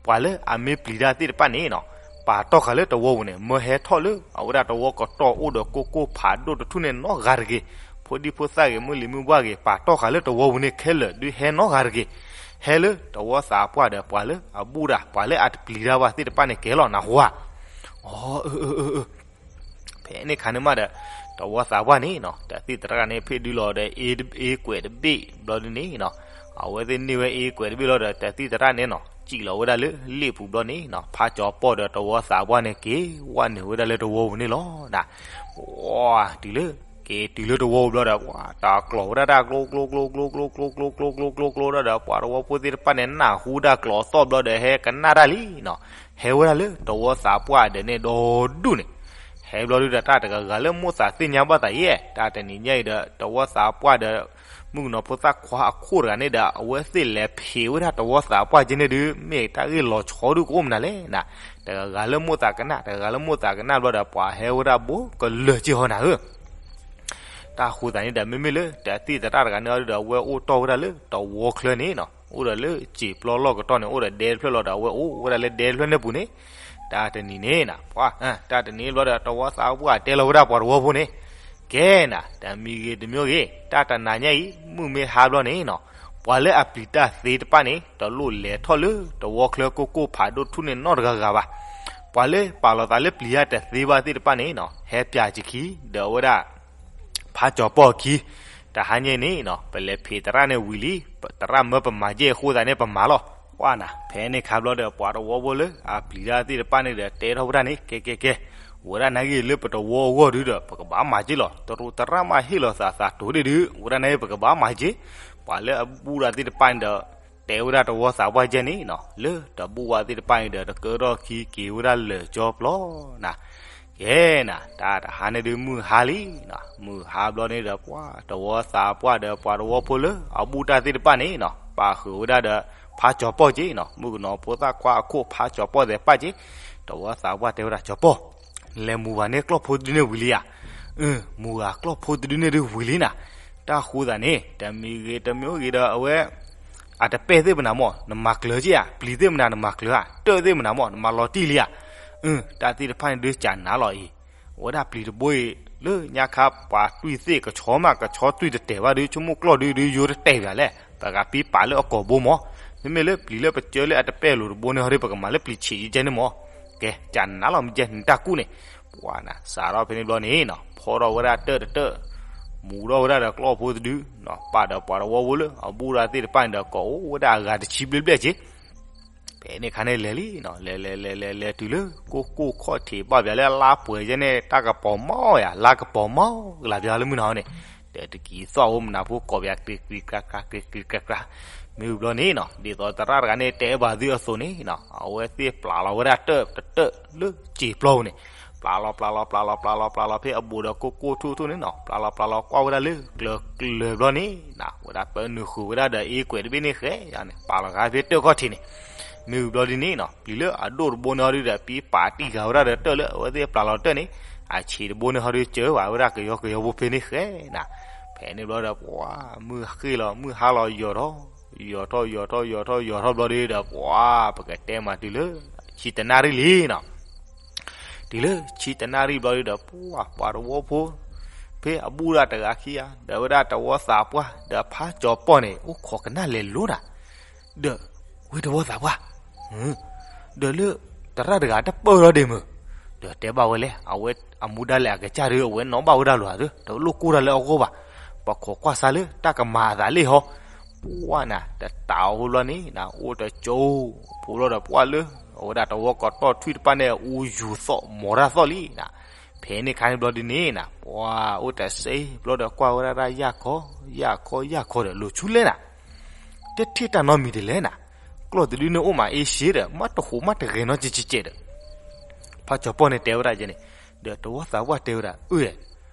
ပှၤလၢအမ့ၢ်ပျံၤတၢ်သ့ၣ်တဖၣ်န့ၣ်နီၤ, ပာ်တီၢ်ဃာ်လၢတဝီပူၤန့ၣ် မၢဟဲထီၣ်လၢအဝဲဒၣ်တဝီကတီၢ်အိၣ်ဒီးကိၢ်ကိၢ်ဖးဒိၣ်တထူၣ်န့ၣ်နီတဂၤတဂ့ၤ, ဖိဒံဖိသၣ်ဂ့ၤ မုၢ်လံၤမုၢ်ဘှၢ်ဂ့ၤ ပာ်တီၢ်ဃာ်လၢတဝီပူၤန့ၣ်ခဲလၢာ် ဒုးဟဲနီတဂၤတဂ့ၤ, ဟဲလၢတဝီသးပှၢ်ဒီးပှၤလၢအဘူၣ်တၢ် ပှၤလၢအတပျံၤတၢ်ဘၣ်သ့ၣ်တဖၣ်န့ၣ်ကဲလီၤနၢ်ဟူဧါ. အၢ အၢ အၢ အၢ ဖဲ ဖဲန့ၣ်ခါန့ၣ်မးဒီး တဝီသးပှၢ်န့ၣ်နီၤ တၢ်သ့ၣ်သရၣ်န့ၣ် ဖ့ၣ်ဒုလီၤဒီး အ့ကွဲးတဘ့ၣ်ဘျီဒုန့ၣ်နီၤ အဝဲသ့ၣ်န့ၢ်ဝဲအ့ကွဲးတဘ့ၣ်လီၤဒီး တၢ်သ့ၣ်သရၣ်န့ၣ်နီၤ စံၣ်လီၤဝဲဒၣ်လၢလ့ၣ်ပူၤဘျီန့ၣ်နီၤ ဖးကၠီၤပီၢ်ဒီးတဝီသးပှၢ်န့ၣ် က့ၤဝဲနုာ်ဝဲဒၣ်လၢတဝီပူၤန့ၣ်လီၤ. ဝါ တုၤလၢ က့ၤတုၤလၢတဝီပူၤဘျီဒီး ပှၤတၢ်ကျိးဝဲဒၣ်တၢ်ကျိ ကျိ ကျိ ကျိ ကျိ ကျိ ကျိ ကျိ ကျိ ကျိ ကျိ ကျိ ဒီး ပှၤတဝီဖိသ့ၣ်တဖၣ်န့ၣ် နၢ်ဟူတၢ်ကျိးအသီၣ်ဘျီဒီး ဟဲကနၣ်တၢ်လံနီၤ ဟဲဝဲဒၣ်လၢတဝီသးပှၢ်ဒဲးန့ၣ်ဒီဒူၣ်န့ၣ် ဟဲဘျီဒုဒီး တၢ်တဂၤဂၤလၢမိၣ်သးသ့ၣ်ညါဘၣ်သးယဲၢ် တၢ်တနံၤညါအံၤဒီး တဝီသးပှၢ်ဒီး မုၣ်ကနီၤဖိသၣ်ခွါအခိၣ်တဂၤန့ၣ်ဒီး အဝဲသ့ၣ်လဲၤဖံးဝဲဒၣ်တဝီသးပှၢ်က့န့ၣ်ဒုး မ့ၢ်တၢ်ဂ့ၢ်လီၤဆီဒုကအိၣ်မနုၤလဲၣ်နၤ တဂၤဂၤလၢမိၣ်သးကနၣ် တဂၤဂၤလၢမိၣ်သးကနၣ်ဘျီဒီး ပှၤဟဲဝဲဒၣ်ဘိကလၢာ်က့ဟီနၤဧၢ တၢ်ဃိသးန့ၣ်ဒီး မ့မ့ၢ်လၢ တၢ်သ့ၣ်သရၣ်တဂၤန့ၣ်ဒီး အဝဲအိၣ်တီၢ်ဝဲဒၣ်လၢတဝီချၢန့ၣ်နီၤ အိၣ်ဒီးလၢစံာ်ပျီလီၢ်ကတီၢ်န့ၣ် အိၣ်ဒီးဒဲတဖျၢၣ်လီၤဒီး အဝဲအိၣ်ဝဲဒၣ်လၢဒဲတဖျၢၣ်န့ၣ်ပူၤန့ၣ် တၢ်တနံၤန့ၣ်နီၤ ပှၤ တၢ်တနံၤဘျီဒီး တဝီသးပှၢ်တဲလီၤဝဲဒၣ်ပှၤတဝီဖိန့ၣ် ကဲနၤ တမံၤဂ့ၤတမံၤဂ့ၤ တၢ်တနၤညါအံၤ မုၢ်မ့ၢ်ဟါဘျီန့ၣ်နီၤ ပှၤလၢအပျံၤတၢ်သ့တဖၣ်န့ၣ် တလိၣ်လဲၤထီၣ်လၢတဝီချၢကိၢ်ကိၢ်ဖးဒိၣ်ထူၣ်န့ၣ်နီတဂၤဂၤဘၣ် ပှၤလၢပာ်လီၤသးလၢပျံၤတၢ်တသ့ဘၣ်သ့ၣ်တဖၣ်န့ၣ်နီၤ ဟဲပၠးစခံ ဒီးအဝဲဒၣ် ဖးကၠီၤပီၢ်အခံ တဟါညါန့ၣ်နီၤ ပလဲၤဖံးသရၣ်န့ၣ်ဝံၤလံ သရၣ်မၢပမၤကဲအဃိသတးန့ၣ် ပမၤလီၤ ပှၤနၤ ဖဲန့ၣ်ခါဘျီဒီး ပှၤတဝီဖိလၢအပျံၤတၢ်သ့ၣ်တဖၣ်န့ၣ်ဒီး တဲထီၣ်ဝဲဒၣ်န့ၣ် ကဲကဲကဲ ဝဲဒၣ်နာ်က့ၤလၢပတဝီအဂီၢ်ဒုဒီး ပကဘၣ်မၤက့လီၤ တရူးသရၣ်မးဟ့ၣ်လီၤသးသးတိၤဒ့ၣ်ဒု ဝဲဒၣ်နာ်က့ၤ ပကဘၣ်မၤက့ ပှၤလၢအဘူၣ်တၢ်သ့ၣ်တဖၣ်န့ၣ်ဒီး တဲဝဲဒၣ်တဝီသးပှၢ်ကဲန့ၣ်နီၤ လၢတဘူၣ်ဝဲသ့ၣ်တဖၣ်န့ၣ်ဒီး တကၢထီၣ်ခံက့ၤဝဲဒၣ်လၢာ်ကၠီပျီနၤ ကဲနၤ တၢ်တဟါန့ၣ်ဒုးမုၢ်ဟါလံနီၤ မုၢ်ဟါဘျီန့ၣ်ဒီး ပှၤတဝီသးပှၢ်ဒီး ပှၤတဝီဖိလၢအဘူၣ်တၢ်သ့ၣ်တဖၣ်န့ၣ်နီၤ ပာ်ဃုာ်ဝဲဒၣ်ဒီး ဖးကၠီၤပီၢ်က့နီၤ မုၣ်ကနီၤဖိသၣ်ခွါအခိၣ်ဖးကၠီၤပီၢ်သ့ၣ်တဖၣ်က့ တဝီသးပှၢ်တဲဝဲဒၣ် ကၠီၤပီၢ် နလဲၤမူၤဘၣ်န့ၢ်ကျီၢ်ဖိတဒုန့ၣ်ဝံၤလံဧါ အၢ မူၤဂၤကျီၢ်ဖိတဒုန့ၣ်ဒုးဝံၤလံနၤ တၢ်ဃိသးန့ၣ် တမံၤဂ့ၤတမံၤဂ့ၤဒီး အဝဲ အတပဲၢ်သ့ၣ်မနၤမး နမၤကျၢၤက့ဧါ ပျံၤသ့ၣ်မနၤနမၤကျၢၤဧါ တၢၣ်သ့ၣ်မနၤမး နမၤလီၤတံၢ်လံဧါ အၢ တၢ်သ့ၣ်တဖၣ်န့ၣ်ဒုးကနၤလီၤအံၤ အဝဲဒၣ်ပျံၤတဘိအံၤ လၢညါခါပှၤတွံၢ်သ့ၣ်ကဆီမး ကဆီတွံၢ်တတဲာ်ဘၣ်ဒုး ဆိကမိၣ်ကျီၢ်ဒုးဒုးယိတတဲာ်ဘၣ်လဲၣ် ပကပံပာ်လၢအကိာ်ဘိမး မ့မ့ၢ်လၢပျံၤလၢပကၢလၢအတပဲၢ်လိာ်တဘိန့ၣ်ဟီဒုး ပကမၤလၢပျံၤဆံးယဲန့ၣ်မး ကဲ ကနၤလီၤမ့ၢ်ကဲနတၢ်ကူၣ်န့ၣ် ပှၤနၤ စးထီၣ်ဖဲန့ၣ်ဘျီန့ၣ်နီၤ ဖီထီၣ်ဝဲဒၣ်တၢၣ်တတၢၣ် မူၤထီၣ်ဝဲဒၣ်ဒီးကျီၢ်ဖိတဒုနီၤ ပာ်ဒီးပှၤတဝီဖိလၢအဘူၣ်တၢ်သ့ၣ်တဖၣ်န့ၣ်ဒီး ကိးအိၣ်ဝဲဒၣ်အဂၤတဆံဘျဲၣ်ဘျဲၣ်က့ ဖဲန့ၣ်ခါန့ၣ်လဲၤလံနီၤ လဲၤလဲၤလဲၤလဲၤလဲၤတုၤလၢ ကိၢ်ကိၢ်ခီၣ်ထံးဘၣ်ပၠးလၢအလါပှဲၤယဲန့ၣ် တၢ်ကပီၤမီၢ်ယၤ လါကပီၤမီၢ်ကလၤပၠးလၢမုၢ်နၤဟီန့ၣ် ဒီးတကံၤသီၣ်အိၣ်မနၤဖိကိးပၠး က့ၤက့ၤကရၢကရၢ က့ၤက့ၤကရၢကရၢ မ့ၢ်ဝံၤဘျီန့ၣ်နီၤ ဒ်သိးသရၣ်တဂၤန့ၣ် တဲဘၣ်သုအသိးန့ၣ်နီၤ အဝဲသ့ၣ်ပျၢ်လီၤဝဲဒၣ်တၢၣ်တတၢၣ်လၢစံာ်ပျီပူၤန့ၣ် ပျၢ်လီၤပျၢ်လီၤပျၢ်လီၤပျၢ်လီၤ ပျၢ်လီၤဖဲအဘူးဒီးကိၢ်ကိၢ်ထူၣ်ထူၣ်န့ၣ်နီၤ ပျၢ်လီၤပျၢ်လီၤကွၢ်ဝဲဒၣ်လၢကျၢၤကျၢၤဘျီန့ၣ်နီၤ ဝဲဒၣ်ပၢနုာ်ဃုာ်ဝဲဒၣ်ဒီးအ့ကွဲးတဘ့ၣ်န့ၣ်ဃဲယၤန့ၣ် ပာ်လီၤဂာ်ဖဲတၢၣ်ခီၣ်ထံးန့ၣ် မ့ၢ်ဝံၤဘျီဒ်န့ၣ်နီၤ ပျံၤလၢအဒိၣ်တဘိန့ၣ်ဟီဒုဒီး ပံပာ်တံၢ်ဃာ်ဝဲဒၣ်ဒီးတၢၣ်လၢအဝဲသ့ၣ်ပျၢ်လီၤတၢၣ်န့ၣ် အဆံးတဘိန့ၣ်ဟီဒု စၢဝဲဝဲဒၣ်ကယီကယီဖိဖဲန့ၣ်ဃဲနၤ ဖဲန့ၣ်ဘျီဒီး ပှၤ မုၢ်ဃ့ၢ်လီၤ မုၢ်ဟါလီၤယိာ်ထီၣ် ယိာ်ထီၣ်ယိာ်ထီၣ်ယိာ်ထီၣ်ယိာ်ထီၣ်ဘျီဒုဒီး ပှၤ ပကတဲမးတုၤလၢ ဆံတနၣ်ရံၣ်လံနီၤ တုၤလၢဆံတနၣ်ရံၣ်ဘျီဒုဒီး ပှၤ ပှၤတဝီဖိ ဖဲအဘူၣ်ဒၣ်တဂၤခံဂၤ ဒီးဝဲဒၣ်တဝီသးပှၢ် ဒီးဖးကၠီၤပီၢ်န့ၣ် အိၣ်ခိးကနၣ်လဲၤလိၤနၤ ဒီး ဝဲတဝီသးပှၢ် ဒီးလၢ သရၣ်တဂၤတပၢၢ်ထီၣ်ဒ့ၣ်မုၢ် ဒီးတဲဘၣ်ဝဲလဲၣ် အဝဲအမူဒါလဲၣ်အကစၢ်ဒီး အဝဲနီၣ်ဘၣ်ဝဲဒၣ်လီၤဒီး တလိၣ်ကိၢ်တၢ်လၢအဂီၢ်ဘၣ် ပခိးကွၢ်ဆါလၢတၢ်ကမၤအသးလ့ၣ်ဟီ ပှၤနၤ တတးအီၤဖိဘျီန့ၣ်နၤ အိၣ်တကၠိ ဖိဘျီဒီးပှၤလၢ အဝဲဒၣ်တဝီကတီၢ်ထွံၣ်တဖၣ်န့ၣ် အူယူၤသီၣ်မီၤတၢ်သီၣ်လံနၤ ဖဲန့ၣ်ခါန့ၣ်ဘျီဒ်န့ၣ်နၤ ပှၤအိၣ်တစ့ဘျီဒီးကွၢ်ဝဲဒၣ်တၢ်ယၢ်ခီ ယၢ်ခီယၢ်ခီဒီး လိၤဆူလဲၣ်နၤ တထံၣ်တၢ်နီတမံၤဒ်လဲၣ်နၤ ကျီၢ်တဒုန့ၣ်အိၣ်မးအ့ၡ့ဒီး မ့ၢ်တဟူးမ့ၢ်တဂဲၤနီတစဲးစဲးဒီး ဖးကၠီၤပီၢ်န့ၣ်တဲဝဲဒၣ်ယဲန့ၣ် ဒီးတဝီသးပှၢ်တဲဝဲဒၣ် အၢ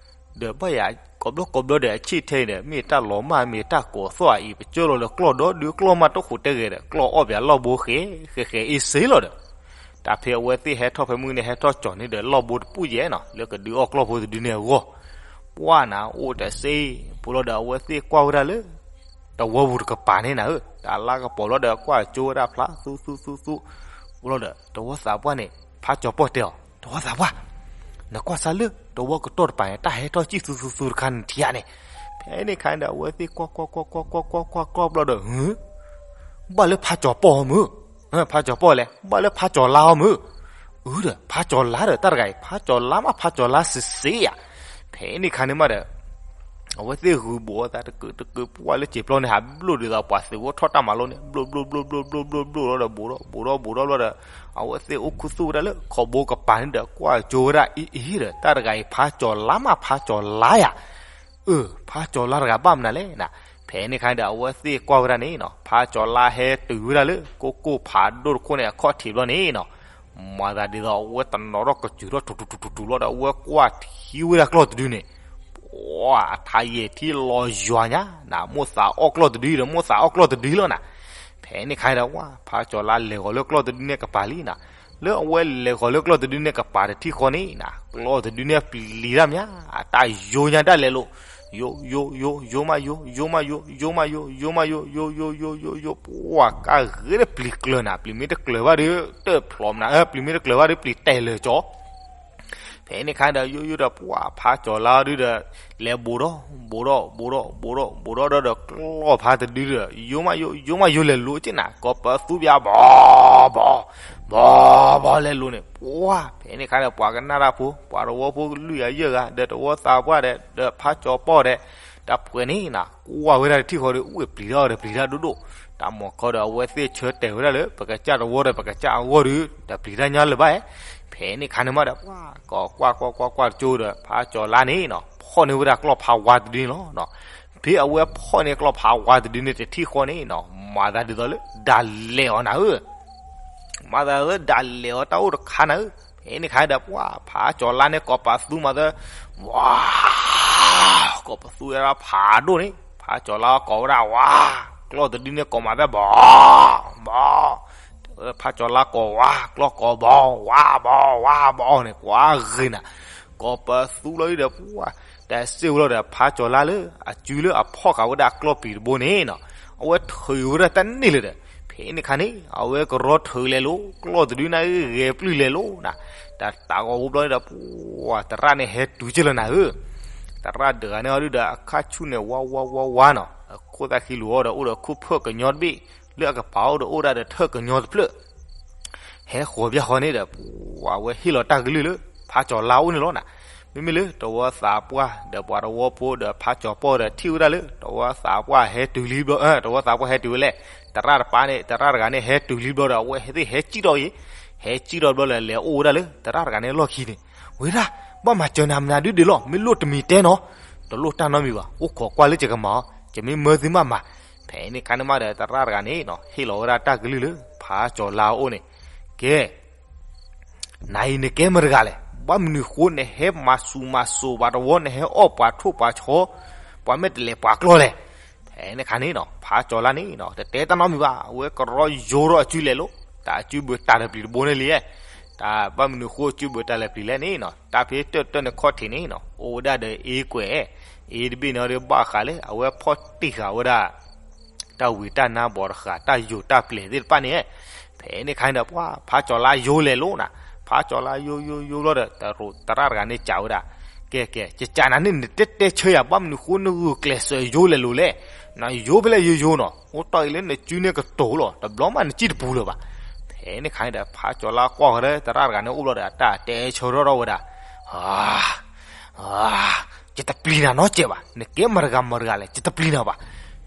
ဒီးဘၣ်ယၤကိးဘျီကိးဘျီဒီးအဆံၣ်ထဲအံၤဒီး မ့ၢ်တၢ်လီၤမၢ်မ့ၢ်တၢ်ကိးသီၣ်အံၤ ပကၢလီၤလၢကျီၢ်ဒီဒုကျီၢ်မးတဟူးတဂဲၤဒီး ကျီၢ်အီၣ်ပၠးလီၢ်ဘိဃဲ ဃဲဃဲအ့ၡ့လီၤဒီး တၢ်ဖဲအဝဲသ့ၣ်ဟဲထီၣ်ဖဲမုၢ်န့ၣ် ဟဲထီၣ်ကၠီၤန့ၣ်ဒီး လီၢ်ဘိတပူၣ်ယဲနီၤ လၢကဒုးအီၣ်ကျီၢ်ဖိတဒုန့ၣ်အဂီၢ် ပှၤနၤအိၣ်တစ့ ဖိလီၤဒီးအဝဲသ့ၣ်ကွၢ်ဝဲဒၣ်လၢ တဝီပူၤတကပၤန့ၣ်နၤဧၢ တၢ်လါကပီၤလီၤဒီးကွၢ်ကၠိဝဲဒၣ်ဖျါ သူသူသူသူ ဖိလီၤဒီး တဝီသးပှၢ်န့ၣ် ဖးကၠီၤပီၢ်တဲအီၤ တဝီသးပှၢ် နကွၢ်စၢ်လၢ တဝီကတီၢ်တပၤန့ၣ် တၢ်ဟဲထီၣ်စံၣ်သူသူသူတခါန့ၣ်ထံၣ်ဧါန့ၣ် ဖဲန့ၣ်ခါန့ၣ်ဒီး အဝဲသ့ၣ်ကွၢ်ကွၢ်ကွၢ်ကွၢ်ကွၢ်ကွၢ်ကွၢ်ကွၢ်ကွၢ်ဘျီဒီး ဟၢ ဘၣ်လၢဖးကၠီၤပီၢ်အီၤမုၢ် ဖးကၠီၤပီၢ်လဲၣ် ဘၣ်လၢဖးကၠီၤလါအီၤမုၢ် အုဒီး ဖးကၠီၤလါဒီး တၢ်တဂၤအံၤ ဖးကၠီၤလါမး ဖးကၠီၤလါစ့ၢ်စ့ၢ်ယၤ. ဖဲန့ၣ်ခါန့ၣ်မးဒီး အဝဲသ့ၣ်ဂုာ်ဘိးအသးတကုာ်တကုာ် ပှၢ်လၢစံာ်ပျီန့ၣ် ဟးဘျိၣ်ဒ်သိးပှၤသုးဖိထီၣ်တၢ်မၤလိန့ၣ် ဘျိၣ်ဘျိၣ်ဘျိၣ်ဘျိၣ်ဘျိၣ်ဘျိၣ်လီၤဒီး ဘိးထီၣ်ဘိးထီၣ်ဘိးထီၣ်ဘိးထီၣ်လီၤဒီး အဝဲသ့ၣ်အိၣ်ခူသူၣ်ဝဲဒၣ်လၢခီဘိကပၤန့ၣ်ဒီး ကွၢ်ကၠိဝဲဒၣ်အံၤအံၤဒီး တၢ်တဂၤအံၤ ဖးကၠီၤလါမး ဖးကၠီၤလါယၤ အၢ ဖးကၠီၤလါတဂၤဘၣ်မနုၤလဲၣ်နၤ. ဖဲန့ၣ်ခါန့ၣ်ဒီး အဝဲသ့ၣ်ကွၢ်ဝဲဒၣ်န့ၣ်နီၤ ဖးကၠီၤလါဟဲတုၤဝဲဒၣ်လၢ ကိၢ်ကိၢ်ဖးဒိၣ်တခိၣ်န့ၣ် အခီၣ်ထံးဘျီန့ၣ်နီၤ မၤသးဒ်သိးအဝဲတနီၤထီၣ်ကစူၤထီၣ်ထူးထူးထူးထူးထူးလီၤဒီး အဝဲကွၢ်ထံဝဲဒၣ်ကျီၢ်တဒုန့ၣ် ပှၤ အထါယဲၢ်ထံလီၤယွၤညါ နၤ မိၣ်သးအီၣ်ကျီၢ်တဒုဒီး မိၣ်သးအီၣ်ကျီၢ်တဒုလီၤနၤ. ဖဲန့ၣ်ခါန့ၣ်ဒီး ဝဲ ဖးကၠီၤလါလဲၤဃီၤလၢကျီၢ်တဒုန့ၣ်ကပၤလံနၤ. လၢအဝဲလဲၤဃီၤလၢကျီၢ်တဒုန့ၣ်ကပၤတထံၣ်ဃီန့ၣ်နၤ ကျီၢ်တဒုန့ၣ်ပျံၤတၢ်မး အတၢ်ယိညါတၢ်လဲၤလိၤ ယိ ယိ ယိ ယိမးယိ ယိမးယိ ယိမးယိ ယိမးယိ ယိ ယိ ယိ ယိ ယိ ယိ ပှၤကါဂ့ၤဒီးပျံၤကျၢၤနၤ ပျံၤမ့ၢ်တကျၢၤဘၣ်ဒီး တဖျိးမနၤ ဧၢ ပျံၤမ့ၢ်တကျၢၤဘၣ်ဒီးပျံၤတဲာ်လၢာ်ကၠီ ဖဲန့ၣ်ခါဒီး ယိယိဒီး ပှၤဖးကၠီၤလါဒုဒီး လဲၤဘိးထီၣ် ဘိးထီၣ် ဘိးထီၣ် ဘိးထီၣ် ဘိးထီၣ်ဒီး ကျီၢ်ဖးတဒုဒီး ယိမးယိ ယိမးယိလဲၤလိၤက့နၤ ကိးပသူပၠး ဘီ ဘီ ဘီ ဘီလဲၤလိၤန့ၣ် ပှၤ ဖဲန့ၣ်ခါဒီး ပှၤကနၣ်တၢ်ဖိ ပှၤတဝီဖိလွံၢ်ဂၤယဲၢ်ဂၤ ဒီးတဝီသးပှၢ်ဒီး ဒီးဖးကၠီၤပီၢ်ဒီး တၢ်ပှဲၤန့ၣ်နၤ ကွၢ်ဝဲဒၣ်တထံၣ်ဃီဒီး အိၣ်ပျံၤတၢ်အီၤဒီးပျံၤတၢ်ဒိၣ်ဒိၣ် တၢ်မီၤခီဒီး အဝဲသ့ၣ်ဆၢတဲာ်ဝဲဒၣ်လၢ ပကစၢ်တဝီဒီးပကစၢ်အဂီၢ်ဒီး တပျံၤတၢ်ညါလၢၤဘၣ်ဧါ. ဖဲန့ၣ်ခါန့ၣ်မးဒီး ပှၤ ကိးကွၢ်ကွၢ်ကွၢ်ကွၢ်တကၠိဒီး ဖးကၠီၤလါန့ၣ်နီၤ ဖီၣ်န့ၢ်ဝဲဒၣ်ကျီၢ်ဖးဝါတဒုန့ၣ်လီၤ. ဖဲအဝဲဖီၣ်န့ၢ်ကျီၢ်ဖးဝါတဒုန့ၣ်တထံၣ်ဃီန့ၣ်နီၤ မၤသးဒ်သိးလၢ ဒၣ်လဲာ်အီၤနၤဧၢ မၤသးလၢဒၣ်လဲာ်အီၤတၢ်အိၣ်တခါနၤဧၢ. ဖဲန့ၣ်ခါဒီး ပှၤဖးကၠီၤလါန့ၣ် ကိးပသူမၤသၢ ဝါ ကိးပသူဝဲဒၣ်ဖးဒိၣ်န့ၣ် ဖးကၠီၤလါကိးဝဲဒၣ်ဝါ ကျီၢ်တဒုန့ၣ်ကိးမၤသၢ ဘီ ဘီ ဖးကၠီၤလါကိးဝါ ကျီၢ်ကိးဘီ ဝါဘီ ဝါဘီန့ၣ် ကွၢ်ဂ့ၤနၤ ကိးပသူလီၤဒီး ပှၤ တၢ်စ့ၢ်ဝဲလီၤဒီး ဖးကၠီၤလါလၢ အစုလၢအဖီၣ်ဃာ်ဝဲဒၣ်ကျီၢ်ပျံၤတဘိန့ၣ်နီၤ အဝဲထုးဝဲဒၣ်တၢ်န့ၣ်လၢၤဒီး ဖဲန့ၣ်ခါန့ၣ် အဝဲကရီထုးလဲၤလိၤ ကျီၢ်တဒုန့ၣ်ဂဲၤပျုၢ်လဲၤလိၤနၤ တၢ်တးဂီၤဝဲဘျီန့ၣ်ဒီး ပှၤ သရၣ်န့ၣ်ဟဲတုၤက့လီၤနၤဧၢ သရၣ်တဂၤန့ၣ်အီၤဒုဒီး အခါဆူၣ်န့ၣ် ဝါဝါဝါဝါနီၤ အခိၣ်သၣ်ဃံလူၤအီၤဒီး အိၣ်ဒီးခိၣ်ဖၢၣ်ကညီတဘ့ၣ် လၢအကပၤအိၣ်ဒီး အိၣ်ဒၣ်ဒီးထၢၣ်ကညီတဖျၢၣ် ဟဲဃီၤဘၣ်ဃီန့ၣ်ဒီး ပှၤ အဝဲဟ့ၣ်လီၤတၢ်ကလုၢ်လၢ ဖးကၠီၤလါအအိၣ်န့ၣ်လီၤနၤ. မ့မ့ၢ်လၢတဝီသးပှၢ်ဒီးပှၤတဝီဖိဒီးဖးကၠီၤပီၢ်ဒီးထံၣ်ဝဲဒၣ်လၢ တဝီသးပှၢ်ဟဲတုၤလံဘျီ တဝီသးပှၢ်ဟဲတုၤဝဲလဲၣ် သရၣ်တပၤန့ၣ် သရၣ်တဂၤန့ၣ် ဟဲတုၤလံဘျီဒီး အဝဲသ့ၣ်ဟဲစံၣ်ထီၣ်အံၤ ဟဲစံၣ်ထီၣ်ဘျီလၢလဲၤအိၣ်ဝဲဒၣ်လၢ သရၣ်တဂၤန့ၣ်အလီၢ်ခံန့ၣ် ဝဲဒၣ် ဘၣ်မၤစၢၤနၤမနုၤဒုဒုးလီၤ မ့ၢ်လိၣ်တမံၤတဲနီၤ တလိၣ်တၢ်နီတမံၤဘၣ် အိၣ်ခိးကွၢ်လၢယကမၤအီၤ ယမ့ၢ်မၢသုမးမၤ ဖဲန့ၣ်ခါန့ၣ်မးဒီး သရၣ်တဂၤန့ၣ်နီၤ ဟ့ၣ်လီၤဝဲဒၣ်တၢ်ကလုၢ်လၢ ဖးကၠီၤလါအအိၣ်န့ၣ် ကဲ နၤအံၤနကဲမတဂၤလဲၣ် ဘၣ်မနုၤဃိနဟဲမၤဆူၣ်မၤစိးပှၤတဝီ နဟဲအီၣ်ပှၤထိၣ်ပှၤဆီ ပှၤမ့ၢ်တလဲၤပှၤကျီၢ်လဲၣ်. ဖဲန့ၣ်ခါန့ၣ်နီၤ ဖးကၠီၤလါန့ၣ်နီၤ တတဲတၢ်နီတမံၤဘၣ် အဝဲကရီယိထီၣ်အစုလဲၤလိၤ တၢ်အစုဘၣ်တၢ်လၢပျံၤတဘိန့ၣ်လံ တၢ်ဘၣ်မနုၤဃိအစုဘၣ်တၢ်လၢပျံၤလဲၣ်န့ၣ်နီၤ တၢ်ဖဲတၢၢ်တၢၢ်န့ၣ်ခီၣ်ထံးန့ၣ်နီၤ အိၣ်ဝဲဒၣ်ဒီးအ့ကွဲး အ့တဘ့ၣ်န့ၣ်ဒီးဘၣ်ဃးလၢ အဝဲဖီၣ်တံၢ်ဃာ်ဝဲဒၣ် တၢ်ဝံၤတၢ်နါဘီတဃာ် တၢ်ယိာ်တၢ်ပျဲၤသ့ၣ်တဖၣ်န့ၣ် ဖဲန့ၣ်ခါန့ၣ်ဒီး ပှၤ ဖးကၠီၤလါယိလဲၤလိၤနၤ ဖးကၠီၤလါယိယိယိဘျီဒီး သရၣ်တဂၤန့ၣ်စံးဝဲဒၣ် ကဲကဲ ယစံးနၤန့ၣ် နတဲတဲဆၢယၤ ဘၣ်မနုၤဃိနဂုာ်ကျဲးစၢးယိလဲၤလိၤလဲၣ် နယိဖဲလဲၣ်ယိယိနီၤ အိၣ်တ့ၢ်အံၤလၢနစုန့ၣ်ကတိၤလီၤ တဘျီမးနစံၣ်တပူၤလၢၤဘၣ်. ဖဲန့ၣ်ခါန့ၣ်ဒီး ဖးကၠီၤလါကွၢ်ဃီဒီး သရၣ်တဂၤန့ၣ်အိၣ်ဘျီဒီး အတၢ်တဲဆၢထီၣ်ထီၣ်ဝဲဒၣ် ယတပျံၤနၤနီတစဲးဘၣ် နကဲမတဂၤမတဂၤလဲၣ် ယတပျံၤနၤဘၣ်.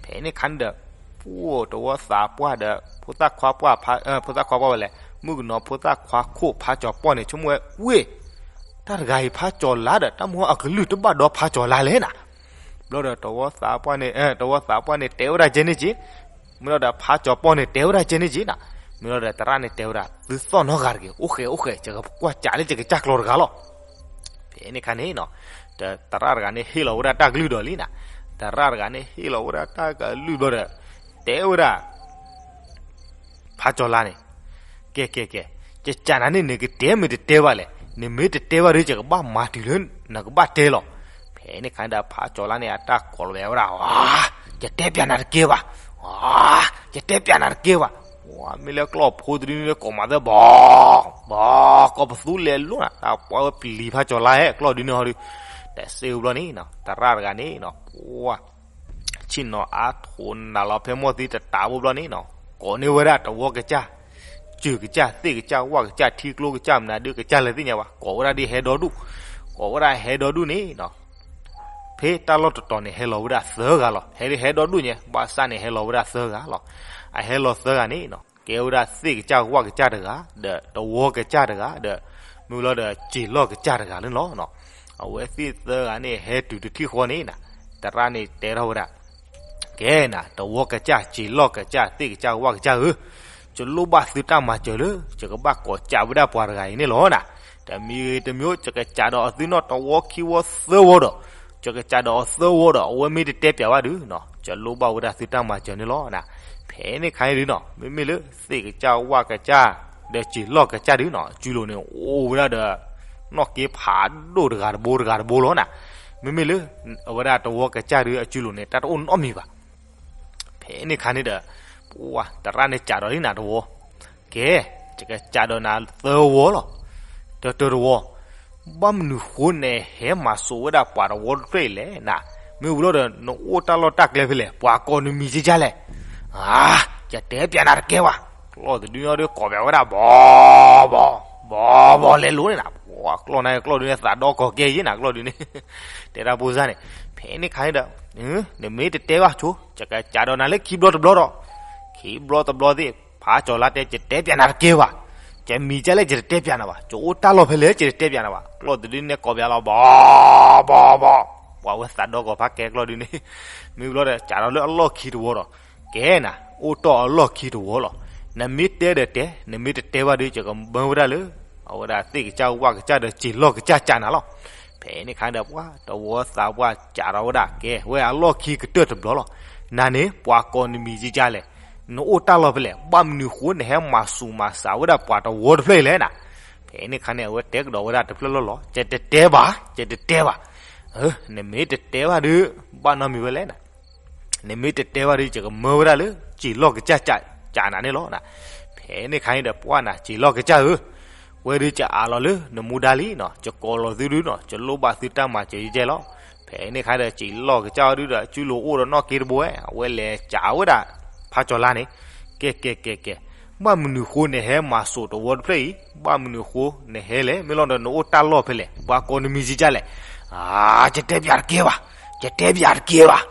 ဖဲန့ၣ်ခါန့ၣ်ဒီး ပှၤတဝီသးပှၢ်ဒီး ဖိသၣ်ခွါပှၢ် ဖိသၣ်ခွါပှၢ်ဝဲလဲၣ် မုၣ်ကနီၤဖိသၣ်ခွါခိၣ် ဖးကၠီၤပီၢ်န့ၣ် ဆိကမိၣ်ဝဲ ဝ့ၢ် တၢ်တဂၤအံၤဖးကၠီၤလါဒီး တၢ်မ့ၢ်အကလုၢ်တဘၣ်ဒီးဖးကၠီၤလါလဲၣ်နၤ. ဘျီဒီးတဝီသးပှၢ်န့ၣ် တဝီသးပှၢ်န့ၣ် တဲဝဲဒၣ်ကဲန့ၣ်က့ မ့ၢ်လီၤဒီးဖးကၠီၤပီၢ်န့ၣ် တဲဝဲဒၣ်ကဲန့ၣ်က့နၤ. မ့ၢ်လီၤဒီးသရၣ်န့ၣ်တဲဝဲဒၣ် သုသီၣ်နီတဂၤတဂ့ၤ အိၣ်ဃဲးအိၣ်ဃဲး ယကကွၢ်စးလၢယကစၢ်ကျီတဂၤလီၤ. ဖဲန့ၣ်ခါန့ၣ်နီၤ သရၣ်တဂၤန့ၣ်ဟ့ၣ်လီၤဝဲဒၣ်တၢ်ကလုၢ်ဒီးလံနၤ. သရၣ်တဂၤန့ၣ်ဟ့ၣ်လီၤဝဲဒၣ်တၢ်ကလုၢ်ဘျီဒီး တဲဝဲဒၣ် ဖးကၠီၤလါန့ၣ် ကဲကဲကဲ ယစံးနၤန့ၣ် နကတဲမ့ၢ်တတဲဘၣ်လဲၣ် နမ့ၢ်တတဲဘၣ်ဒီး ယကဘၣ်မၤတုၤလၢနကဘၣ်တဲလီၤ. ဖဲန့ၣ်ခါန့ၣ်ဒီး ဖးကၠီၤလါန့ၣ် အတၢ်ကိးလီၤဝဲဒၣ် ယတဲပျးနၤတကဲဘၣ် ယတဲပျးနၤတကဲဘၣ်. မ့ၢ်လၢကျီၢ်ဖိတဒုန့ၣ်ကိးမၤသၢ ဘီ ဘီ ကိးပသူလဲၤလိၤနၤ တၢ်ပှၤဝဲပျံၤဖးကၠီၤလါဟဲ ကျီၢ်ဒုန့ၣ်ဟီဒီး တၢ်စ့ၢ်ဝဲဘျီန့ၣ် သရၣ်တဂၤန့ၣ် ပှၤ ဆ့ၣ်နီၤအါထိးနးလီၤဖဲမီၢ်သံတတးဘိဘျီန့ၣ်နီၤ ကိးန့ၢ်ဝဲဒၣ်တဝီကစၢ် စၢၤကစၢ် သ့ၣ်ကစၢ် ဝၣ်ကစၢ် ထံကျိကစၢ် မနုၤဒုးကစၢ်လၢသ့ၣ်ညါဘၣ်, ကိးဝဲဒၣ်ဒ်ဟဲဒီဒူၣ်, ကိးဝဲဒၣ်ဟဲဒီဒူၣ်န့ၣ်နီၤ, ဖဲတၢ်လီၢ်တတီၤန့ၣ် ဟဲလီၤဝဲဒၣ်သၢဂၤလီၤ. ဟဲဒ်ဟဲဒီဒူၣ်ညါ ဘၣ်ဆၣ်န့ၣ် ဟဲလီၤဝဲဒၣ်သၢဂၤလီၤ. အဟဲလီၤသၢဂၤန့ၣ်နီၤ ကဲဝဲဒၣ်သ့ၣ်ကစၢ် ဝၣ်ကစၢ်တဂၤ ဒီးတဝီကစၢ်တဂၤ ဒီး မ့ၢ်လီၤဒီးစံာ်လီၢ်ကစၢ်တဂၤလၢနီၤ. အဝဲသ့ၣ်သၢဂၤန့ၣ် ဟဲတုၤတထံၣ်ဃီန့ၣ်နီၤ, သရၣ်န့ၣ်တဲထီၣ်ဝဲဒၣ် ကဲနၤ တဝီကစၢ် စံာ်လီၢ်ကစၢ် သ့ၣ်ကစၢ် ဝၣ်ကစၢ်ဧၢ, ယလိၣ်ဘၣ်သုတၢ်မၤစၢၤလၢ ယကဘၣ်ကိးစးဝဲဒၣ်ပှၤတဂၤအံၤန့ၣ်လီၤနၤ. တမံၤဂ့ၤတမံၤ ယကစးဒီးအီၤသုနီၢ်တဝီခံဝီသၢဝီဒီး ယကစးဒီးအီၤသၢဝီဒီး အဝဲမ့ၢ်တတဲပျးဘၣ်ဒုးနီၤ ယလိၣ်ဘၣ်ဝဲဒၣ်သုတၢ်မၤစၢၤန့ၣ်လီၤနၤ. ဖဲန့ၣ်ခါအံၤဒုးနီၤ မ့မ့ၢ်လၢသ့ၣ်ကစၢ် ဝၣ်ကစၢ် ဒီးစံာ်လီၢ်ကစၢ်ဒုးနီၤ အစုလိၤန့ၣ် အိၣ်ဝဲဒၣ်ဒီး နီၣ်က့ဖးဒိၣ်တဂၤတဘိတဂၤတဘိလီၤနၤ. မ့မ့ၢ်လၢ အဝဲဒၣ်တဝီကစၢ်ဒုးအစုလိၤန့ၣ် တၢ်တအိၣ်နီတမံၤဘၣ်. ဖဲန့ၣ်ခါန့ၣ်ဒီး ပှၤသရၣ်န့ၣ်စးဒီးလံနၤတဝီ, ကဲ ယကစးဒီးနၤသၢဝီလီၤ. တၢတၢတဝီ, ဘၣ်မနုၤဃိနဟဲမၤစိးဝဲဒၣ်ပှၤတဝီတဖျၢၣ်အံၤလဲၣ်နၤ. မ့ၢ်ဝံၤလီၤဒီး နအိၣ်တၢ်လီၢ်တၢ်ကျဲဖဲလဲၣ် ပှၤကိးနမံၤကကလဲၣ်. ဧါ, ယတဲပျးနၤတကဲဘၣ်. ကျီၢ်တဒုန့ၣ်ဒီးကိးပျးဝဲဒၣ် ဘီဘီ ဘီဘီလဲလိၤန့ၣ်နၤ. ပှၤကျီၢ်န့ၣ် ကျီၢ်ဒုန့ၣ်သးဒီကိးကဲယဲနၤ ကျီၢ်ဒုန့ၣ် တဲတၢ်ဖိစၢ်န့ၣ်. ဖဲန့ၣ်ခါန့ၣ်ဒီး နမ့ၢ်တတဲဘၣ်ဆိ ယကစးဒီးနၤလၢခံဘျီတဘျီဒီး ခံဘျီတဘျီသ့ၣ် ဖးကၠီၤလါတဲ ယတဲပျးနၤတကဲဘၣ်. ယမံၤကလဲၣ် ယတတဲပျးနၤဘၣ်, ယအိၣ်တၢ်လီၢ်ဖဲလဲၣ် ယတတဲပျးနၤဘၣ်. ကျီၢ်တဒုန့ၣ်ကိးပျးလီၤ ဘီဘီဘီ. ပှၤဝဲသးဒီကိးဖးကဲကျီၢ်ဒုန့ၣ် မ့ၢ်ဘျီဒီး စးထီၣ်လၢအလီၢ်ခံတဝီဒီး ကဲနၤ အိၣ်တီၢ်အလီၢ်ခံတဝီလီၤ. နမ့ၢ်တဲဒီးတဲ နမ့ၢ်တတဲဘၣ်ဒီး ယကမၢဝဲဒၣ်လၢ အဝဲဒၣ်သ့ၣ်ကစၢ် ဝၣ်ကစၢ်ဒီးစံာ်လီၢ်ကစၢ်ကနၤလီၤ. ဖဲန့ၣ်ခါဒီး ပှၤတဝီသးပှၢ်စးထီၣ်ဝဲဒၣ် ကဲဝဲအလီၢ်ခံကတၢၢ်တဘျီလီၤ. နၤန့ၣ် ပှၤကိးနမံၤကကလဲၣ်, နအိၣ်တၢ်လီၢ်ဖဲလဲၣ်, ဘၣ်မနုၤဃိနဟဲမၤဆူးမၤစးဝဲဒၣ်ပှၤတဝီတဖျၢၣ်အံၤလဲၣ်နၤ. ဖဲန့ၣ်ခါန့ၣ် အဝဲတဲကဒီးဝဲဒၣ်တဖျၢၣ်လီၢ်လီၤ, ယတတဲဘၣ် ယတတဲဘၣ်. နမ့ၢ်တတဲဘၣ်ဒီး ဘၣ်နီတမံၤဝဲလဲၣ်နၤ. နမ့ၢ်တတဲဘၣ်ဒီး ယကမၢဝဲဒၣ်လၢ စံာ်လီၢ်ကစၢ်ကနၤန့ၣ်လီၤ. ဖဲန့ၣ်ခါန့ၣ်ဒီး ပှၤနၤ စံာ်လီၢ်ကစၢ်ဧၢ, ဝဲဒုးကအးလီၤလၢနမူဒါလံနီၤ, ယကိးလီၤသုဒုနီၤ, ယလိၣ်ဘၣ်သုတၢ်မၤစၢၤယကဲလီၤ. ဖဲန့ၣ်ခါဒီး စံာ်လီၢ်ကစၢ်ဒုဒီး အစုလိၤအိၣ်ဒီးနီၣ်က့တဘိဝဲ, အဝဲလဲၤစးဝဲဒၣ် ဖးကၠီၤလါန့ၣ်, ကဲ ကဲ ကဲ ကဲ, ဘၣ်မနုၤဃိနဟဲမၤစိးတဝီတဖျၢၣ်အံၤ, ဘၣ်မနုၤဃိနဟဲလဲၣ်, မ့ၢ်လီၤဒီးနအိၣ်တၢ်လီၢ်ဖဲလဲၣ်, ပှၤကိးနမံၤကကလဲၣ်. အါ, ယတဲပျးတကဲဘၣ်, ယတဲပျးတကဲဘၣ်.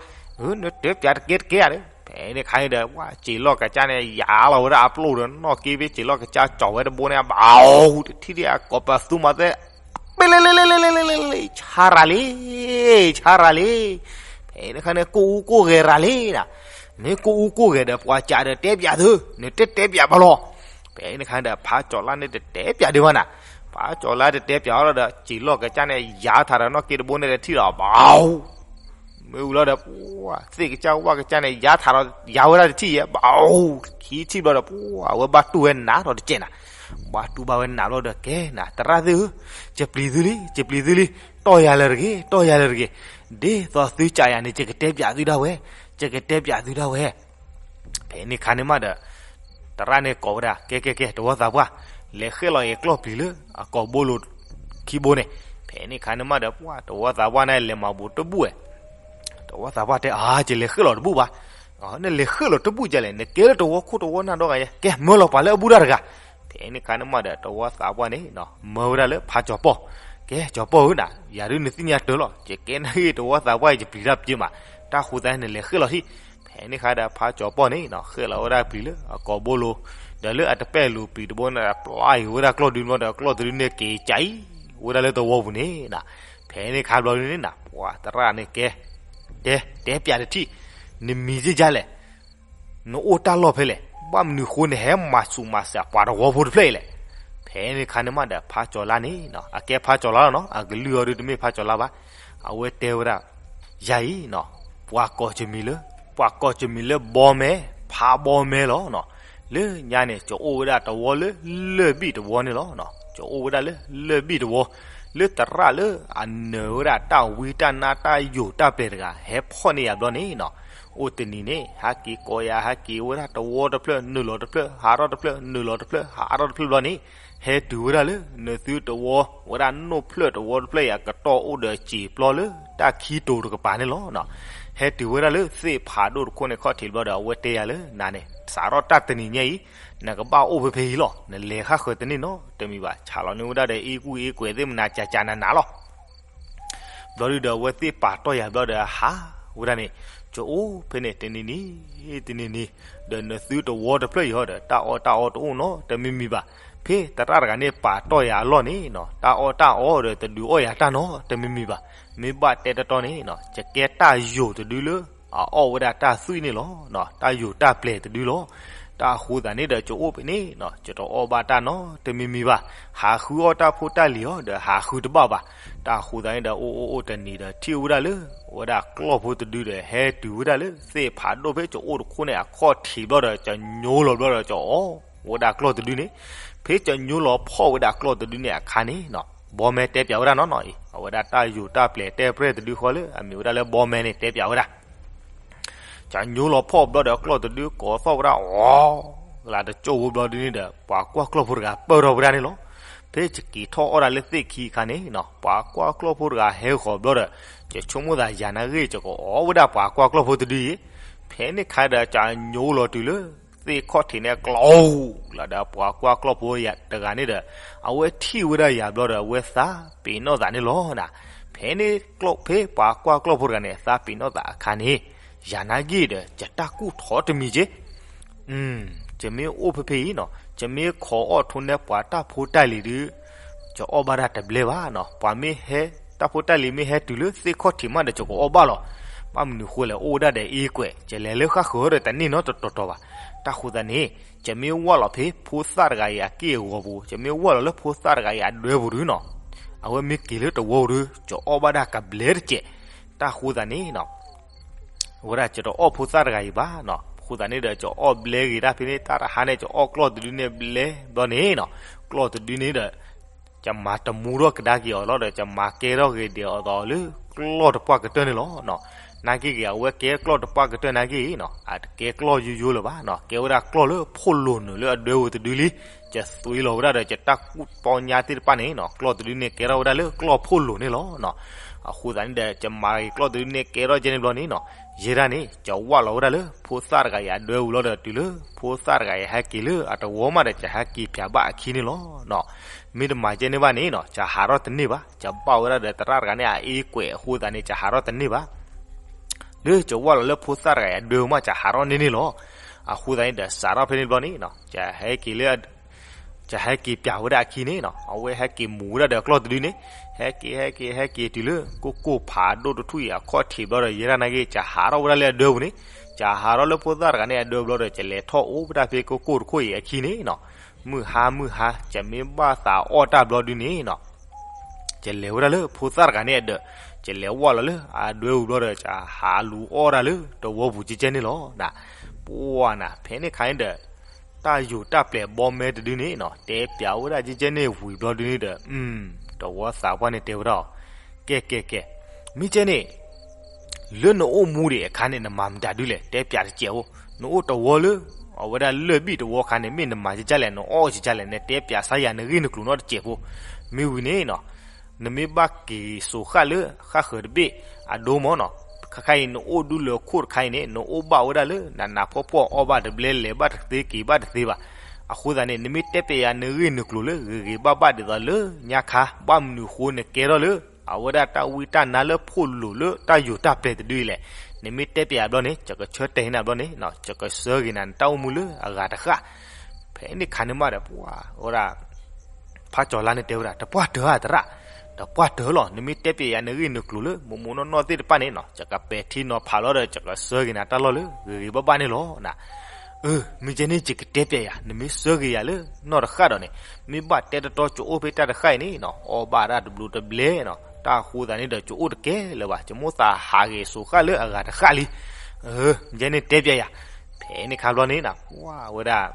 နတဲပျးတကဲတကဲဧါဒီး, ဖဲန့ၣ်ခါန့ၣ်ဒီး ပှၤစံာ်လီၢ်ကစၢ်န့ၣ် ယၤလီၤဝဲဒၣ်အပျိၢ်ဒီး နီၣ်က့ဖဲစံာ်လီၢ်ကစၢ်ကၠီၤဝဲတဘိန့ၣ် ဘၣ်အူ, တထံၣ်ဒံးအကိးပသူမၤသဲ ပ့လ့လ့လ့လ့လ့လ့လ့, ဆါရၤလံ, ဆါရၤလံ. ဖဲန့ၣ်ခါန့ၣ် ကိၢ်အူကိၢ်ဂဲၤရၤလံနၤ. မ့ၢ်ကိၢ်အူကိၢ်ဂဲၤဒီး ပှၤစံးဒီးတဲပျးသု, နတတဲပျးဘၣ်လီၤ. ဖဲန့ၣ်ခါဒီး ဖးကၠီၤလါန့ၣ်တတဲပျးဒံးဘၣ်နၤ. ဖးကၠီၤလါတတဲပျးအီၤလီၤဒီး စံာ်လီၢ်ကစၢ်န့ၣ် ယၤထးဒီးနီၣ်က့တဘိန့ၣ်တထံၣ်ဒီး ဘၣ်အူ မ့ၢ်ဝံၤလီၤဒီး ပှၤ သ့ၣ်ကစၢ်ဝၣ်ကစၢ်န့ၣ် ယၤထးဒီး ယၤဝဲဒၣ်တထံၣ်ယဲ ဘၣ်အူ, ခံထံၣ်ဘျီဒီး ပှၤ အဝဲဘၣ်တူၢ်ဝဲနးထီၣ်တကဲနၤ. ဘၣ်တူၢ်ဘၣ်ဝဲနးဘျီဒီး ကဲနၤ သရၣ်သ့ၣ်ဧၢ, ယပျံၤသုလံ, ယပျံၤသုလံ, တီၢ်ယၤလၢာ်တဂ့ၤ, တီၢ်ယၤလၢာ်တဂ့ၤ. ဒ်သိးသုစံးယၤန့ၣ် ယကတဲပျးသုဒၣ်ဝဲ, ယကတဲပျးသုဒၣ်ဝဲ. ဖဲန့ၣ်ခါန့ၣ်မးဒီး သရၣ်န့ၣ်ကိးဝဲဒၣ် ကဲ ကဲ ကဲ တဝီသးပှၢ်, လဲၤဃဲၣ်လီၤအံၤကျီၢ်ပျံၤလၢ အကိာ်ဘိလိၤခံဘိန့ၣ်. ဖဲန့ၣ်ခါန့ၣ်မးဒီး ပှၤ တဝီသးပှၢ်န့ၣ် လဲၤမၤဘူးတဘူၣ်ဝဲ. တဝီသးပှၢ်တဲ အါ ယလဲၤဃဲၣ်လီၤတဘူၣ်ဘၣ်. နလဲၤဃဲၣ်လီၤတဘူၣ်ဒ်လဲၣ်, နကဲလၢတဝီခိၣ်တဝီနၢ်ဒီဂၤယဲ, ကဲ မၢလီၤပှၤလၢအဘူၣ်တၢ်တဂၤ. ဖဲန့ၣ်ခါန့ၣ်မးဒီး တဝီသးပှၢ်န့ၣ် မၢဝဲဒၣ်လၢဖးကၠီၤပီၢ်, ကဲ ကၠီၤပီၢ်ဧၢနၤ, ယၤဒုးနသ့ၣ်ညါတၢ်လီၤ, ယကဲနာ်ဂ့ၤ တဝီသးပှၢ်အံၤ ယပျံၤတၢ်ပျ့ၤမး, တၢ်ဃိသတးန့ၣ် နလဲၤဃဲၣ်လီၤဟံၣ်. ဖဲန့ၣ်ခါဒီး ဖးကၠီၤပီၢ်န့ၣ် ဃဲၣ်လီၤဝဲဒၣ်ပျံၤလၢအကိာ်ဘိလိၤ, ဒီးလၢအတပဲာ်လိၤပျံၤတဘိန့ၣ် ပျၢ်အံၤဝဲဒၣ်ကျီၢ်ဒုန့ၣ်ဒီး ကျီၢ်တဒုန့ၣ်က့ၤကးအံၤဝဲဒၣ်လၢတဝီပူၤန့ၣ်နၤ. ဖဲန့ၣ်ခါဘျီဒုန့ၣ်နၤ ပှၤသရၣ်န့ၣ်ကဲ တဲ တဲပျးတထံၣ်, နမံၤကကလဲၣ်, နအိၣ်တၢ်လီၢ်ဖဲလဲၣ်, ဘၣ်မနုၤဃိနဟဲမၤဆူးမၤစးပှၤတဝီဖိတဖျၢၣ်အံၤလဲၣ်. ဖဲန့ၣ်ခါန့ၣ်မးဒီး ဖးကၠီၤလါန့ၣ် အကဲဖးကၠီၤလါလီၤနီၤ, အကလုၢ်အီၤဒုးတမ့ၢ်ဖးကၠီၤလါဘၣ်. အဝဲတဲဝဲဒၣ် ယၤအံၤနီၤ ပှၤကိးယမံၤလၢ ပှၤကိးယမံၤလၢဘီမဲ ဖးဘီမဲလီၤနီၤ. လၢညါန့ၣ် ယအိၣ်ဝဲဒၣ်တဝီလၢလၢၢ်ဘံၣ်တဝီန့ၣ်လီၤ. ယအိၣ်ဝဲဒၣ်လၢလၢၢ်ဘံၣ်တဝီ လၢသရၣ်လၢအနၢၤဝဲဒၣ်တၢ်ဝံတၢ်နါတၢ်ယိာ်တၢ်ပျဲၤတဂၤ ဟဲဖီၣ်န့ၢ်ယၤဘျီန့ၣ်နီၤ. အိၣ်တနံၤန့ၣ် ဟဲက့ၤကိးယၤ ဟဲက့ၤဝဲဒၣ်တဝီတဖျၢၣ် နုာ်လီၤတဖျၢၣ် ဟးထီၣ်တဖျၢၣ် နုာ်လီၤတဖျၢၣ် ဟးထီၣ်တဖျၢၣ်ဘျီန့ၣ် ဟဲတုၤဝဲဒၣ်လၢနသုတဝီ ဝဲဒၣ်နိၣ်ဖျၢၣ်တဝီတဖျၢၣ်အံၤ အကတီၢ်အိၣ်ဒီးစံာ်ပျီလၢတၢ်ခံတိၤတကပၤန့ၣ်လီၤ. ဟဲတုၤဝဲဒၣ်လၢသ့ၣ်ဖးဒိၣ်တခိၣ်န့ၣ်ခီၣ်ထံးဘျီဒီး အဝဲတဲယၤလၢနၤန့ၣ် စးထီၣ်တၢ်တနံၤညါအံၤ နကဘၣ်အိၣ်ဖဲဖဲအံၤလီၤ. နလဲၤဃၣ်ဃၢၤတန့ၢ်နီတမံၤဘၣ်. ဆးလီၤန့ၢ်ဝဲဒၣ်ဒီးအ့ကူၣ်အ့ကွဲးသ့ၣ်မနၤကၠးကၠးနးနးလီၤ. ဘျီဒုဒီး အဝဲသ့ၣ်ပာ်တီၢ်ယၤဘျီဒီး ဟးဝဲဒၣ်န့ၣ် ကအိၣ်ဖဲန့ၣ်တနံၤနံၤ တနံၤနံၤ ဒီးနသုတဝီတဖျၢၣ်အံၤဟီဒီး တၢ်အီၣ်တၢ်အီတအိၣ်နီတမံၤမံၤဘၣ်. ဖဲသရၣ်တဂၤန့ၣ်ပာ်တီၢ်ယၤအလီၢ်န့ၣ်နီၤ တၢ်အီၣ်တၢ်အီဒီးတဒုးအီၣ်ယၤတၢ်နီတမံၤမံၤဘၣ်. မ့ၢ်ဘၣ်တဲတတီန့ၣ်နီၤ ယကဲတၢ်ယိာ်တဒုလၢ အအီၣ်ဝဲဒၣ်တၢ်သွံၣ်န့ၣ်လီၤ. တၢ်ယိာ်တၢ်ပျဲၤတဒုလီၤ. တၢ်အဃိသတးန့ၣ်ဒီး ကအိၣ်ဖဲန့ၣ်နီၤ ယတအီၣ်ဘၣ်တၢ်နီတမံၤမံၤဘၣ်. ဟးဃုအီၣ်တၢ်ဖိတၢ်လံၤအီၤဒီး ဟးဃုတဘၣ်ဘၣ်. တၢ်အဃိသတးန့ၣ်ဒီး အိၣ်အိၣ်အိၣ်တနံၤဒီး ထံၣ်ဝဲဒၣ်လၢ အဝဲဒၣ်ကျီၢ်ဖိတဒုဒီး ဟဲတုၤဝဲဒၣ်လၢသ့ၣ်ဖးဒိၣ်ဖဲကအိၣ်တခိၣ်န့ၣ် အခီၣ်ထံးဘျီဒီး ကညိလီၤဘျီဒီး ကအီၣ်ဝဲဒၣ်ကျီၢ်တဒုန့ၣ်. ဖဲကညိလီၤဖီၣ်ဝဲဒၣ်ကျီၢ်တဒုန့ၣ်အခါန့ၣ်နီၤ ဘီမဲတဲပၠးဝဲဒၣ်နီၢ်နီၢ်အံၤ အဝဲဒၣ်တၢ်ယိာ်တၢ်ပျဲၤတဲပြဲၢ်တဒုဃီလၢ အမ့ၢ်ဝဲဒၣ်လၢဘီမဲန့ၣ် တဲပၠးဝဲဒၣ် ကညိလီၤဖီၣ်ဘျီဒီး ကျီၢ်တဒုကိးသီၣ်ဝဲဒၣ် အီၤ လၢတကၠိၢ်ဝဲဘျီဒုန့ၣ်ဒီး ပှၤကွၢ်ကျီၢ်ဖိတဂၤပၢၢ်ထီၣ်ဝဲဒၣ်န့ၣ်လီၤ. ဖဲယက့ၤထီၣ်အီၣ်ဒၣ်လၢသ့ၣ်ခံအခါန့ၣ်နီၤ ပှၤကွၢ်ကျီၢ်ဖိတဂၤဟဲဃီၤဘျီဒီး ယဆိကမိၣ်သးယၤနာ်ဂ့ၢ် ယကအီၣ်ဝဲဒၣ်ပှၤကွၢ်ကျီၢ်ဖိတဒုအံၤ. ဖဲန့ၣ်ခါဒီး ကညိလီၤတုၤလၢ သ့ၣ်ခီၣ်ထံးန့ၣ်ကျီၢ် လၢဒီးပှၤကွၢ်ကျီၢ်ဖိတဂၤန့ၣ်ဒီး အဝဲထံၣ်ဝဲဒၣ်ယၤဘျီဒီး အဝဲသးပ့ၤနီၣ်သးန့ၣ်လီၤနၤ. ဖဲန့ၣ်ကျိၣ်ဖဲပှၤကွၢ်ကျီၢ်ဖိတဂၤန့ၣ် သးပ့ၤနီၣ်သးအခါန့ၣ် ယၤနာ်ဂ့ၢ်ဒီး ယတၢ်ကူၣ်ထီတမံၤက့ ယမ့ၢ်အိၣ်ဖဲဖဲအံၤနီၤ ယမ့ၢ်ခိးအီၣ်ထိးနဲၣ်ပှၤတၢ်ဖိတၢ်လံၤဒုး ယအီၣ်ဘၣ်ဒၣ်တဘျဲဘၣ်နီၤ. ပှၤမ့ၢ်ဟဲ တၢ်ဖိတၢ်လံၤမ့ၢ်ဟဲတုၤလၢသ့ၣ်ခီၣ်ထံးမးဒီး ယကအီၣ်ဘၣ်လီၤ. ဘၣ်မနုၤဃိလဲၣ် အိၣ်ဝဲဒၣ်ဒီးအ့ကွဲး ယလဲၤလၢဃၣ်ဃၢၤဒီးတန့ၢ်နီတတီၤတီၤဘၣ်. တၢ်ဃိသတးန့ၣ် ယမ့ၢ်ဝၢ်လီၤဖဲဖိသၣ်တဂၤအံၤအက့ၢ်အဂီၤပူၤ ယမ့ၢ်ဝၢ်လီၤလၢဖိသၣ်တဂၤအံၤအဒွဲပူၤဒုနီၤ အဝဲမ့ၢ်က့ၤလၢတဝီပူၤဒု ယအီၣ်ဘၣ်ဒၣ်ကဘျဲတကဲး. တၢ်ဃိသတးန့ၣ်နီၤ အဝဲဒၣ်ယတအီၣ်ဖိသၣ်တဂၤအံၤဘၣ်နီၤ. အဃိသတးန့ၣ်ဒီး ယအီၣ်ဘျဲဂ့ၤတၢ်ဖဲန့ၣ် တၢ်တဟါန့ၣ် ယအီၣ်ကျီၢ်တဒုန့ၣ်ဘျဲဘျီန့ၣ်နီၤ ကျီၢ်တဒုန့ၣ်ဒီး ယမၤတမူထီၣ်ကဒါက့ၤအီၤလီၤဒီး ယမၤကဲထီၣ်ဂ့ၤဒဲးအီၤသီးလၢကျီၢ်တပှၢ်ကတၢၢ်န့ၣ်လီၤ. နာ်က့ဂ့ၤ အဝဲကဲကျီၢ်တပှၢ်ကတၢၢ်နာ်က့နီၤ အတကဲကျီၢ်ယိယိလၢၤဘၣ်နီၤ ကဲဝဲဒၣ်ကျီၢ်လၢဖိးလိာ်နုာ်လၢအဒွဲပူၤတဒုလံ. ယသွံလီၤဝဲဒၣ်ဒီး ယတၢ်ကူၣ်ပီညါသ့ၣ်တဖၣ်န့ၣ်နီၤ ကျီၢ်တဒုန့ၣ်ကဲထီၣ်ဝဲဒၣ်လၢကျီၢ်ဖိးလိာ်န့ၣ်လီၤ. အဃိသတးန့ၣ်ဒီး ယမၤက့ၤကျီၢ်တဒုန့ၣ်ကဲထီၣ်ကဲန့ၣ်ဘျီန့ၣ်နီၤ ယဲဒၣ်န့ၣ် ယဝၢ်လီၤဝဲဒၣ်လၢဖိသၣ်တဂၤအံၤအဒွဲပူၤလီၤဒီး တုၤလၢဖိသၣ်တဂၤအံၤဟဲက့ၤလၢအတဝီမးဒီး ယဟဲက့ၤပၠးဘၣ်အခံန့ၣ်လီၤ. မ့ၢ်တမၤကဲန့ၣ်ဘၣ်န့ၣ်နီၤ ယဟးထီၣ်တန့ၢ်ဘၣ်. ယဘၣ်ဝဲဒၣ်ဒီးသရၣ်တဂၤန့ၣ်အအ့ကွဲးအဃိသတးန့ၣ် ယဟးထီၣ်တန့ၢ်ဘၣ်. လၢယဝၢ်လီၤလၢဖိသၣ်တဂၤအံၤအဒွဲပူၤမး ယဟးထီၣ်န့ၢ်န့ၣ်လီၤ. အဃိသတးန့ၣ်ဒီး စးထီၣ်ဖဲန့ၣ်ဘျီန့ၣ်နီၤ ယဟဲက့ၤလၢ ယဟဲက့ၤပၠးဝဲဒၣ်အခံန့ၣ်နီၤ အဝဲဟဲက့ၤမူၤဝဲဒၣ်ဒီးကျီၢ်တဒုန့ၣ် ဟဲက့ၤ ဟဲက့ၤ ဟဲက့ၤတုၤလၢ ကိၢ်ကိၢ်ဖးဒိၣ်တထူၣ်အံၤအခီၣ်ထံးဘျီဒီး ယဲဒၣ်နာ်က့ ယဟးထီၣ်ဝဲဒၣ်လၢအဒွဲပူၤန့ၣ် ယဟးထီၣ်လၢဖိသၣ်တဂၤန့ၣ်အဒွဲပူၤဘျီဒီး ယလဲၤထီၣ်အိၣ်ဝဲဒၣ်ဖဲကိၢ်ကိၢ်တခိၣ်အံၤအခံန့ၣ်နီၤ မုၢ်ဟါမုၢ်ဟါ ယမ့ၢ်ဘၣ်သးအီၣ်တၢ်ဘျီဒုန့ၣ်နီၤ ယလဲၤဝဲဒၣ်လၢဖိသၣ်တဂၤန့ၣ်အဒၢး ယလဲၤဝၢ်လီၤလၢအဒွဲပူၤဘျီဒီး ယဟးလူၤအီၣ်ဒၣ်လၢတဝီပူၤကဲကဲန့ၣ်လီၤ. ပှၤနၤ ဖဲန့ၣ်ခါန့ၣ်ဒီး တၢ်ယိာ်တၢ်ပျဲၤဘီမဲတဒုန့ၣ်နီၤ တဲပၠးဝဲဒၣ်ကဲကဲန့ၣ်ဝံၤဘျီဒုန့ၣ်ဒီး တဝီသးပှၢ်န့ၣ်တဲဝဲဒၣ်အီၤ ကဲကဲကဲ မ့ၢ်ကဲန့ၣ် လၢနအိၣ်မူဒံးအခါန့ၣ် နမၤမတၤဒုလဲၣ် တဲပၠးတစဲးဖိ နအိၣ်တဝီလၢ အဝဲဒၣ်လၢၢ်ဘံၣ်တဝီခါန့ၣ် မ့ၢ်နမၤကဲကဲလဲၣ် နအီၣ်ကဲကဲလဲၣ် နတဲပၠးစါယၤနဂ့ၢ်နကျိၤနီတစဲးဖိ မ့ၢ်ဝံၤန့ၣ်နီၤ နမ့ၢ်ဘၣ်က့ၤစိာ်ဃၣ်လၢဃၣ်ဃၢၤတဘ့ၣ်အဒိမ့ၢ်နီၤ ခါခါအံၤနအိၣ်ဒူလၢခိၣ်တခါအံၤန့ၣ် နအိၣ်ဘၣ်ဝဲဒၣ်လၢနးနးဖှီၣ်ဖှီၣ်အီၣ်ဘၣ်တဘျဲ လဲၤဘၣ်တသ့က့ၤဘၣ်တသ့ဘၣ်. အဃိသတးန့ၣ် နမ့ၢ်တဲပၠးယၤနဂ့ၢ်နကျိၤလၢဂ့ၤဂ့ၤဘၣ်ဘၣ်ဒ်သိးလၢညါခါ ဘၣ်မနုၤအဃိနကဲထီၣ်လၢ အဝဲဒၣ်တၢ်ဝံတၢ်နါလၢဖိးလိာ်လၢတၢ်ယိာ်တၢ်ပျဲၤတဒုလဲၣ်. နမ့ၢ်တဲပၠးယၤဘျီန့ၣ် ယကဆၢတဲာ်ဟ့နၤဘျီန့ၣ် ယကဆှၢက့ၤနၤနတၢ်အိၣ်မူလၢအဂၤတဃၣ်. ဖဲန့ၣ်ခါန့ၣ်မးဒီး ပှၤဝဲဒၣ် ဖးကၠီၤလါန့ၣ်တဲဝဲဒၣ် တပှၢ်တၢၢ်ဧါသရၣ်, တပှၢ်တၢၢ်လီၤ. နမ့ၢ်တဲပျဲယၤနဂ့ၢ်နကျိၤလၢ မိၢ်မိၢ်နီၢ်နီၢ်သ့ၣ်တဖၣ်န့ၣ်နီၤ ယကပဲာ်ထံနီၤဖးလီၤဒီး ယကဆှၢက့ၤနၤတၢ်လီၢ်လၢဂ့ၤဂ့ၤဘၣ်ဘၣ်န့ၣ်လီၤ. အၢ မ့ၢ်ကဲန့ၣ် ယကတဲပျဲယၤ, နမ့ၢ်ဆှၢက့ၤယၤလၢနီၢ်တဃၣ်ဒီးန့ၣ် မ့ၢ်ဘၣ်တဲတတီ ကအိၣ်ဖဲတၢ်တဃၣ်အံၤန့ၣ်နီၤ အီၣ်ဘၣ်ဒၣ်တဘျုးတဘျဲနီၤ တၢ်ဃိသးန့ၣ်ဒီး ကအိၣ်တကဲလၢၤဘၣ်, ယမိၣ်သးဟးဂ့ၤစိာ်ဃၣ်လၢအဂၤတဃၣ်လံ. အၢ မ့ၢ်ကဲန့ၣ်တဲပျဲယၤ. ဖဲန့ၣ်ခါဘျီန့ၣ်နီၤ ပှၤဝဲဒၣ်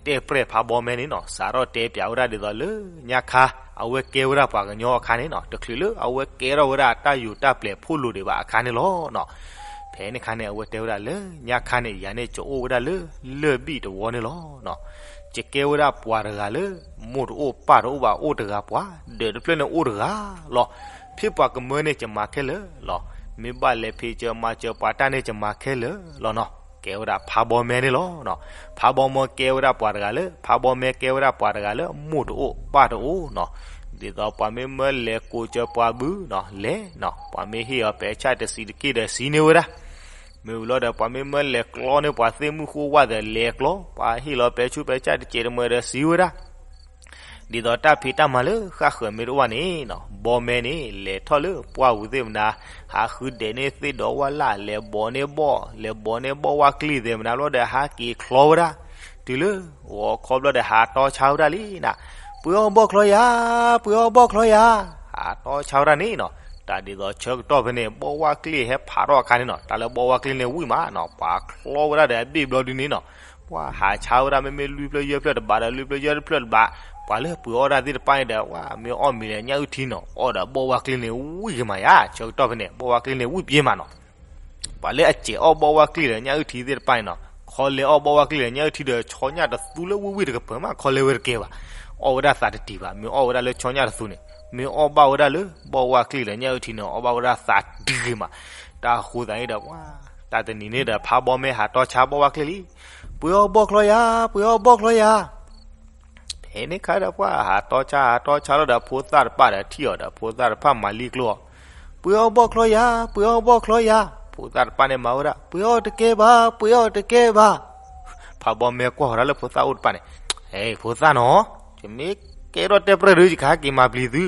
တဲပြဲၢ်ဖးဘီမဲန့ၣ်နီၤ စးထီၣ်တဲပျးဝဲဒၣ်ဒ်သိးလၢညါခါ အဝဲကဲဝဲဒၣ်ပှၤကညီအခါန့ၣ်နီၤ တချုးလၢအဝဲကဲထီၣ်ဝဲဒၣ်တၢ်ယိာ်တၢ်ပျဲၤဖိးလိာ်ဒံးဘၣ်အခါန့ၣ်လီၤ. ဖဲန့ၣ်ခါန့ၣ် အဝဲတဲဝဲဒၣ်လၢညါခါန့ၣ် ယၤန့ၣ်ကအိၣ်ဝဲဒၣ်လၢလၢၢ်ဘံၣ်တဝီန့ၣ်လီၤ. ယကဲဝဲဒၣ်ပှၤတဂၤလၢ မိၢ်တအိၣ်ပၢ်တအိၣ်ဘၣ် အိၣ်တဂၤပှၤ, ဒၢးတဖျၢၣ်န့ၣ်အိၣ်တဂၤလီၤ. ဖဲပှၤကမၢန့ၣ် ယမၤခဲလၢာ်လီၤ. မ့ၢ်ဘၣ်လဲၤဖံးစၢၤမၤစၢၤပှၤတၢ်န့ၣ် ယမၤခဲလၢာ်လီၤနီၤ. ကဲဝဲဒၣ်ဖးဘီမဲန့ၣ်လီၤ. ဖးဘီမဲကဲဝဲဒၣ်ပှၤတဂၤလၢ ဖးဘီမဲကဲဝဲဒၣ်ပှၤတဂၤလၢ မိၢ်တအိၣ်ပၢ်တအိၣ်နီၤ. ဒ်သိးပှၤမ့ၢ်မၢလဲၤကိးစၢၤပှၤဘုနီၤ လဲၤနီၤ, ပှၤမ့ၢ်ဟ့ၣ်အီၤပဲာ်ဆၣ်တစံးတက့ၢ်ဒီးစံးန့ၢ်ဝဲဒၣ် မ့ၢ်ဝံၤလီၤဒီး ပှၤမ့ၢ်မၢလဲၤကျီန့ၢ်ပှၤသ့ၣ်မုၢ်ဃိဝၣ်ဒီးလဲၤကျီ, ပှၤဟ့ၣ်လီၤပဲာ်ဆူးပဲာ်ဆၣ်တစဲးတမှဲၤဒီးစံးဝဲဒၣ် ဒ်သိးတၢ်ဖံးတၢ်မၤလၢဃၣ်ဃၢၤမ့ၢ်တအိၣ်ဘၣ်န့ၣ်နီၤ, ဘီမဲန့ၣ် လဲၤထီၣ်လၢပှၢ်ပူၤသ့ၣ်မနၤ, ဟးဃုဒဲးန့ၢ်သ့ၣ်ဒီးဝၣ်လၢ်, လဲၤဘီးန့ၢ်ဘီၣ်, လဲၤဘီးန့ၢ်ဘီၣ်ဝၣ်ကျ့ၢ်သ့ၣ်မနၤဘျီဒီး ဟးက့ၤချီဝဲဒၣ် တုၤလၢဂီၤခီဘျီဒီး ဟးတီဆါဝဲဒၣ်လံနီၤ, ပှ့ၤအီၣ်ဘီၣ်ချီယၤ, ပှ့ၤအီၣ်ဘီၣ်ချီယၤ, ဟးတီဆါဝဲဒၣ်န့ၣ်နီၤ. တၢ်ဒ်သိးဆၢကတီၢ်ဖဲန့ၣ် ဘီၣ်ဝၣ်ကျ့ၢ်ဟဲဖးထီၣ်အခါန့ၣ်နီၤ, တၢ်လၢဘီၣ်ဝၣ်ကျ့ၢ်န့ၣ်ဝံၣ်မးနီၤ, ပှၤချီဝဲဒၣ်ဒီးအဘ့ၣ်ဘျီဒုန့ၣ်နီၤ, ပှၤဟးဆါဝဲဒၣ် မ့မ့ၢ်လွံၢ်ဖျၢၣ်ယဲၢ်ဖျၢၣ်တဘးဒီး လွံၢ်ဖျၢၣ်ယဲၢ်ဖျၢၣ်တဘး, ပှၤလၢပှ့ၤအီၣ်တၢ်သ့ၣ်တဖၣ်န့ၣ်ဒီး ဝဲမ့ၢ်အီၣ်မ့ၤဒီးညၣ်အုၣ်ထံနီၤ, အီၣ်ဒီးဘီၣ်ဝၣ်ကျ့ၢ်န့ၣ်ဝံၣ်က့ၤမးယၤ, ဆၢကတီၢ်ဖဲန့ၣ် ဘီၣ်ဝၣ်ကျ့ၢ်န့ၣ်ဝံၣ်ပျဲမးနီၤ. ပှၤလၢအစဲးအီၣ်ဘီၣ်ဝၣ်ကျ့ၢ်ဒီးညၣ်အုၣ်ထံသ့ၣ်တဖၣ်န့ၣ်နီၤ, ခီလဲၤအီၣ်ဘီၣ်ဝၣ်ကျ့ၢ်ဒီးညၣ်အုၣ်ထံဒီး ဆီညၣ်တသူလၢဝံၣ်ဝံၣ်တကပၤမး ခီလဲၤဝဲတကဲဘၣ်, အီၣ်ဝဲဒၣ်သးတတံၢ်ဘၣ်, မ့ၢ်အီၣ်ဝဲဒၣ်လၢဆီညၣ်တသူန့ၣ်, မ့ၢ်အီၣ်ဘၣ်ဝဲဒၣ်လၢဘီၣ်ဝၣ်ကျ့ၢ်ဒီးညၣ်အုၣ်ထံန့ၣ် အီၣ်ဘၣ်ဝဲဒၣ်သးတံၢ်ဂ့ၤမး. တၢ်ဃိသးန့ၣ်ဒီး ပှၤ တၢ်တနံၤန့ၣ်ဒီး ဖးဘီမဲဟးတီဆါဘီၣ်ဝၣ်ကျ့ၢ်လံ, ပှ့ၤအီၣ်ဘီၣ်ချီယၤ, ပှ့ၤအီၣ်ဘီၣ်ချီယၤ ဖဲန့ၣ်ခါဒီး ပှၤဟးတီဆါ ဟးတီဆါလီၤဒီး ဖိသၣ်တပၣ်ဒီးထံၣ်အီၤဒီး ဖိသၣ်တဖၣ်မၤလံကျိအီၤ, ပှ့ၤအီၣ်ဘီၣ်ချီယၤ, ပှ့ၤအီၣ်ဘီၣ်ချီယၤ, ဖိသၣ်တပၣ်န့ၣ်မၤဝဲဒၣ် ပှ့ၤအီၣ်တကဲဘၣ်, ပှ့ၤအီၣ်တကဲဘၣ်. ဖးဘီမဲကွၢ်ဃီၤဒၣ်လၢဖိသၣ်အိၣ်တပၣ်န့ၣ်, ဖိသၣ်နီၤ, ယမ့ၢ်ကဲထီၣ်တဲပရၢၢ်ဒီး ယကဟဲက့ၤမၤပျံၤသု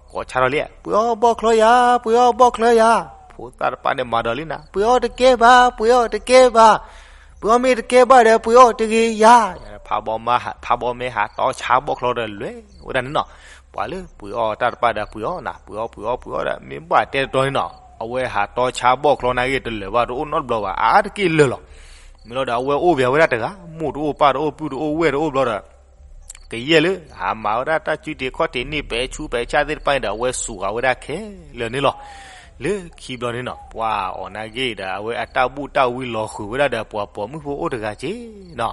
ကိးဆါထီၣ်လံ, ပှ့ၤအီၣ်ဘီၣ်ချီယၤ, ပှ့ၤအီၣ်ဘီၣ်ချီယၤ, ဖိသၣ်တပၣ်န့ၣ်မၤဒီးလံနၤ, ပှ့ၤအီၣ်တကဲဘၣ်, ပှ့ၤအီၣ်တကဲဘၣ်, ပှ့ၤအီၣ်မ့ၢ်တကဲဘၣ်ဒီး ပှ့ၤအီၣ်တဂ့ၤယၤ, ဖးဘီမဲဟးတီဆါဘီၣ်ချီဒီးလဲၤဝဲဒၣ်န့ၣ်နီၤ, ပှၤလၢပှ့ၤအီၣ်တၢ်တပၣ်ဒီးပှ့ၤအီၣ်နၤ, ပှ့ၤအီၣ်ပှ့ၤအီၣ်ပှ့ၤအီၣ်ဒီး မ့ၢ်ဘၣ်တဲတတီၤန့ၣ်နီၤ, အဝဲဟးတီဆါဘီၣ်ချီနာ်က့ တလၢာ်ဘၣ်တအိၣ်နီတဘျီဘၣ်, အါတက့ၢ်လၢာ်လီၤ. မ့ၢ်လီၤဒီး အဝဲအိၣ်ပှဲၤဝဲဒၣ်တဂၤ, မိၢ်တအိၣ်ပၢ်တအိၣ်ပုၢ်တအိၣ်ဝဲၢ်တအိၣ်ဘျီဒီး ကယဲၢ်လၢ ဟးမၤဝဲဒၣ်တၢ်စုတံၤခီၣ်တံၤန့ၣ် ပဲာ်ဆူးပဲာ်ဆၣ်သ့ၣ်တဖၣ်န့ၣ်ဒီး အဝဲစူးဃာ်ဝဲဒၣ်ခဲလၢာ်န့ၣ်လီၤ. လၢခံဘျီန့ၣ်နီၤ, ပှၤအီၤနာ်က့ဒီး အဝဲအတၢ်ဘူၣ်တၢ်ဝံလီၤဃုာ်ဝဲဒၣ်ဒီး ပှၤပိာ်မုၣ်ဖိအိၣ်တဂၤက့နီၤ.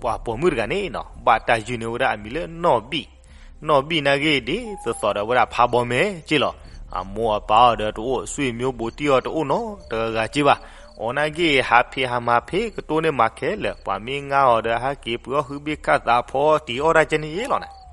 ပှၤပိာ်မုၣ်တဂၤန့ၣ်နီၤ, ဘၣ်တၢ်ယုၢ်န့ၢ်ဝဲဒၣ်အမံၤလၢနီၢ်ဘံၣ်, နီၢ်ဘံၣ်နာ်က့ ဒ်သိးသိးဒီးဝဲဒၣ်ဖးဘီမဲက့လီၤ. အမိၢ်အပၢ်အီၤဒီးတအိၣ်, ဆွေမျိုးဘိးတံၢ်အီၤတအိၣ်နီတဂၤဂၤက့ဘၣ်. အီၤနာ်က့ ဟးဖံးဟးမၤဖံးကတိၢ်န့ၢ်မၤခဲလၢာ်, ပှၤမ့ၢ်ငါအီၤဒီး ဟဲက့ၤပှ့ၤအီၣ်ဃုဘ့ၣ်ခၣ်သးဖီတံၤအီၣ်တၢ်ကဲန့ၣ်ယ့လီၤနၤ.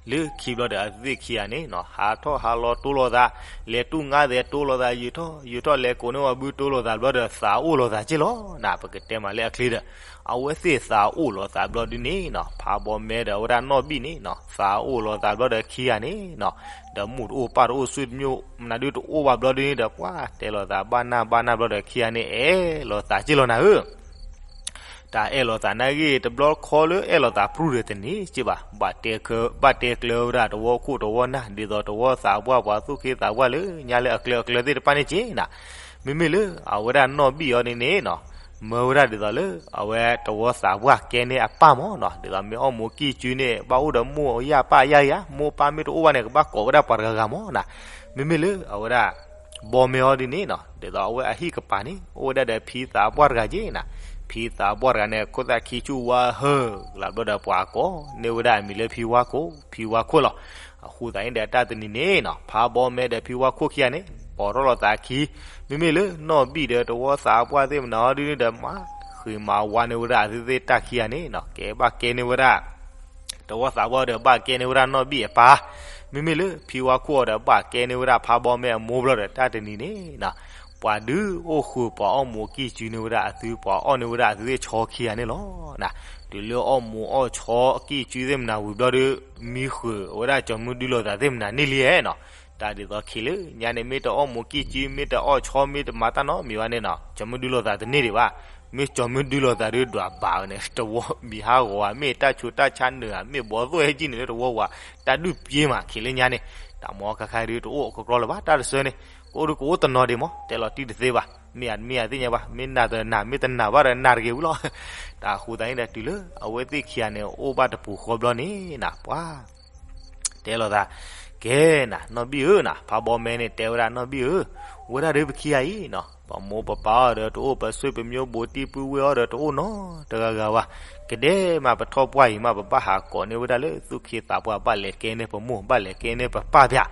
လၢခံဘျီဒီး အဝဲသ့ၣ်ခံဂၤန့ၣ်နီၤ, ဟးထီၣ်ဟးလီၤတိၢ်လိာ်သး, လဲၤတူၢ်ငါသဲးတိၢ်လိာ်သး, ယုာ်ထီၣ်ယုာ်ထီၣ်လဲၤကိးန့ၢ်ဝဲဘုတိၢ်လိာ်သးဘျီဒီး သးအိၣ်လိာ်သးက့လီၤနၤ. ပကတဲမးလၢအချ့ဒီး အဝဲသ့ၣ်သးအိၣ်လိာ်သးဘျီဒုန့ၣ်နီၤ, ဖးဘီမဲဒီးဝဲဒၣ်နီၢ်ဘံၣ်န့ၣ်နီၤ, သးအိၣ်လိာ်သးဘျီဒီးခံဂၤန့ၣ်နီၤ, ဒီးမိၢ်တအိၣ်ပၢ်တအိၣ် ဆွေမျိုး မနုၤဒုတအိၣ်ဘၣ်ဘျီဒုန့ၣ်ဒီး ပှၤတဲလိာ်သးဘၣ်နၢ်ဘၣ်နၢ်ဘျီဒီး ခံဂၤန့ၣ်အဲၣ်လိာ်သးက့လီၤနၤဧၢ. တၢ်အဲၣ်လိာ်သးနာ်က့ တဘျီခီလၢအဲၣ်လိာ်သးပြူၢ်ဒီးတန့ၢ်က့ဘၣ်, ဘၣ်တဲကျၢဝဲဒၣ်တဝီခိၣ်တဝီနၢ် ဒ်သိးတဝီသးပှၢ် ပှၤသူၣ်က့သးပှၢ်လၢညါလၢအကျၢၤအကျၢၤသ့ၣ်တဖၣ်န့ၣ်က့နၤ. မ့မ့ၢ်လၢအဝဲဒၣ်နီၢ်ဘံၣ်အီၤန့ၣ်န့ၣ်နီၤ, မၢဝဲဒၣ်ဒ်သိးလၢ အဝဲတဝီသးပှၢ်ကဲန့ၢ်အပၢ်မးနီၤ, ဒ်သိးမ့ၢ်အီၣ်မူးကံၢ်စုန့ၣ် ဘၣ်အိၣ်ဒီးမိၢ်ယၢ်ပၢ်ယၢ်ယၤ, မိၢ်ပၢ်မ့ၢ်တအိၣ်ဘၣ်န့ၣ် ကဘၣ်ကိးဝဲဒၣ်ပှၤတဂၤဂၤမးနၤ. မ့မ့ၢ်လၢအဝဲဒၣ် ဘီမဲအီၤဒ်န့ၣ်နီၤ, ဒ်သိးအဝဲအဟံၣ်ကပၤန့ၣ် အိၣ်ဝဲဒၣ်ဒီးဖံသးပှၢ်တဂၤက့နၤ. ဖံသးပှၢ်တဂၤန့ၣ် ခိၣ်သၣ်ခံဆူၣ်ဝါဟၢလၢဘျီဒီး ပှၤကိးန့ၢ်ဝဲဒၣ်အမံၤလၢဖံဝါခိၣ်, ဖံဝါခိၣ်လီၤ. အဃိသတးန့ၣ်ဒီး တၢ်တနံၤန့ၣ်နီၤ, ဖးဘီမဲဒီးဖံဝါခိၣ်ခံဂၤန့ၣ် ပိာ်ထီၣ်လိာ်သးခံ, မ့မ့ၢ်လၢနီၢ်ဘံၣ်ဒီးတဝီသးပှၢ်သ့ၣ်မနၤအီၤဒ်န့ၣ်ဒီး မၤဃံးမၤဝါန့ၢ်ဝဲဒၣ်အဝဲသ့ၣ်တၢ်ခံဂၤန့ၣ်နီၤ, ကဲဘၣ်ကဲန့ၢ်ဝဲဒၣ် တဝီသးပှၢ်ဒီးဘၣ်ကဲန့ၢ်ဝဲဒၣ်နီၢ်ဘံၣ်အပၢ်, မ့မ့ၢ်လၢဖံဝါခိၣ်အီၤဒီးဘၣ်ကဲန့ၢ်ဝဲဒၣ်ဖးဘီမဲအမိၢ်ဘျီဒီး တၢ်တနံၤန့ၣ်နီၤ, ပှၤဒုးအိၣ်ဃုာ်ပှၤအီၣ်မူးကံၢ်စုန့ၢ်ဝဲဒၣ်အသု ပှၤအီၣ်န့ၢ်ဝဲဒၣ်အသုသ့ၣ်ဆီခံဂၤန့ၣ်လီၤ. တုၤလၢအီၣ်မူးအီၣ်ဆီကံၢ်စုသ့ၣ်မနၤဝံၤဘျီဒီး မံဃုာ်ဝဲဒၣ်ကၠီၤမုၢ်ဒုးလိာ်သးသ့ၣ်မနၤန့ၣ်လံဧါနီၤ. တၢ်ဒ်သိးခံလၢညါန့ၣ် မ့ၢ်တအီၣ်မူးကံၢ်စု မ့ၢ်တအီၣ်ဆီ မ့ၢ်တမၤတၢ်နီတမံၤဘၣ်န့ၣ်နီၤ, ကၠီၤမုၢ်ဒုးလိာ်သးတန့ၢ်ဒံးဘၣ်. မ့ၢ်ကၠီၤမုၢ်ဒုးလိာ်သးဒုးဒွးဘၣ်ဝဲန့ၣ် တဝီမံၤဟးဂီၤဧါ, မ့ၢ်တၢ်ဆူးတၢ်ဆါနုာ်ဧါ, မ့ၢ်ဘီသိၣ်ဟဲကံၢ်န့ၣ်လၢတဝီဝဲ တၢ်ဒုးပျ့ၤမးခံလၢညါန့ၣ်, တၢ်မီကခါဒုးတအိၣ်ကကျီလၢၤဘၣ် တၢ်တဆၢန့ၣ်, ကအိၣ်ဒုးကအိၣ်တနီၤဒံးမး တဲလီၤတံၢ်တသ့ဘၣ်, မ့ၢ်ဧါမ့ၢ်ဧါသ့ၣ်ညါဘၣ်, မ့ၢ်နၤတနၤ မ့ၢ်တနၤဘၣ်ဒီးနၤတဂ့ၤဝံၤလီၤ. တၢ်အဃိသတးန့ၣ်ဒီး တုၤလၢအဝဲသ့ၣ်ခံဂၤန့ၣ် အိၣ်ဘၣ်တပူၤဃီဘျီန့ၣ်နီၤ, ပှၤ တဲလိာ်သး, ကဲနၤ နီၢ်ဘံၣ်ဧၢနၤ, ဖးဘီမဲန့ၣ်တဲဝဲဒၣ် နီၢ်ဘံၣ်ဧၢ, ဝဲဒၣ်ဒီးပခံဂၤအံၤနီၤ, ပမိၢ်ပပၢ်အီၤဒီးတအိၣ်, ပဆွေမျိုးဘိးတံၢ်ပုၢ်ဝဲၢ်အီၤဒီးတအိၣ်နီတဂၤဂၤဘၣ်. ကဒဲမး ပထီၣ်ပှၢ်အံၤမး ပဘၣ်ဟးကိးန့ၢ်ဝဲဒၣ်လၢသူၣ်က့သးပှၢ်, ဘၣ်လဲၤကဲန့ၢ်ပမိၢ်, ဘၣ်လဲၤကဲန့ၢ်ပပၢ်ပၠး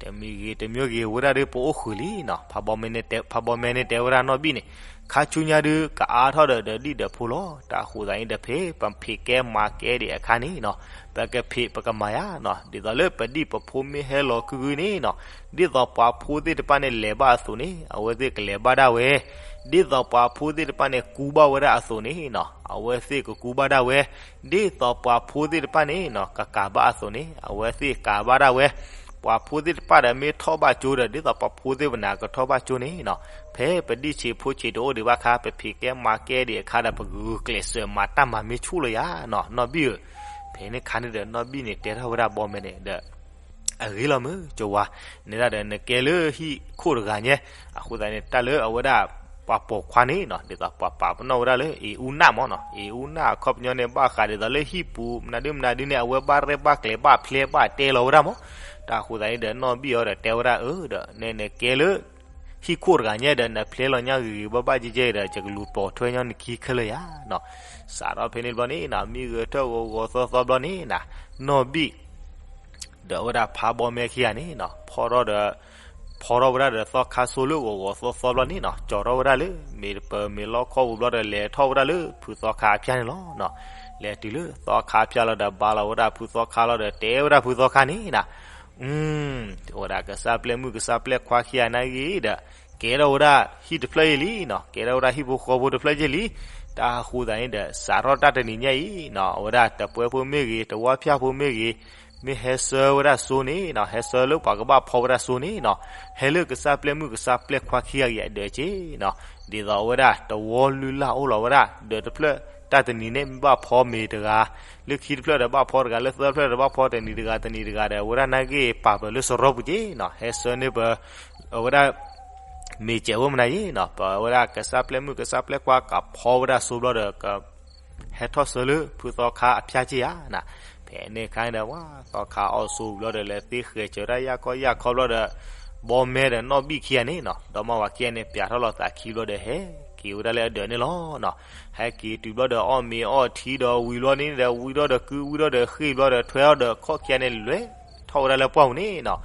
တမံၤဂ့ၤတမံၤဂ့ၤဝဲဒၣ်ဒီး ပအိၣ်ဃုာ်လံနီၤ. ဖးဘီမဲာ်န့ၣ်တဲဝဲဒၣ်နီၢ်ဘံၣ်န့ၣ်, ခါဆူညါဒုး ကအါထီၣ်ဒီးဒီးဒံၣ်ဒီးဖိလီၤ. တၢ်ဃိသးန့ၣ်ဒီး ဖဲပဖံးကဲမၤကဲဒံးအခါန့ၣ်နီၤ, ပကဖံးပကမၤယါနီၤ, ဒ်သိးလၢပဒံၣ်ပဖိမ့ၢ်ဟဲလီၤခုဂုၢ်န့ၣ်နီၤ, ဒ်သိးပှၤဖိသ့ၣ်တဖၣ်န့ၣ် လဲၤဘၣ်အသိးန့ၣ် အဝဲသ့ၣ်ကလဲၤဘၣ်ဒၣ်ဝဲ, ဒ်သိးပှၤဖိသ့ၣ်တဖၣ်န့ၣ် ကူဘၣ်ဝဲဒၣ်အသိးန့ၣ်နီၤ, အဝဲသ့ၣ်ကကူဘၣ်ဒၣ်ဝဲ, ဒ်သိးပှၤဖိသ့ၣ်တဖၣ်န့ၣ်နီၤ ကကၤဘၣ်အသိးန့ၣ် အဝဲသ့ၣ်ကၤဘၣ်ဒၣ်ဝဲ, ပှၤဖိသ့ၣ်တဖၣ်ဒီးမ့ၢ်ထီၣ်ဘၣ်ကၠိဒီး ဒ်သိးပှၤဖိသ့ၣ်ပနၤကထီၣ်ဘၣ်ကၠိန့ၣ်နီၤ, ဖဲပဒံၣ်ဆံးဖိဆံးတအိၣ်ဒံးဘၣ်ခါ ပဖံးကဲမၤကဲဒံးအခါဒီး ပဂုာ်ကျဲးစၢးမၤတၢ်မၤမ့ၢ်ဆူၣ်လီၤယါနီၤ, နီၢ်ဘံၣ်ဧၢ. ဖဲန့ၣ်ခါန့ၣ်ဒီး နီၢ်ဘံၣ်န့ၣ် တဲထီၣ်ဝဲဒၣ်ဘီမဲာ်န့ၣ်ဒီး အဂ့ၤလီၤမုၢ်ကဝါ, နဲဒၣ်ဒီးနကဲလၢဟံၣ်ခိၣ်တဂၤညါ, အဃိသတးန့ၣ် တၢ်လၢအဝဲဒၣ် ပှၤပိာ်ခွါန့ၣ်နီၤ ဒ်သိးပှၤပာ်ပနီၣ်ဝဲဒၣ်လၢ အ့အူနၣ်မၢ်နီၤ, အ့အူနၣ်အခီပညီန့ၣ် ဘၣ်ဃးဒ်သိးလၢဟံၣ်ပူၤ မနုၤဒုမနုၤဒုန့ၣ် အဝဲဘၣ်ရဲၣ်ဘၣ်ကျဲၤဘၣ်ဖျဲဘၣ်တဲလီၤဝဲဒၣ်မၢ်. တၢ်ဃိသတးန့ၣ်ဒီး နီၢ်ဘံၣ်အီၤဒီးတဲဝဲဒၣ်အၢဒီး နဲနကဲလၢ ဟံၣ်ခိၣ်တဂၤညါဒီး နဖျဲလီၤညါဂ့ၤဂ့ၤဘၣ်ဘၣ်ကဲကဲဒီး ယကလူၤပိာ်ထွဲညီနခံခဲလၢာ်ယါနီၤ. စးထီၣ်ဖဲန့ၣ်တဘျီန့ၣ်နီၤ မ့ၢ်ဂဲၤထၢၣ်ဂီၤဂီၤသီသီဘျီန့ၣ်နီၤ, နီၢ်ဘံၣ် ဒီးအဝဲဒၣ်ဖးဘီမဲာ်ခံဂၤန့ၣ်နီၤ ဖီထီၣ်ဒီး ဖီထီၣ်ဝဲဒၣ်ဒီးသီခါဆိလၢဂီၤဂီၤသီသီဘျီန့ၣ်နီၤ ကၠီထီၣ်ဝဲဒၣ်လၢ မ့ၢ်ပမ့ၢ်လီခီပူၤဘျီဒီး လဲၤထီၣ်ဝဲဒၣ်လၢဖုသီခါအဖၠါန့ၣ်လီၤနီၤ. လဲၤတုၤလၢသီခါအဖၠါလီၤဒီး ဘါလီၤဝဲဒၣ်ဖုသီခါလီၤဒီး တဲဝဲဒၣ်ဖုသီခါန့ၣ်နီၤ, အဝဲဒၣ်ကစၢ်ပျဲၢ်မုၣ်ကစၢ်ပျဲၢ်ခွါခံဂၤနာ်ဂ့ၤဒီး ကဲထီၣ်ဝဲဒၣ်ဟံၣ်တဖျၢၣ်အံၤလံနီၤ, ကဲထီၣ်ဝဲဒၣ်ဟံၣ်ဖိဃီဖိတဖျၢၣ်ကဲလံ. တၢ်ဃိသတးန့ၣ်ဒီး စးထီၣ်တၢ်တနံၤညါအံၤနီၤ အဝဲဒၣ်တပှဲဖိမ့ၢ်ဂ့ၤ တဝါဖၠၣ်ဖိမ့ၢ်ဂ့ၤ မ့ၢ်ဟဲဆှၢဝဲဒၣ်စိန့ၣ်နီၤ ဟဲဆှၢလၢပှၤကဘၣ်ဖီဝဲဒၣ်စိန့ၣ်နီၤ ဟဲလၢကစၢ်ပျဲၢ်မုၣ်ကစၢ်ပျဲၢ်ခွါခံဂၤအံၤအဒၢးက့နီၤ. ဒ်သိးအဝဲဒၣ်တဝီလုၢ်လၢ်အိၣ်လီၤဝဲဒၣ် ဒီးတဖျၢၣ်တၢ်တနံၤန့ၣ် မ့ၢ်ဘၣ်ဖီမ့ၤတဂၤ လၢခံတဖျၢၣ်ဒီးဘၣ်ဖီတဂၤ လၢသၢဖျၢၣ်ဒီးဘၣ်ဖီတနံၤတဂၤ တနံၤတဂၤဒီး အဝဲဒၣ်နာ်ဂ့ၤပာ်ပၢၤလၢစရီပူၤက့နီၤ ဟဲဆှၢန့ၢ်ပ အဝဲဒၣ် မ့ၢ်စဲးဝဲမနုၤယ့နီၤ ပဝဲဒၣ်ကစၢ်ပျဲၢ်မုၣ်ကစၢ်ပျဲၢ်ခွါကဖီဝဲဒၣ်စိဘျီဒီး ကဟဲထီၣ်ဆှၢလၢဖုသီခါအဖၠါက့ဧါနီၤ. ဖဲန့ၣ်အခါန့ၣ်ဒီး ဝဲသီခါအီၣ်ဆိဘျီဒီး လဲၤသ့ဃဲၤစၢၤတၢ်ယၢ်ကီယၢ်ခီဘျီဒီး ဘီမဲာ်ဒီးနီၢ်ဘံၣ်ခံဂၤန့ၣ်နီၤ ဒီမါဝၤခံဂၤန့ၣ် ပၠးထီၣ်လီၤသးခံဘျီဒီး ဟဲက့ၤဝဲဒၣ်လၢအဒၢးန့ၣ်လီၤနီၤ. ဟဲက့ၤတုၤဘျီဒီး အီၣ်မ့ၤအီၣ်ထံဒီးဝံၤဘျီန့ၣ်ဒီး ဝံၤထီၣ်ဒီးကု ဝံၤထီၣ်ဒီးဃ့ၢ်ဘျီဒီး ထွဲထီၣ်ဒီးခီၣ်ခံဂၤန့ၣ် လဲၤထီၣ်ဝဲဒၣ်လၢပှၢ်ပူၤန့ၣ်နီၤ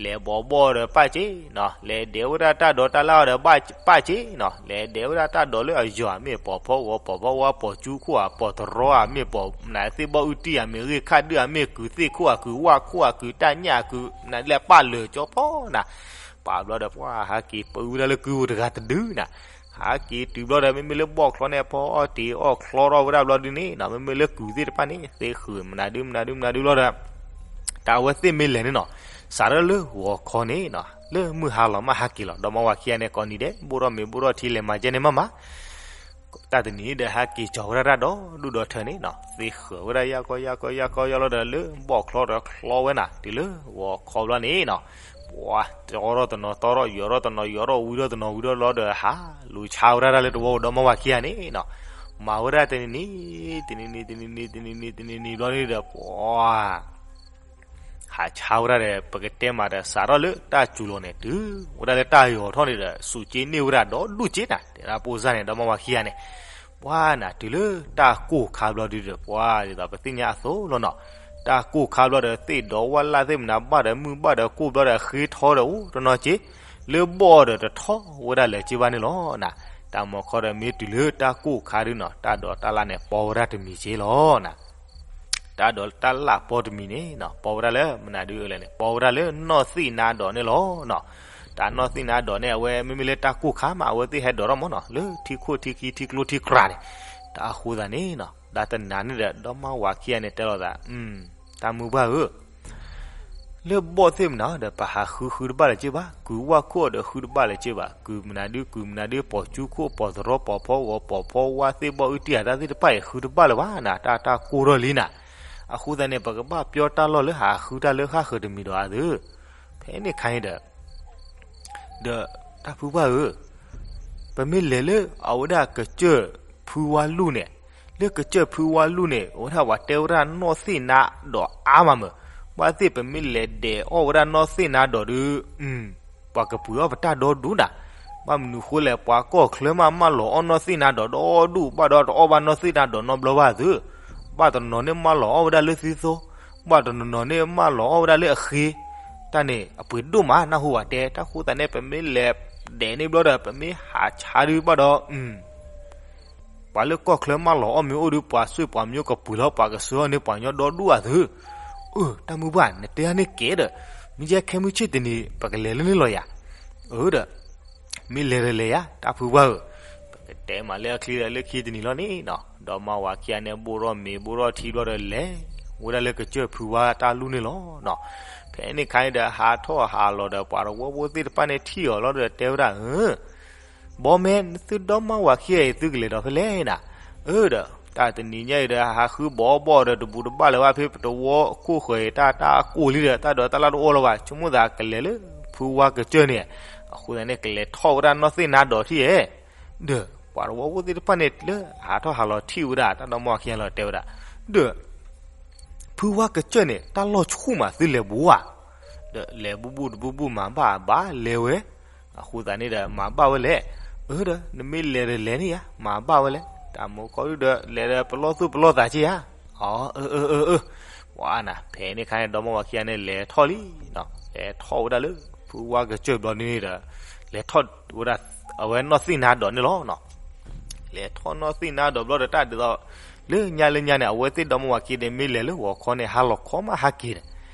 လဲၤဘီးဘီၣ်ဒီးပၣ်က့နီၤ လဲၤဒဲးဝဲဒၣ်တၢ်ဒိးတၢ်လၣ်အီၤဒီးပၣ်က့နီၤ လဲၤဒဲးဝဲဒၣ်တၢ်ဒိးလၢအယီၤဧါ မ့ၢ်ပိာ်ဖီဂီၤပိာ်ဖီဝါပိာ်ကၠူခိၣ်ဧါ ပိာ်တရီဧါ မ့ၢ်ပိာ်မနုၤသ့ၣ်ဘီၣ်အုၣ်တံၢ်ဧါ မ့ၢ်ဂ့ၢ်ခၣ်ဒုၣ်ဧါ မ့ၢ်ကုၤသ့ၣ်ခိၣ်ဧါ ကုၤဝၣ်ခိၣ်ဧါ ကုၤတၢ်ညၣ်ဧါ ကုၤမနုၤလဲၣ်ပၣ်လၢာ်ကၠီဖီနီၤ ပာ်ဘျီဒီး ပှၤဟးက့ၤပၢဝဲဒၣ်လၢကုဝဲတဂၤတဒုနီၤ ဟးက့ၤတုၤဘျီဒီး မ့မ့ၢ်လၢဘီၣ်ချီန့ၣ် ဖီအီၣ်တ့ၤအီၣ်ချီထီၣ်ဝဲဒၣ်ဘျီဒုန့ၣ်နီၤ မ့မ့ၢ်လၢကုၤသ့ၣ်တဖၣ်န့ၣ် သ့ဃုာ်မနုၤဒုမနုၤဒုမနုၤဒုဘျီဒီး တၢ်အဝဲသ့ၣ်မ့ၢ်လဲၤန့ၣ်နီၤ စးထီၣ်လၢဂီၤခီန့ၣ်နီၤ လၢမုၢ်ဟါလီၤမးဟးက့ၤလီၤ ဒီမါဝၤခံဂၤန့ၣ် ကိးနံၤဒဲး ဘိၣ်ထီၣ်မ့ၤဘိၣ်ထီၣ်ထံလဲၤမၤကဲန့ၣ်မးမး တၢ်တနံၤဒီးဟဲက့ၤကၠီၤဝဲဒၣ်တၢ်ဒီဒူၣ်ဒီထၢန့ၣ်နီၤ သ့ဃုာ်ဝဲဒၣ်ယၢ်ကီယၢ်ကီယၢ်ကီယၢ်လီၤဒီး လၢဘီၣ်ချီဒီးချီဝဲနၤ တုၤလၢဂီၤခီဘျီန့ၣ်နီၤ ပှၤတီထီၣ်တနီၤတီထီၣ် ယီၤထီၣ်တနီၤယီၤထီၣ် ဝံထီၣ်တနီၤဝံထီၣ်လီၤဒီး ဟးလူၤဆါဝဲဒၣ်တၢ်လၢတဝီဒီမါဝၤခံဂၤန့ၣ်နီၤ မၤဝဲဒၣ်တနံၤနံၤ တနံၤနံၤ တနံၤနံၤ တနံၤနံၤ တနံၤနံၤဘျီန့ၣ်ဒီး ပှၤ ဟးဆါဝဲဒၣ်ဒီး ပကတဲမးဒီး စးထီၣ်လၢတၢ်စူၤလီၤန့ၣ် တုၤဝဲဒၣ်လၢတၢ်ယီၤထီၣ်န့ၣ်ဒီး စူးက့န့ၢ်ဝဲဒၣ်ဒီဒူၣ်က့နၤ တဲဒၣ်ပိၢ်စၢ်န့ၣ် ဒီမါဝၤခံဂၤန့ၣ် ပှၤနၤ တုၤလၢတၢ်ကိၢ်ခါဘျီဒုဒီး ပှၤဒ်သိးပသ့ၣ်ညါအသိးလီၤနီၤ တၢ်ကိၢ်ခါဘျီဒီး သ့ၣ်ဒီးဝၣ်လၢ်သ့ၣ်မနုၤဘၣ်ဒီး မုၢ်ဘၣ်ဒီးကိၢ်ဘျီဒီး ဃ့ထီဒီးအိၣ်တနီၤက့ လၢဘီၣ်ဒီးတထီၣ်ဝဲဒၣ်လၢၤက့ဘၣ်န့ၣ်လီၤနၤ တၢ်မီခီဒီး မ့ၢ်တုၤလၢတၢ်ကိၢ်ခါဒုနီၤ တၢ်ဒိးတၢ်လၣ်န့ၣ် ပီဝဲဒၣ်တမံၤက့လီၤနၤ တၢ်ဒိးတၢ်လၣ်ပီတမံၤန့ၣ်နီၤ ပီဝဲဒၣ်လၢမနုၤဒုလဲၣ်န့ၣ် ပီဝဲဒၣ်လၢနီၢ်သ့ၣ်နါဒိးန့ၣ်လီၤနီၤ. တၢ်နီၢ်သ့ၣ်နါဒိးန့ၣ် အဝဲမ့မ့ၢ်လၢတၢ်ကိၢ်ခါမး အဝဲသ့ၣ်ဟဲဒိးထီၣ်မးနီၤ လၢထံခိၣ်ထံခံထံကျိထံကြၤန့ၣ် တၢ်အဃိသတးန့ၣ်နီၤ တၢ်တနၤန့ၣ်ဒီး ဒီမါဝၤခံဂၤန့ၣ် တဲလိာ်သး တၢ်မုၢ်ပှၢ်ဧၢ လၢဘီၣ်သ့ၣ်မနုၤဒီး ပဟးဃုဃုတဘၣ်လၢၤက့ဘၣ်, ကုၤဝၣ်ခိၣ်ဒီးဃုတဘၣ်လၢၤက့ဘၣ်, ကုၤမနုၤဒု ကုၤမနုၤဒု ပိာ်ကၠူခိၣ် ပိာ်တရီ ပိာ်ဖီဂီၤ ပိာ်ဖီဝါသ့ၣ်ဘီၣ်အုၣ်တံၢ်ဧါ တၢ်သ့ၣ်တဖၣ်အံၤ ဃုတဘၣ်လၢၤဘၣ်နၤ, တၢ်တၢ်ကိၢ်ထီၣ်လံနၤ. အဃိသတးန့ၣ် ပကဘၣ်ပျီတၢ်လီၢ်လၢဟးဃုတၢ်လၢဃၣ်ဃၢၤတမံၤဒီးအါသု. ဖဲန့ၣ်အခါန့ၣ်ဒီး ဒီးတၢ်ဖုပှၢ်ဧၢ, ပမ့ၢ်လဲၤလၢအဝဲဒၣ်ကစၢၢ်ဖုဝါလူၢ်န့ၣ်, လၢကစၢၢ်ဖုဝါလူၢ်န့ၣ် အဝဲဒၣ်ပှၤတဲဝဲဒၣ်နီၢ်သ့ၣ်နါဒိးအါမးမး, ဘၣ်သ့ၣ်ပမ့ၢ်လဲၤဒဲးအီၣ်ဝဲဒၣ်နီၢ်သ့ၣ်နါဒိးဒုး ပှၤကပှ့ၤအီၣ်ပတၢ်ဒီဒူၣ်နၤ. ဘၣ်မနုၤဃိလဲၣ် ပှၤကီၢ်ချၢမး မၢလီၤအီၣ်နီၢ်သ့ၣ်နါဒိးဒီဒူၣ် ဘၣ်ဒီးတအီၣ်ဘၣ်နီၢ်သ့ၣ်နါဒိးနီတဘျီဘၣ်သု. ဘၣ်တနီၤန့ၣ်မၢလီၤအီၣ်ဝဲဒၣ်လၢသံသိ, ဘၣ်တနီၤနီၤန့ၣ်မၢလီၤအီၣ်ဝဲဒၣ်လၢအဃ့ တၢ်န့ၣ်အပှ့ၤဒိၣ်မး နၢ်ဟူဘၣ်တဲ, တၢ်ဃိသတးန့ၣ် ပမ့ၢ်လဲၤဒဲးန့ၣ်ဘျီဒီး ပမ့ၢ်ဟးဆါဒုးဘၣ်ဒီး ပှၤလၢကီၢ်ချၢမၢလီၤအီၣ်မ့ၤအိၣ်ဒီး ပှၤစွ့ၣ်ပှၤမံကပှ့ၤလီၤ ပှၤကဆှၢအီၤန့ၣ် ပှၤကညီဒီဒူၣ်အသး. အၢ တၢ်မုၢ်ဘၣ် နတဲယၤန့ၣ်ကဲဒီး, မ့ၢ်ယဲခဲမုၢ်ဆ့ၣ်တနံၤ ပကလဲၤလၢန့ၣ်လီၤယၤ. အၢဒီး မ့ၢ်လဲၤဒီးလဲၤယၤ တၢ်ဖုဝါဧၢ, ပကတဲမးလၢအချံဒီးလၢခံတနံၤလီၤန့ၣ်နီၤ, ဒီမါဝၤခံဂၤန့ၣ် ဘိၣ်ထီၣ်မ့ၤဘိၣ်ထီၣ်ထံဘျီဒီးလဲၤဝဲဒၣ်လၢကစၢၢ်ဖုဝါတၢ်လူၢ်န့ၣ်လီၤနီၤ. ဖဲန့ၣ်ခါန့ၣ်ဒီး ဟးထီၣ်ဟးလီၤဒီး ပှၤတဝီဖိသ့ၣ်တဖၣ်န့ၣ်ထံၣ်အီၤလီၤဒီးတဲဝဲဒၣ်, အၢ ဘီမဲ သုဒီမါဝၤခံဂၤအံၤ သုကလဲၤဒီးဖဲလဲၣ်နၤ. အၢဒီး တၢ်တနံၤညါအံၤဒီး ဟးဃုဘီဘီဒီး တဘူးတဘၣ်လၢၤဘၣ် ဖဲပတဝီခိၣ်ဃၢၤအံၤ တၢ်တၢ်ကိၢ်လံဒီး တၢ်ဒိးတၢ်လၢ်တအိၣ်လၢၤဘၣ် ဆိကမိၣ်သးကလဲၤလၢ ဖုဝါကစၢၢ်န့ၣ်, အဃိသတးန့ၣ် ကလဲၤထီၣ်ဝဲဒၣ်နီၢ်သ့ၣ်နါဒီးထံၣ်ဧဲ. ဒီးပှၤတဝီဖိသ့ၣ်တဖၣ်န့ၣ် လၢအဟးထီၣ်ဟးလီၤထံၣ်ဝဲဒၣ် တၢ်ဒီမါဝၤခံဂၤလီၤတဲဝဲဒၣ်, ဒီး ဖုဝါကစၢၢ်န့ၣ် တၢ်လီၢ်ဆူၣ်မး သုလဲၤဘူးဧါ. ဒီးလဲၤဘူးဘူးတဘူးဘူး မၤဘၣ်အဘၣ်လဲၤဝဲ, အဃိသတးန့ၣ်ဒီး မၤဘၣ်ဝဲလဲၣ်. အၢဒီး နမ့ၢ်လဲၤဒီးလဲၤန့ၣ်ဧါ မၤဘၣ်ဝဲလဲၣ်, တၢ်မူကီဒုဒီး လဲၤဒီးပလီၢ်သူၣ်ပလီၢ်သးက့ဧါ. အၢ အၢ အၢ အၢ, ပှၤနၤ ဖဲန့ၣ်ခါန့ၣ် ဒီမါဝၤခံဂၤန့ၣ် လဲၤထီၣ်လံနီၤ, လဲၤထီၣ်ဝဲဒၣ်လၢ ဖုဝါကစၢၢ်ဘျီန့ၣ်ဒီး လဲၤထီၣ်ဝဲဒၣ် အဝဲနီၢ်သ့ၣ်နါဒီးန့ၣ်လီၤနီၤ. လဲၤထီၣ်နီၢ်သ့ၣ်နါဒီးဘျီဒီး တၢ်ဒ်သိး လၢညါလၢညါန့ၣ် အဝဲသ့ၣ်ဒီမါဝၤခံဂၤန့ၣ် မ့ၢ်လဲၤလၢဂီၤခီန့ၣ် ဟါလီၤခီမးဟဲက့ၤဒီး,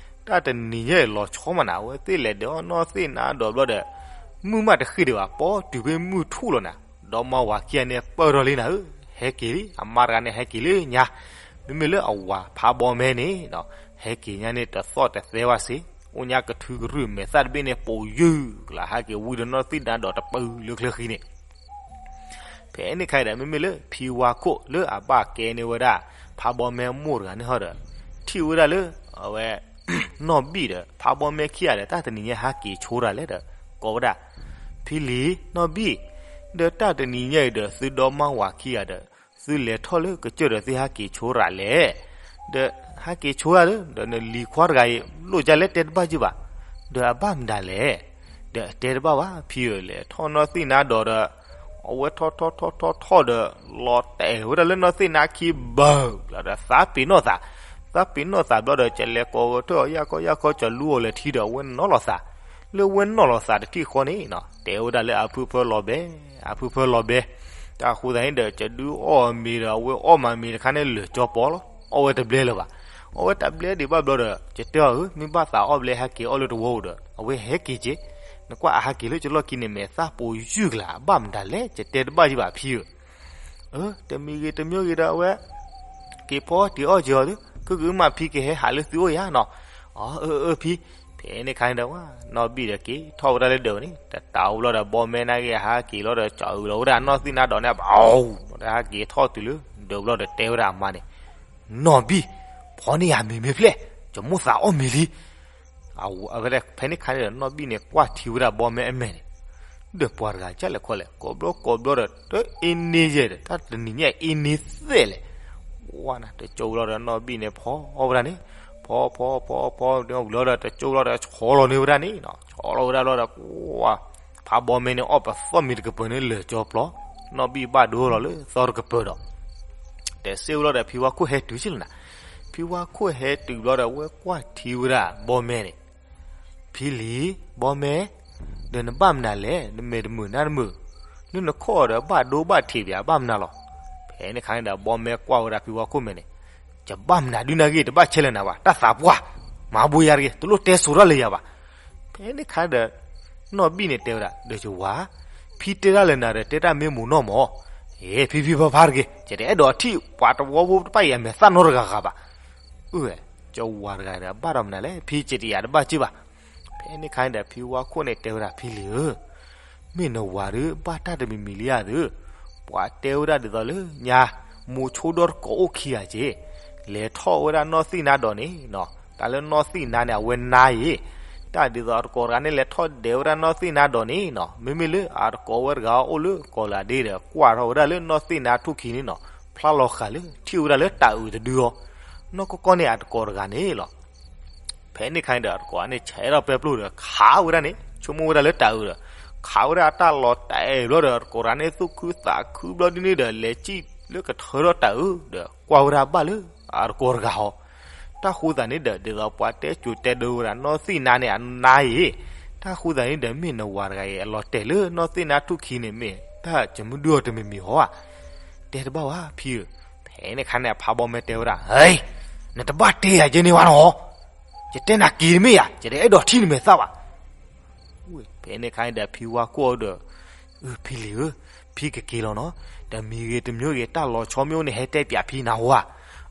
တၢ်တနံၤညါအံၤ လီၤဆီမးနၤ အဝဲသ့ၣ်လဲၤဒီးနီၢ်သ့ၣ်နါဒီးဘျီဒီး မုၢ်မးတဃ့ၢ်ဒံးဘၣ် ပီတုၤဖဲမုၢ်ထူၣ်လီၤနၤ, ဒီမါဝၤခံဂၤန့ၣ် ပၢၢ်ထီၣ်လံနၤဧၢ, ဟဲက့ၤလံ အမါတဂၤန့ၣ် ဟဲက့ၤလၢညါ, မ့မ့ၢ်လၢအဝၤဖးဘီမဲန့ၣ်နီၤ, ဟဲက့ၤညါန့ၣ် တသီၣ်တသဲဘၣ်စ့ၢ်, အိၣ်ညါကထုကရုၢ်မဲာ်သၣ်တဘ့ၣ်န့ၣ် ပိာ်ယုၢ်ကလး ဟဲက့ၤဝံဒီးနီၢ်သ့ၣ်နါဒီးတပၢၢ်လၢချၢဃံန့ၣ် ဖဲန့ၣ်ခါအံၤဒီး မ့မ့ၢ်လၢဖံဝါခိၣ်လၢအဘၣ်ကဲန့ၢ်ဝဲဒၣ် ဖးဘီမဲအမိၢ်တဂၤန့ၣ်ဟီဒီး ထံၣ်ဝဲဒၣ်လၢ အဝဲ နီၢ်ဘံၣ်ဒီး ဖးဘီမဲခံဂၤဒီး တၢ်တနံၤညါဟဲက့ၤဆိတၢ်လဲၣ်ဒီး ကိးဝဲဒၣ်, ဖံလံၤ နီၢ်ဘံၣ်, ဒီးတၢ်တနံၤညါအံၤဒီး သုဒီမါဝၤခံဂၤဒီး သုလဲၤထီၣ်လၢကစၢၢ်ဒီး သုဟဲက့ၤဆိတၢ်လဲၣ်, ဒီးဟဲက့ၤဆိတၢ်လၢ ဒီးနလံၤခွါတဂၤအံၤ လိၣ်ကလဲၣ်တဲတဘၣ်ယုၢ်ဘၣ်, ဒီးအဘၣ်မတၤလဲၣ်, ဒီးအတဲတဘၣ်ဘၣ် ဖံဧၢ, လဲၤထီၣ်နီၢ်သ့ၣ်နါဒီးဒီး အဝဲထီၣ်ထီၣ်ထီၣ်ထီၣ်ထီၣ်ဒီး လီၤတဲာ်ဝဲဒၣ်လၢနီၢ်သ့ၣ်နါခံဘၢၣ်လီၤဒီး သးပ့ၤနီၣ်သး, သးပ့ၤနီၣ်သးဘျီဒီး ကလဲၤကိးကထၢၣ်အီၤ ယၢ်ခီယၢ်ခီ ကလူအီၤလဲၤထံဒီး အဝဲနီၣ်လီၤသး, လၢအဝဲနီၣ်လီၤသးတထံၣ်ဃီန့ၣ်နီၤ တဲဝဲဒၣ်လၢအဖုဖၢလီၤဘဲ, အဖုဖၢလီၤဘဲ, တၢ်ဃိသတးန့ၣ်ဒီး ကဒုးအီၣ်မ့ၤဒီး အဝဲအီၣ်မၤမ့ၤတခါန့ၣ် လၢာ်ကၠီပီလီၤ, အီၣ်ဝဲတဘျဲလၢၤဘၣ်, အီၣ်ဝဲတဘျဲဒံးဘၣ်ဘျီဒီး ကတဲအီၤဧၢ မ့ၢ်ဘၣ်သးအီၣ်ဘျဲဟဲက့ၤအီၣ်လၢတဝီပူၤဒီး အဝဲဟဲက့ၤက့ၤ, နကွၢ်အဟဲက့ၤလၢကလီၢ်ခံန့ၣ် မဲာ်သၣ်ပိာ်ယုၢ်ကလး အဘၣ်မတၤလဲၣ် ကတဲတဘၣ်ယုၢ်ဘၣ်ဖံဧၢ အၢ တမံၤဂ့ၤတမံၤဂ့ၤဒီး အဝဲ က့ၤဖီတ့ၢ်အီၣ်က့ၤအီၤဒီး ကုၢ်ကုၢ်မး ဖံကဟဲဟးလၢသုအိၣ်ယၤနီၤ. အၢ အၢ အၢ ဖံ, ဖဲန့ၣ်ခါန့ၣ်ဒီး ဝဲနီၢ်ဘံၣ်ဒီးက့ၤထီၣ်ဝဲဒၣ်လၢဒၢးန့ၣ် တတးအိၣ်ဘျီဒီး ဘီမဲနာ်က့ၤဟးက့ၤလီၤဒီး ကၠီအုးလီၤဝဲဒၣ်နီၢ်သ့ၣ်နါဒီးန့ၣ် ဘၣ်အိၣ် ဒီးဟဲက့ၤထီၣ်တုၤလၢဒၢးဘျီဒီးတဲဝဲဒၣ်အမါန့ၣ် နီၢ်ဘံၣ်, ဖီန့ၢ်ယၤမ့ၤမ့ၢ်ဖျဲၣ်, ယမိၣ်သးအီၣ်မ့ၤလံ. အဝဲဖဲန့ၣ်ခါန့ၣ်ဒီး နီၢ်ဘံၣ်န့ၣ် ကွၢ်ထံဝဲဒၣ်ဘီမဲအမဲာ်န့ၣ်, ဒီးပှၤတဂၤကလဲၣ်ခီလဲၣ် ကိးဘျီကိးဘျီဒီး တအ့န့ယဲၢ်ဒီး တၢ်တနံၤညါအ့န့သဲးလဲၣ်. ဝါနၤ တကၠိဘျီဒီး နီၢ်ဘံၣ်န့ၣ် ဖီအီၣ်ဝဲဒၣ်န့ၣ်, ဖီဖီဖီဖီ ဝံၤလီၤဒီး တကၠိဘျီဒီး ဆီလီၤန့ၢ်ဝဲဒၣ်န့ၣ်နီၤ, ဆီလီၤဝဲဒၣ်ဘျီဒီး ကွၢ် ဖးဘီမဲန့ၣ် အီၣ်ပသီၣ်မ့ၤတကပၢၤန့ၣ် လၢာ်ကၠီပျီ, နီၢ်ဘံၣ်ဘၣ်ဒိလီၤလၢသီတကပၢၤဒီး တဲစ့ၢ်ဝဲလီၤဒီး ဖံဝါခိၣ်ဟဲတုၤက့လီၤနၤ. ဖံဝါခိၣ်ဟဲတုၤဘျီဒီး ဝဲကွၢ်ထံဝဲဒၣ်ဘီမဲန့ၣ်, ဖံလံၤ, ဘီမဲ, ဒီးနဘၣ်မနုၤလဲၣ် နမဲာ်တမုာ်နါတမုာ်, လၢနခိၣ်ဒီးဘၣ်ဒိဘၣ်ထံးပၠး ဘၣ်မနုၤလီၤ. ဖဲန့ၣ်ခါန့ၣ်ဒီး ဘီမဲကွၢ်ဝဲဒၣ်ဖံဝါခိၣ်မဲာ်န့ၣ်, ယဘၣ်မနုၤဒုးနၤဂ့ၤ တဘၣ်ဆဲးလၢနၤဘၣ် တၢ်သးပှၢ်, မၤဘိယၤတဂ့ၤ တလိၣ်တဲဆိတၢ်လၢယၤဘၣ်. ဖဲန့ၣ်ခါဒီး နီၢ်ဘံၣ်န့ၣ်တဲဝဲဒၣ် ဒီးယဝၤ, ဖံတဲတၢ်လၢနၤဒီး တဲတၢ်မ့ၢ်မူးနီၢ်မး, ဟ့ ဖံဖံဖါဖါတဂ့ၤ ယတအဲၣ်ဒိးထံၣ်ပှၤတဝီဖိတဖၣ်အံၤ အမဲာ်သၣ်နီတဂၤဂၤဘၣ်. အၢ ယဝၤတဂၤဒီး ဘၣ်ဒီးမနုၤလဲၣ် ဖံ ယတယၤတဘၣ်စ့ၢ်ဘၣ်. ဖဲန့ၣ်ခါန့ၣ်ဒီး ဖံဝါခိၣ်န့ၣ်တဲဝဲဒၣ် ဖံလံၤဧၢ, မ့ၢ်နဝၤဒီး ဘၣ်တၢ်တမံၤမံၤလံဧါသု, ပှၤတဲဝဲဒၣ်ဒ်သိးလၢညါ မိၤဆိဒီတကိးအိၣ်ခံဂၤက့ၤ, လဲၤထီၣ်ဝဲဒၣ်နီၢ်သံၣ်နါဒီးန့ၣ်နီၤ, တၢ်လၢနီၢ်သံၣ်နါန့ၣ် အဝဲနါအံၤ, တၢ်ဒ်သိးအတကိးတဂၤန့ၣ် လဲၤထီၣ်ဒဲးဝဲဒၣ်နီၢ်သံၣ်နါဒီးန့ၣ်နီၤ, မ့မ့ၢ်လၢအတကိးဝဲတဂၤအိၣ်လၢကီၢ်လၤဒ့ဒီး ကွၢ်ထီၣ်ဝဲဒၣ်လၢနီၢ်သံၣ်နါထူၣ်ခံန့ၣ်နီၤ, ဖျါလီၤဃာ်လၢ ထံၣ်ဝဲဒၣ်လၢတၢ်အုးတဒုအီၤ, နီၢ်ကီၢ်ကီၢ်န့ၣ် အတကိးတဂၤန့ၣ်လီၤ. ဖဲန့ၣ်ခါန့ၣ်ဒီး အတကိးန့ၣ် ဆဲးထီၣ်ပဲပျိၢ်ဒီး ခးဝဲဒၣ်န့ၣ် ဆိကမိၣ်ဝဲဒၣ်လၢတၢ်အုးဒီး ခးဝဲဒၣ်အတၢ်လီၤတဲာ်ဘျီဒီး အတကိးတဂၤန့ၣ် သူၣ်ခုသးခုဘျီဒ်န့ၣ်ဒီး လဲၤစံၣ်လၢကထၢထီၣ်တၢ်အုးဒီး ကွၢ်ဝဲဒၣ်ဘၣ်လၢအတကိးတဂၤဟီ, တၢ်ဃိသးန့ၣ်ဒီး ဒ်သိးပှၤတဲစိၤတဲဒိဝဲဒၣ် နီၢ်သံၣ်နါန့ၣ်အနါအံၤ, တၢ်ဃိသးန့ၣ်ဒီး မ့ၢ်နဝၤတဂၤအံၤ အလီၤတဲာ်လၢနီၢ်သံၣ်နါထူၣ်ခံန့ၣ် မ့ၢ်တၢ်ယမုၢ်ဒုၣ်အီၤတမံၤမံၤဟီဧါ. တဲတဘၣ်ဘၣ်ဖံဧၢ. ဖဲန့ၣ်ခါန့ၣ် အဖါဘီမ့ၢ်တဲဝဲဒၣ်, ဟဲ, နတဘၣ်တဲယၤကဲန့ၣ်ဘၣ်နီၤ, ယတဲနၤက့ၤတမ့ၢ်ယၤ, ယတအဲၣ်ဒိးထံၣ်နမဲာ်သၣ်ဘၣ်. ဖဲန့ၣ်ခါန့ၣ်ဒီး ဖံဝါခိၣ်အီၤဒီး, ဖံလံၤဧၢ, ဖံကက့ၤလီၤနီၤ, တမံၤဂ့ၤတမံၤဂ့ၤ တၢ်လီၤဆီမ့ၢ်အိၣ်န့ၣ် ဟဲတဲပၠးဖံနၤဟီဧါ.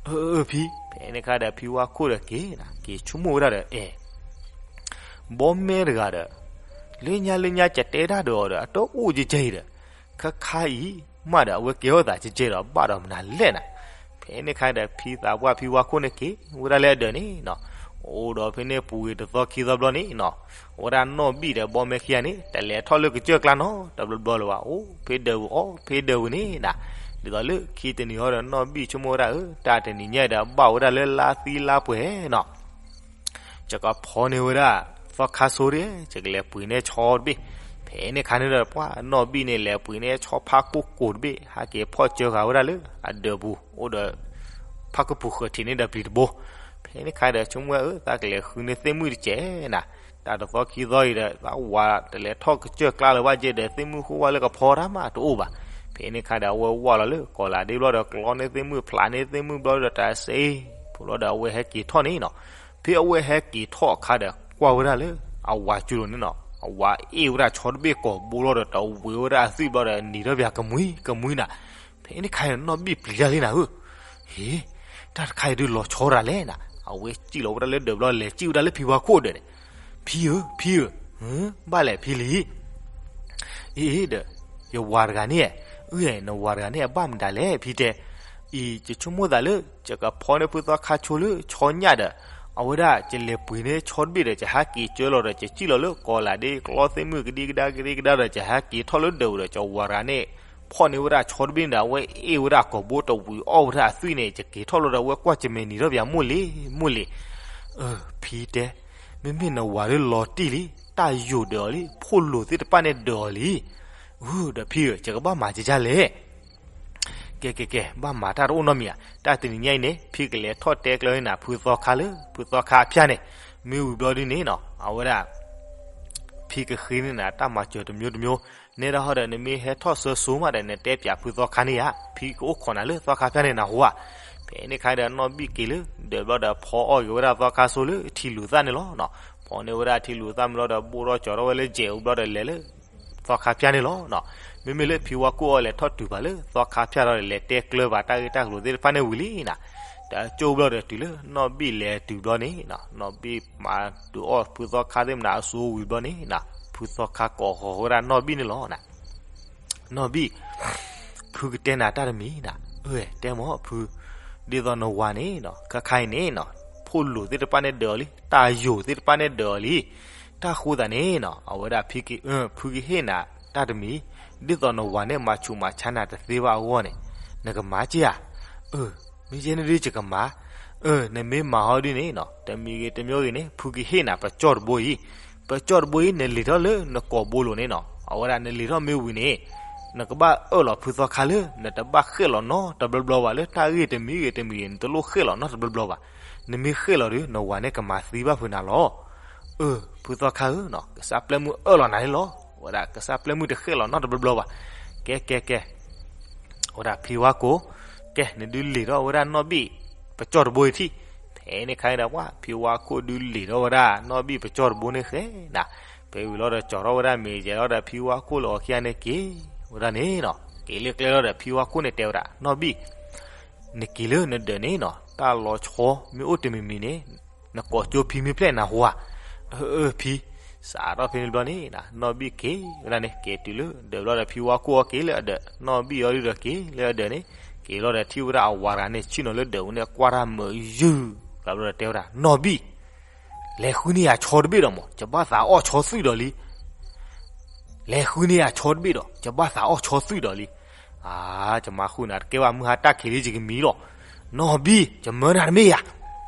အၢ အၢ ဖံ. ဖဲန့ၣ်ခါဒီး ဖံဝါခိၣ်ဒီးက့ၤ, က့ၤဆိကမိၣ်ဝဲဒၣ်ဒီး အဲ ဘီမဲတဂၤဒီး, လၢညါလၢညါ ယတဲတၢ်ဒီးအီၤဒီး အတအိၣ်ကဲကဲအံၤဒီး, ခါခါအံၤမးဒီး အဝဲကဲထီၣ်သးကဲကဲဒီး ဘၣ်ဒီးမနုၤလဲၣ်နၤ. ဖဲန့ၣ်ခါဒီး ဖံသးပှၢ်ဖံဝါခိၣ်န့ၣ်က့ၤဝဲဒၣ်လၢအဒၢးန့ၣ်နီၤ, အိၣ်ဒီးဖဲန့ၣ်ပူၤဂ့ၤတသီခံသီဘျီန့ၣ်နီၤ, အဝဲဒၣ်နီၢ်ဘံၣ်ဒီးဘီမဲခံဂၤန့ၣ် တလဲၤထီၣ်လၢကစၢၢ်ကျါနီတဘျီဘျီလၢၤဘၣ်, အိၣ်ဖဲဒၢးဝံၤအီၣ်ဖဲဒၢးဝံၤန့ၣ်နၤ. ဒ်သိးလၢခံတနံၤဟီဒီး နီၢ်ဘံၣ်ဆိကမိၣ်ဝဲဒၣ်ဧၢ, တၢ်တနံၤညါဒီး ဘၣ်ဝဲဒၣ်လၢလါသံလါပှဲၤနီၤ ယကဖီန့ၢ်ဝဲဒၣ် သီခါဆိဒီး ယကလဲၤပှ့ၤန့ၢ်ဆီတဘ့ၣ်. ဖဲန့ၣ်ခါန့ၣ်ဒီး ပှၢ်နီၢ်ဘံၣ်န့ၣ် လဲၤပှ့ၤန့ၢ်ဆီဖးကိၢ်ကိၢ်တဘ့ၣ် ဟဲက့ၤဖီၣ်စၢဃာ်ဝဲဒၣ်လၢအဒၢးပူၤ အိၣ်ဒီး ဖးကပူၤဃၢၤထံးန့ၢ်ဒီးပျံၤတဘိ. ဖဲန့ၣ်ခါဒီး ဆိကမိၣ်ဝဲဧၢ, သးကလဲၤဃုန့ၢ်သ့ၣ်မုၣ်တစဲးနၤ, တၢ်တသီခံသီအံၤဒီး သးဝၤတလဲၤထီၣ်ကစၢၢ်ကျါလၢၤဘၣ်ကဲဒီး သ့ၣ်မုၣ်ဃိဝါလၢကဖီတၢ်မးတအိၣ်ဘၣ်. ဖဲန့ၣ်ခါဒီး အဝဲဝၢ်လီၤလၢကီၤလၤဒ့ဘျီဒီး ကျီန့ၢ်သ့ၣ်မုၣ်ဖျးန့ၢ်သ့ၣ်မုၣ်ဘျီဒီး တၢ်စ့ဖိလီၤဒီး အဝဲဟဲက့ၤထီၣ်န့ၣ်နီၤ. ဖဲအဝဲဟဲက့ၤထီၣ်အခါဒီး ကွၢ်ဝဲဒၣ်လၢအဝၤကၠိလိၤန့ၣ်နီၤ, အဝၤအ့ၣ်ဝဲဒၣ်ဆီတဘ့ၣ်ကိာ်ဘိလီၤဒီး တဝံၤဝဲဒၣ်အသွံၣ်ဘျီဒီး နံၤထီၣ်ပၠးကမှံကမှံနၤ. ဖဲန့ၣ်ခါန့ၣ် နီၢ်ဘံၣ်ပျံၤတၢ်လံနၤဧၢ, ဟ့, တၢ်တခါအံၤဒုးလီၤဆီတၢ်လဲၣ်နၤ. အဝဲစံၣ်လီၤဝဲဒၣ်လၢဒၢးဘျီ လဲၤစံၣ်ဝဲဒၣ်လၢဖံဝါခိၣ်ဒၢးန့ၣ်, ဖံဧၢ, ဖံဧၢ, ဘၣ်လဲၣ်ဖံလံၤ အ့ဒီး, ယဝၤတဂၤန့ၣ်, အၢ နဝၤတဂၤန့ၣ် အဘၣ်မတၤလဲၣ်ဖံတဲ, အံၤ ယဆိကမိၣ်သးလၢ ယကဖီန့ၢ်ဖုသီခါဆိလၢဆီညၣ်ဒီး, အဝဲဒၣ် ယလဲၤပှ့ၤန့ၢ်ဆီတဘ့ၣ်ဒီး ယဟဲက့ၤကၢလီၤဒီး ယစံၣ်လီၤလၢကီၤလၤဒ့ ကျီသ့ၣ်မုၣ်ကဒံကဒါကဒံကဒါဒီး ယဟဲက့ၤထီၣ်လၢဒၢးပူၤဒီး ယဝၤတဂၤန့ၣ် ဖီၣ်န့ၢ်ဝဲဒၣ်ဆီတဘ့ၣ်ဒီး အဝဲအ့ၣ်ဝဲဒၣ်ကိာ်ဘိတဝံၤအီၣ်ဝဲဒၣ်အသွံၣ်န့ၣ် ယက့ၤထီၣ်လီၤဒီး အဝဲကွၢ်ကမဲာ်နံၤထီၣ်ပၠးမိၢ်လံၤ မိၢ်လံၤ အၢ ဖံတဲ, မ့မ့ၢ်နဝၤလၢလီၤတံၢ်လံ, တၢ်ယိာ်ဒၢးအီၤလံ, ဖိလိာ်သ့ၣ်တဖၣ်န့ၣ်ဒၢးအီၤလံ. အၢ ဒီးဖံဧၢ, ယကဘၣ်မၤကကလဲၣ်. ကဲ ကဲ ကဲ, ဘၣ်မၤတၢ်တအိၣ်နီတမံၤဧါ. တၢ်တနံၤညါအံၤန့ၣ် ဖံကလဲၤထီၣ်တဲကျၢၤန့ၢ်နၤ ဖုသီခါလၢ ဖုသီခါအဖၠၣ်န့ၣ်, မ့ၢ်ဝံၤဘျီဒ်န့ၣ်နီၤ အဝဲဒၣ် ဖံကဃ့န့ၢ်နၤ တၢ်မၤစၢၤတမျိုးတမျိုး, နဲဒၣ်ဟီဒီး နမ့ၢ်ဟဲထီၣ်ဆၢစိၤမးဒီး နတဲပၠးဖုသီခါန့ၣ်ဧါ, ဖံကအိၣ်ခိးနၤလၢသီခါဖၠၣ်န့ၣ်နဟူဧါ. ဖဲန့ၣ်ခါဒီး နီၢ်ဘံၣ်က့ၤလၢဒၢးဘျီဒီး ဖီအီၣ်က့ၤဝဲဒၣ်သီခါဆိလၢထံလူၤသၣ်န့ၣ်လီၤ. ဖီန့ၢ်ဝဲဒၣ်ထံလူၤသၣ်မ့ၢ်လီၤဒီး ဘိၣ်ထီၣ်ကၠီၤထီၣ်ဝဲလၢယဲၢ်အူဘျီဒီး လဲၤလၢ သီခါဖၠၣ်န့ၣ်လီၤ. မ့မ့ၢ်လၢဖံဝါခိၣ်အီၤလဲၤထီၣ်တုၤဘၣ်လၢသီခါဖၠၣ်ဒီး လဲၤတဲကျၢၤဘၣ်တၢ်ဂ့ၢ်တၢ်ကျိၤသ့ၣ်တဖၣ်န့ၣ်ဝံၤလံနၤ, တကၠိဘျီဒီး တုၤလၢနီၢ်ဘံၣ်လဲၤတုၤဘျီန့ၣ်, နီၢ်ဘံၣ်မၤဒုးအီၣ်ဖုသီခါသ့ၣ်မနၤအစိဝံၤဘျီန့ၣ်, ဖုသီခါကိးဃီၤဝဲဒၣ်နီၢ်ဘံၣ်န့ၣ်လီၤ. နီၢ်ဘံၣ်, ဖုကတဲနၤတၢ်တမံၤနၤ, အၢ တဲမ့ၢ်ဖု, ဒ်သိးနဝၤန့ၣ် ခါခါအံၤန့ၣ် ဖိလိာ်သ့ၣ်တဖၣ်န့ၣ်ဒၢးအီၤလံ, တၢ်ယိာ်သ့ၣ်တဖၣ်န့ၣ်ဒၢးအီၤလံ. တၢ်ဃိသးန့ၣ်နီၤ အဝဲဒၣ် ဖုကဟ့ၣ်နၤတၢ်တမံၤ, ဒ်သိးနဝၤန့ၣ် မၤဆူးမၤဆါနၤတသ့ဘၣ်အဂီၢ်န့ၣ်, နကမၤက့ၤဧါ. အၢ, မ့ၢ်ယဲန့ၣ်ဒုးယကမၤ. အၢ, နမ့ၢ်မၤဟီဒ်န့ၣ်နီၤ တမံၤဂ့ၤတမံၤဂ့ၤန့ၣ် ဖုကဟ့ၣ်နၤပကၠီၣ်တဘိအံၤ, ပကၠီၣ်တဘိအံၤ နလ့ၤထီၣ်လၢနကိာ်ဘိလိၤန့ၣ်နီၤ, အဝဲဒၣ်နလ့ၤထီၣ်မ့ၢ်ဝံၤန့ၣ် နကဘၣ်အၢၣ်လီၤဖုသီခါလၢ နတဘၣ်ဃဲၣ်လီၤနီတဘျီဘျီဘၣ်, လၢတၢ်ဂ့ၢ်တမံၤဂ့ၤတမံၤဂ့ၤ နတလိၣ်ဃဲၣ်လီၤနီတဘျီဘျီဘၣ်. နမ့ၢ်ဃဲၣ်လီၤဒီး နဝၤန့ၣ်ကမၤသံဘၣ်ဖုနၤလီၤ. အၢ, ဖုသီခါဧၢ, ကစၢ်ပျဲၢ်မုၣ်အၢၣ်လီၤနၤန့ၣ်လီၤ. အဝဲဒၣ်ကစၢ်ပျဲၢ်မုၣ်တဃဲၣ်လီၤနီတဘျီဘျီဘၣ်. ကဲ ကဲ ကဲ အဝဲဒၣ်ဖံဝါခိၣ်, ကဲ နဒုးလ့ၤထီၣ်ဝဲဒၣ်နီၢ်ဘံၣ်ပကၠီၣ်တဘိအံၤထံၣ်. ဖဲန့ၣ်ခါန့ၣ်ဒီး ပှၤဖံဝါခိၣ်ဒုးလ့ၤထီၣ်ဝဲဒၣ်နီၢ်ဘံၣ်ပကၠီၣ်တဘိန့ၣ်ဃဲနၤ. ဖဲဝံၤလီၤဒီး ကၠီၤထီၣ်ဝဲဒၣ်မ့ၤယဲၤလီၤဒီး ဖံဝါခိၣ်လၢအီၤခံဂၤန့ၣ်က့ၤဝဲဒၣ်န့ၣ်နီၤ. က့ၤလၢကျဲလီၤဒီး ဖံဝါခိၣ်န့ၣ်တဲဝဲဒၣ် နီၢ်ဘံၣ် နက့ၤလၢနဒၢးန့ၣ်နီၤ, တၢ်လီၤဆီမ့ၢ်အိၣ်တမံၤမံၤန့ၣ် နကိးကၠိဖံမ့ၢ်ဖျဲၣ်နၤဟူဧါ. အၢ အၢ ဖံ, စးထီၣ်ဖဲန့ၣ်ဘျီန့ၣ် နီၢ်ဘံၣ်က့ၤဝဲဒၣ်န့ၣ် က့ၤတုၤလၢဒၢးဘျီဒီး ဖံဝါခိၣ်အီၤက့ၤလၢအဒၢး, နီၢ်ဘံၣ်အီၤဒုးဒီးက့ၤလၢအဒၢးန့ၣ်, က့ၤလီၤဒီးထံၣ်ဝဲဒၣ်အဝၤတဂၤန့ၣ် ဆ့ၣ်နီၤလၢဒၢးပူၤန့ၣ် ကွၢ်တၢ်မုာ်ယုၢ်လီၤဘျီဒီးတဲဝဲဒၣ် နီၢ်ဘံၣ် လဲၤဃုန့ၢ်ယၤဆီတဘ့ၣ်ဒီးမး, ယဘၣ်သးအီၣ်ဆီသွံၣ်ဒီးလံ. လဲၤဃုန့ၢ်ယၤဆီတဘ့ၣ်ဒီး ယဘၣ်သးအီၣ်ဆီသွံၣ်ဒီးလံ. အါ, ယမၤဃုာ်နၤတကဲဘၣ်, မုၢ်ဟါတၢ်ခံးလံ ယကမံလီၤ. နီၢ်ဘံၣ် ယမၢနၤတမ့ၢ်ဧါ.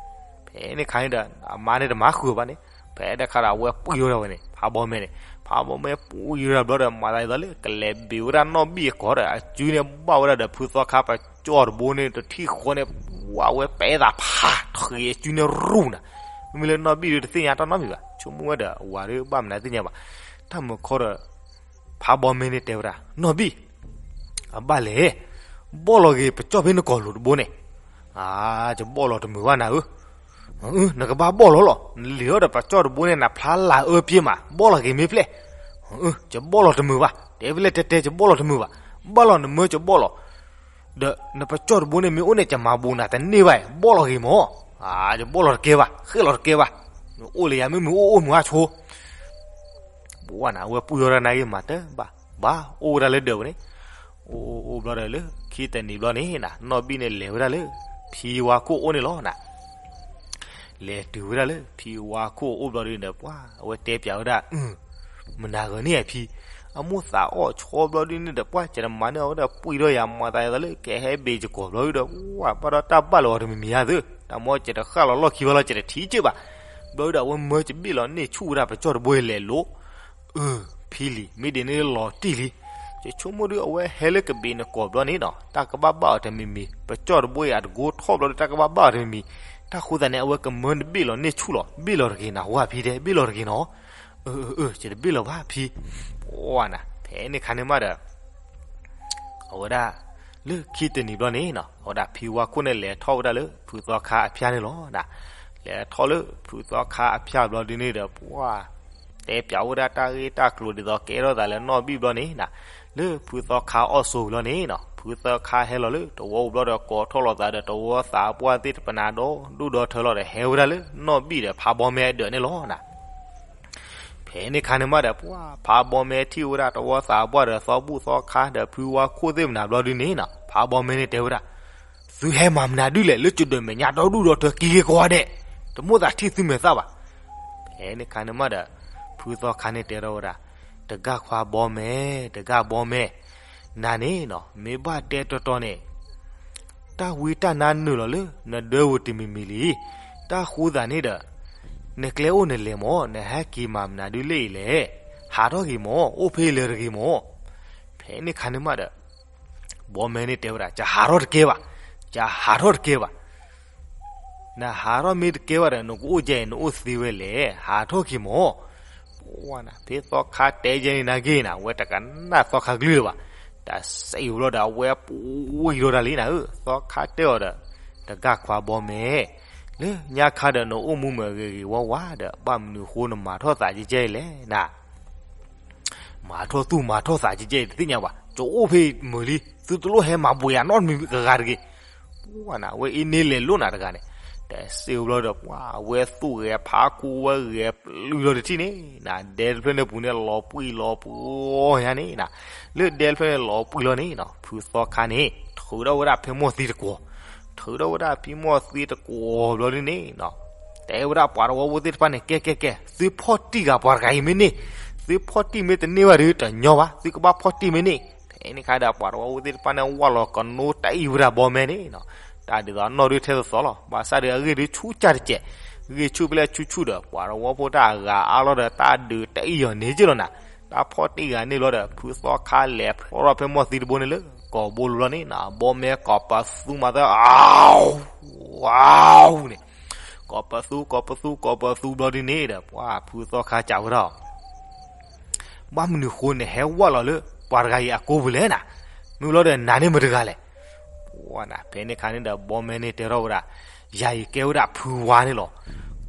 ဖဲန့ၣ်ခါန့ၣ်ဒီး အမါန့ၣ်တမၤဃုာ်ဘၣ်န့ၣ်, ဖဲတခါဒီး အဝဲပှံၢ်ထီၣ်ဝဲဒၣ်ဝဲန့ၣ် ဖးဘီမဲန့ၣ်, ဖးဘီမဲပှံၢ်ထီၣ်ဘျီဒီး မၤသးဒ်သိးလၢ ကလဲၤဘ့ၣ်ဝဲဒၣ်နီၢ်ဘံၣ်အကိာ်ဒီး အစုန့ၣ်ဘၣ်ဝဲဒၣ်ဒီး ဖုသီခါပကၠီၣ်တဘိန့ၣ် တထံၣ်ဃီန့ၣ် ဝဲပဲသးဖး ထံးအစုန့ၣ်ရူၢ်နၤ, မ့မ့ၢ်လၢနီၢ်ဘံၣ်ဒီးတသ့ၣ်ညါတၢ်နီတမံၤဘၣ်, ဆိကမိၣ်ဝဲဒီး အဝၤဒီးဘၣ်မနုၤသ့ၣ်ညါဘၣ်, တၢ်မုာ်ခီဒီး ဖးဘီမဲန့ၣ်တဲဝဲဒၣ် နီၢ်ဘံၣ်, အဘၣ်လဲၣ်, ဘီၣ်လီၤဂ့ၤ ပကၠီၣ်ဖဲနကိာ်လိၤတဘိန့ၣ်, အါ ယဘီၣ်လီၤတမုာ်ဘၣ်နၤဧၢ, နကဘၣ်ဘီၣ်လီၤလီၤ, နလံၤထီၣ်ဒီးပကၠီၣ်တဘိန့ၣ် နဖျါလၢအၢပှဲၤမး ဘီၣ်လီၤဂ့ၤမ့ၢ်ဖျဲၣ်, ယဘီၣ်လီၤတမုာ်ဘၣ်, တဲဖဲလဲၣ်တဲတဲ ယဘီၣ်လီၤတမုာ်ဘၣ်, ဘၣ်လီၤနမၢယဘီၣ်လီၤ ဒီးနပကၠီၣ်တဘိန့ၣ် မ့ၢ်အိၣ်န့ၣ် ယမၤဘူးနၤတန့ၢ်ဘၣ်, ဘီၣ်လီၤဂ့ၤမး, အါ ယဘီၣ်လီၤတကဲဘၣ်, ဃဲၣ်လီၤတကဲဘၣ်, နအိၣ်လၢယၤ မ့ၢ်မုာ်အိၣ်အိၣ်မုာ်အါဆိ ပဝဲနၤ အဝဲပှံၢ်ထီၣ်တၢ်နာ်က့ၤမၤတဘၣ်, ဘၣ်အိၣ်ဝဲဒၣ်လၢဒၢးဝဲန့ၣ်, အိၣ်အိၣ်အိၣ်ဘျီဒီးလၢ ခံတနံၤဘျီန့ၣ်နၤ နီၢ်ဘံၣ်န့ၣ်လဲၤဝဲဒၣ်လၢ ဖံဝါခိၣ်အိၣ်န့ၣ်လီၤနၤ, လဲၤတုၤဝဲဒၣ်လၢ ဖံဝါခိၣ်အိၣ်ဘျီဒုန့ၣ်ဒီး ပှၤအဝဲတဲပၠးဝဲဒၣ် မနၤဂၤန့ၣ်ဧါဖံ, အမိၢ်သးအီၣ်ဆီဘျီဒုန့ၣ်ဒီး ပှၤကတမၤန့ၢ်အီၤဝဲဒီး ပှံၢ်ထီၣ်ယၤ မၤသးဒ်သိးလၢ ကဟဲဘ့ၣ်ယကိာ်ဘျီဒုဒီး ပှၤဘၣ်ဒီးတၢ်ဘၣ်လီၤအီၤတမံၤမံၤဧါသု, တၢ်မ့ၢ်ကတဃၣ်လီၤလီၢ်ခံဘၣ်လီၤ ကတထံၣ်က့ၤဘၣ်, ဘျီဒုဒီး အဝဲမၢကဘ့ၣ်လီၤန့ၢ်ဆူၣ်ဝဲဒၣ် ပကၠီၣ်တဘိလဲၤလိၤ အၢ ဖံလံၤ မ့ၢ်ဒ်န့ၣ်လီၤတံၢ်လံ, ယဆိကမိၣ်ဒု အဝဲဟဲလၢကဘ့ၣ်နကိာ်ဘျီန့ၣ်နီၤ တၢ်ကဘၣ်ဘၣ်အီၤတမံၤမံၤ, ပကၠီၣ်တဘိအံၤ အတကိထီၣ်ဘျီဒု တၢ်ကဘၣ်ဘၣ်အီၤတမံၤမံၤ, တၢ်ဃိသတးန့ၣ် အဝဲကမၢနဘ့ၣ်လီၤန့ၢ်ဆူၣ်လီၤ, ဘ့ၣ်လီၤတဂ့ၤနၤ ဝါဖံတဲ ဘ့ၣ်လီၤတဂ့ၤနီၤ, အၢ အၢ ယတဘ့ၣ်လီၤဘၣ်ဖံ, ပှၤနၤ ဖဲန့ၣ်ခါန့ၣ်မးဒီး အဝဲဒၣ် လၢခံတနံၤဘျီန့ၣ်နီၤ အဝဲဒၣ်ဖံဝါခိၣ်န့ၣ် လဲၤထီၣ်ဝဲဒၣ်လၢ ဖုသီခါအဖၠၣ်န့ၣ်လီၤနၤ, လဲၤထီၣ်လၢဖုသီခါအဖၠၣ်ဘျီဒုန့ၣ်ဒီး ပှၤ တဲပၠးဝဲဒၣ်တၢ်ဂ့ၢ်တၢ်ကျိၤဒ်သိး ကဲထီၣ်သးလၢနီၢ်ဘံၣ်ဘျီန့ၣ်နၤ, လၢဖုသီခါအီၣ်ဆိးဝံၤလီၤန့ၣ်နီၤ ဖုသီခါဟဲလီၤလၢတဝီအိၣ်ဘျီဒီး ကိးထီၣ်လီၤသးဒီး တဝီသးပှၢ်သ့ၣ်တဖၣ်နၤဒီး ဒိၣ်ဒီးထၢလီၤဒီး ဟဲဝဲဒၣ်လၢ နီၢ်ဘံၣ်ဒီးဖးဘီမဲအဒၢးန့ၣ်လီၤနၤ ဖဲန့ၣ်ခါန့ၣ်မးဒီး ပှၤဖးဘီမဲထံၣ်ဝဲဒၣ် တဝီသးပှၢ်ဒီးသီဘူၣ်သီခါဒီး ဖုဝါခိၣ်သ့ၣ်မနၤဘျီဒုန့ၣ်နီၤ ဖးဘီမဲန့ၣ်တဲဝဲဒၣ်, သုဟဲမၤမနုၤဒုလဲၣ် လၢကဒၢးမဲာ်ညါဒီဒူၣ်ဒီထၢက့ၤက့ၤကိးဂၤဒဲး, တမိၣ်သးထံၣ်သုမဲာ်သၣ်ဘၣ်. ဖဲန့ၣ်ခါန့ၣ်မးဒီး ဖုသီခါန့ၣ်တဲထီၣ်ဝဲဒၣ်, တဂၤခွါဘီမဲ, တဂၤဘီမဲ, နၤန့ၣ်နီၤ မ့ၢ်ဘၣ်တဲတီတီန့ၣ် တၢ်ဝံတၢ်နါနုာ်လီၤလၢနဒၢဝဲတမံၤမံၤလံ. တၢ်ဃိသးန့ၣ်ဒီး နကျဲအိၣ်နလဲၤမၢ်, နဟဲက့ၤမၤမနုၤဒုလၢအံၤလဲၣ်. ဟးထီၣ်ဂ့ၤမၢ်, အိၣ်ဖဲလဲၤတဂ့ၤမၢ်. ဖဲန့ၣ်ခါန့ၣ်မးဒီး ဘီမဲန့ၣ်တဲဝဲဒၣ်, ယဟးထီၣ်တကဲဘၣ်, ယဟးထီၣ်တကဲဘၣ်. နဟးထီၣ်မ့ၢ်တကဲဘၣ်ဒီး နကအိၣ်ကဲအံၤ နအိၣ်သ့ဝဲလဲၣ်, ဟးထီၣ်က့ၤမၢ်. ပှၤနၤ ဖဲသီခါတဲယဲန့ၣ်နာ်က့ၤနၤ ဝဲတကနၣ်သီခါကလုၢ်လၢၤဘၣ်. တၢ်စံးဘျီဒီး အဝဲပှံၢ်ထီၣ်တၢ်လံနၤဧၢ, သီခါတဲအီၤဒီး, တဂၤခွါဘီမဲ, လၢညါခါဒီး နအိၣ်မူမုာ်ဂ့ၤဂ့ၤဝါဝါဒီး ဘၣ်မနုၤဃိနမၤထီၣ်သးကဲကဲအံၤလဲၣ်နၤ. မၤထီၣ်သူၣ်မၤထီၣ်သးကဲကဲအံၤ တသ့ၣ်ညါဘၣ်, ကအိၣ်ဖဲမုာ်လံ, သုတလိၣ်ဟဲမၤဘှံးယၤနီတမံၤဂၤတဂ့ၤ. ပှၤနၤ အဝဲအံၤန့ၣ်လဲၤလိၣ်နၤတဂၤန့ၣ်, တၢ်စံးဘျီဒီး ပှၤအဝဲသူၣ်ဂဲၤဖးခိၣ်ဝဲဂဲၤပျုၢ်လီၤတထံၣ်န့ၣ်နၤ, ဒဲတဖျၢၣ်န့ၣ်ပူၤန့ၣ် လီၤပှံၢ်လီၤပှီၢ်ညါန့ၣ်နၤ, လၢဒဲတဖျၢၣ်န့ၣ်လီၤပှံၢ်လီၤန့ၣ်နီၤ, ဖုသီခါန့ၣ် ထုးထီၣ်ဝဲဒၣ်ဖံမီၢ်သံတကွီၤ, ထုးထီၣ်ဝဲဒၣ်ဖံမီၢ်သံတကွီၤဘျီဒုန့ၣ်နီၤ, တဲဝဲဒၣ်ပှၤတဝီဖိသ့ၣ်တဖၣ်န့ၣ် ကဲကဲကဲ, သုဖီၣ်တံၢ်ဂၤပှၤတဂၤအံၤမ့ၢ်န့ၢ်, သုဖီၣ်တံၢ်မ့ၢ်တန့ၢ်ဘၣ်ဒီး တညီဘၣ်, သုကဘၣ်ဖီၣ်တံၢ်မ့ၢ်န့ၢ်. ဖဲန့ၣ်ခါဒီး ပှၤတဝီဖိသ့ၣ်တဖၣ်န့ၣ် ဝၢ်လီၤကနိတၢ်အံၣ်ဝဲဒၣ်ဘီမဲန့ၣ်နီၤ, တၢ်ဒ်သိးအနီၢ်ဒုထဲသိးသိးလီၤ, ဘၣ်ဆၣ်ဒီးအဂ့ၢ်ဒုဆူၣ်ကၢ်တစဲး, ဂ့ၢ်ဆူၣ်ဖဲလဲၣ်ဆူၣ်ဆူၣ်ဒီး ပှၤတဝီဖိတၢ်အဂၤအါလီၤဒီး တၢ်ဒုးတၢ်အံၣ်အီၤန့ၣ်က့ၤလီၤနၤ, တၢ်ဖီၣ်တံၢ်ဂၤန့ၣ်ဘျီဒီး ဖုသီခါလဲၤဖျီထီၣ်ဖံမီၢ်သံတဘိန့ၣ်လၢ ကိာ်ဘိလိၤလီၤန့ၣ်နီၤ, ဘီမဲကိးပသူမၤသၢ အဝၤန့ၣ် ကိးပသူ ကိးပသူကိးပသူဘျီဒုန့ၣ်ဒီး ပှၤဖုသီခါစံးဝဲဒၣ်, ဘၣ်မနုၤဃိနဟဲဝၢ်လီၤလၢ ပှၤတဂၤအံၤအကိာ်ပူၤလဲၣ်နၤ, မ့ၢ်ဘျီဒီးနၤန့ၣ်မတဂၤလဲၣ်. ပှၤနၤ ဖဲန့ၣ်ခါန့ၣ်ဒီး ဘီမဲန့ၣ်တဲထီၣ်ဝဲဒၣ်, ယၤအံၤကဲဝဲဒၣ်ဖုဝါန့ၣ်လီၤ.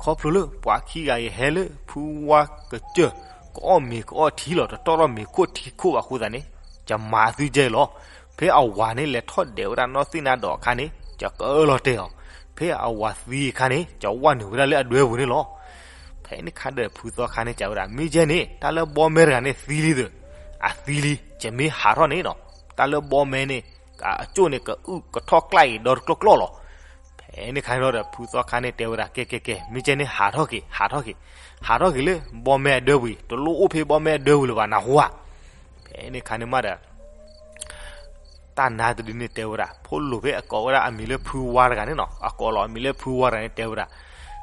ခီဖျိလၢပှၤခံဂၤအံၤဟဲလၢဖုဝါကစၢၢ် ကအီၣ်မ့ၤကအီၣ်ထံလီၤ, တတီၢ်ထီၣ်မ့ၤခိၣ်ထံခိၣ်ဘၣ်အဃိသတးန့ၣ် ယမၤသုကဲအံၤလီၤ. ဖဲအဝၤန့ၣ်လဲၤထီၣ်ဒဲးဝဲဒၣ်နီၢ်သ့ၣ်နါဒီးအခါန့ၣ် ယကအၢၣ်လီၤတဲာ်အီၤ, ဖဲအဝၤသံအခါန့ၣ် ယဝၢ်နုာ်ဝဲဒၣ်လၢအဒၢပူၤန့ၣ်လီၤ. ဖဲန့ၣ်ခါဒီးဖုသီခါန့ၣ်စံးဝဲဒၣ်, မ့ၢ်ကဲန့ၣ် တၢ်လၢဘီမဲတဂၤန့ၣ်သံလံသၢ, အသံလံ, ယမ့ၢ်ဟးထီၣ်န့ၣ်နီၤ, တၢ်လၢဘီမဲန့ၣ် ကအကၠိၣ်န့ၣ် ကအုၣ်ကထီၣ်ကျၢ်အံၤဒီတကျီၢ်ကျီၢ်လီၤ. ဖဲန့ၣ်ခါန့ၣ်ဒီး ဖုသီခါန့ၣ်တဲဝဲဒၣ်, ကဲကဲကဲ, မ့ၢ်ကဲန့ၣ် ဟးထီၣ်က့ၤ ဟးထီၣ်က့ၤ, ဟးထီၣ်က့ၤလၢဘီမဲအဒၢပူၤအံၤ, တလိၣ်အိၣ်ဖဲဘီမဲအဒၢပူၤလၢၤဘၣ်နၢ်ဟူဧါ. ဖဲန့ၣ်ခါန့ၣ်မးဒီး တၢ်နါတဒုန့ၣ်တဲဝဲဒၣ်, ဖိလိာ်ဖဲအကိးဝဲဒၣ်အမံၤလၢဖုဝါတဂၤန့ၣ်နီၤ, အကိးလီၤအမံၤလၢဖုဝါတဂၤန့ၣ်တဲဝဲဒၣ်,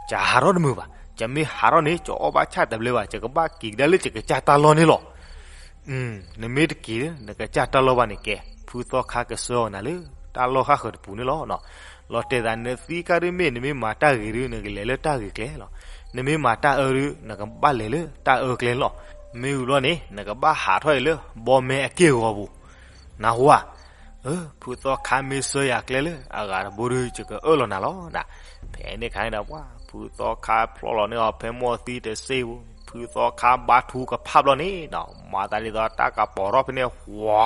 ယဟးထီၣ်တမုာ်ဘၣ်, ယမ့ၢ်ဟးထီၣ်န့ၣ် ယအီၣ်ဘၣ်ဆၣ်တဘျဲဘၣ်, ယကဘၣ်က့ၤကဒါလၢယကစၢ်တၢ်လီၢ်န့ၣ်လီၤ. နမ့ၢ်တက့ၤလၢနကစၢ်တၢ်လီၢ်ဘၣ်န့ၣ် ကဲ ဖုသီခါကဆှၢအီၤနၤလၢ တၢ်လီၢ်ဃၣ်ဃၢၤတပူၤန့ၣ်လီၤ. လီၤတဲာ်သး နသံကါဒုမ့ၢ် နမ့ၢ်မၤတၢ်ဂ့ၤဒု နကလဲၤလၢတၢ်ဂ့ၤကျဲလီၤ. နမ့ၢ်မၤတၢ်အၢဒု နကဘၣ်လဲၤလၢတၢ်အၢကျဲန့ၣ်လီၤ. မ့ၢ်ဝံၤဘျီန့ၣ် နကဘၣ်ဟးထီၣ်အံၤလၢ ဘီမဲအက့ၢ်အဂီၤပူၤ, နၢ်ဟူဧါ. ဖုသီခါမ့ၢ်ဆှၢယၤကျဲလၢအဂၤတဘိဒု ယကအၢၣ်လီၤနၤလီၤ. ဖဲန့ၣ်အခါန့ၣ်ဒီး ပှၤဖုသီခါဖျီလီၤန့ၢ်အီၤ ဖဲမိၢ်သံတစ့ၢ် ဖုသီခါဘါထူကဖၣ်ဘျီန့ၣ်နီၤ, မၤသးဒ်သိးတၢ်ကပီၤထီၣ်ဖဲန့ၣ် ဝါ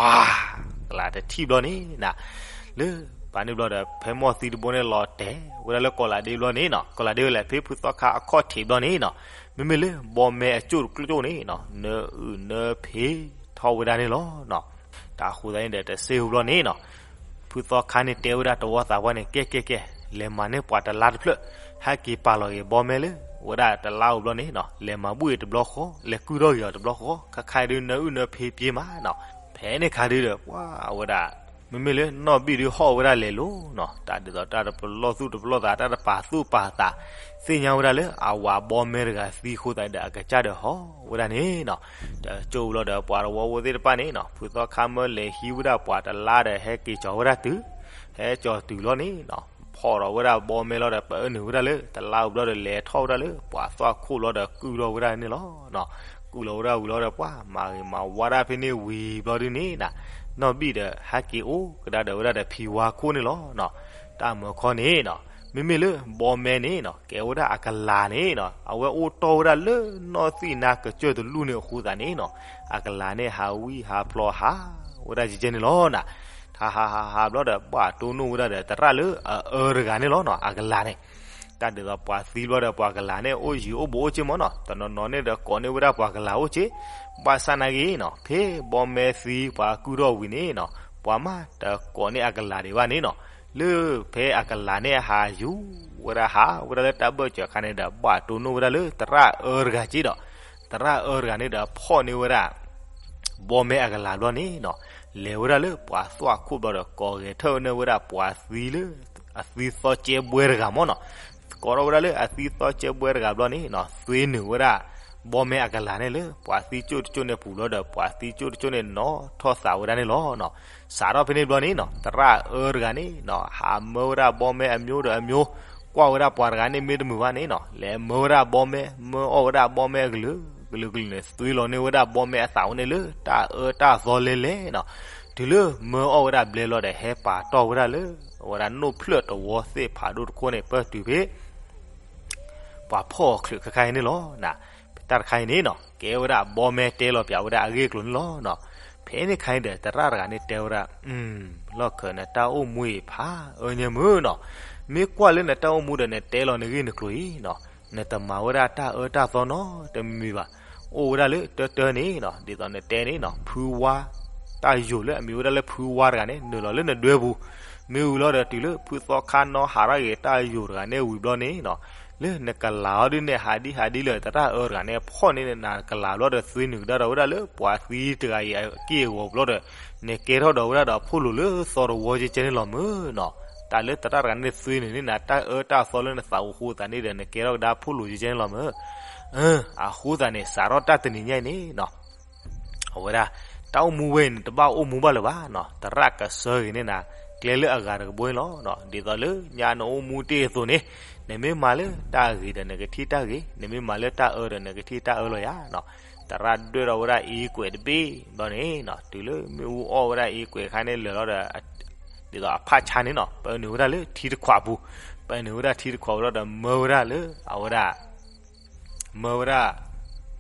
ကလၤတထံၣ်ဘျီန့ၣ်နီၤ, လၢပာ်န့ၣ်ဘျီဒီး ဖဲမိၢ်သံတဘိန့ၣ်လီၤတဲာ်ဝဲဒၣ်လၢကီးလးဒ့ဘျီန့ၣ်နီၤ, ကီးလးဒ့ဝဲလဲၣ် ဖဲဖုသီခါအခီၣ်ထံးဘျီန့ၣ်နီၤ, မ့မ့ၢ်လၢဘီမဲအကၠိၣ်တကၠိၣ်န့ၣ်နီၤ နအုၣ်နဖံးထီၣ်ဝဲဒၣ်န့ၣ်လီၤ. တၢ်ဃိသတးန့ၣ်ဒီး တစ့ၢ်ဟူဘျီန့ၣ်နီၤ, ဖုသီခါန့ၣ်တဲဝဲဒၣ်တဝီသးပှၢ်န့ၣ် ကဲကဲကဲ, လဲၤမၤန့ၢ်ပှၤတလါတဖျၢၣ်, ဟဲက့ၤပာ်လီၤက့ၤဘီမဲလၢ ဝဲဒၣ်တလါဧိၤဘျီန့ၣ်နီၤ, လဲၤမၤဘူၣ်အံၤတဘျီဃီ, လဲၤကုၢ်ထီၣ်က့ၤအီၤတဘျီဃီ, ခါခါအံၤဒု နအုၣ်နဖံးပျ့ၤမးနီၤ. ဖဲန့ၣ်ခါဒုဒီး ပှၤဝဲဒၣ် မ့မ့ၢ်လၢနီၢ်ဘံၣ်ဒုဟီၣ်ဝဲဒၣ်လဲၤလိၤနီၤ, တၢ်ဒ်သိးတၢ်တပလီၢ်သူၣ်တပလီၢ်သး တၢ်တပာ်သူၣ်ပာ်သး, သ့ၣ်ညါဝဲဒၣ်လၢအဝၤဘီမဲတဂၤသံအဃိသတးဒီး အကစၢ်ဒီးဟီၣ်ဝဲဒၣ်န့ၣ်နီၤ. တကၠိၢ်ဘျီဒီး ပှၤတဝီဖိသ့ၣ်တဖၣ်န့ၣ်နီၤ, ဖုသီခါမၢလဲၤဟံးဝဲဒၣ်ပှၤတလါဒီး ဟဲက့ၤကၠီၤဝဲဒၣ်တုၤ, ဟဲကၠီၤတုၤလီၤန့ၣ်နီၤ, ဖီၣ်ဒီးဝဲဒၣ်ဘီမဲလီၤဒီး ပအၢနုာ်ဝဲဒၣ်လၢ တလါဧိၤဘျီဒီးလဲၤထီၣ်ဝဲဒၣ်လၢ ပှၤသွၣ်ခိၣ်လီၤဒီးကုၢ်ထီၣ်ဝဲဒၣ်န့ၣ်လီၤ. ကုၢ်လီၤဝဲဒၣ်ဝံၤလီၤဒီး ပှၤမၤဂ့ၤမၤဝါဒၣ်ဖဲန့ၣ်ဝံၤဘျီဒုန့ၣ်နီၤ, နီၢ်ဘံၣ်ဒီး ဟဲက့ၤအိၣ်ကဒါဒီးဝဲဒၣ်ဒီးဖံဝါခိၣ်န့ၣ်လီၤ. တၢ်မၢခီန့ၣ်နီၤ, မ့မ့ၢ်လၢဘီမဲန့ၣ်နီၤ, ကဲဝဲဒၣ်အကလၤန့ၣ်နီၤ, အဝဲအိၣ်တီၢ်ဝဲဒၣ်လၢနီၢ်သံၣ်နါကစၢၢ်တလူၢ်န့ၣ်အဃိသတးန့ၣ်နီၤ, အကလၤန့ၣ်ဟးဝံၣ်ဟးဖျိးဟးဝဲဒၣ်ကဲကဲန့ၣ်လီၤနီၤ. ဟးဟးဟးဟးဘျီဒီး ဘၣ်တိၢ်နီၣ်ဝဲဒၣ်ဒီး သရၣ်လၢအအၢတဂၤန့ၣ်လီၤနီၤ, အကလၤန့ၣ် တၢ်ဒ်သိးပှၤသံဘျီဒီး ပှၤကလၤန့ၣ် အိၣ်ယံၤအိၣ်ဘူးအိၣ်က့မးနီၤ, တနီၤနီၤန့ၣ်ဒီး ကိးန့ၢ်ဝဲဒၣ်ပှၤကလၤအိၣ်က့, ဘၣ်ဆၣ်နာ်က့နီၤ, ဖဲဘီမဲသံပှၤကုၢ်ထီၣ်ဝံၤန့ၣ်နီၤ, ပှၤမးတကိးန့ၢ်အကလၤဒံးဘၣ်န့ၣ်နီၤ, လၢဖဲအကလၤန့ၣ်အဟးယူၤဝဲဒၣ်ဟးဝဲဒၣ်လၢတၢ်ဘၢၣ်စၢၤအခါန့ၣ်ဒီး ဘၣ်တိၢ်နီၣ်ဝဲဒၣ်လၢသရၣ်အၢတဂၤက့ဒီး, သရၣ်အၢတဂၤန့ၣ်ဒီး ဖီၣ်န့ၢ်ဝဲဒၣ် ဘီမဲအကလၤဘျီန့ၣ်နီၤ, လဲၤဝဲဒၣ်လၢပှၤသွၣ်ခိၣ်ဘျီဒီး ကိးဂဲၤထၢၣ်ဝဲန့ၢ်ဝဲဒၣ်ပှၤသံလၢ အသံသီကဲဘှဲတဂၤမးနီၤ, ကိးထီၣ်ဝဲဒၣ်လၢအသံသီကဲဘှဲတဂၤဘျီန့ၣ်နီၤ, သွ့နုာ်ဝဲဒၣ် ဘီမဲအကလၤန့ၣ်လၢ ပှၤသံကၠိၣ်တကၠိၣ်န့ၣ်ပူၤဘျီဒီး ပှၤသံကၠိၣ်တကၠိၣ်န့ၣ်နီၤထီၣ်သးဝဲဒၣ်န့ၣ်လီၤနီၤ. စးထီၣ်ဖဲန့ၣ်ဘျီန့ၣ်နီၤ, သရၣ်အၢတဂၤန့ၣ်နီၤ ဟးမၢဝဲဒၣ်ဘီမဲအမျိုးဒီးအမျိုး, ကွၢ်ဝဲဒၣ်ပှၤတဂၤန့ၣ်မ့ၢ်တမုာ်ဘၣ်န့ၣ်နီၤ, လဲၤမၢဝဲဒၣ်ဘီမဲ, မၢအီၣ်ဝဲဒၣ်ဘီမဲအကလုာ်ကလုာ်ကလုာ်န့ၣ် သွ့လီၤန့ၢ်ဝဲဒၣ်ဘီမဲအသးဝဲန့ၣ်လၢ တၢ်အၢတၢ်သီလဲလဲနီၤ, တုၤလၢမၢအီၣ်ဝဲဒၣ်ဘျဲလီၤဒီး ဟဲပာ်တီၢ်ဝဲဒၣ်လၢ အဝဲဒၣ်နိၣ်ဖျၢၣ်တဝီသ့ၣ်ဖးဒိၣ်တခိၣ်န့ၣ် ပၢၢ်တုၤဖဲ ပှၤဖီၣ်အီၤချုးခဲခါအံၤန့ၣ်လီၤ. တၢ်တခါအံၤန့ၣ်နီၤ, ကဲဝဲဒၣ်ဘီမဲတဲလီၤပၠးဝဲဒၣ်အဂ့ၢ်အကျိၤန့ၣ်လီၤနီၤ. ဖဲန့ၣ်ခါအံၤဒီး သရၣ်တဂၤန့ၣ်တဲဝဲဒၣ်, လီၢ်ခၢၣ်နတၢ်အိၣ်မူအံၤဖးအၢညါမုၢ်နီၤ, မ့ၢ်ကွၢ်လၢနတၢ်အိၣ်မူဒီး နတဲလီၤနဂ့ၢ်နကျိၤအံၤနီၤ, နတမၤဝဲဒၣ်တၢ်အၢတၢ်သီနီတမံၤဘၣ်. အိၣ်ဝဲဒၣ်လၢတၢတၢန့ၣ်နီၤ, ဒ်သိးနတဲန့ၣ်နီၤ, ဖုဝါ တၢ်ယိာ်လၢအမံၤဝဲဒၣ်လၢဖုဝါတဂၤန့ၣ် နုာ်လီၤလၢနဒွဲပူၤ, မ့ၢ်ဝံၤလီၤဒီး တုၤလၢဖုသီခါနီၤဟးထီၣ်က့ၤတၢ်ယိာ်တဂၤန့ၣ်ဝံၤဘျီန့ၣ်နီၤ, လၢနကလၤအီၤဒ်န့ၣ် ဟးဒ်ဟးဒ်လၢသရၣ်အၢတဂၤန့ၣ် ဖီၣ်န့ၢ်နကလၤဘျီဒီး သွ့နုာ်ကဒါဒီးဝဲဒၣ်လၢပှၤသံတဂၤအံၤအက့ၢ်အဂီၤဘျီဒီး နကဲထီၣ်ဒီးဝဲဒၣ်ဒီးဖိၣ်လိာ်လၢသီတဝီကဲကဲန့ၣ်လီၤမုၢ်နီၤ. တၢ်လၢသရၣ်တဂၤန့ၣ်သွ့နုာ်န့ၢ်နၤတၢ်အၢတၢ်သီလၢနသးအိၣ်အဃိသတးန့ၣ်ဒီး နကဲထီၣ်ကဒါဖိၣ်လိာ်ကဲကဲန့ၣ်လီၤမုၢ်. အဃိသတးန့ၣ် စးထီၣ်တၢ်တနံၤညါအံၤန့ၣ်နီၤ အဝဲဒၣ် တၢ်အိၣ်မူဝဲအံၤန့ၣ် တဘၣ်အိၣ်မူဘၣ်လၢၤဘၣ်နီၤ, သရၣ်ကဆှၢက့ၤန့ၢ်နၤ ကျဲလၢအဂၤတကဘိန့ၣ်လီၤ. ဒ်သိးလၢညါနအိၣ်မူတ့ၢ်အသိးန့ၣ် နမ့ၢ်မၤလၢတၢ်ဂ့ၤဒီး နကထံၣ်တၢ်ဂ့ၤ, နမ့ၢ်မၤလၢတၢ်အၢဒီး နကထံၣ်တၢ်အၢလီၤယၤနီၤ. သရၣ်ဒွဲၣ်ထီၣ်ဝဲဒၣ်အံၤကွဲးတဘ့ၣ်ဘျီန့ၣ်နီၤ, တုၤလၢမ့ၣ်အူအီၣ်ဝဲဒၣ်အံၤကွဲးအခါန့ၣ်လၢာ်လီၤဒီး ဒ်သိးအဖးဆါန့ၣ်နီၤ ပၢနုာ်ဝဲဒၣ်လၢထံတခွးပူၤ, ပၢနုာ်ဝဲဒၣ်ထံတခွးဝံၤလီၤဒီး မၢဝဲဒၣ်လၢအဝဲဒၣ် မၢဝဲဒၣ်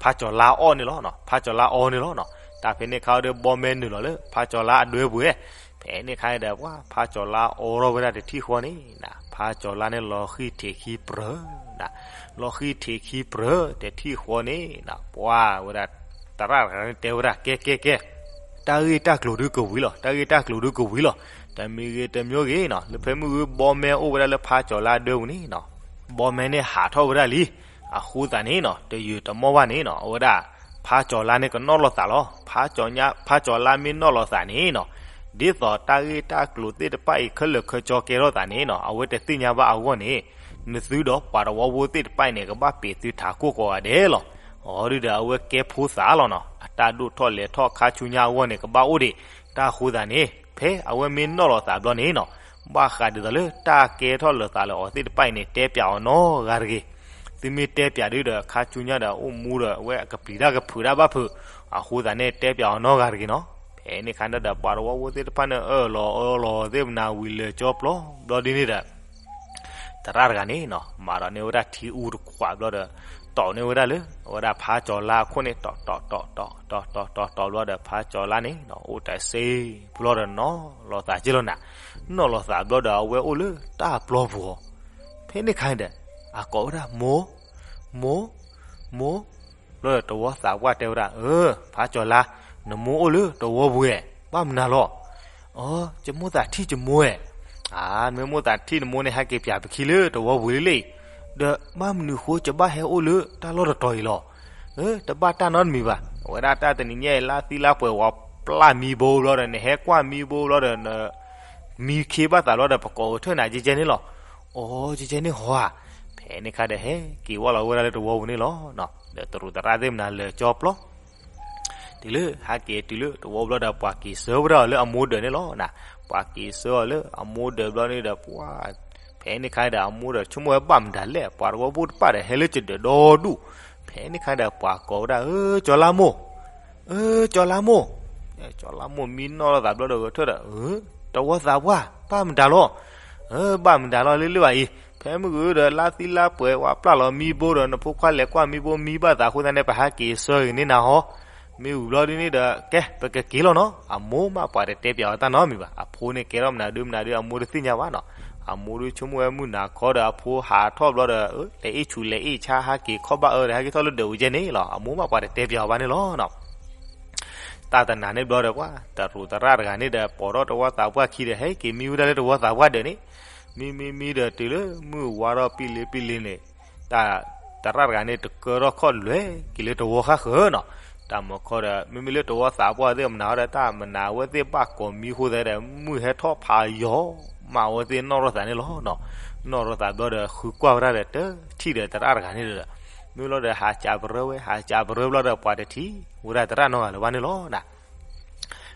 ဖးကၠီၤလါအီၣ်န့ၣ်လီၤ, ဖးကၠီၤလါအီန့ၣ်လီၤ. တၢ်ဖဲန့ၣ်ခါဒီး ဘီမဲနုာ်လီၤလၢ ဖးကၠီၤလါအဒွဲပူၤ, ဖဲန့ၣ်ခါဒီး ပှၤဖးကၠီၤလါအီထီၣ်ဝဲဒၣ်တထံၣ်ဃီန့ၣ်နီၤ, ဖးကၠီၤလါန့ၣ်လီၤဃံၢ်ထံးခံပြၢၤနီၤ, လီၤဃံၢ်ထံးခံပြၢၤတထံၣ်ဃီန့ၣ်နီၤ, ပှၤဝဲဒၣ် သရၣ်တဂၤန့ၣ်တဲဝဲဒၣ် ကဲကဲကဲ တၢ်ဂ့ၢ်တၢ်ကျိၤဒုကဝံၤလီၤ, တၢ်ဂ့ၢ်တၢ်ကျိၤဒုကဝံၤလီၤ. တမံၤဂ့ၤတမံၤဂ့ၤနီၤ, လၢဖဲမုၢ်ဂ့ၤဘီမဲအိၣ်ဝဲဒၣ်လၢဖးကၠီၤလါအဒွဲပူၤန့ၣ်နီၤ, ဘီမဲန့ၣ်ဟးထီၣ်ဝဲဒၣ်လံ. အဃိသတးန့ၣ်နီၤ, တယုာ်တမီၢ်ဘၣ်န့ၣ်နီၤ, အဝဲဒၣ် ဖးကၠီၤလါန့ၣ်ကနီၣ်လီၤသးလီၤ. ဖးကၠီၤလါမ့ၢ်နီၣ်လီၤသးန့ၣ်နီၤ, ဒ်သိးတၢ်ဂ့ၢ်တၢ်ကျိၤသ့ၣ်တဖၣ်အံၤ ခဲလၢာ်ခဲဆ့ကဲထီၣ်သးန့ၣ်နီၤ, အဝဲတသ့ၣ်ညါဘၣ်အဂီၢ်န့ၣ် နသုဒီးပှၤတဝီဖိသ့ၣ်တဖၣ်အံၤန့ၣ် ကဘၣ်ပ့ၤသုထးခိၣ်ကိးဂၤဒဲးလီၤ. အီၤဒုဒီးအဝဲကဲဖိသၣ်လီၤနီၤ, အတၢ်ဒိၣ်ထီၣ်လဲၤထီၣ်ခါဆူညါအဂီၢ်န့ၣ် ကဘၣ်အိၣ်ဒံး, တၢ်အဃိသတးန့ၣ် ဖဲအဝဲမ့ၢ်နီၣ်လီၤသးဘျီန့ၣ်နီၤ, ဘၣ်ဃးဒ်သိးလၢတၢ်ကဲထီၣ်လၢာ်သးလၢာ်အီၤသ့ၣ်တဖၣ်အံၤန့ၣ် တဲပျးအီၤနီတဂၤတဂ့ၤ. သုမ့ၢ်တဲပျးဒုဒီး ခါဆူညါဒီးအိၣ်မူဒီးအဝဲအကပျံၤတၢ်ကဖုးတၢ်ဘၣ်ဖုး, အဃိသတးန့ၣ် တဲပျးအီၤနီတဂၤတဂ့ၤနီၤ. ဖဲန့ၣ်ခါန့ၣ်ဒီး ပှၤတဝီဖိသ့ၣ်တဖၣ်န့ၣ် အၢၣ်လီၤအၢၣ်လီၤသ့ၣ်မနၤဝံၤလၢာ်ကၠီပျီဘျီဒ်န့ၣ်ဒီး သရၣ်တဂၤန့ၣ်နီၤ မၤဒီးန့ၢ်ဝဲဒၣ်ထံအူတခွးဘျီဒီး တီၢ်န့ၢ်ဝဲဒၣ်လၢ အဝဲဒၣ်ဖးကၠီၤလါအခိၣ်န့ၣ် တီၢ်တီၢ်တီၢ်တီၢ်တီၢ်တီၢ်တီၢ်တီၢ်ဘျီဒီး ဖးကၠီၤလါန့ၣ်နီၤ အိၣ်တစ့ဘျီဒီးနီၣ်လီၤသးက့လီၤနၤ, နီၣ်လီၤသးဘျီဒီး အဝဲအိၣ်လၢတၢ်ပျီပူၤအီၤ, ဖဲန့ၣ်ခါန့ၣ်ဒီး အကိးဝဲဒၣ် မိၢ်, မိၢ်, မိၢ်, ဘျီဒီးတဝီသးပှၢ်တဲဝဲဒၣ်, အၢ ဖးကၠီၤလါ, နမိၢ်အိၣ်လၢတဝီပူၤဧါ, ဘၣ်မနုၤလီၤ. အၢ ယမိၣ်သးထံၣ်ယမိၢ်ဧါ. အၢ နမ့ၢ်မိၣ်သးထံၣ်နမိၢ်န့ၣ် ဟဲက့ၤပၠးပခံလၢတဝီပူၤလံလံ, ဒီးဘၣ်မနုၤဃိ ယဘၣ်ဟဲအိၣ်လၢတၢ်လီၢ်တတီၤအံၤလီၤ. အၢ တဘၣ်တၢ်နီတမံၤဘၣ်. အဝဲဒၣ်တၢ်တနံၤညါအံၤ လါသံလါပှဲၤဝဲပျၢ်မံဘိဘျီဒီး နဟဲကွၢ်မံဘိဘျီဒီး မံခ့ဘၣ်သးဘျီဒီး ပကိးဂဲၤထၢၣ်နၤကဲကဲန့ၣ်လီၤ. အိ ကဲကဲန့ၣ်ဟီဧါ. ဖဲန့ၣ်ခါဒီး ဟဲက့ၤဝဲလီၤဝဲဒၣ်လၢတဝီပူၤန့ၣ်လီၤ. ဒီးတရူးသရၣ်သ့ၣ်မနၤလၢာ်ကၠီပျီ တုၤလၢဟဲက့ၤတုၤလၢတဝီပူၤဘျီဒီး ပှၤက့ၤဆှၢဝဲဒၣ်အီၤလၢအမိၢ်ဒၢးန့ၣ်လီၤ. ပှၤက့ၤဆှၢအီၤလၢအမိၢ်ဒၢးဘျီန့ၣ်ဒီး ပှၤ ဖဲန့ၣ်ခါဒီး အမိၢ်ဒီးဆိကမိၣ်ဝဲဘၣ်မတၤလဲၣ်, ပှၤတဝီဖိတဖၣ်ဒီး ဟဲလၢကဒၢးဒီဒူၣ်. ဖဲန့ၣ်ခါဒီး ပှၤကိးဝဲဒၣ် အၢ ကၠီၤလါမိၢ်, အၢ ကၠီၤလါမိၢ်. ကၠီၤလါမိၢ်မံနီၣ်လီၤသးဘျီဒီး ဂဲၤထၢၣ်ဒီး အၢ တဝီသးပှၢ် ဘၣ်မတၤလီၤ. အၢ ဘၣ်မတၤလီၤလၢလၢဘၣ်အံၤ, ဖဲမုၢ်ဂီၤဒီး လါသံလါပှဲၤဝဲပျၢ်လီၤမံဘိဒီး နဖိခွါလဲၤကွၢ်မံဘိမံဘၣ်သးအဃိသတးန့ၣ် ပဟဲက့ၤဆှၢဂ့ၤန့ၢ်နၤဟီ. မ့ၢ်ဝံၤဘျီဒ်န့ၣ်ဒီး ကဲ ပကက့ၤလီၤနီၤ. အမိၢ်မးပှၤတတဲပျးအီၤတၢ်နီတမံၤဘၣ်. အဖိန့ၣ်ကဲထီၣ်မနုၤဒုမနုၤဒု အမိၢ်တသ့ၣ်ညါဘၣ်နီၤ. အမိၢ်ဒုဆိကမိၣ်ဝဲမုၢ်နၤခီဒီး အဖိဟးထီၣ်ဘျီဒီး လဲၤအ့ၣ်ဆူးလဲၤအ့ၣ်ဆါ ဟဲက့ၤခီၣ်ဘၣ်အၢဒီး ဟဲက့ၤထီၣ်လၢဒၢးဝံၤကဲန့ၣ်လီၤ. အမိၢ်မးပှၤတတဲပျးအီၤဘၣ်န့ၣ်လီၤနီၤ. တၢ်တနၤန့ၣ်ဘျီဒီး ပှၤတရူးသရၣ်တဂၤန့ၣ်ဒီး ပိာ်ထီၣ်တဝီသးပှၢ်ခံဒီး ဟဲက့ၤမံဝဲဒၣ်လၢတဝီသးပှၢ်ဒၢးန့ၣ်, မံမံမံဒီးတုၤလၢမုၢ်ဝါထီၣ်ပံလ့ပံလ့န့ၣ်, တၢ်သရၣ်တဂၤန့ၣ် တကၢထီၣ်ခီၣ်လွဲက့ၤလၢတဝီဃၣ်ဃၢၤနီၤ. တၢ်မၤခီဒီး မ့မ့ၢ်လၢတဝီသးပှၢ်သ့ၣ်မနၤဟီဒီး တၢ်မနၤအဝဲသ့ၣ်ဘၣ်ကိးမံအဃိသတးဒီး မုၢ်ဟဲထီၣ်ဖးယီၤ မးအဝဲသ့ၣ်နီၣ်ထီၣ်သးန့ၣ်လီၤနီၤ. နီၣ်ထီၣ်သးဘျီဒီး ဃုကွၢ်ဝဲဒၣ်ဒီး တထံၣ်ဒီးသရၣ်တဂၤန့ၣ်ဒီး မ့ၢ်လီၤဒီးဟးကးပရၢဝဲ ဟးကးပရၢဘျီဒီး ပှၤတထံၣ်ဝဲဒၣ်သရၣ်နီတဂၤလၢၤဘၣ်န့ၣ်လီၤနီၤ.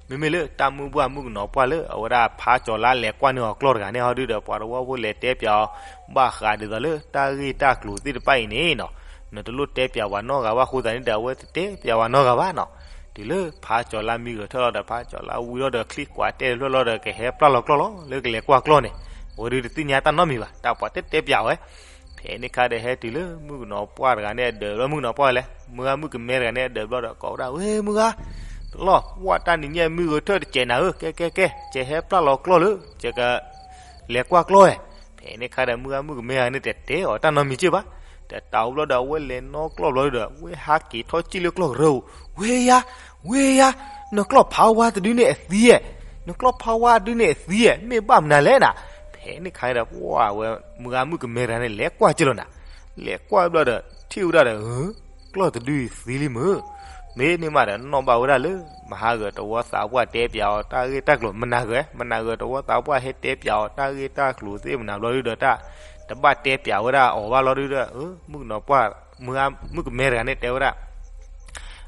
မ့မ့ၢ်လၢတၢ်မုၢ်ပှၢ်မုၣ်ကနီၤပှၢ်လၢ အဝဲဒၣ်ဖးကၠီၤလါလဲၤကွၢ်န့ၢ်အီၤကျီၢ်တဂၤန့ၣ်ဟီဒုဒီး ပှၤတဝီဖိလဲၤတဲပျးအီၤ ဘၣ်ဃးဒ်သိးလၢတၢ်ဂ့ၢ်တၢ်ကျိၤသ့ၣ်တဖၣ်အံၤန့ၣ်နီၤ, နတလိၣ်တဲပျးပှၤနီတဂၤဘၣ်အဃိသတးန့ၣ်ဒီး အဝဲတတဲပျးပှၤနီတဂၤဘၣ်နီၤ. တုၤလၢဖးကၠီၤလါမံဂဲၤထၢၣ်လီၤဒီး ဖးကၠီၤလါဝံထီၣ်ဒီး ချံကွၢ်တဲာ်တဖျၢၣ်လီၤဒီး ကဟဲပျၢ်လီၤကျီၢ်လီၤ လၢကလဲၤကွၢ်ကျီၢ်န့ၣ်, အဝဲဒုတသ့ၣ်ညါတၢ်နီတမံၤဘၣ်, တၢ်ပှၤတတဲပျးဝဲ ဖဲန့ၣ်ခါဒီး ဟဲတုၤလၢမုၣ်ကနီၤပှၢ်တဂၤန့ၣ်အဒၢးဘျီ, မုၣ်ကနီၤပှၢ်လဲၣ်, မုၢ်ဂၤမုၣ်ကမဲတဂၤန့ၣ်အဒၢးဘျီဒီး ကိးဝဲဒၣ်, ဝ့ မုၢ်ဂၤ, လီၤ ဝဲတၢ်နံၤညါမံဂဲၤထၢၣ်တစဲးနၤဧၢ, ကဲ ကဲ ကဲ ကဲ ဟဲပျၢ်လီၤကျီၢ်လၢ ကဲက လဲၤကွၢ်ကျီၢ်ဝဲ. ဖဲန့ၣ်ခါဒီး မုၢ်ဂၤမုၣ်ကမဲဂၤန့ၣ် တတဲအီၤတၢ်နီတမံၤက့ၢ်ဘၣ်. တတးအိၣ်ဘျီဒီး အဝဲလဲၤနီၣ်ကျီၢ်ဘျီဒီး ဝဲဟးက့ၤထီၣ်စံၣ်လၢကျီၢ်ကရၢၢ်, ဝ့ ယါ, ဝ့ ယါ, နကျီၢ်ဖးဝါတဒုန့ၣ်အသံဧါ, နကျီၢ်ဖးဝါတဒုန့ၣ်အသံဧါ, မ့ၢ်ဘၣ်မနုၤလဲၣ်နၤ. ဖဲန့ၣ်ခါဒီး ပှၤဝဲ မုၢ်ဂၤမုၣ်ကမဲတဂၤန့ၣ် လဲၤကွၢ်က့ၢ်လီၤနၤ. လဲၤကွၢ်ဘျီဒီး ထံၣ်ဝဲဒၣ်ဒီး ကျီၢ်တဒုအံၤသံလံမုၢ်, မ့ၢ်န့ၣ်မးဒီး နီၣ်ဘၣ်ဝဲဒၣ်လၢ မဟါဂၤတဝီသးပှၢ်တဲပျးအီၤ တၢ်ဂ့ၢ်တၢ်ကျိၤ မနၤဂၤ မနၤဂၤတဝီသးပှၢ်ဟဲတဲပျးအီၤ တၢ်ဂ့ၢ်တၢ်ကျိၤသ့ၣ်မနၤဘျီဒုဒီး တၢ်တဘၣ်တဲပျးဝဲဒၣ်အီၤဘၣ်လီၤဒုဒီး မုၣ်ကနီၤပှၢ်, မုၢ်ဂၤမုၣ်ကမဲတဂၤန့ၣ်တဲဝဲဒၣ်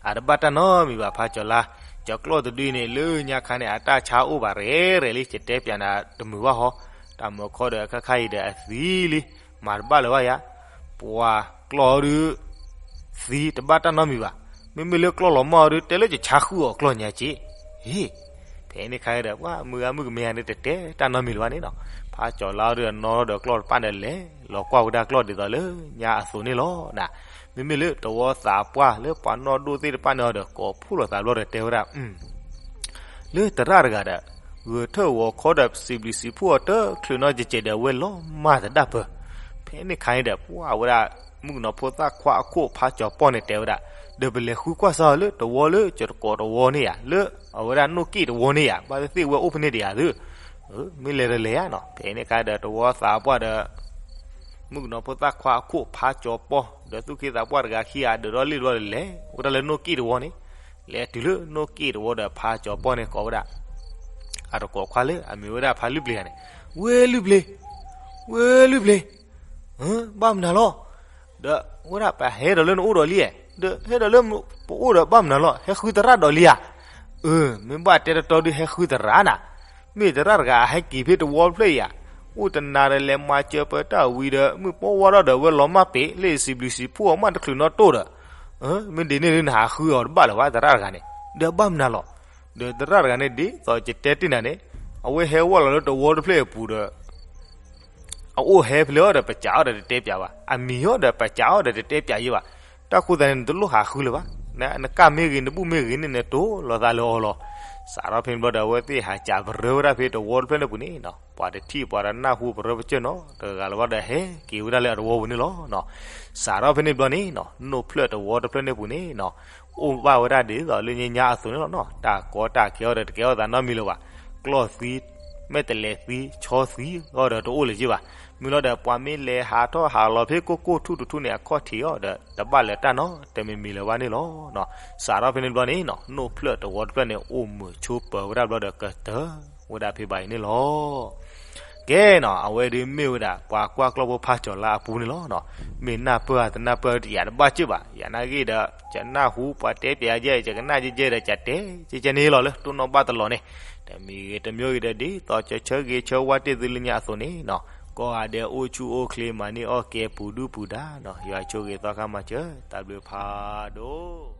အတဘၣ်တၢ်နီတမံၤဘၣ် ဖးကၠီၤလါ, ကၠီၤကျီၢ်တဒုအံၤန့ၣ် လၢညါခါန့ၣ် အတၢ်ဆါအိၣ်ဘၣ်ရဲၣ်ရဲၣ်လံ ကတဲပျးနၤတမုာ်ဘၣ်ဟီ, တၢ်မၤခီဒီး ခါခါအံၤဒီးအသံလံ, မၤတဘၣ်လၢၤဘၣ်ယါ, ပှၤကျီၢ်ဒု သံတဘၣ်တၢ်နီတမံၤဘၣ်, မ့မ့ၢ်လၢကျီၢ်လီၤမၢ်အီၤဒု တဲလၢယဆါဃုာ်အီၤကျီၢ်ညါက့ၢ်, ဟ့ၣ်, ဖဲန့ၣ်ခါဒီး ပှၤမုၢ်ဂၤမုၣ်ကမဲဂၤန့ၣ် တတဲတၢ်နီတမံၤလၢၤဘၣ်န့ၣ်နီၤ, ဖးကၠီၤလါအီၤဒုဒီး နီၣ်ထီၣ်ဒီးကျီၢ်တဖၣ်န့ၣ်လဲၤ လီၤကွၢ်ဝဲဒၣ်ကျီၢ်ဒ်သိးလၢညါအသိးန့ၣ်လီၤနၤ, မ့မ့ၢ်လၢတဝီသးပှၢ်လၢပှၤနီၣ်ဒိၣ်သ့ၣ်တဖၣ်န့ၣ်အီၤဒီး ကိးဖှိၣ်လိာ်သးဘျီဒီးတဲဝဲဒၣ် လၢသရၣ်တဂၤဒီး ဂဲၤထၢၣ်ဂီၤခီဒီး စံးဘျုးစံးဖှိၣ်အီၤတချုးနီတစဲးဒီး အဝဲလီၤမၢ်သဒၣ်ပၢၢ်, ဖဲန့ၣ်ခါန့ၣ်ဒီး ပှၤဝဲဒၣ် မုၣ်ကနီၤဖိသၣ်ခွါအခိၣ်ဖးကၠီၤပီၢ်န့ၣ်တဲဝဲဒၣ်, ဒီးပလဲၤဃုကွၢ်စၢၤလၢတဝီလၢကၠီၤတကိးတဝီန့ၣ်ဧါ, လၢအဝဲဒၣ်နိၣ်က့ၣ်တဝီန့ၣ်ဧါ, ဘၣ်သ့ၣ်သ့ၣ်ဝဲအိၣ်ဖဲန့ၣ်ဒံးဧါသု, မ့ၢ်လဲၤဒီးလဲၤဧါနီၤ, ဖဲန့ၣ်ခါဒီးတဝီသးပှၢ်ဒီး မုၣ်ကနီၤဖိသၣ်ခွါအခိၣ်ဖးကၠီၤပီၢ် ဒီးသူၣ်က့သးပှၢ်တဂၤခံဂၤဒၢးထီၣ်လံၣ်ဘျီဒီးလဲၤ ဝဲဒၣ်လၢနိၣ်က့ၣ်တဝီန့ၣ်, လဲၤတုၤလၢနိၣ်က့ၣ်တဝီဒီးဖးကၠီၤပီၢ်န့ၣ်ကိးဝဲဒၣ် အတကိးခွါလၢအမ့ၢ်ဝဲဒၣ်ဖးလုၢ်ပျ့ၤဂၤန့ၣ်, ဝ့လုၢ်ပျ့ၤ, ဝ့လုၢ်ပျ့ၤ, ဘၣ်မနုၤလီၤ. ဒီးဝဲဒၣ်ပဟဲဒီးလၢနအိၣ်ဒီးလံဧါ, ဒီးဟဲဒီးလၢပအိၣ်ဒီးဘၣ်မနုၤလီၤ, ဟဲဃုသရၣ်ဒီးလံဧါ. အၢ မ့ၢ်ဘၣ်တဲတတီဒုးဟဲဃုသရၣ်နၤ, မ့ၢ်သရၣ်တဂၤအဟဲက့ၤဖဲတဝီတဖျၢၣ်အံၤဧါ, အိၣ်တနၤဒီးလဲၤမၤစၢၤပတၢ်ဝံၤဒီး မုၢ်ပှၢ်ဝါထီၣ်ဒီးဝဲလီၤမၢ်ပ့ၤ လၢစံးဘျုးစံးဖှိၣ်အီၤမးတချုးနီတတိၢ်ဒီး မ့ၢ်ဒ်န့ၣ်ဒုးနဟးဃုအီၤတဘၣ်လၢၤဘၣ် သရၣ်တဂၤန့ၣ်, ဒီးဘၣ်မနုၤလီၤ. ဒီးသရၣ်တဂၤန့ၣ် ဒ်သိးယတဲတ့ၢ်နၤန့ၣ်, အဝဲဟဲဝဲလီၤလၢတဝီတဖျၢၣ်အပူၤဒီး အအိၣ်ဟဲဖဲလဲၣ်အီၤဒီး ပစံးအီၤဒီးတတဲပၠးဘၣ်, အမံၤအီၤဒီးပစံးအီၤဒီးတတဲပၠးယဲဘၣ်. တၢ်ဃိသတးန့ၣ် နတလိၣ်ဟးဃုလၢၤဘၣ်, နကၢ်မ့ၢ်ဂ့ၤ နဘူၣ်မ့ၢ်ဂ့ၤန့ၣ် နတိၢ်လီၤသးလၢအီၤလီၤ. စးထီၣ်ဖဲန့ၣ်ဘျီဒီး အဝဲသ့ၣ်ဟးစံးပရၢဝဲဒၣ်ဖဲတဝီတဖျၢၣ်န့ၣ်ပူၤန့ၣ်နီၤ, ပှၤတထံၣ်ပှၤတနၢ်ဟူပရၢပကၢၢ်နီတဂၤလၢၤဘၣ်ဒီး ဟဲက့ၤဝဲဒၣ်လၢအတဝီပူၤန့ၣ်လီၤ. စးထီၣ်ဖဲန့ၣ်ဘျီန့ၣ်နီၤ, နိၣ်ဖျၢၣ်တဝီတဖျၢၣ်န့ၣ်ပူၤန့ၣ်နီၤ, အိၣ်ဘၣ်ဝဲဒၣ်ဒ်သိးလၢညါညါအသိးန့ၣ်လီၤနီၤ. တၢ်ကီတၢ်ခဲအီၤဒီးတကဲထီၣ်သးနီတမံၤလၢၤဘၣ်. ကျီၢ်သံ မဲာ်တဲးလဲးသံ ဆီသံအီၤဒီးတအိၣ်လၢၤက့ဘၣ်. မ့ၢ်လီၤဒီး ပှၤမ့ၢ်လဲၤဟးထီၣ်ဟးလီၤဖဲကိၢ်ကိၢ်ထူၣ်တထူၣ်န့ၣ် အခီၣ်ထံးအီၤဒီး တဘၣ်လၢၤတၢ်နီတမံၤမံၤလၢၤဘၣ်န့ၣ်လီၤ. စးထီၣ်ဖဲန့ၣ်ဘျီန့ၣ်နီၤ, နိၣ်ဖျၢၣ်တဝီတဖျၢၣ်န့ၣ် အိၣ်မုာ်ဆိးပၢၤဝဲဒၣ်ဘျီဒီး ကတၢၢ်ဝဲဒၣ်ဖဲဘၣ်အံၤန့ၣ်လီၤ. ကဲနီၤ, အဝဲဒုးမ့ၢ်ဝဲဒၣ် ပှၤကွၢ်ကျီၢ်ဖိဖးကၠီၤလါအပူၤန့ၣ်လီၤ. မ့ၢ်နၢ်ပၢၢ်ဧါတနၢ်ပၢၢ်ဧါ ယၤတဘၣ်စၢၢ်ဘၣ်. ယၤနာ်ဂ့ၢ်ဒီး ယနၢ်ဟူပှၤတဲပၠးယဲ ယကနၣ်ယဲယဲဒီး ယတဲကဲကဲန့ၣ်လီၤလၢတိၢ်နီၣ်ဘၣ်တလီၤန့ၣ်. တမံၤဂ့ၤတမံၤဂ့ၤဒီး ဒ်သိးကဆၢဂ့ၤဆၢဝါတ့ၢ်သုလၢညါအသိးန့ၣ်နီၤ, ကိးဂၤဒဲးအိၣ်ဆူၣ်အိၣ်ချ့ မၤန့ၢ်အီၣ်ကဲပူၤဒုၣ်ပူၤဒါနီၤ, ယွၤဆိၣ်ဂ့ၤသီခါမၤစၢၤ တၢ်ဘျုးဖးဒိၣ်